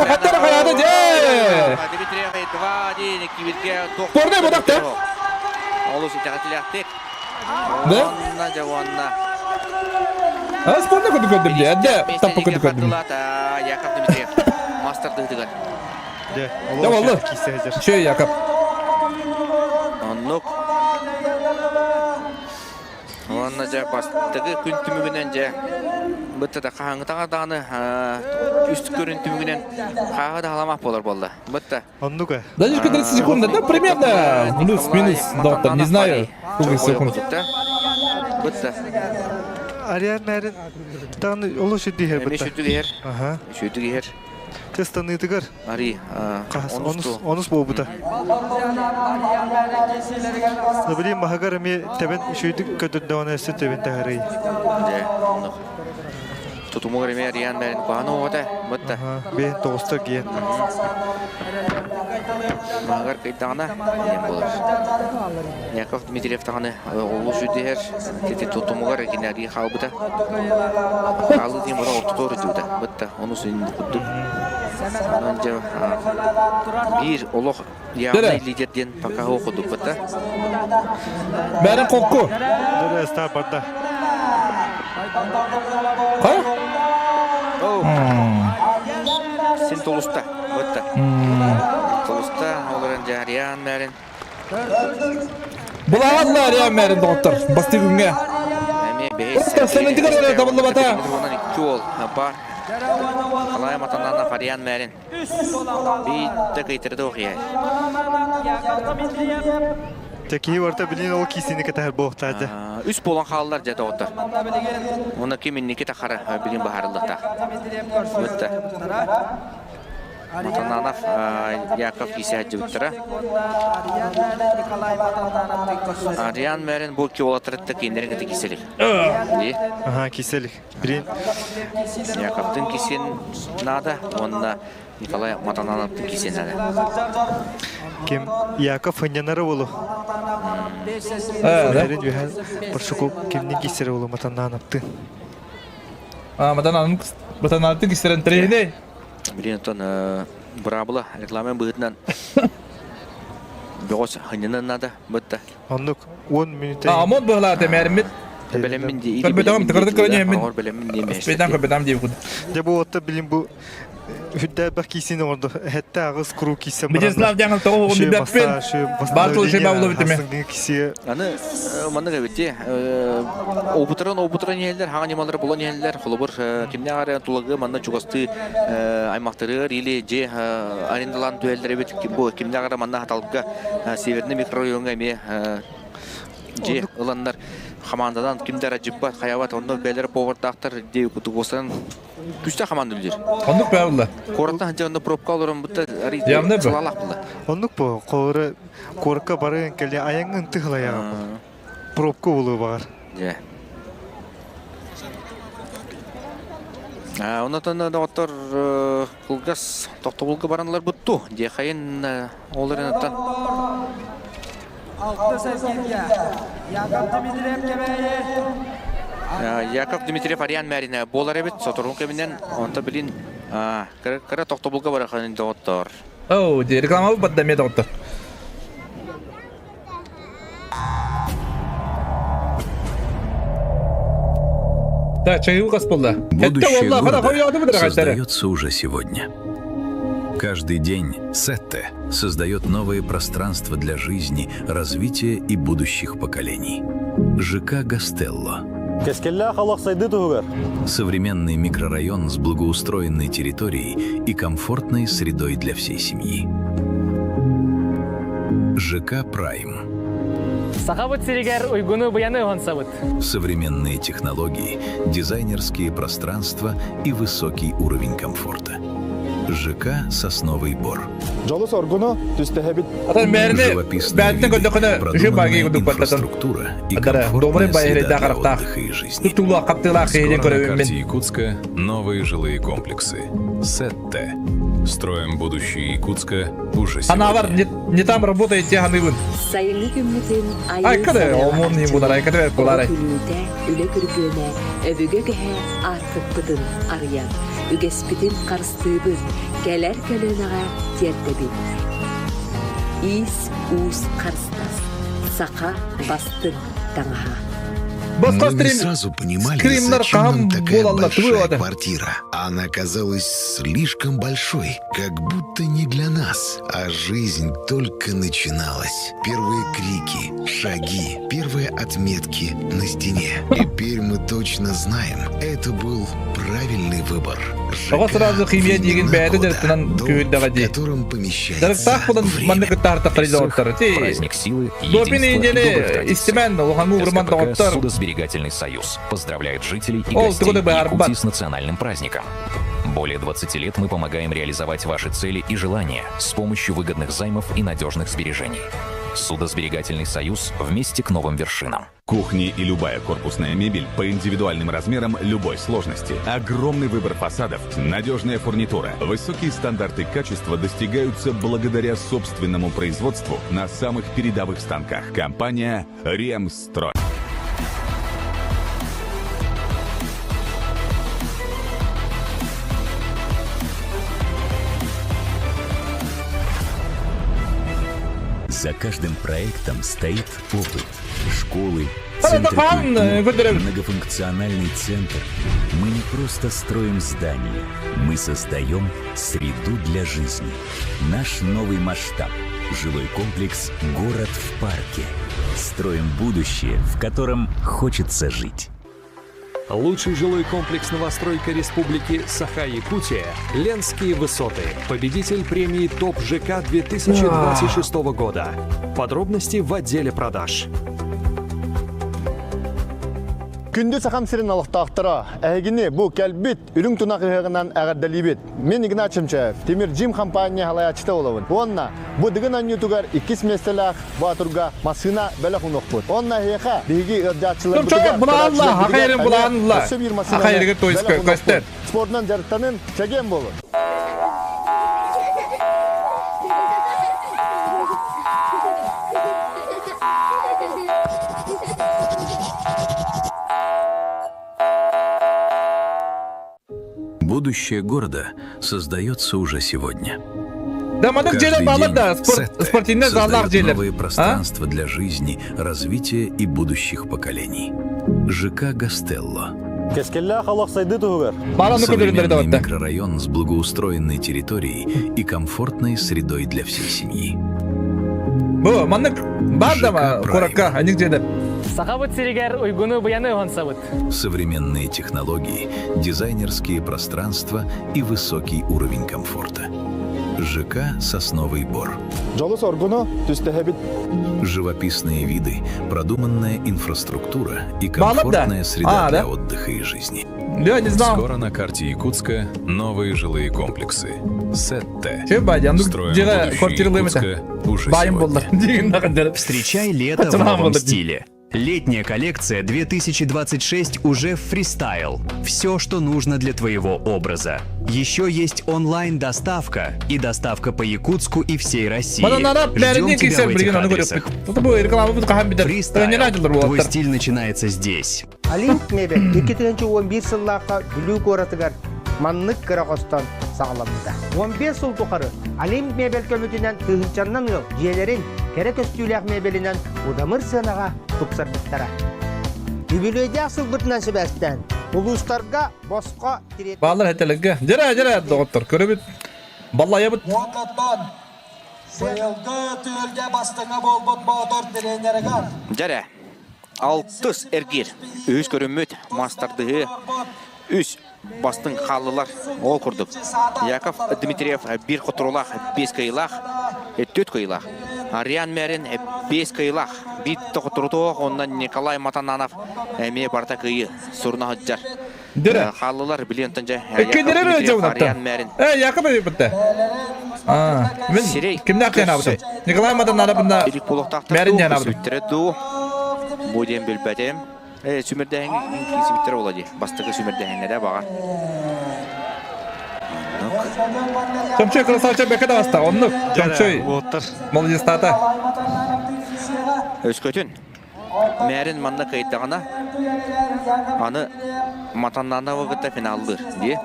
[SPEAKER 3] Хаттара хайады де!
[SPEAKER 20] Дмитриев 2-1 кибирге
[SPEAKER 3] Тордай бодакта.
[SPEAKER 20] Олус итэҕэтилээхтик.
[SPEAKER 3] Да?
[SPEAKER 20] Онна же онна.
[SPEAKER 3] А спорно көтү көрдүм де. Әдде таппы көтү көрдүм.
[SPEAKER 20] Яков Дмитриев мастер дыгдыгар.
[SPEAKER 2] Дьэ,
[SPEAKER 3] Дьэ боллу. Чөй Яков.
[SPEAKER 20] Оннук. Уонна дьэ бастакы күн түмүгүнэн дьэ бытта да хаһааҥҥытаҕа даҕаны үс көрүн түмүгүнэн хааһы да халамах буолар буолла. Бытта.
[SPEAKER 2] Оннук э.
[SPEAKER 3] Даже 30 секунд, да примерно плюс-минус, доктор, не знаю, сколько секунд.
[SPEAKER 20] Бытта.
[SPEAKER 2] Ариан мэрин таны олус үрдүһэр
[SPEAKER 20] Эми
[SPEAKER 2] бытта.
[SPEAKER 20] сүрдүгэр.
[SPEAKER 2] Аха.
[SPEAKER 20] Сүрдүгэр.
[SPEAKER 2] Тестаныытыгар.
[SPEAKER 20] Ари,
[SPEAKER 2] онус онус буолбута. Набилин маһыгар эмиэ тэбэн үчүгүйдүк көтөрдөҕүнэ өссө тэбэн таһарый.
[SPEAKER 20] Дьэ, оннук. Тутумугар эмиэ Ариан бэрин куһаҕан оҕото, бытта.
[SPEAKER 2] Бэйэн тоҕуста киэн.
[SPEAKER 20] Маһыгар кыйдаҕына диэн буолар. Яков Дмитриев даҕаны олус үрдүһэр, ити тутумугар киниэрии хаалбыта. Хаалыы диэн була ортотугар үрдүбүтэ. Бытта, онус курдук. Онон дьэ биир олох явный лидер диэн пока курдук бытта.
[SPEAKER 3] Бәрін қоққу.
[SPEAKER 2] Дөрө ыстаа барда.
[SPEAKER 3] Қай?
[SPEAKER 20] Син толуста. Бытта. Толуста, олорон жариян бәрін.
[SPEAKER 3] Булаҕаллар я мэрин доҕоттор бастыы күҥҥэ.
[SPEAKER 20] Эмиэ бэһис.
[SPEAKER 3] Сэмэнтигэр эрэ табыллыбата.
[SPEAKER 20] Онон икки уол бар. Алая матанана Фариан мэрин. Биитте кыйтырды охия.
[SPEAKER 2] Киһи барта билин ол киисини кэтэһэр буолуохтаах
[SPEAKER 20] Үс буолан хааллар дьэ доҕоттор. Уонна ким инники тахара билин баһарыллыахтаах. Бытта. Матананов Яков киисээччибиттара. Ариан мэрин бу киолатырытта кинилэрин кытта киселик.
[SPEAKER 2] Ага, киселик. Блин.
[SPEAKER 20] Яковтын кисен надо, онна Николай Матанановтын кисен надо.
[SPEAKER 2] Ким Яков хыннянары болу. Мэрин үһэн Паршуков кимнин кисери болу Матанановтын.
[SPEAKER 3] А, Матанановтын кисерен тренер.
[SPEAKER 20] Билин оттон быраабыла регламент быһыытынан бөҕөс хынньанан наада бытта.
[SPEAKER 2] Оннук 10 мүнүүтэ.
[SPEAKER 3] Амон быһылаата мээриммит.
[SPEAKER 20] Бэлэммин дии.
[SPEAKER 3] Көрбөтөҕүм, тыкырдык көрөнүөммүн.
[SPEAKER 20] Бэлэммин дии.
[SPEAKER 3] Спейтан көрбөтөм дии куд.
[SPEAKER 2] Дьэ бу отта билин бу. Үрдээбэх киисин оҥордо. Эһэтте аҕыс куруу киисен
[SPEAKER 3] Вячеслав Дянгл тоҕо угун билбэппин. Баар тыл шеба булу битиме.
[SPEAKER 20] Аны маннык эбит Обутаран обутаран иһэллэр, хаҥа ньымалары булан иһэллэр. Холобур, кимнээх эрэ тулагы манна чугастыы аймахтарыгар или дьиэ арендалаан түһэллэр эбит. Бу кимнээх эрэ манна Хаталга Северный микрорайоҥҥа эмиэ дьиэ ыланнар хамаанданан ким да эрэ дьиппат, хайабат, онно бэйэлэрэ повардаахтар дии кутугуостан Күсте хамаанда үлдер.
[SPEAKER 3] Оннук баалла.
[SPEAKER 20] Куораттан ханча онно пробка олорон бутта ари сылалаах була.
[SPEAKER 2] Оннук бу колоры куоракка бары кэле аяңын тыһылаяга. Пробка болу багар.
[SPEAKER 20] Же. Онотон доҕоттор кылгас тохтобулга баранлар бутту. Дие хайын ол эрэнаттан.
[SPEAKER 1] Алты сэргиргэ Яков Дмитриев Кэбээйи.
[SPEAKER 20] Яков Дмитриев Ариан Мярина буолар эбит сотору кэминэн онто билин кыра тохтобулга барахын доҕоттор.
[SPEAKER 3] Оу, реклама бадда ме доҕоттор. Да, чайы кас болла.
[SPEAKER 9] Будущее города создается уже сегодня. Каждый день Сетте создает новые пространства для жизни, развития и будущих поколений. ЖК «Гастелло». Современный микрорайон с благоустроенной территорией и комфортной средой для всей семьи. ЖК «Прайм».
[SPEAKER 10] Сахабыт сиригэр уйгуну быйаны уһансабыт.
[SPEAKER 9] Современные технологии, дизайнерские пространства и высокий уровень комфорта. ЖК «Сосновый бор».
[SPEAKER 13] Дьолу-соргуну түстэһэбит.
[SPEAKER 9] Живописные виды, продуманная инфраструктура и комфортная среда для отдыха и жизни.
[SPEAKER 8] Скоро на карте Якутска новые жилые комплексы. Сетте. Строим будущее Якутска уже сегодня.
[SPEAKER 3] Анавар не, не там работаете, ханыбын.
[SPEAKER 17] Сайыҥҥы күммүтүн айыы
[SPEAKER 3] Айкады, омун не будар, айкады буларай.
[SPEAKER 17] күлүүтэ, үлэ күргүөмэ, өбүгэ үгэһэ аартыкпытын арыйар, үгэспитин харыстыыбыт, кэлэр көлүөнэҕэ тиэрдэбит. Иис-уус харыстас, саха бастыҥ таҥаһа.
[SPEAKER 23] Мы не сразу понимали, зачем нам такая большая квартира. Она казалась слишком большой, как будто не для нас. А жизнь только начиналась. Первые крики, шаги, первые отметки на стене. Теперь мы точно знаем, это был правильный выбор.
[SPEAKER 3] Тоҕо сразу химия диигин бэйэтэ дьарыктанан күүһүрдэҕэ дии. Дьарыктаах буолан маннык кыттаартахтары доҕоттор.
[SPEAKER 14] Праздник силы,
[SPEAKER 3] Допин
[SPEAKER 14] единства и добрых традиций.
[SPEAKER 3] истимэн улахан ууруман
[SPEAKER 14] СКПК
[SPEAKER 3] доҕоттор.
[SPEAKER 14] Судосберегательный союз поздравляет жителей и
[SPEAKER 3] Ол
[SPEAKER 14] гостей
[SPEAKER 3] тугу да быһаарбат.
[SPEAKER 14] Якутии с национальным праздником. Более 20 лет мы помогаем реализовать ваши цели и желания с помощью выгодных займов и надежных сбережений. Судосберегательный союз вместе к новым вершинам.
[SPEAKER 26] Кухни и любая корпусная мебель по индивидуальным размерам любой сложности. Огромный выбор фасадов, надежная фурнитура, высокие стандарты качества достигаются благодаря собственному производству на самых передовых станках. Компания «Ремстрой».
[SPEAKER 24] За каждым проектом стоит опыт. Школы, центры культуры, многофункциональный центр. Мы не просто строим здания, мы создаем среду для жизни. Наш новый масштаб – жилой комплекс «Город в парке». Строим будущее, в котором хочется жить.
[SPEAKER 19] Лучший жилой комплекс новостройка Республики Саха-Якутия «Ленские высоты». Победитель премии «Топ ЖК» 2026 года. Подробности в отделе продаж.
[SPEAKER 13] Күндү Сахам сирин олохтоохторо, эһигини бу кэлбит үрүҥ тунах ыһыаҕынан эҕэрдэлиибит. Мин Игнат Чемчаев, Тимир Джим компания салайааччыта буолабын. Уонна бу Дыгын оонньуутугар иккис миэстэлээх Боотурга массыына бэлэх уунуохпут. Уонна эһиэхэ биһиги ыалдьааччыларбытыгар, көрөөччүлэрбитигэр өссө биир массыынаны бэлэх уунуохпут. Спордунан дьарыктанын, чэгиэн буолун!
[SPEAKER 9] Будущее города создается уже сегодня.
[SPEAKER 3] Да, мадам
[SPEAKER 9] Каждый
[SPEAKER 3] дьиэлэр
[SPEAKER 9] день
[SPEAKER 3] да, спорт,
[SPEAKER 9] Сетте
[SPEAKER 3] спортивный заллаах
[SPEAKER 9] создает
[SPEAKER 3] дьиэлэр.
[SPEAKER 9] новые
[SPEAKER 3] А?
[SPEAKER 9] пространства для жизни, развития и будущих поколений. ЖК «Гастелло».
[SPEAKER 4] Кэскиллээх олох сайдыы туһугар.
[SPEAKER 9] Современный микрорайон с благоустроенной территорией и комфортной средой для всей семьи.
[SPEAKER 3] Бу маннык баар да куоракка аньык дьиэлэр.
[SPEAKER 10] Сахабыт сиригэр уйгуну быйаны уһансабыт.
[SPEAKER 9] Современные технологии, дизайнерские пространства и высокий уровень комфорта. ЖК «Сосновый бор».
[SPEAKER 13] Дьолу-соргуну түстэһэбит.
[SPEAKER 9] Живописные виды, продуманная инфраструктура и комфортная среда
[SPEAKER 3] А,
[SPEAKER 9] для
[SPEAKER 3] да?
[SPEAKER 9] отдыха и жизни.
[SPEAKER 3] Я не знал.
[SPEAKER 8] Скоро на карте Якутска новые жилые комплексы. Сетте.
[SPEAKER 3] Че бадьян, ну
[SPEAKER 8] Строим
[SPEAKER 3] дьиэ
[SPEAKER 8] будущее
[SPEAKER 3] квартиралыым этэ.
[SPEAKER 8] Якутска уже
[SPEAKER 3] Баайым
[SPEAKER 8] сегодня.
[SPEAKER 3] буолла.
[SPEAKER 11] Встречай лето в новом стиле. Летняя коллекция 2026 уже в фристайл. Все, что нужно для твоего образа. Еще есть онлайн-доставка и доставка по Якутску и всей России. Ждем тебя в этих адресах. Фристайл. Твой стиль начинается здесь.
[SPEAKER 15] Олимп мебель 2011 сыллаахха Бүлүү куоратыгар маннык кыра хостон саҕаламмыта. 15 сыл тухары Олимп мебель көмөтүнэн тыһыынчаннан ыал дьиэлэрин кэрэ көстүүлээх мебелинэн удамыр сыанаҕа тупсарбыттара. Үбүлүөйдээх сылбытынан сибээстээн улуустарга босхо тириэрдибит.
[SPEAKER 3] Баалар этэлэргэ. Дьэрэ, дьэрэ, доҕоттор, көрөбүт. Баллайабыт.
[SPEAKER 1] Уоннаттан быйылгы түһүлгэ бастыҥа буолбут Боотур тренеригэр
[SPEAKER 20] Дьэрэ, алтыс эргиир. Үһүс көрүммүт маастардыһыы үс бастыҥ хааллылар. Ол курдук, Яков Дмитриев биир хотурулаах, биэс кыайыылаах, түөрт кыайыылаах. Ариан Мэрин биэс кыайыылаах, биир хотурутуох, онно Николай Матананов эмиэ барыта кыайыы суруна сылдьар.
[SPEAKER 3] Дөрө.
[SPEAKER 20] Хааллылар, билиэн тонже
[SPEAKER 3] Кедерер
[SPEAKER 20] Дмитриев, Ариан Мэрин.
[SPEAKER 3] Э, Яков эбитте. А, мен кимнээх диэн аабытым? Николай Матананов Мэрин диэн аабытым.
[SPEAKER 20] Дуу, бу диэн билбэтим. Э, сүмэрдээһиҥҥэ киирсибиттэрэ буолла дии. Бастакы сүмэрдээһиҥҥэ да баҕар.
[SPEAKER 3] Чомчой красавчик бэкэ таҕыста. Оннук. Чомчой. Молодецтаата.
[SPEAKER 20] Өскөтүн. Мээрин манна кыайдаҕына, аны Матаннанова кытта финаллыыр дии.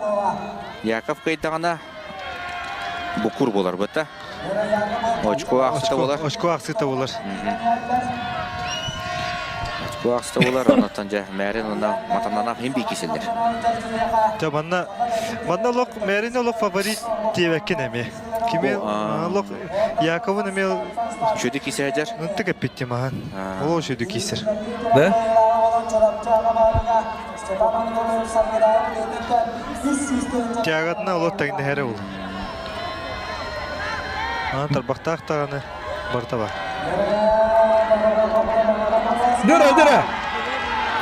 [SPEAKER 20] Яков кыайдаҕына, букур буолар быта. Очко ахсыта буолар.
[SPEAKER 2] Очко ахсыта буолар.
[SPEAKER 20] Очко ахсыта буолар, оннуттан дьэ Мээрин уонна Матаннанов иһин биикиселлэр.
[SPEAKER 2] Дьэ манна манна олох Мээрин олох фаворит диэбэккин эмиэ. Кими олох Яковын эмиэ
[SPEAKER 20] Үчүгэй киисэдэр.
[SPEAKER 2] Ынтык эппиттим ахан. Ол үчүгэй киисэр.
[SPEAKER 3] Да?
[SPEAKER 2] Тягатына олох тэҥнэһэрэ ол. Аны тарбахтаах даҕаны барыта бар.
[SPEAKER 3] Дөрө, дөрө!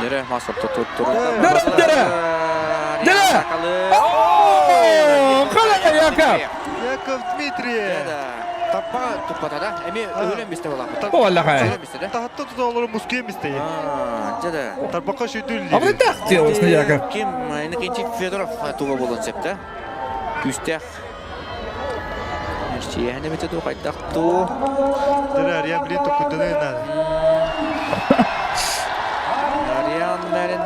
[SPEAKER 20] Дөрө, мас ортоту
[SPEAKER 3] Дөрө, дөрө! Дөрө! Халай Яков!
[SPEAKER 2] Яков Дмитриев!
[SPEAKER 20] Тарпаҕа туппата да, эми өһүлэн бистэ буолаахпыт.
[SPEAKER 3] Буоллаха.
[SPEAKER 2] Таһатта тута олору мускуйан бистэ.
[SPEAKER 20] Дьэ да.
[SPEAKER 2] Тарбахха шүдүл.
[SPEAKER 3] А вот так делалось на Яков.
[SPEAKER 20] Ким, Иннокентий Федоров туга буолуон сөп да? Күүстээх Эрчийэһэн эбитэ дуу, хайдах дуу?
[SPEAKER 2] Дөрө Ариан билин токкуйданыы наада.
[SPEAKER 20] Ариан Мэрин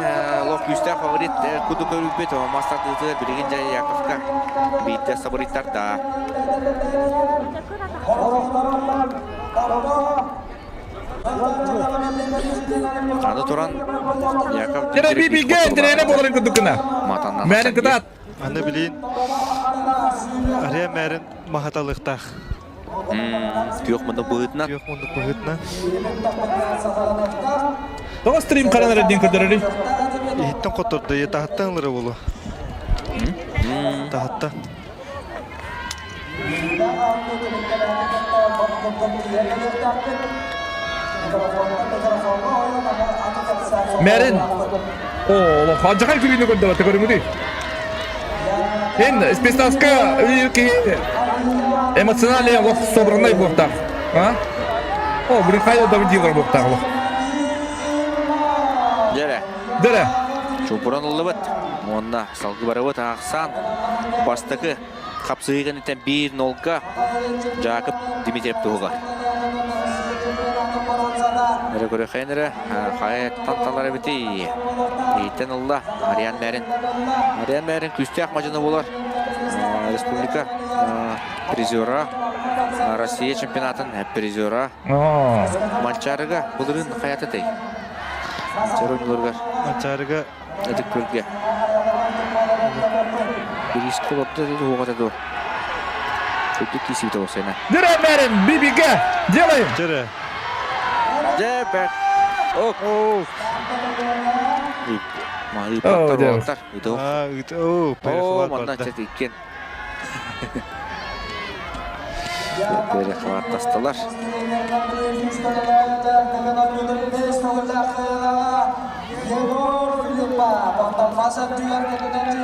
[SPEAKER 20] лох күүстээх фаворит куду көрүүбүт мас тардыытыгар билигин дьэ Яковка биирдэ сабырыйтарда. Аны туран Яков
[SPEAKER 3] Дөрө би-бигэ тренер буоларын курдук гына. Мэрин кытаат.
[SPEAKER 2] Аны билин Ариан Мэрин маһаталыктаах.
[SPEAKER 20] Күөх муннук быһыытынан.
[SPEAKER 2] Күөх муннук быһыытынан.
[SPEAKER 3] Тоҕо стрим харанар эрдин көрдөрөрүй?
[SPEAKER 2] Иһиттэн хоттордо, таһыттан ылара буолуо. Таһыттан.
[SPEAKER 3] Мэрин. О, ханжахай күлүүнү көрдөбөттө көрүҥүтүй. Эн спецназка киһи эмоциональный олох собранный буолтаах. А? О, блин, хайа да дилер буолтаах олох.
[SPEAKER 20] Дэрэ.
[SPEAKER 3] Дэрэ.
[SPEAKER 20] Чупуран ыллыбыт. Уонна салгы барыбыт аахсан бастакы хапсыһыы кэнниттэн биир нолга Жакып Дмитриев туһугар. Эрэ көрөхөйн эрэ хайаттан талар эбитий. Ииттен ылла Ариан Мэрин. Ариан Мэрин күүстээх мадьыны болар. Республика призера, Россия чемпионатын призера. Манчарыга былырын хаятытай. Чаруньларыгар.
[SPEAKER 2] Манчаарыга
[SPEAKER 20] Ытык Күөлгэ. Бириис олордо уоҕата дуо? Үрдүк киисибитэ болсайна.
[SPEAKER 3] Дыра бәрін, бибиге, делаем!
[SPEAKER 2] Дыра.
[SPEAKER 20] Дэ бэр. Ок. Ыппаттар уолаттар. Ыты.
[SPEAKER 2] А, ыты. О,
[SPEAKER 20] О, манна чет иккен. Перехваттастылар.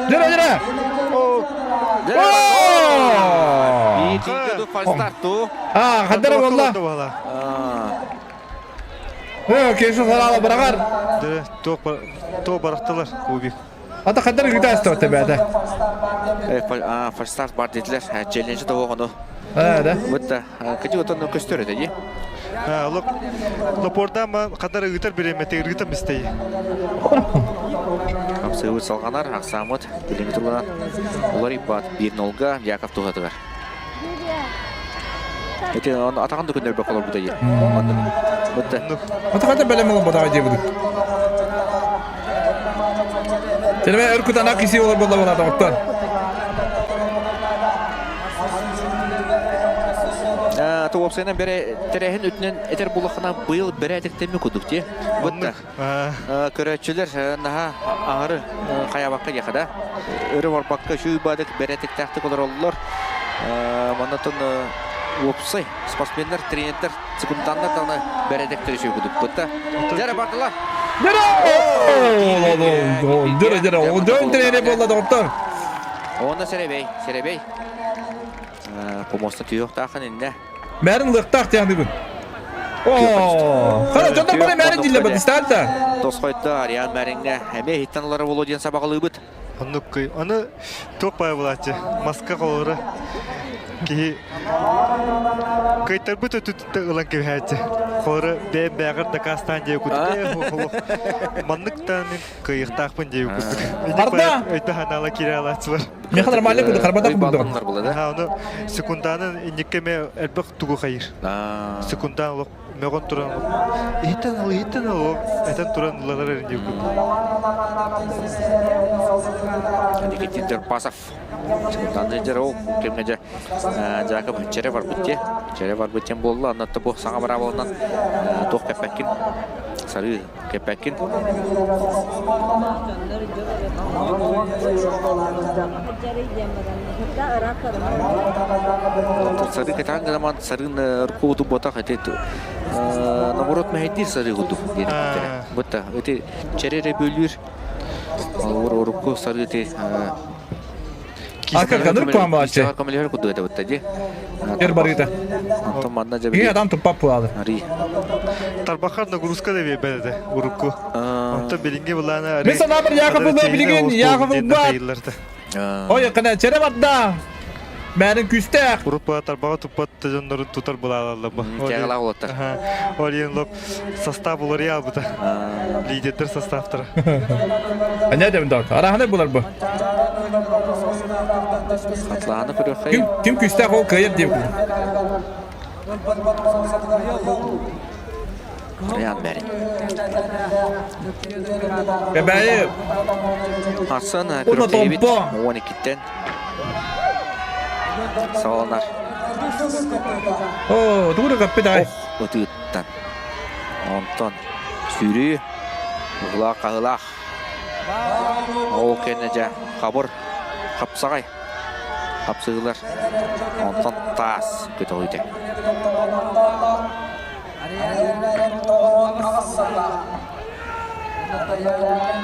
[SPEAKER 3] Дыра, дыра! А, хаддара болла. Э, кешу сарала барагар.
[SPEAKER 2] Дыра, то барахтылар кубик.
[SPEAKER 3] Ата хаддар ыгыта астыбат бәдә.
[SPEAKER 20] Фальстарт бар диделер. Челлендж да оғыну.
[SPEAKER 3] Да.
[SPEAKER 20] Бытта. Кыжы отон көстөр эти.
[SPEAKER 2] Лоп лопорда ма кадар ыгытар биремети ыргыта мистей.
[SPEAKER 20] Апсыбыт салганар, Аксамыт, билиңи тургунан. Улар иппат 1-0-га Яков тухатыгар. Эти он атаган да күндөр бакалар бу дайы. Бытта.
[SPEAKER 3] Атаган бәлем олон бадага дебудук. Телеме өркүт ана киси олар болла болар оттан.
[SPEAKER 20] Туопсайынан бере терехин үтүнен этер булахына быйыл бере этектеми кудук те. Бытта. Көрөчүлөр наха аңыры хаябакка яхада. Өрө барбакка шуйбадык бере тектахты олороллор. Манатон уопсай спортсмендер, тренердер, секундандар дагы бередектер үшө кудук. Бытта. Жара бардылар.
[SPEAKER 3] Дыра, дыра, дөн тренер болла доктор.
[SPEAKER 20] Онда серебей, серебей. Помоста түйөк инне.
[SPEAKER 3] Мәрін лықтақ тяны күн. О, хара жондар бары мәрін диле бат исталта.
[SPEAKER 20] Тосқойты Ариан Мәрінге әме хиттан олары болу ден сабағылы бұд.
[SPEAKER 2] Оннук аны тоқ бай булачы. Маска колоры. Ки кайтар бут өтүттө ылан кебәче. Холоры бе бәгыр дакастан дие кутук. Манныктан кыйыктаакпын дие кутук.
[SPEAKER 3] Арда!
[SPEAKER 2] Өйтө ханала кире алачылар.
[SPEAKER 3] Меха нормально куду карбада куду.
[SPEAKER 2] Ха, оны секунданын инниккеме элбек тугу хайыр. Секундан лок мегон туран. Итен ал, итен ал, этен туран лалар эрин кутук.
[SPEAKER 20] Никитин Дерпасов. Секунданды жер ол кемге же Жакоб чере бар бутте. Чере бар буттен болду. Аннатты бу саңа бара болунан тоқ кеппеккин. Сары кеппеккин. Сары кетан заман сарын рукуду бота хетет. Наоборот мехетир сары гуду. Бутта эти черере бөлүр. Ор орку сары те
[SPEAKER 3] Ака каныр куамачы.
[SPEAKER 20] Камелер куду это бутта ди.
[SPEAKER 3] Ер барыта.
[SPEAKER 20] Антон манна жабы.
[SPEAKER 3] И адам тупап буады.
[SPEAKER 20] Ари.
[SPEAKER 2] Тарбахар нагрузка деп берди урукку. Онто билинге буланы.
[SPEAKER 3] Мен сана бір Яков булды билген, Яков булды. Ой, кана чере барда. Мәрін күстәк.
[SPEAKER 2] Уруппа тарбаға туппат жоннорун тутар булалалла бу.
[SPEAKER 20] Тягала болоттар.
[SPEAKER 2] Олиен лоп состав булар я бута. Лидердер составтара.
[SPEAKER 3] Аня дем док. Араханы булар бу.
[SPEAKER 20] Атланы көрөхэй.
[SPEAKER 3] Ким ким күстәк ол кыйып деп.
[SPEAKER 20] Риян Мәрин.
[SPEAKER 3] Кәбәйі.
[SPEAKER 20] Арсен
[SPEAKER 3] Уна
[SPEAKER 20] Күрөктейбит.
[SPEAKER 3] томпо.
[SPEAKER 20] 12-тен. Саланар.
[SPEAKER 3] О, тугура каппы дай.
[SPEAKER 20] Ытыттан. Онтон сүрүү. Угла кагылах. Ол кенеже кабыр капсагай. Капсыгылар. Онтон таас көтөгүйдө.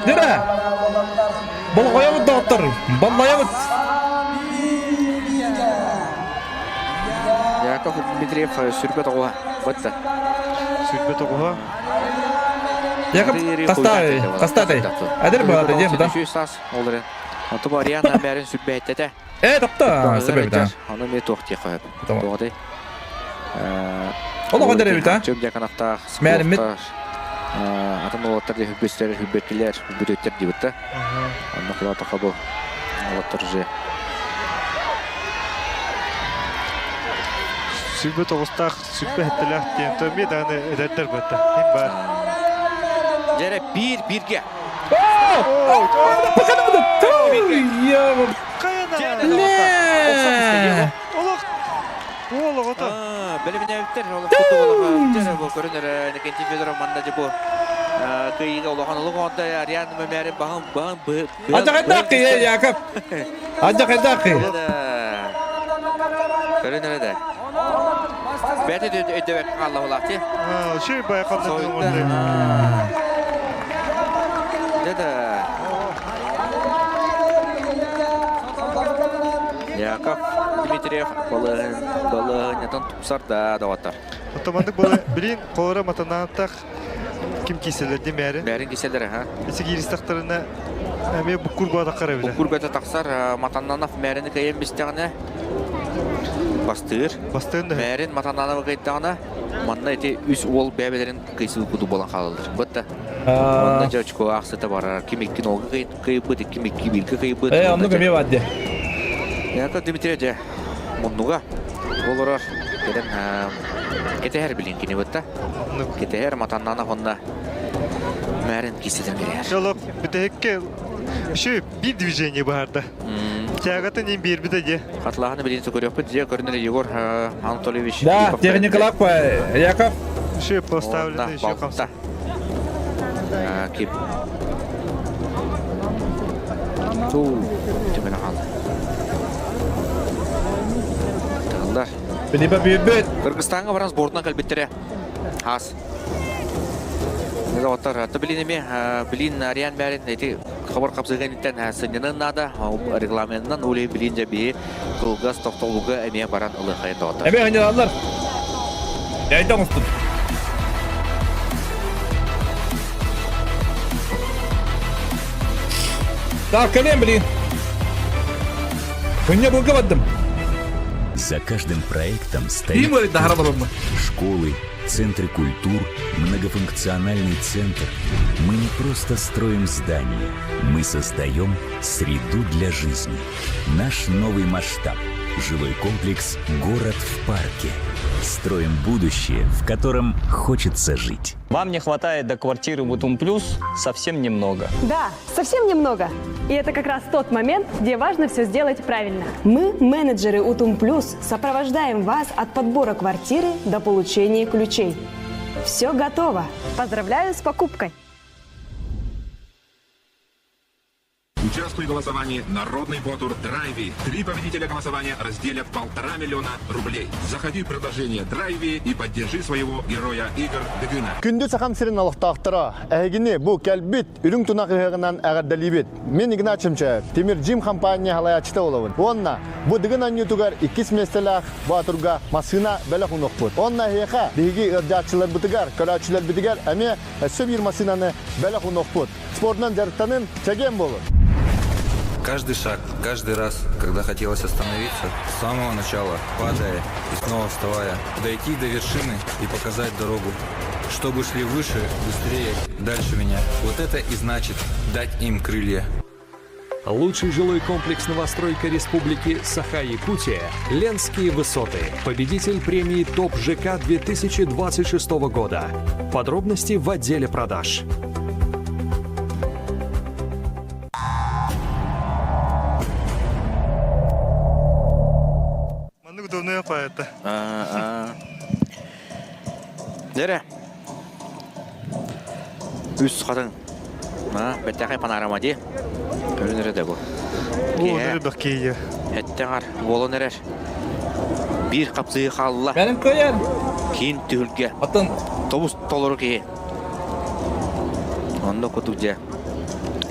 [SPEAKER 3] Дыра. Бол коябыт доктор. Боллаябыт.
[SPEAKER 20] Яков Дмитриев сүрбө тоҕуһа. Бытта.
[SPEAKER 2] Сүрбө тоҕуһа.
[SPEAKER 3] Яков кастай, кастай. Адер баады дем да.
[SPEAKER 20] Сүй сас олар. Антон Ариана бәрін сүрбө эттете.
[SPEAKER 3] Э, топта, себеби да.
[SPEAKER 20] Аны мен тоқ тие қойып. Тоғды.
[SPEAKER 3] Ол оған дәрі бит, а?
[SPEAKER 20] Чөм жаканақта.
[SPEAKER 3] Мәрін мит.
[SPEAKER 20] Атын олаттар де хүббестер, хүббеккелер, хүббөтөттер дейбіт та. Аны құлаты қабыл. Олаттар же.
[SPEAKER 2] Сүрбө тоғыстақ, сүрбө хеттелях диэн то ми дааны эдердер батта. Хим бар.
[SPEAKER 20] Дьэрэ биир бииргэ.
[SPEAKER 2] Уол оҕото.
[SPEAKER 20] Бэлэмнээбиттэр олох курдук олох дьэрэ бу көрөн эрэ Иннокентий Федоров манна дьэ бу кыайыыга улахан олук оҥордо Ариан Мэмээрин баһын баһын
[SPEAKER 3] Адьахайдаах киһи Яков. Адьахайдаах киһи.
[SPEAKER 20] Көрөн эрэ да. Бэйэтэ өйдөбөккө хаалла булаахти.
[SPEAKER 2] Шүй байқалда
[SPEAKER 20] Дьэ да. Яков Дмитриев балыһын балыһынньатын тупсарда доҕоттор.
[SPEAKER 2] Оттомандык була билин холора матанааттах ким киселер ди мээрин.
[SPEAKER 20] Мээрин киселер ха.
[SPEAKER 2] Isi кииристахтарына эмиэ буккур буотаххар эбиле.
[SPEAKER 20] Буккур бөтө тахсар Матаннанов мээрини кыайан бистэҕинэ бастыыр.
[SPEAKER 2] Бастыын да.
[SPEAKER 20] Мээрин Матаннанова кыайдаҕына манна ити үс уол бэйэлэрин кыйсыы курдук буолан хаалаллар. Бытта. Онно дьэ очко аахсыта барар. Ким икки нолга кыйбыт, ким икки бииргэ кыйбыт.
[SPEAKER 3] Э, оннук эмиэ бар дии.
[SPEAKER 20] Яков Дмитриев дьэ муннуга олорор. Кэлэн кэтэһэр билин кини бытта. Кэтэһэр матаннана онно мээрин кисетен кэлэр.
[SPEAKER 2] Жолок бүтэһикке еще bir движение баарда. Тягатын им биэрбитэ дьэ.
[SPEAKER 20] Хатлаһаны билин көрүөхпүт дьэ көрүнэр Егор Анатольевич.
[SPEAKER 3] Да, техникалаах Яков.
[SPEAKER 2] Еще поставлены еще хамса.
[SPEAKER 20] Кип. Туу, түмэн хаалла. Тыгыллар.
[SPEAKER 3] Билибэ бүүрбүт.
[SPEAKER 20] Кыргызстаҥҥа баран сбордунан кэлбиттэрэ. Хаас. Оттар билин эми билин Ариан Мярин эти хабар хапсыган сынньанын наада регламентынан улей билин же биһи кылгас тохтолуга эмиэ баран ылыхайын доҕоттор.
[SPEAKER 3] Эмиэ ханьалаллар. Яйда оҥостун. Так, кэлиэм билин. Күнньэ булга бардым.
[SPEAKER 24] За каждым проектом стоит школы, центры культур, многофункциональный центр. Мы не просто строим здания, мы создаем среду для жизни. Наш новый масштаб – жилой комплекс «Город в парке». Строим будущее, в котором хочется жить.
[SPEAKER 16] Вам не хватает до квартиры Бутум Плюс совсем немного.
[SPEAKER 7] Да, совсем немного. И это как раз тот момент, где важно все сделать правильно. Мы, менеджеры Утум Плюс, сопровождаем вас от подбора квартиры до получения ключей. Все готово. Поздравляю с покупкой!
[SPEAKER 5] Участвуй в голосовании «Народный Ботур Драйви». Три победителя голосования разделят полтора миллиона рублей. Заходи в приложение «Драйви» и поддержи своего героя Игорь Дыгына.
[SPEAKER 13] Күндү Сахам сирин олохтоохторо, эһигини бу кэлбит үрүҥ тунах ыһыаҕынан эҕэрдэлиибит. Мин Игнат Чемчаев, Тимир Джим компания салайааччыта буолабын. Уонна бу Дыгын оонньуутугар иккис миэстэлээх Боотурга массыына бэлэх уунуохпут. Уонна эһиэхэ биһиги ыалдьааччыларбытыгар, көрөөччүлэрбитигэр эмиэ өссө биир массыынаны бэлэх уунуохпут. Спордунан дьарыктанын, чэгиэн буолун!
[SPEAKER 25] Каждый шаг, каждый раз, когда хотелось остановиться, с самого начала, падая и снова вставая, дойти до вершины и показать дорогу. Чтобы шли выше, быстрее, дальше меня. Вот это и значит дать им крылья.
[SPEAKER 19] Лучший жилой комплекс новостройка Республики Саха-Якутия «Ленские высоты». Победитель премии «Топ ЖК» 2026 года. Подробности в отделе продаж.
[SPEAKER 2] Маннык удобная поэта.
[SPEAKER 20] Дere. Үс хатын. Бэттээхэй панорама дии. Көрүн эрэ да бу.
[SPEAKER 2] Уолун элбэх киһи.
[SPEAKER 20] Эттэҕэр уолун эрэр. Биир хапсыы хаалла.
[SPEAKER 3] Бэрин кыайан.
[SPEAKER 20] Киин түһүлгэ.
[SPEAKER 3] Атын.
[SPEAKER 20] Тобус толору киһи. Онно кутук дьэ.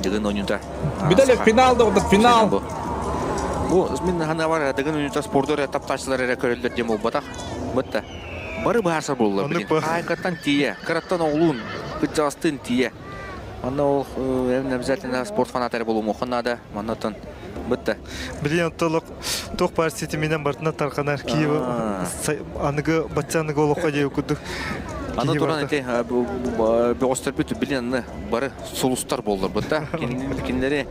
[SPEAKER 20] Дыгын оонньуута.
[SPEAKER 3] Бүтэлек финал да финал.
[SPEAKER 20] Бу. Бу мин ханабар Дыгын оонньуута спорду эрэ таптааччылар эрэ көрөллөр диэн буолбатах. Бытта. Бары баһаарсар буоллар билин. Хаайкаттан тиийэ, кыраттан оҕолуун, кырдьаҕастыын тиийэ. Манна ол обязательно спорт фанат эрэ буолуохха наада. Манна бытта.
[SPEAKER 2] Билин оттолок туох баар ситиминэн бартына тарханар Киев аныгы бачча аныгы олоххо диэ курдук.
[SPEAKER 20] Аны туран ити бөҕөстөрбүт билин аны бары сулустар буоллар бытта. Кинилэри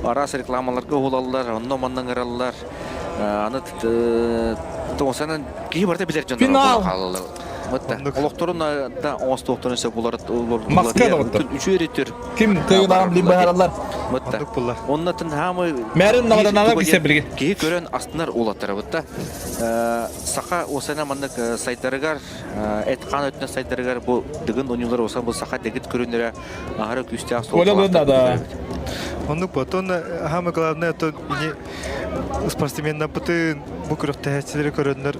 [SPEAKER 20] араас рекламаларга уһулаллар, онно манна ыҥыраллар. Аны тоҕусанан киһи барыта билэр дьоннор
[SPEAKER 3] Финал!
[SPEAKER 20] хаалаллар. Олохторун да оҥостуохтарын сөп булар
[SPEAKER 3] Маска доҕоттор.
[SPEAKER 20] Үчүгэй өрүттүр.
[SPEAKER 3] Ким кыйылаан билин быһаараллар.
[SPEAKER 20] Онна тын хаамы
[SPEAKER 3] Мәрин наваданана кисе билги.
[SPEAKER 20] Киһи көрөн астынар улаттара бутта. Саха осана маннык сайдарыгар эт хаан өттүнэн сайдарыгар бу дыгын оонньуулар осан бу саха дэгит көрүннэрэ аһара күүстээх
[SPEAKER 3] суол. да да.
[SPEAKER 2] Оннук потон самое главное то не спортсменнарбытын бу күрэхтэһээччилэри көрөннөр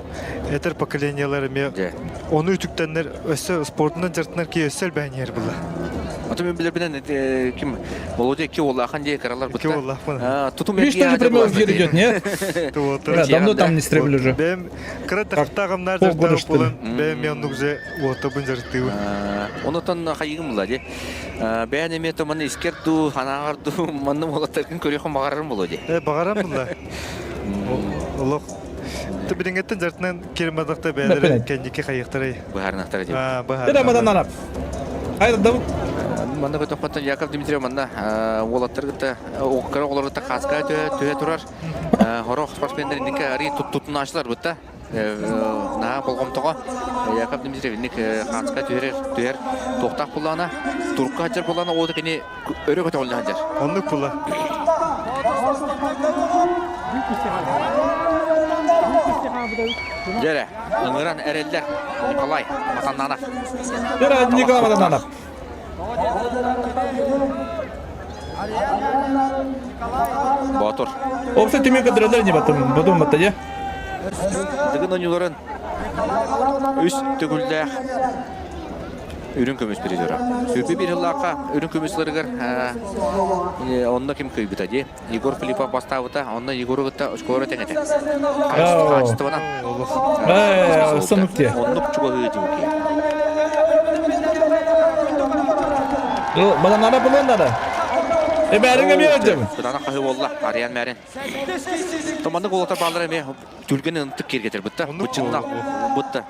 [SPEAKER 2] этэр поколениялар эмиэ ону үтүктэннэр өссө спортунан дьарыктанар киһи өссө элбээн иһэр була.
[SPEAKER 20] Аты мен билербинен ким Володя икки уоллаахан дии кыралар
[SPEAKER 2] Икки уоллаахпын.
[SPEAKER 20] Тутум
[SPEAKER 3] Видишь, тоже прямой эфир идет, нет? Давно там не стримили уже.
[SPEAKER 2] Бэм кыра тахтаагымнар дьарыктаах буолан бэм мен оннук же уоттобун дьарыктыыбын.
[SPEAKER 20] Онотон хайыгым була ди. Бэйэн эмиэ то манна искер дуу, ханааҕар дуу, манна уолаттаргын көрүөхүн баҕарарым буолуо дии.
[SPEAKER 2] Э, баҕарам була. Олох Билиҥҥиттэн дьартынан кирмадахта бэйэлэрэ кэнники хайыахтарай.
[SPEAKER 20] Быһаарынахтара дии.
[SPEAKER 3] Рамадан Айдам.
[SPEAKER 20] Манна көтөххөттөн Яков Дмитриев манна уолаттар кытта кыра оҕолору кытта хааска түһэ турар. Хорох спортсменнер инники арый туттунаачылар бытта. Наһаа болҕомтоҕо Яков Дмитриев инник хааска түһэр түһэр туохтаах буллаана турка сылдьар буллаана ол кини өрө көтөҕүллэ сылдьар.
[SPEAKER 2] Оннук була.
[SPEAKER 20] Дьэрэ, ыҥыран эрэллэр Николай Матаннанов.
[SPEAKER 3] Дьэрэ, Николай Матаннанов.
[SPEAKER 20] Боотур.
[SPEAKER 3] Опса түмүк кыдыралар не батым, потом батта я.
[SPEAKER 20] Дыгын оонньууларын үс төгүллээх үрүҥ көмүс призера. Сүүрбэ биир сыллаахха үрүҥ көмүс ыларыгар онно ким кыайбыта дии. Егор Филиппов бастаабыта, онно Егору кытта очколоро тэҥ этэ. Хаачыстыбанан. Оннук чугаһыы дьуки.
[SPEAKER 3] Баланара булуон надо. Эбээриҥ эмиэ өйдөмүн.
[SPEAKER 20] Кытаанах хаһыы буолла, Ариан Мэрин. Томаннык уолаттар бааллар эмиэ түргэн ынтык киэргэтэр бытта. Быччынна бутта.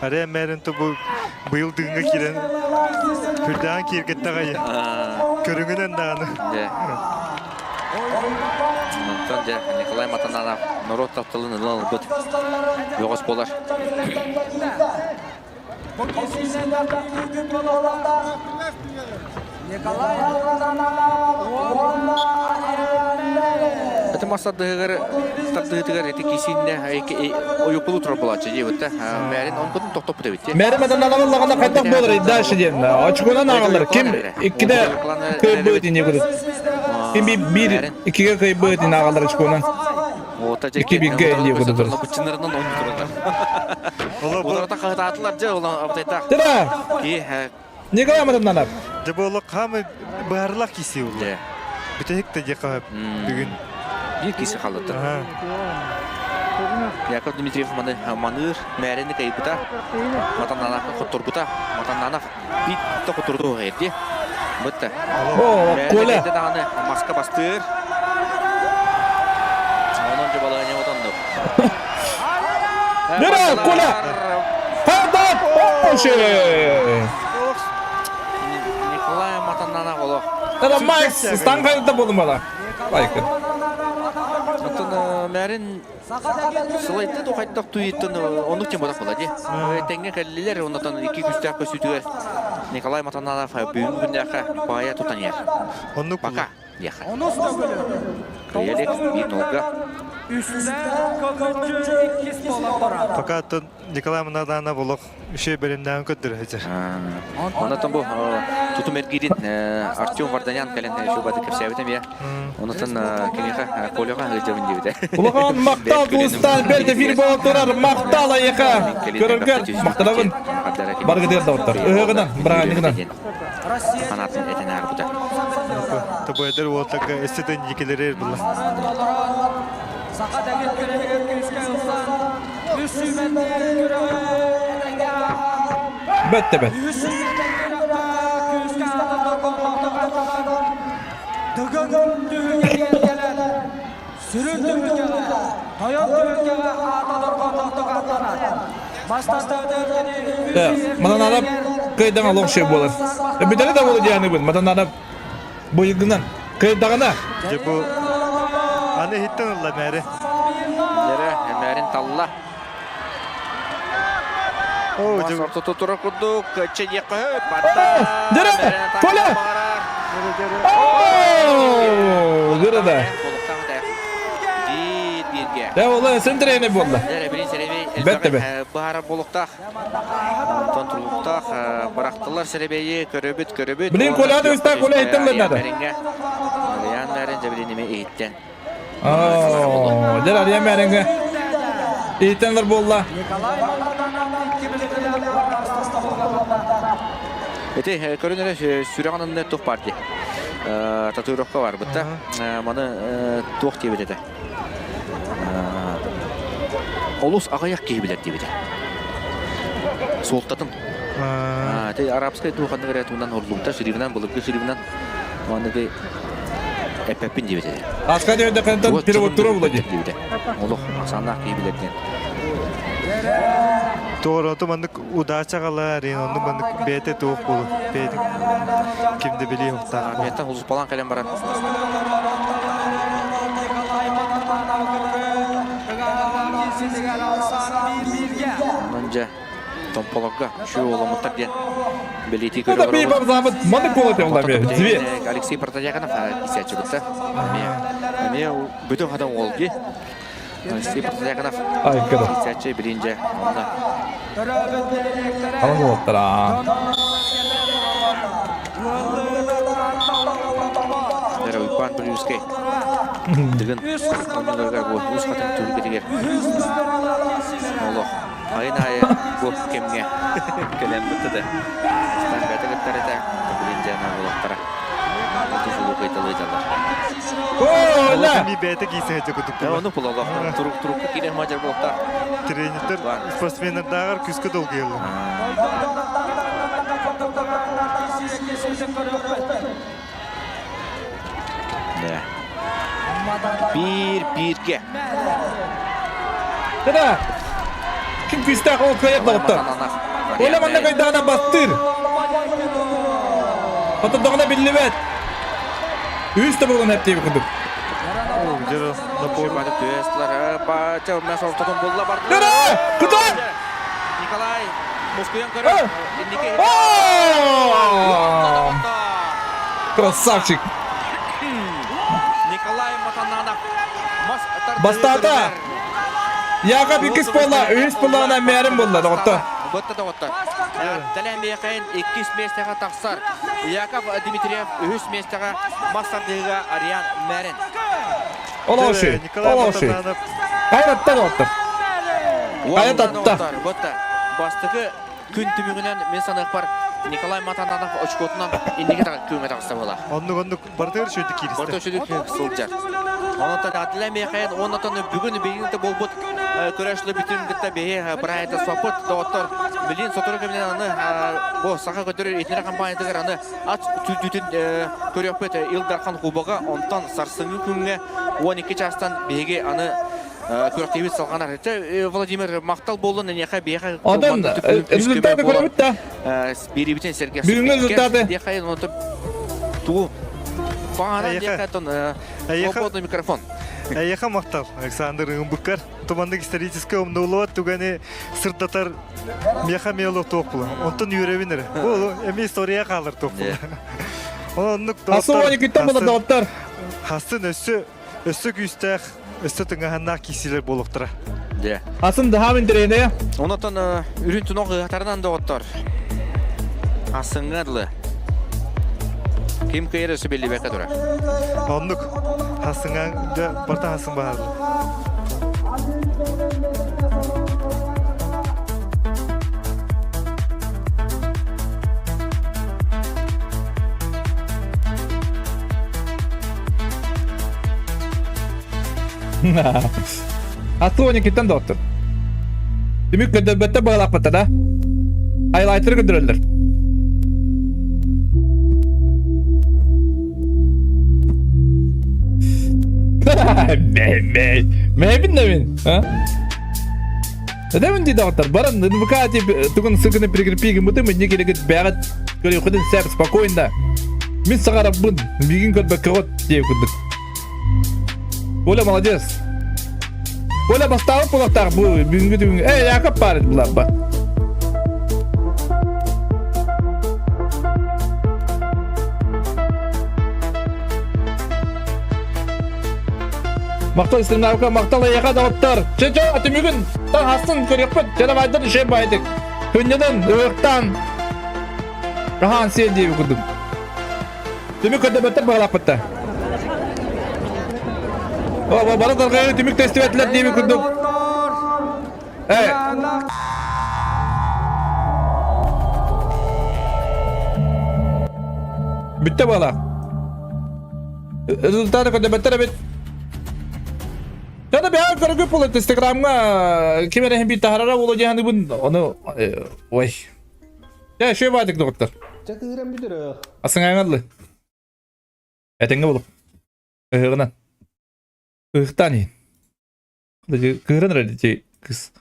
[SPEAKER 2] Ариан Мэрин бу быйыл дыгыҥҥа киирэн үрдээн киэргэттэҕэй. Көрүҥүнэн даҕаны.
[SPEAKER 20] Дьэ. Онтон дьэ Николай Матананов норуот тапталын ылан ылбыт бөҕөс буолар. Ити мас тардыһыгар тардыһытыгар ити кисинне ойукулу турар буолааччы диэбит Мээрин онкутун тохтоппут эбит.
[SPEAKER 3] Мээрин матанналарын лаҕана хайдах буолар дальше диэн. Очконан ааҕаллар. Ким иккиде кыайбыт ини курдук. Ким биир иккиге кыайбыт ини ааҕаллар очконан. Икки бигге дии курдук.
[SPEAKER 20] Быччынарынан ойну тураллар. Олорото хаһытаатылар дьэ ол абытайтаах.
[SPEAKER 3] Тыра! Николай Матаннанов.
[SPEAKER 2] Дьэ бу олох хаамай быһаарылаах киси улла. Бүтэһик да диэхэ бүгүн.
[SPEAKER 20] Биир киси халыттар. Яков Дмитриев маны маныыр мээрини кайбыта, Матаннановка хотторбута. Матаннанов биир хотторду эрди. Бытта.
[SPEAKER 3] О, Коля.
[SPEAKER 20] даҕаны маска бастыыр. Онон дьабалаҕа отоннук.
[SPEAKER 3] Нера, Коля! Пардон! Оши!
[SPEAKER 20] Николай Матаннана олох.
[SPEAKER 3] Это Макс, станга болумала. Лайкы.
[SPEAKER 20] Оттон мээрин Сылайта да хайдах туйуттан оннук тем бодах була ди. Тэҥҥэ кэллилэр, оннотон икки күстээх көсүүтүгэр Николай Матаналов бүгүн күннээххэ баайа тутан иһэр.
[SPEAKER 2] Оннук
[SPEAKER 20] Пока диэхэ. Кыйалик биир нолга.
[SPEAKER 2] Пока оттон Николай Манаданов олох Үчүгэй бэлэмнээҕин көрдөрө сылдьар.
[SPEAKER 20] Онтон бу тутум эргиирин Артем Варданян кэлэн шубаты кэпсээбитим я. Онтон киниэхэ Коляҕа ыалдьабын диэбитэ.
[SPEAKER 3] Улахан махтал туустаан бэрт эфир буола турар махтал айыха көрөргөр махтанабын баргытыгар доҕоттор ыһыгынан бырааһынньыгынан
[SPEAKER 20] Санаатын этэн аарбыта.
[SPEAKER 2] Тобойдар уолтарга өссө да инникилэри була.
[SPEAKER 1] Саха дэгит күрэһигэр күүскэ ылсан, үс сүүмэрдиир күрэҕи этэҥҥэ ааһан,
[SPEAKER 3] Бэт бэт.
[SPEAKER 1] үһүс сүүмэрдиир күрэххэ күүскэ аатын дорҕоонноохтук ааттатан, Дыгын түһүлгэтигэр кэлэн, сүрүн түһүлгэҕэ, тойон түһүлгэҕэ аата дорҕоонноохтук ааттанар.
[SPEAKER 3] Матанарап кыайдаҕа олох шөй буолар. Бүтэрэ да буолу дианыбын. Матанарап быйылгынан кыайдаҕына.
[SPEAKER 2] Дьэ бу аны иһиттэн ылла мээри.
[SPEAKER 20] Дьэрэ мээрин талла. Мас ортото турар курдук, чэдиэххэ хөп, батта.
[SPEAKER 3] Дөрө! Коля! Дөрө да. Дэ ола сэн тренер буолла. Бэт тебе.
[SPEAKER 20] Баара болуктаах. Онтон тулуктаах бырахтылар сэрэбэйи көрөбүт көрөбүт.
[SPEAKER 3] Блин, Коля да үстаа Коля иһиттен надо.
[SPEAKER 20] Ариан Мэрин дьэбилин эме иһиттен.
[SPEAKER 3] Дьэр Ариан Мэринге иһиттенлер буолла.
[SPEAKER 20] Ити көрүнөрө сүрэҕин анны тух партия. Татуировка бар бытта. Маны туох диэбит этэ. Олус аҕыйах киһи билэр диэбитэ. Суолтатын. Ити арабскай дуу ханнык эрэ туунан урлубута, шрифынан, былыргы шрифынан. Манныгы эппэппин диэбит этэ.
[SPEAKER 3] Аска диэбитэ хантан переводтура була дии.
[SPEAKER 20] Диэбитэ. Олох ахсааннаах киһи билэр диэн.
[SPEAKER 2] Туороту маннык удача галар, онну маннык бэйэтэ туох болу, бэйэтин ким да билии хуктаах.
[SPEAKER 20] Армияттан улуспалаан кэлэн баран. Онон дьэ Томполорго үчүгэй уоламмыттар диэн бэлиэтии
[SPEAKER 3] көрө олоробут. Маннык буола Две.
[SPEAKER 20] Алексей Протодьяконов кисээччи Эмиэ бүтүн хатан уол дии. Алексей Протодьяконов кисээччи билин дьэ онно.
[SPEAKER 3] Алан уолаттара.
[SPEAKER 20] Дэрэ Уйбаан Бүлүүскэй Дыгын оннуларыгар бу үс хатын түһүлгэтигэр олох Айын аайы бу кэмҥэ кэлэн бытты да. Бэйэтэ кыттар этэ, билин дьэ олохтара. Тусулуу кыйталыйдалар.
[SPEAKER 2] Ми бэйэтэ киисэ кутук.
[SPEAKER 20] Ону пулалах турук турукка киирэн мадьар буолта.
[SPEAKER 2] Тренердер спортсменнардааҕар күскэ долгуйаллар.
[SPEAKER 20] Биир бииргэ.
[SPEAKER 3] Да. Ким күүстээх ол кыайар доҕоттор. Оля манна кайдаана бастыыр. Хотурдаҕына биллибэт. Үс да буолан эптиэби курдук. Кутан!
[SPEAKER 20] Николай мускуйан көрөр.
[SPEAKER 3] Красавчик!
[SPEAKER 20] Николай Матананов
[SPEAKER 3] Бастаата! Яков иккис буолла, үһүс буоллаҕына мээрим буолла, доҕоттор.
[SPEAKER 20] Ботта доҕоттор. Тэлээн Миэхэйин иккис миэстэҕэ тахсар. Яков Дмитриев үһүс миэстэҕэ мас тардыһыыга Ариан Мэрин.
[SPEAKER 3] Олооши, олооши. Хайратта доҕоттор. Хайратта.
[SPEAKER 20] Ботта. Бастакы күн түмүгүнэн мин саныахпар Николай Матананов очкотунан инники күҥҥэ таҕыста буола.
[SPEAKER 2] Оннук оннук барытыгар үчүгэйдик кииристэ.
[SPEAKER 20] Барыта үчүгэйдик сылдьар. Онон Адлен Михаил оннотон бүгүн билигин буолбут көрөөччүлэр бүтүн кытта биһи бырайыта соппут доҕоттор билин сотору кэминэн аны бу саха көтөрөр итинэр компаниятыгар аны ат түүтүн көрүөхпүт Ил Дархан Кубога онтон сарсыҥҥы күҥҥэ 12 чаастан биһиги аны күрэхтэһиибит салҕанар. Владимир махтал буоллун эниэхэ биһиэхэ
[SPEAKER 3] Онтон результаты көрөбүт да.
[SPEAKER 20] Биирибитин сэргэ
[SPEAKER 3] Бүгүҥҥү результаты.
[SPEAKER 20] Тугу Паҥара диэхэ тон свободный микрофон.
[SPEAKER 2] Эйиэхэ махтал, Александр Ымбыккар. Туманнык историческай умнуллубат түгэни сырдатар миэхэ миэло туох була. Онтон үөрэбин эрэ. Бу эми история хаалар туох була. Оннук
[SPEAKER 3] доҕоттор. доҕоттор.
[SPEAKER 2] Хасын өссө өссө күүстээх, өссө тыҥаһаннаах киисилэр буолуохтара.
[SPEAKER 20] Дьэ.
[SPEAKER 3] Атын даһаам интэриэһинэйэ.
[SPEAKER 20] Онотон үрүн тунох ыһатарынан доҕоттор. Асыҥҥа дылы. Ким кыайар өссө биллибэккэ турар.
[SPEAKER 2] Оннук. Хасыҥа дьэ барта хасын баһаарлы.
[SPEAKER 3] Аттыоникиттан доҕоттор. Түмүк көрдөрбөттөр баҕалаахпыттар да. Хайлайтеры көрдөрөллөр. Мэйбин да мин, а? Эдэмин дии доҕоттор, баран НВК тип тугун сыгыны прикрепи гыммытым, инне келегит бэҕэт көрүөххүтүн сәп спокойно. Мин саҕарабын, миигин көрбөккөҕүт диэ курдук. Оля молодец. Оля бастаабыт буолуохтаах бу бүгүҥҥү түгүҥ. Эй, Яков парень буларба. Махтал стримнарга, махтал эйиэхэ доҕоттор. Чэ-чэ, түмүгүн таҥасын көрүөхпүт. Дьэ давайдан үчүгэй баайдык. Күннэнэн, ыһыктаан, аһаан сиэн диэби курдук. Түмүк көрдөбөттөр баҕалаахпыт да. О, бары тарҕайы түмүк тестибэтилэр диэби курдук. Э, Бүттэ буола. Результаты көрдөбөттөр эбит. Тада бэйэ көргү пул Инстаграмҥа ким эрэ биир таһарара буолуо диэханыбын ону ой. Дьэ, шөй баатык доҕоттор.
[SPEAKER 6] Чэ кыыран бүтүрөх.
[SPEAKER 3] Асыңаҥаллы. Этэҥҥэ болук. Ыһыгынан. Ыһыктаан иһин. Кыыран эрэ кыс.